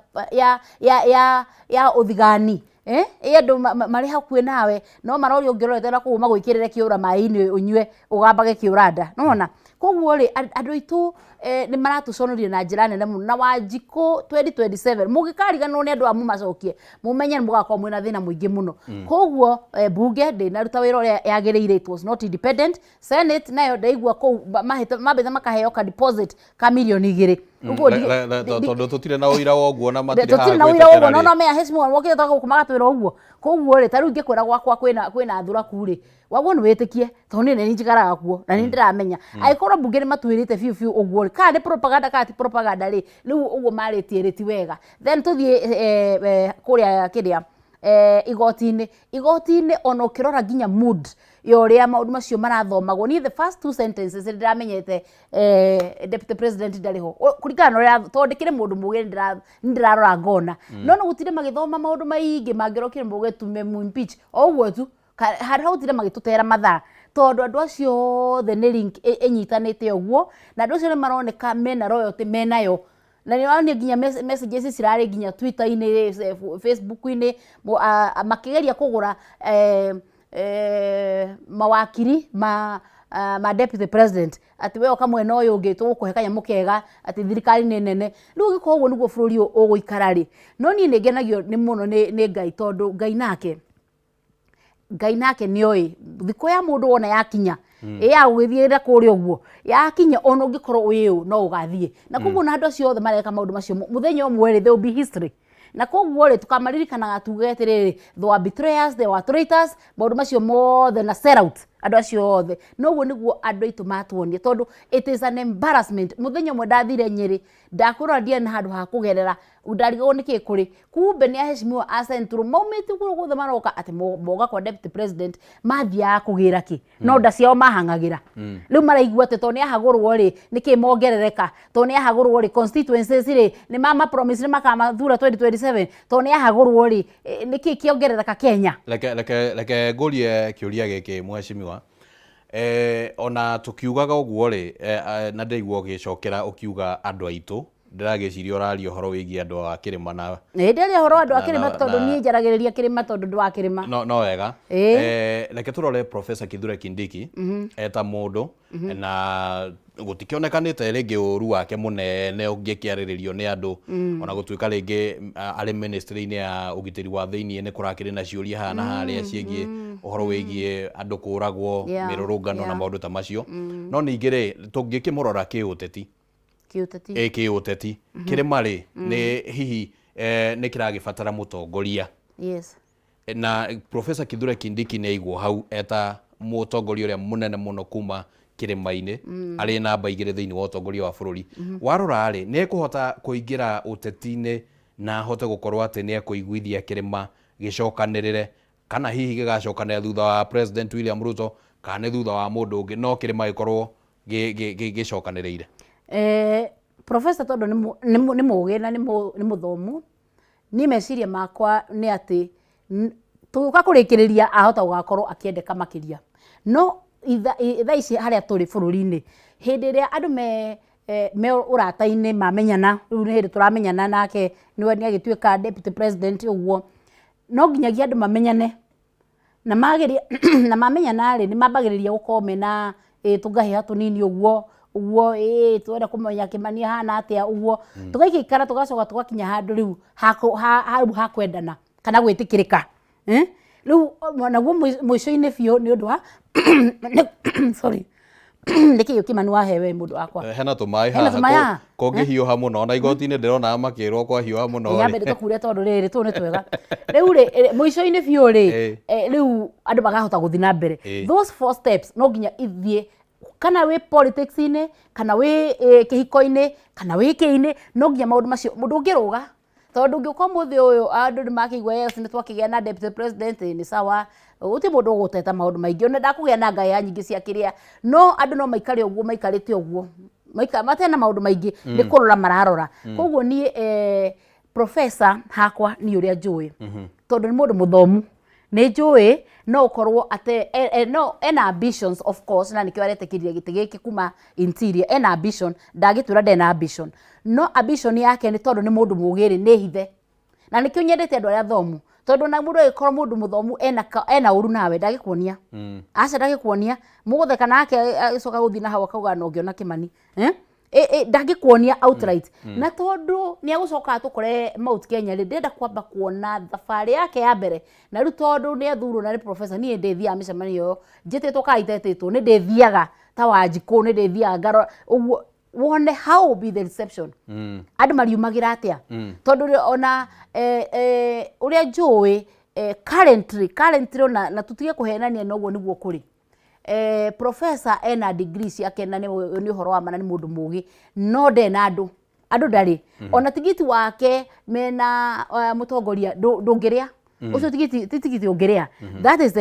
ya ũthigani, ĩ andũ marĩ hakuhĩ nawe no maroria ũngĩrorete na kũu magwĩkĩrĩre kĩũra maĩ-inĩ ũnyue ũgambage kĩũra nda, nĩwona? Koguo rĩ, andũ aitũ nĩ maratũconoria na njĩra nene mũno. Na Wanjikũ 2027 mũngĩkariganĩrwo nĩ andũ aya mũmacokie, mũmenye nĩ mũgakorwo mwĩna thĩna mũingĩ mũno. Koguo bunge ndĩnaruta wĩra ũrĩa yagĩrĩire, it was not independent. Senate nayo ndaigua kũu mambĩte makaheo ka deposit ka mirioni 2. Ũguo Tondũ tũtirĩ na ũira wa ũguo na matirĩ tũtirĩ haha na ũira wa ũguo gwĩtetera no rĩ. No mea heshima mokĩte toka gũkũ magatwĩra ũguo. Koguo rĩ, ta rĩu ingĩkwĩra gwakwa kwĩna thuraku rĩ, waguo nĩ wĩtĩkie, tondũ niĩ nĩ njikaraga kuo na nĩ ndĩramenya. Angĩkorwo mbunge nĩ matwĩrĩte biũ biũ ũguo rĩ, kana nĩ propaganda kana ti propaganda rĩ, rĩu ũguo marĩtie rĩ ti wega. Then tũthiĩ kũrĩa kĩrĩa igoti-inĩ. Igoti-inĩ ona ũkĩrora nginya mood ya ũrĩa maũndũ macio marathomagwo, niĩ the first two sentences nĩ ndĩramenyete deputy president ndarĩ ho. Kũringana na ũrĩa, tondũ ndĩkĩrĩ mũndũ mũgĩ, nĩ ndĩrarora ngona. No nĩ gũtirĩ magĩthoma maũndũ maingĩ mangĩrokire mauge tume impeach o ũguo tu. Handũ ha gũtinda magĩtũtera mathaa, tondũ andũ acio othe nĩ link ĩnyitanĩte ũguo, na andũ acio nĩ maroneka mena royalty menayo, na nĩ ũronire nginya messages cirarĩ nginya Twitter-inĩ, Facebook-inĩ, makĩgeria kũgũra mawakiri ma deputy president, atĩ we ũka mwena ũyũ ũngĩ tũgũkũhe kanyamũ kega, atĩ thirikari nĩ nene. Rĩu ũngĩkorwo ũguo nĩguo bũrũri ũyũ ũgũikara rĩ, no niĩ nĩ ngenagio nĩ mũno nĩ Ngai, tondũ Ngai nake nĩ oĩ thikũ ya mũndũ wona yakinya, ĩ ya gũgĩthiĩ na kũrĩa ũguo yakinya, ona ũngĩkorwo wĩ ũ no ũgathiĩ. Na koguo na andũ acio othe mareka maũndũ macio, mũthenya ũmwe rĩ, there will be history. Na koguo rĩ, tũkamaririkanaga tuge atĩrĩrĩ, they were betrayers, they were traitors, maũndũ macio mothe na sell out andũ acio othe. Noguo nĩguo andũ aitũ matuonia, tondũ it is an embarrassment. Mũthenya ũmwe ndathire Nyĩrĩ, ndakwĩrora ndiarĩ na handũ ha kũgerera, ndarigagwo nĩkĩ kũrĩ kumbe nĩ aheshimiwa a Central maumĩte kũrĩa guothe maroka atĩ moga kwa deputy president, mathiaga kũgĩra kĩ no nda ciao mahang'agĩra. Rĩu maraigua atĩ tondũ nĩ ahagũrwo rĩ, nĩkĩ mongerereka? Tondũ nĩ ahagũrwo rĩ, constituencies rĩ, nĩ mama promise nĩ makamathura 2027. Tondũ nĩ ahagũrwo rĩ, nĩkĩ kĩongerereka Kenya? Reke ngũrie kĩũria gĩkĩ, mheshimiwa. Ona tũkiugaga ũguo rĩ, na ndĩraigua ũgĩcokera ũkiuga andũ aitũ, ndĩragĩciria ũraria ũhoro wĩgiĩ andũ a kĩrĩma na Nĩ ndĩaria ũhoro wa andũ a kĩrĩma, tondũ niĩ njaragĩrĩria kĩrĩma tondũ ndĩ wa kĩrĩma. No wega. Reke tũrore Professor Kithure Kindiki eta mũndũ, na gũtikĩonekanĩte rĩngĩ ũru wake mũnene ũngĩkĩarĩrĩrio nĩ andũ, ona gũtuĩka rĩngĩ arĩ ministry-inĩ ya ũgitĩri wa thĩiniĩ nĩ kũrakĩrĩ na ciũria haha na harĩa ciĩgiĩ ũhoro wĩgiĩ andũ kũragwo, mĩrũrũngano na maũndũ ta macio. No ningĩ rĩ, tũngĩkĩmũrora kĩũteti, Kĩũteti. Ĩ kĩũteti, kĩrĩma rĩ, nĩ hihi nĩ kĩragĩbatara mũtongoria? Na Professor Kithure Kindiki nĩ aigwo hau eta mũtongoria ũrĩa mũnene mũno kuma kĩrĩma-inĩ, arĩ namba 2 thĩinĩ wa ũtongoria wa bũrũri. Warora rĩ, nĩ ekũhota kũingĩra ũteti-inĩ na ahote gũkorwo atĩ nĩ ekũiguithia kĩrĩma gĩcokanĩrĩre, kana hihi gĩgacokanĩrĩra thutha wa President William Ruto, kana nĩ thutha wa mũndũ ũngĩ, no kĩrĩma gĩkorwo gĩcokanĩrĩire? Professor tondũ nĩ mũgĩ na nĩ mũthomu, niĩ meciria makwa nĩ atĩ tũgĩũka kũrĩkĩrĩria ahota gũgakorwo akĩendeka makĩria. No thaa ici harĩa tũrĩ bũrũri-inĩ, hĩndĩ ĩrĩa andũ me ũrata-inĩ mamenyana, rĩu nĩ hĩndĩ tũramenyana nake nĩwe nĩ agĩtuĩka deputy president ũguo, no nginyagia andũ mamenyane. Na mageria na mamenyana rĩ, nĩ mambagĩrĩria gũkorwo mena tũngahĩha tũnini ũguo ũguo, twenda kũmenya Kĩmani ahana atĩa ũguo. Tũgaikaikara tũgacoka tũgakinya handũ rĩu hau ha kwendana kana gwĩtĩkĩrĩka. Rĩu naguo mũico-inĩ biũ nĩ ũndũ wa sorry, nĩkĩ Kĩmani wahe we mũndũ wakwa? Hena tũmaĩ Hena haha tũmaĩ haha? Kũngĩhiũha mũno, ona igoti-inĩ ndĩrona makĩrwo kwahiũha mũno Nyambe rĩ. ndĩtũkure tondũ rĩrĩ tũũ nĩ twega. Rĩu rĩ, mũico-inĩ biũ rĩ, rĩu andũ makahota gũthiĩ na mbere. Those four steps no nginya ithiĩ, kana wĩ politics-inĩ, kana wĩ kĩhiko-inĩ, kana wĩ kĩ-inĩ, no nginya maũndũ macio mũndũ ũngĩrũga. Tondũ ũngĩũka ũmũthĩ ũyũ andũ nĩ makĩigua yes nĩ twakĩgĩa na deputy president nĩ sawa, gũtirĩ mũndũ ũgũteta maũndũ maingĩ, ona ndakũgĩa na ngaya nyingĩ cia kĩrĩa, no andũ no maikare ũguo maikarĩte ũguo, matarĩ na maũndũ maingĩ, nĩ kũrora mararora. Koguo niĩ professor hakwa niĩ ũrĩa njũĩ, tondũ nĩ mũndũ mũthomu, nĩ njũĩ no ũkorwo ate no ena ambitions of course, na nĩkĩo aretĩkĩria gĩtĩ gĩkĩ kuma interior, ena ambition, ndangĩtwĩra ndarĩ na ambition, no ambition yake nĩ tondũ nĩ mũndũ mũgĩ rĩ, nĩ hithe. Na nĩkĩo nyendete andũ arĩa athomu, tondũ ona mũndũ angĩkorwo mũndũ mũthomu ena ũru nawe ndangĩkuonia. Aca ndangĩkuonia, mũgũtheka nake agĩcoka gũthiĩ na hau akauga na ũngĩona Kĩmani. Ndangĩkuonia outright. Na tondũ nĩ agũcoka atũkore Mount Kenya rĩ, ndĩrenda kwamba kuona thabarĩ yake ya mbere. Na rĩu tondũ nĩ athurwo na nĩ professor, niĩ ndĩthiaga mĩcemanio ĩyo, njĩtĩtwo kana itetĩtwo, nĩ ndĩthiaga ta Wanjikũ, nĩ ndĩthiaga ngarora, ũguo wone how will be the reception. Andũ mariumagĩra atĩa? Tondũ rĩ, ona ũrĩa njũĩ currently ona, na tũtige kũhenania na ũguo nĩguo kũrĩ. Professor ena degree ciake na nĩ ũhoro wa ma na nĩ mũndũ mũgĩ, no ndarĩ na andũ, andũ ndarĩ. Ona tigiti wake mena mũtongoria ndũngĩrĩa. Ũcio tigiti ti tigiti ũngĩrĩa. That is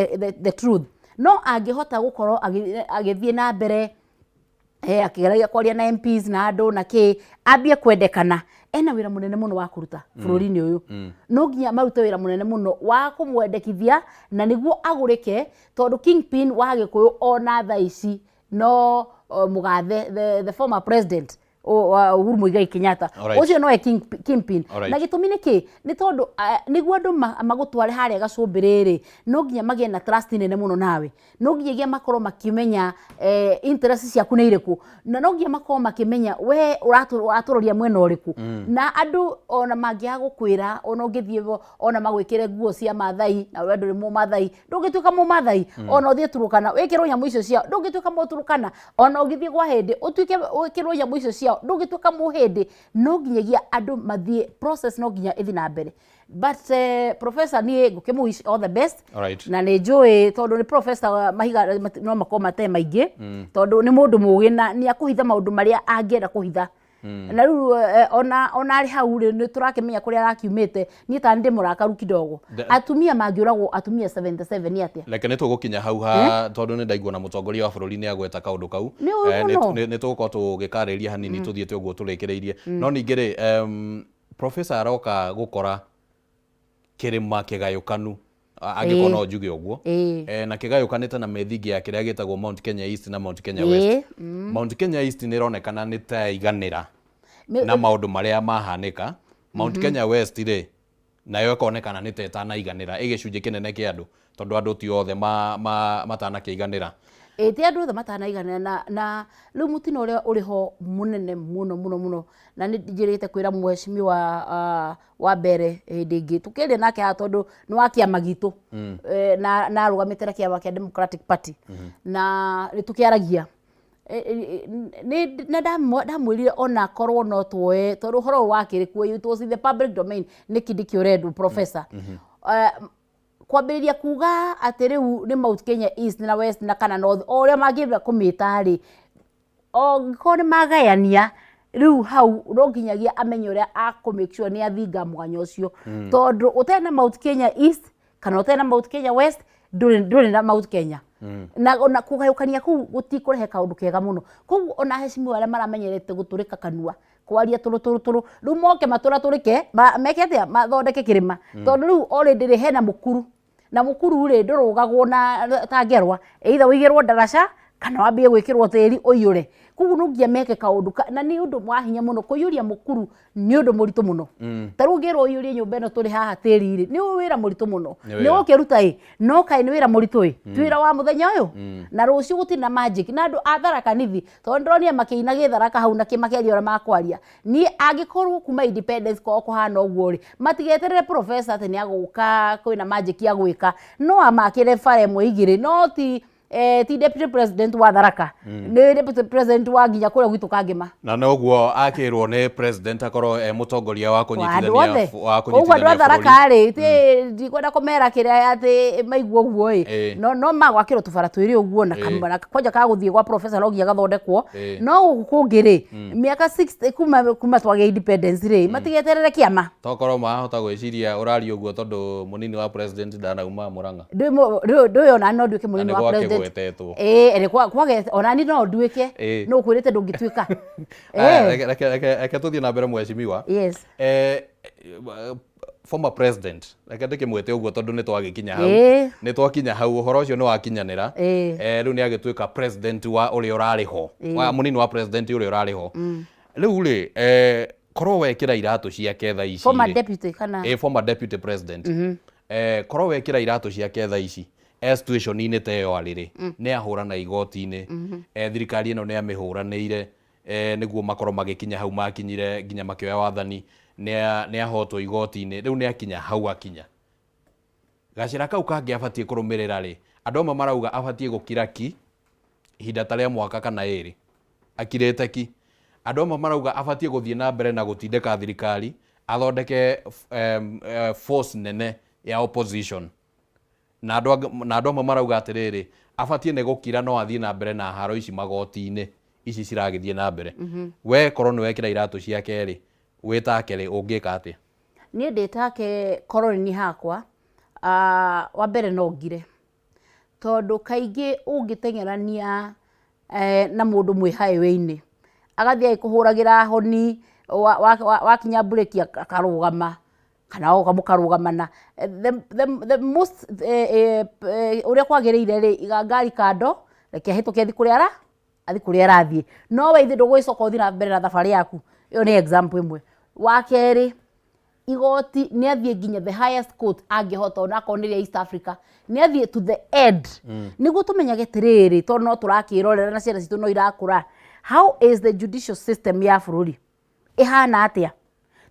the truth. No angĩhota gũkorwo agĩthiĩ na mbere akĩgeragia kwaria na MPs na andũ na kĩ, ambie kwendekana, ena wĩra mũnene mũno wa kũruta bũrũri-inĩ ũyũ. No nginya marute wĩra mũnene mũno wa kũmwendekithia na nĩguo agũrĩke, tondũ kingpin wa Gĩkũyũ ona thaa ici no mũgathe the former president Uhuru Muigai Kenyatta. Ũcio nowe kingpin. Na gĩtũmi nĩ kĩ? Nĩ tondũ nĩguo andũ magũtware harĩa gacũmbĩrĩ rĩ, no nginya magĩe na trust nene mũno nawe, no nginyagia makorwo makĩmenya interest ciaku nĩ irĩkũ, na no nginya makorwo makĩmenya we ũratũroria mwena ũrĩkũ. Na andũ ona mangĩaga gũkwĩra, ona ũngĩthiĩ ona magwĩkĩre nguo cia Mathai na we ndũrĩ Mũmathai, ndũngĩtuĩka Mũmathai. Ona ũthiĩ Turukana wĩkĩrwo nyamũ icio ciao, ndũngĩtuĩka Mũturukana. Ona ũngĩthiĩ kwa Hĩndĩ ũtuĩke wĩkĩrwo nyamũ icio ciao, ndũngĩtuĩka Mũhĩndĩ. No nginyagia andũ mathiĩ process, no nginya ĩthiĩ na mbere. But professor niĩ ngũkĩmũ wish all the best. Na nĩ njũĩ tondũ nĩ professor, mahiga no makorwo mate maingĩ, tondũ nĩ mũndũ mũgĩ na nĩ akũhitha maũndũ marĩa angĩenda kũhitha. Na rĩu ona arĩ hau rĩ, nĩ tũrakĩmenya kũrĩa arakiumĩte. Niĩ ta ndĩ mũrakaru kidogo. Atumia mangĩũragwo, atumia 77 nĩ atĩa? Reke nĩ tũgũkinya hau ha tondũ nĩ ndaigua na mũtongoria wa bũrũri nĩ agweta kaũndũ kau. Nĩ ũru mũno. Nĩ tũgũkorwo tũgĩkarĩria hanini tũthiĩte ũguo tũrĩkĩrĩirie. No ningĩ rĩ, professor aroka gũkora kĩrĩma kĩgayũkanu, angĩkorwo no njuge ũguo, na kĩgayũkanĩte na mĩthingi ya kĩrĩa gĩtagwo Mount Kenya East na Mount Kenya West. Mount Kenya East nĩ ĩronekana nĩ ta yaiganĩra na maũndũ marĩa mahanĩka. Mount Kenya West rĩ, nayo ĩkonekana nĩ ta ĩtanaiganĩra, ĩ gĩcunjĩ kĩnene kĩa andũ, tondũ andũ ti othe matanakĩiganĩra. Ĩ ti andũ othe matanaiganĩra, na rĩu mũtino ũrĩa ũrĩ ho mũnene mũno mũno mũno, na nĩ njĩrĩte kwĩra mheshimiwa wa mbere hĩndĩ ĩngĩ tũkĩaria nake haha, tondũ nĩ wa kĩama gitũ, na arũgamĩte na kĩama kĩa Democratic Party, na nĩ tũkĩaragia. Na ndamwĩrire ona korwo no tuoe, tondũ ũhoro ũyũ wakĩrĩ kuo, it was in the public domain, nĩ Kindiki ũrendwo professor kwambĩrĩria kuga atĩ rĩu nĩ Mount Kenya East na West na kana North, o ũrĩa mangĩenda kũmĩta rĩ, ongĩkorwo nĩ magayania rĩu hau, no nginyagia amenye ũrĩa akũ make sure nĩ athinga mwanya ũcio, tondũ ũtarĩ na Mount Kenya East kana ũtarĩ na Mount Kenya West, ndũrĩ na Mount Kenya. Na ona kũgayũkania kũu gũtikũrehe kaũndũ kega mũno. Koguo ona heshimiwa arĩa maramenyerete gũtũrĩka kanua, kwaria tũrũ tũrũ tũrũ, rĩu moke matũratũrĩke, meke atĩa, mathondeke kĩrĩma, tondũ rĩu already rĩ hena mũkuru, na mũkuru rĩ ndũrũgagwo na ta ngerwa, either ũigĩrwo ndaraca kana wambie gwĩkĩrwo tĩri ũiyũre. Koguo no nginya meke kaũndũ na nĩ ũndũ wa hinya mũno kũiyũria mũkuru, nĩ ũndũ mũritũ mũno. Ta rĩu ũngĩrwo ũiyũrie nyũmba ĩno tũrĩ haha tĩri rĩ, nĩ wĩra mũritũ mũno. Nĩ nĩ wĩra. Ũgũkĩruta ĩ, no kaĩ nĩ wĩra mũritũ ĩ, ti wĩra wa mũthenya ũyũ na rũciũ, gũtirĩ na magic. Na andũ a Tharaka Nithi, tondũ ndĩronire makĩina gĩtharaka hau na makĩaria ũrĩa makwaria, niĩ angĩkorwo kuma independence kwao kũhana ũguo rĩ, matigeterere professor atĩ nĩ agũka kwĩna magic ya gwĩka. No amakĩre bara ĩmwe igĩrĩ, no ti ti deputy president wa Tharaka, nĩ deputy president wa nginya kũrĩa gwitũ Kangĩma. Na noguo akĩrwo nĩ president akorwo e mũtongoria wa wa andũ kũnyitithania othe. Wa Koguo andũ a kũnyitithania Tharaka bũrũri. rĩ, ndikwenda kũmera kĩrĩa atĩ maigua ũguo ĩ, no magwakĩrwo tũbara twĩrĩ ũguo na na kwanja ka gũthiĩ gwa professor no nginya gathondekwo. No gũkũ kũngĩ rĩ, mĩaka 60 kuma twagĩa independence rĩ, matigeterere kĩama. Tokorwo marahota gwĩciria ũraria ũguo tondũ mũnini wa president ndanauma Murang'a. Ndũĩ onani no nduĩke Na mũnini nĩ wa president. gwakĩgwetetwo. Ĩĩ, nĩ kwage onani no nduĩke. No ũkwĩrĩte ndũngĩtuĩka. Aya, reke tũthiĩ na mbere, mheshimiwa. Yes. Former president, reke ndĩkĩmwĩte ũguo tondũ nĩ twagĩkinya hau. Nĩ twakinya hau, ũhoro ũcio nĩ wakinyanĩra. Rĩu nĩ agĩtuĩka president wa ũrĩa ũrarĩ ho, wa mũnini wa president ũrĩa ũrarĩ ho rĩu rĩ, korwo wekĩra iratũ ciake thaa ici Former rĩ, deputy kana? Former deputy president. Korwo wekĩra iratũ ciake thaa ici, e situation-inĩ ta ĩyo arĩ rĩ, nĩ ahũrana igoti-inĩ, thirikari ĩno nĩ amĩhũranĩire, nĩguo makorwo magĩkinya hau makinyire nginya makĩoya wathani, nĩ ahotwo igoti-inĩ, rĩu nĩ akinya hau akinya. Gacĩra kau kangĩ abatiĩ kũrũmĩrĩra rĩ, andũ amwe marauga abatiĩ gũkira ki ihinda ta rĩa mwaka kana ĩrĩ akirĩte ki. Andũ amwe marauga abatiĩ gũthiĩ na mbere na gũtindĩka thirikari athondeke force nene ya opposition, na andũ amwe marauga atĩrĩrĩ, abatiĩ nĩ gũkira no athiĩ na mbere na haro ici magoti-inĩ ici ciragĩthiĩ na mbere. We korwo nĩ wekĩra iratũ ciake rĩ, wĩtake rĩ, ũngĩka atĩa? Niĩ ndĩtake korwo nĩ niĩ hakwa, ah, wa mbere no ngire, tondũ kaingĩ ũngĩteng'erania na mũndũ mwĩ highway-inĩ, agathiĩ agĩkũhũragĩra honi, wakinya mburĩki akarũgama kana oka mũkarũgamana. The most ũrĩa kwagĩrĩire rĩ, iga ngari kando, reke ahĩtũke athiĩ kũrĩa ara athiĩ kũrĩa arathiĩ, no we ithe ndũgũgĩcoka ũthiĩ na mbere na thabarĩ yaku. Ĩyo nĩ example ĩmwe. Wa kerĩ, igoti nĩ athiĩ nginya the highest court angĩhota, onakorwo nĩ rĩa East Africa, nĩ athiĩ to the end, nĩguo tũmenyage atĩrĩrĩ, tondũ no tũrakĩrorera na ciana citũ no irakũra, how is the judicial system ya bũrũri ĩhana atĩa?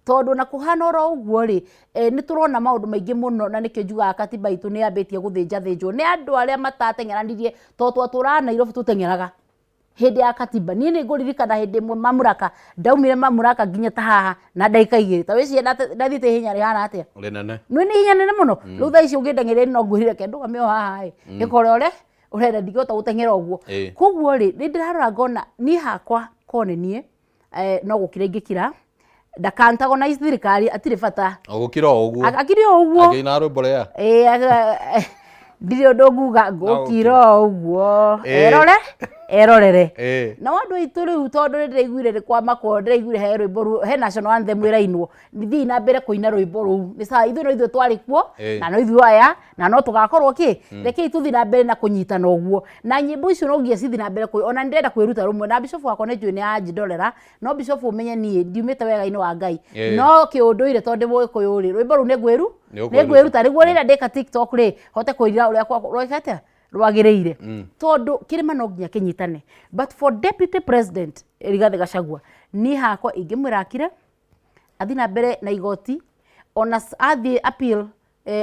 Tondũ na kũhana oro ũguo rĩ, nĩ tũrona maũndũ maingĩ mũno, na nĩkĩo njugaga katiba itũ nĩ yambĩtie gũthĩnja thĩnjwo nĩ andũ arĩa matateng'eranirie, tondũ twatũraga Nairobi tũteng'eraga hĩndĩ ya katiba. Niĩ nĩ ngũririkana hĩndĩ ĩmwe Mamuraka, ndaumire Mamuraka nginya ta haha na ndagĩka 2. Ta wĩcirie ndathiĩte ihenya rĩhana atĩa? Rĩnene. Nĩ ihenya nene mũno. Rĩu thaa ici ũngĩndeng'eria no ngwĩrire reke ndũgame o haha ĩ, ĩkore ũrĩa ũrenda, ndingĩhota gũteng'era ũguo. Koguo rĩ, nĩ ndĩrarora ngona niĩ hakwa korwo nĩ niĩ, no gũkira ingĩkira, ndaka antagonize thirikari, atirĩ bata. O gũkira o ũguo. Akire o ũguo. Akĩina rwĩmbo rĩa Ĩĩ, ndirĩ ũndũ nguga, ngũkira o ũguo. Erore erorere. Na andũ aitũ rĩu, tondũ nĩ ndĩraiguire nĩ kwa makwa, ndĩraiguire he rwĩmbo he national anthem ĩrainwo, thiĩ na mbere kũina rwĩmbo rũu, nĩ sawa, ithuĩ no ithuĩ twarĩ kuo, na no ithuĩ aya na no tũgakorwo kĩ. Rekei tũthiĩ na mbere na kũnyitana ũguo na nyĩmbo icio no nginya cithiĩ na mbere ona nĩ ndĩrenda kwĩruta rũmwe na bishop wakwa, nĩ njũĩ nĩ anjindorera, no bishop ũmenye niĩ ndiumĩte wega-inĩ wa Ngai, no kĩũndũire, tondũ ndĩ Mũgĩkũyũ rĩ, rwĩmbo rũu nĩ ngwĩru Nĩ nĩ ũkwĩruta. Ngwĩruta nĩguo rĩrĩa ndĩka TikTok rĩ, hote kũirira ũrĩa rweka atĩa rwagĩrĩire, tondũ kĩrĩma no nginya kĩnyitane. But for deputy president Rigathĩ Gachagua, niĩ hakwa ingĩmwĩra akire, athiĩ na mbere na igoti, ona athiĩ appeal,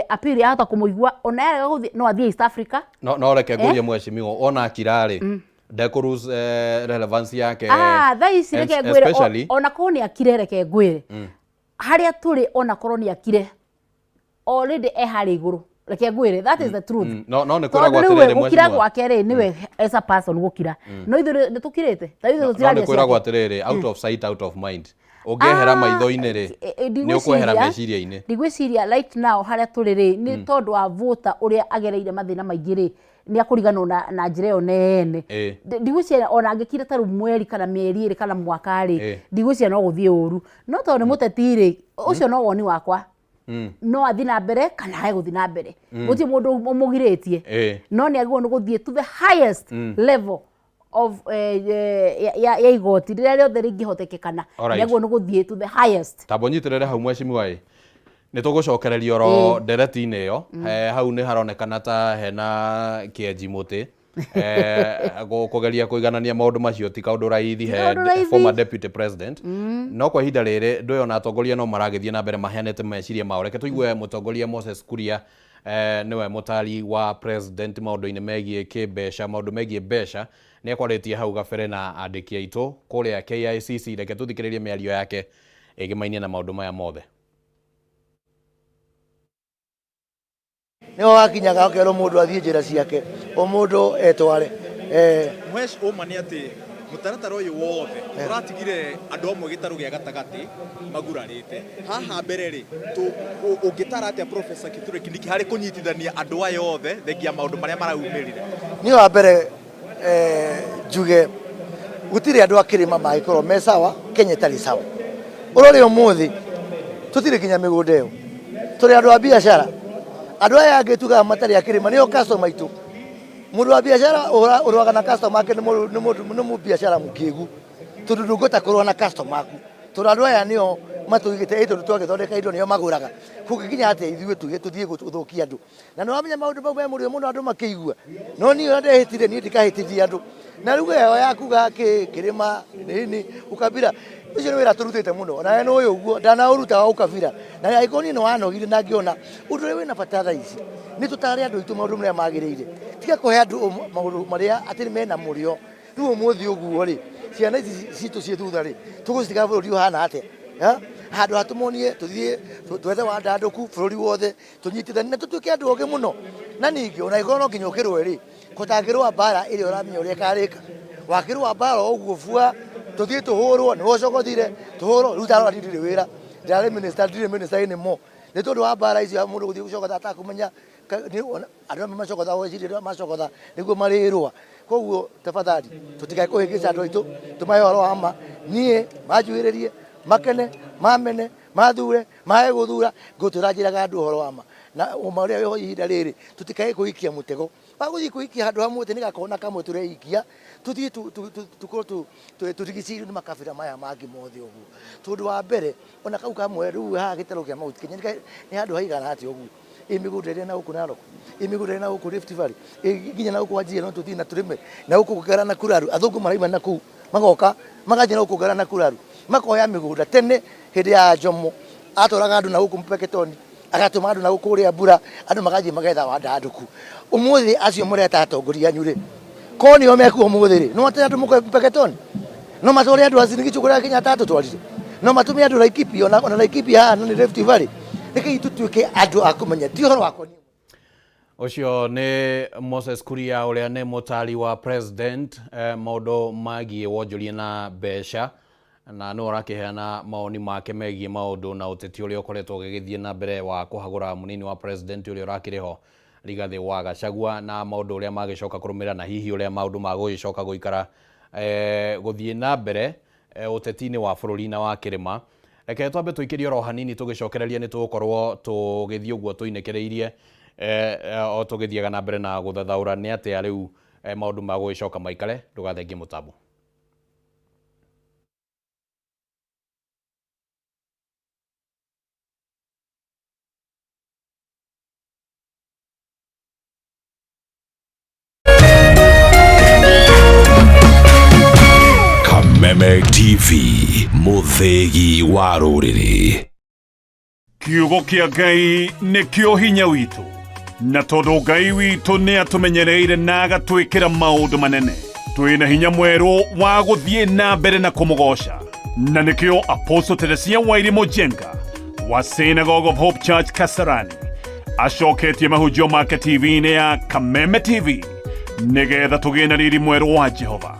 appeal yahota kũmũigua, ona yarega gũthiĩ no athiĩ East Africa. No reke ngũrie, mheshimiwa, ona akira rĩ, ndekũ lose relevance yake? Ah, thaa ici reke ngwĩre, especially ona korwo nĩ akire, reke ngwĩre, harĩa tũrĩ, ona korwo nĩ akire, already e harĩa igũrũ, reke ngwĩre, that is the truth. No nĩ Tondũ kwĩragwo rĩu atĩrĩrĩ, we, gũkira mheshimiwa, gwake rĩ, nĩwe as a person gũkira, no ithuĩ nĩ tũkirĩte ta ithuĩ no nĩ tũtiraria kwĩragwo ciake. atĩrĩrĩ, out of sight, out of mind. Ũngĩehera maitho-inĩ rĩ, nĩ ũkwehera meciria-inĩ. Ndigwĩciria right now harĩa tũrĩ rĩ, nĩ tondũ wa voter ũrĩa agereire mathĩna maingĩ rĩ, nĩ akũriganwo na njĩra ĩyo nene. Ndigwĩciria ona angĩkira ta rĩu mweri kana mĩeri 2 kana mwaka rĩ, ndigwĩciria no gũthiĩ ũru, no tondũ nĩ mũteti rĩ, ũcio no woni wakwa. No athiĩ na mbere kana age gũthiĩ na mbere, gũtirĩ mũndũ ũmũgirĩtie, no nĩ agĩrĩirwo nĩ gũthiĩ to the highest level of ya igoti rĩrĩa rĩothe rĩngĩhotekekana. Nĩ agĩrĩirwo nĩ gũthiĩ to the highest. Tamba ũnyitĩrĩre hau, mheshimiwa ĩ, nĩ tũgũcokereria oro ndereti-inĩ ĩyo. Hau nĩ haronekana ta hena kĩenji mũtĩ. Kũgeria kũiganania maũndũ macio ti kaũndũ raithi Ti he kaũndũ raithi. Former deputy president. No kwa ihinda rĩrĩ ndũĩ ona atongoria no maragĩthiĩ na mbere maheanĩte meciria mao. Reke tũigue mũtongoria Moses Kuria. Nĩwe mũtari wa president maũndũ-inĩ megiĩ kĩmbeca, maũndũ megiĩ mbeca, nĩ ekwarĩtie hau gabere na andĩki aitũ kũrĩa KICC. Reke tũthikĩrĩrie mĩario yake ĩgĩmainie na maũndũ maya mothe. Nĩho hakinyaga ũkerwo mũndũ athiĩ njĩra ciake, o mũndũ etware. Mhesh, ũma nĩ atĩ mũtaratara ũyũ wothe ũratigire andũ amwe gĩtarũ gĩa gatagatĩ magurarĩte haha mbere rĩ, ũngĩtara atĩa Professor Kithure Kindiki harĩ kũnyitithania andũ aya othe thengia maũndũ marĩa maraumĩrire? Niĩ wa mbere njuge gũtirĩ andũ a kĩrĩma mangĩkorwo me sawa Kenya ĩtarĩ sawa. Ũrore ũmũthĩ tũtirĩ nginya mĩgũnda ĩyo, tũrĩ andũ a biacara. Andũ aya angĩ tugaga matarĩ a kĩrĩma nĩo customer aitũ. Mũndũ wa biacara ũrũaga na customer ake nĩ mũbiacara mũkĩgu, tondũ ndũngĩhota kũrũa na customer aku, tondũ andũ aya nĩo matũigĩte ĩ, tondũ twagĩthondeka indo nĩo magũraga. Kũngĩkinya atĩa ithuĩ tuge tũthiĩ gũthũkia andũ? Na nĩ wamenya maũndũ mau me mũrĩo mũno andũ makĩigua, no niĩ ũrĩa ndehĩtire niĩ ndikahĩtithia andũ. Na rĩu ĩyo ya kuga kĩrĩma nini ukabira, ũcio nĩ wĩra tũrutĩte mũno, nawe nĩ ũyũ ũguo ndanaũruta wa ukabira, na angĩkorwo niĩ nĩ wanogire na ngĩona ũndũ ũrĩa wĩna bata thaa ici nĩ tũtare andũ aitũ maũndũ marĩa magĩrĩire, tiga kũhe andũ maũndũ marĩa atĩ mena mũrĩo. Rĩu ũmũthĩ ũguo rĩ, ciana ici citũ ciĩ thutha rĩ, tũgũcitiga bũrũri ũhana atĩa? Handũ ha tũmonie tũthiĩ twethe wandandũku bũrũri wothe, tũnyitithanie na tũtuĩke andũ ogĩ mũno. Na ningĩ ona angĩkorwo no nginya ũkĩrũe rĩ, kũtangĩrũa mbara ĩrĩa ũramenya ũrĩa ĩkarĩka, wakĩrũa mbara o ũguo bua, tũthiĩ tũhũrwo, nĩwe ũcogothire, tũhũrwo. Rĩu tarora niĩ ndirĩ wĩra, ndirarĩ minister, ndirĩ minister anymore, nĩ tondũ wa mbara icio mũndũ gũthiĩ gũcogotha atakũmenya andũ amwe macogotha gwĩciria macogotha nĩguo marĩrũa. Koguo tafadhali tũtikae kũhĩngĩca andũ aitũ, tũmahe ũhoro wa ma. Niĩ manjuhĩrĩrie, makene, mamene, mathure, mae gũthura, ngũtũra njĩraga andũ ũhoro wa ma. Na ũma ũrĩa wĩho ihinda rĩrĩ, tũtikae kwĩikia mũtego wa gũthiĩ kwĩikia handũ hamwe atĩ nĩgakona kamwe tũreikia, tũthiĩ tũkorwo tũrigicĩirio nĩ makabira maya mangĩ mothe ũguo. Tondũ wa mbere ona kau kamwe rĩu haha gĩtarũ kĩa Mount Kenya nĩ handũ haigana atĩa ũguo, ĩ mĩgũnda ĩrĩa na gũkũ Narok, ĩ mĩgũnda ĩrĩa na gũkũ Rift Valley, ĩ nginya na gũkũ Wajir no tũthiĩ na tũrĩme na gũkũ Ngara na Kuraru. Athũngũ maraima na kũu magoka magathiĩ na gũkũ Ngara na Kuraru makoya mĩgũnda. Tene hĩndĩ ya Jomo atwaraga andũ na gũkũ Mpeketoni, agatũma andũ na gũkũ ũrĩa mbura, andũ magathiĩ magetha wandandũku. Ũmũthĩ acio mũreta atongoria anyu rĩ, korwo nĩo mekuo ũmũthĩ rĩ, no matware andũ Mpeketoni, no matware andũ a Ciringi kũrĩa Kenyatta atũtwarire, no matũme andũ Laikipia, ona Laikipia haha nĩ Rift Valley. Rekei tũtuĩke andũ a kũmenya ti ũhoro wakwa. Ũcio nĩ Moses Kuria ũrĩa nĩ mũtari wa president maũndũ magiĩ wonjoria na mbeca, na nĩwe ũrakĩheana mawoni make megiĩ maũndũ na ũteti ũrĩa ũkoretwo ũgĩgĩthiĩ na mbere wa kũhagũra mũnini wa president ũrĩa ũrakĩrĩ ho Rigathĩ wa Gachagua, na maũndũ ũrĩa magĩcoka kũrũmĩrĩra na hihi ũrĩa maũndũ magũgĩcoka gũikara gũthiĩ na mbere ũteti-inĩ wa bũrũri na wa kĩrĩma. Reke twambe tũikĩrie oro hanini, tũgĩcokereria nĩ tũgũkorwo tũgĩthiĩ ũguo tũinĩkĩrĩirie o tũgĩthiaga na mbere na gũthathaũra nĩ atĩa rĩu maũndũ magũgĩcoka maikare. Ndũgathengie mũtambo. Kameme TV, mũthĩgi wa rũrĩrĩ. Kiugo kĩa Ngai nĩkĩo hinya witũ, na tondũ Ngai witũ nĩ atũmenyereire na agatwĩkĩra maũndũ manene, twĩna hinya mwerũ wa gũthiĩ na mbere na kũmũgoca. Na nĩkĩo Apostle Teresia Wairimu Njenga wa Synagogue of Hope Church Kasarani acoketie mahunjio make TV-inĩ ya Kameme TV nĩgetha tũgĩe na riri mwerũ wa Jehova.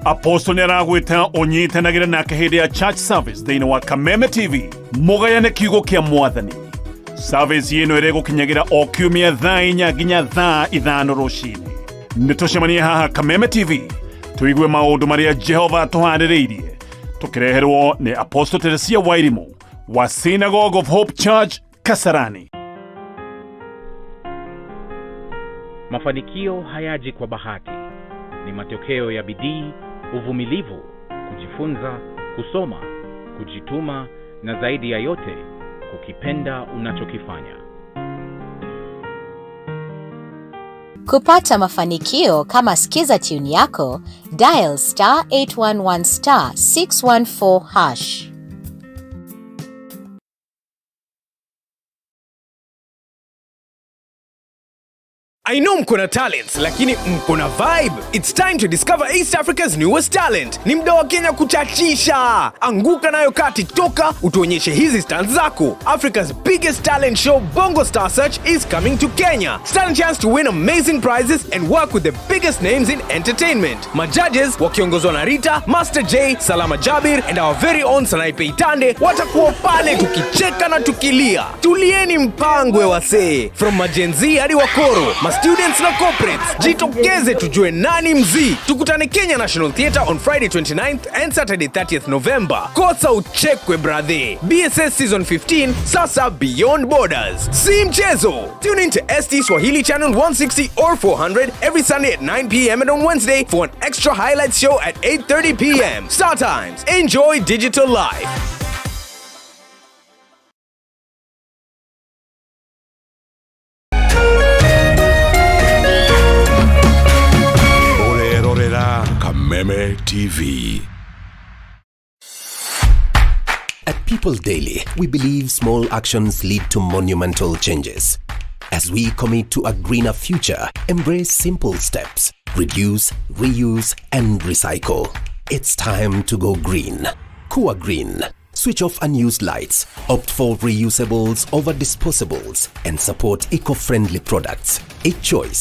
Apostle nĩ aragwĩta ũnyitanagĩre nake hĩndĩ ya church service thĩinĩ wa Kameme TV, mũgayane kiugo kĩa Mwathani. Service ĩno ĩrĩgũkinyagĩra o kiumia thaa 4 nginya thaa 5 rũcinĩ. Nĩ tũcemanie haha Kameme TV tũigue maũndũ marĩa Jehova atũharĩrĩirie, tũkĩreherwo nĩ Apostle Teresia Wairimu wa Synagogue of Hope Church Kasarani. Mafanikio hayaji kwa bahati, ni matokeo ya bidii, uvumilivu, kujifunza, kusoma, kujituma na zaidi ya yote kukipenda unachokifanya. Kupata mafanikio kama Skiza tune yako, dial star 811 star 614 hash. I know mko na talents, lakini mko na vibe. It's time to discover East Africa's newest talent. Ni mda wa Kenya kuchachisha. Anguka nayo kati toka utuonyeshe hizi stunts zako. Africa's biggest talent show, Bongo Star Search, is coming to Kenya. Stand a chance to win amazing prizes and work with the biggest names in entertainment. Majudges wakiongozwa na Rita, Master J, Salama Jabir and our very own Sanaipei Tande watakuwa pale tukicheka na tukilia. Tulieni mpangwe wasee. From maGen Z hadi wakoro, ma students na corporates. Jitokeze tujue nani mzii. Tukutane Kenya National Theatre on Friday 29th and Saturday 30th November. Kosa uchekwe brother. BSS Season 15 sasa beyond borders. Si mchezo. Tune in to ST Swahili channel 160 or 400 every Sunday at 9 p.m. and on Wednesday for an extra highlights show at 8:30 p.m. Star Times. Enjoy digital life. Ũrerorera Kameme TV. At People Daily, we believe small actions lead to monumental changes. As we commit to a greener future, embrace simple steps: reduce, reuse, and recycle. It's time to go green. Kuwa Green. Switch off unused lights, opt for reusables over disposables, and support eco friendly products. Each choice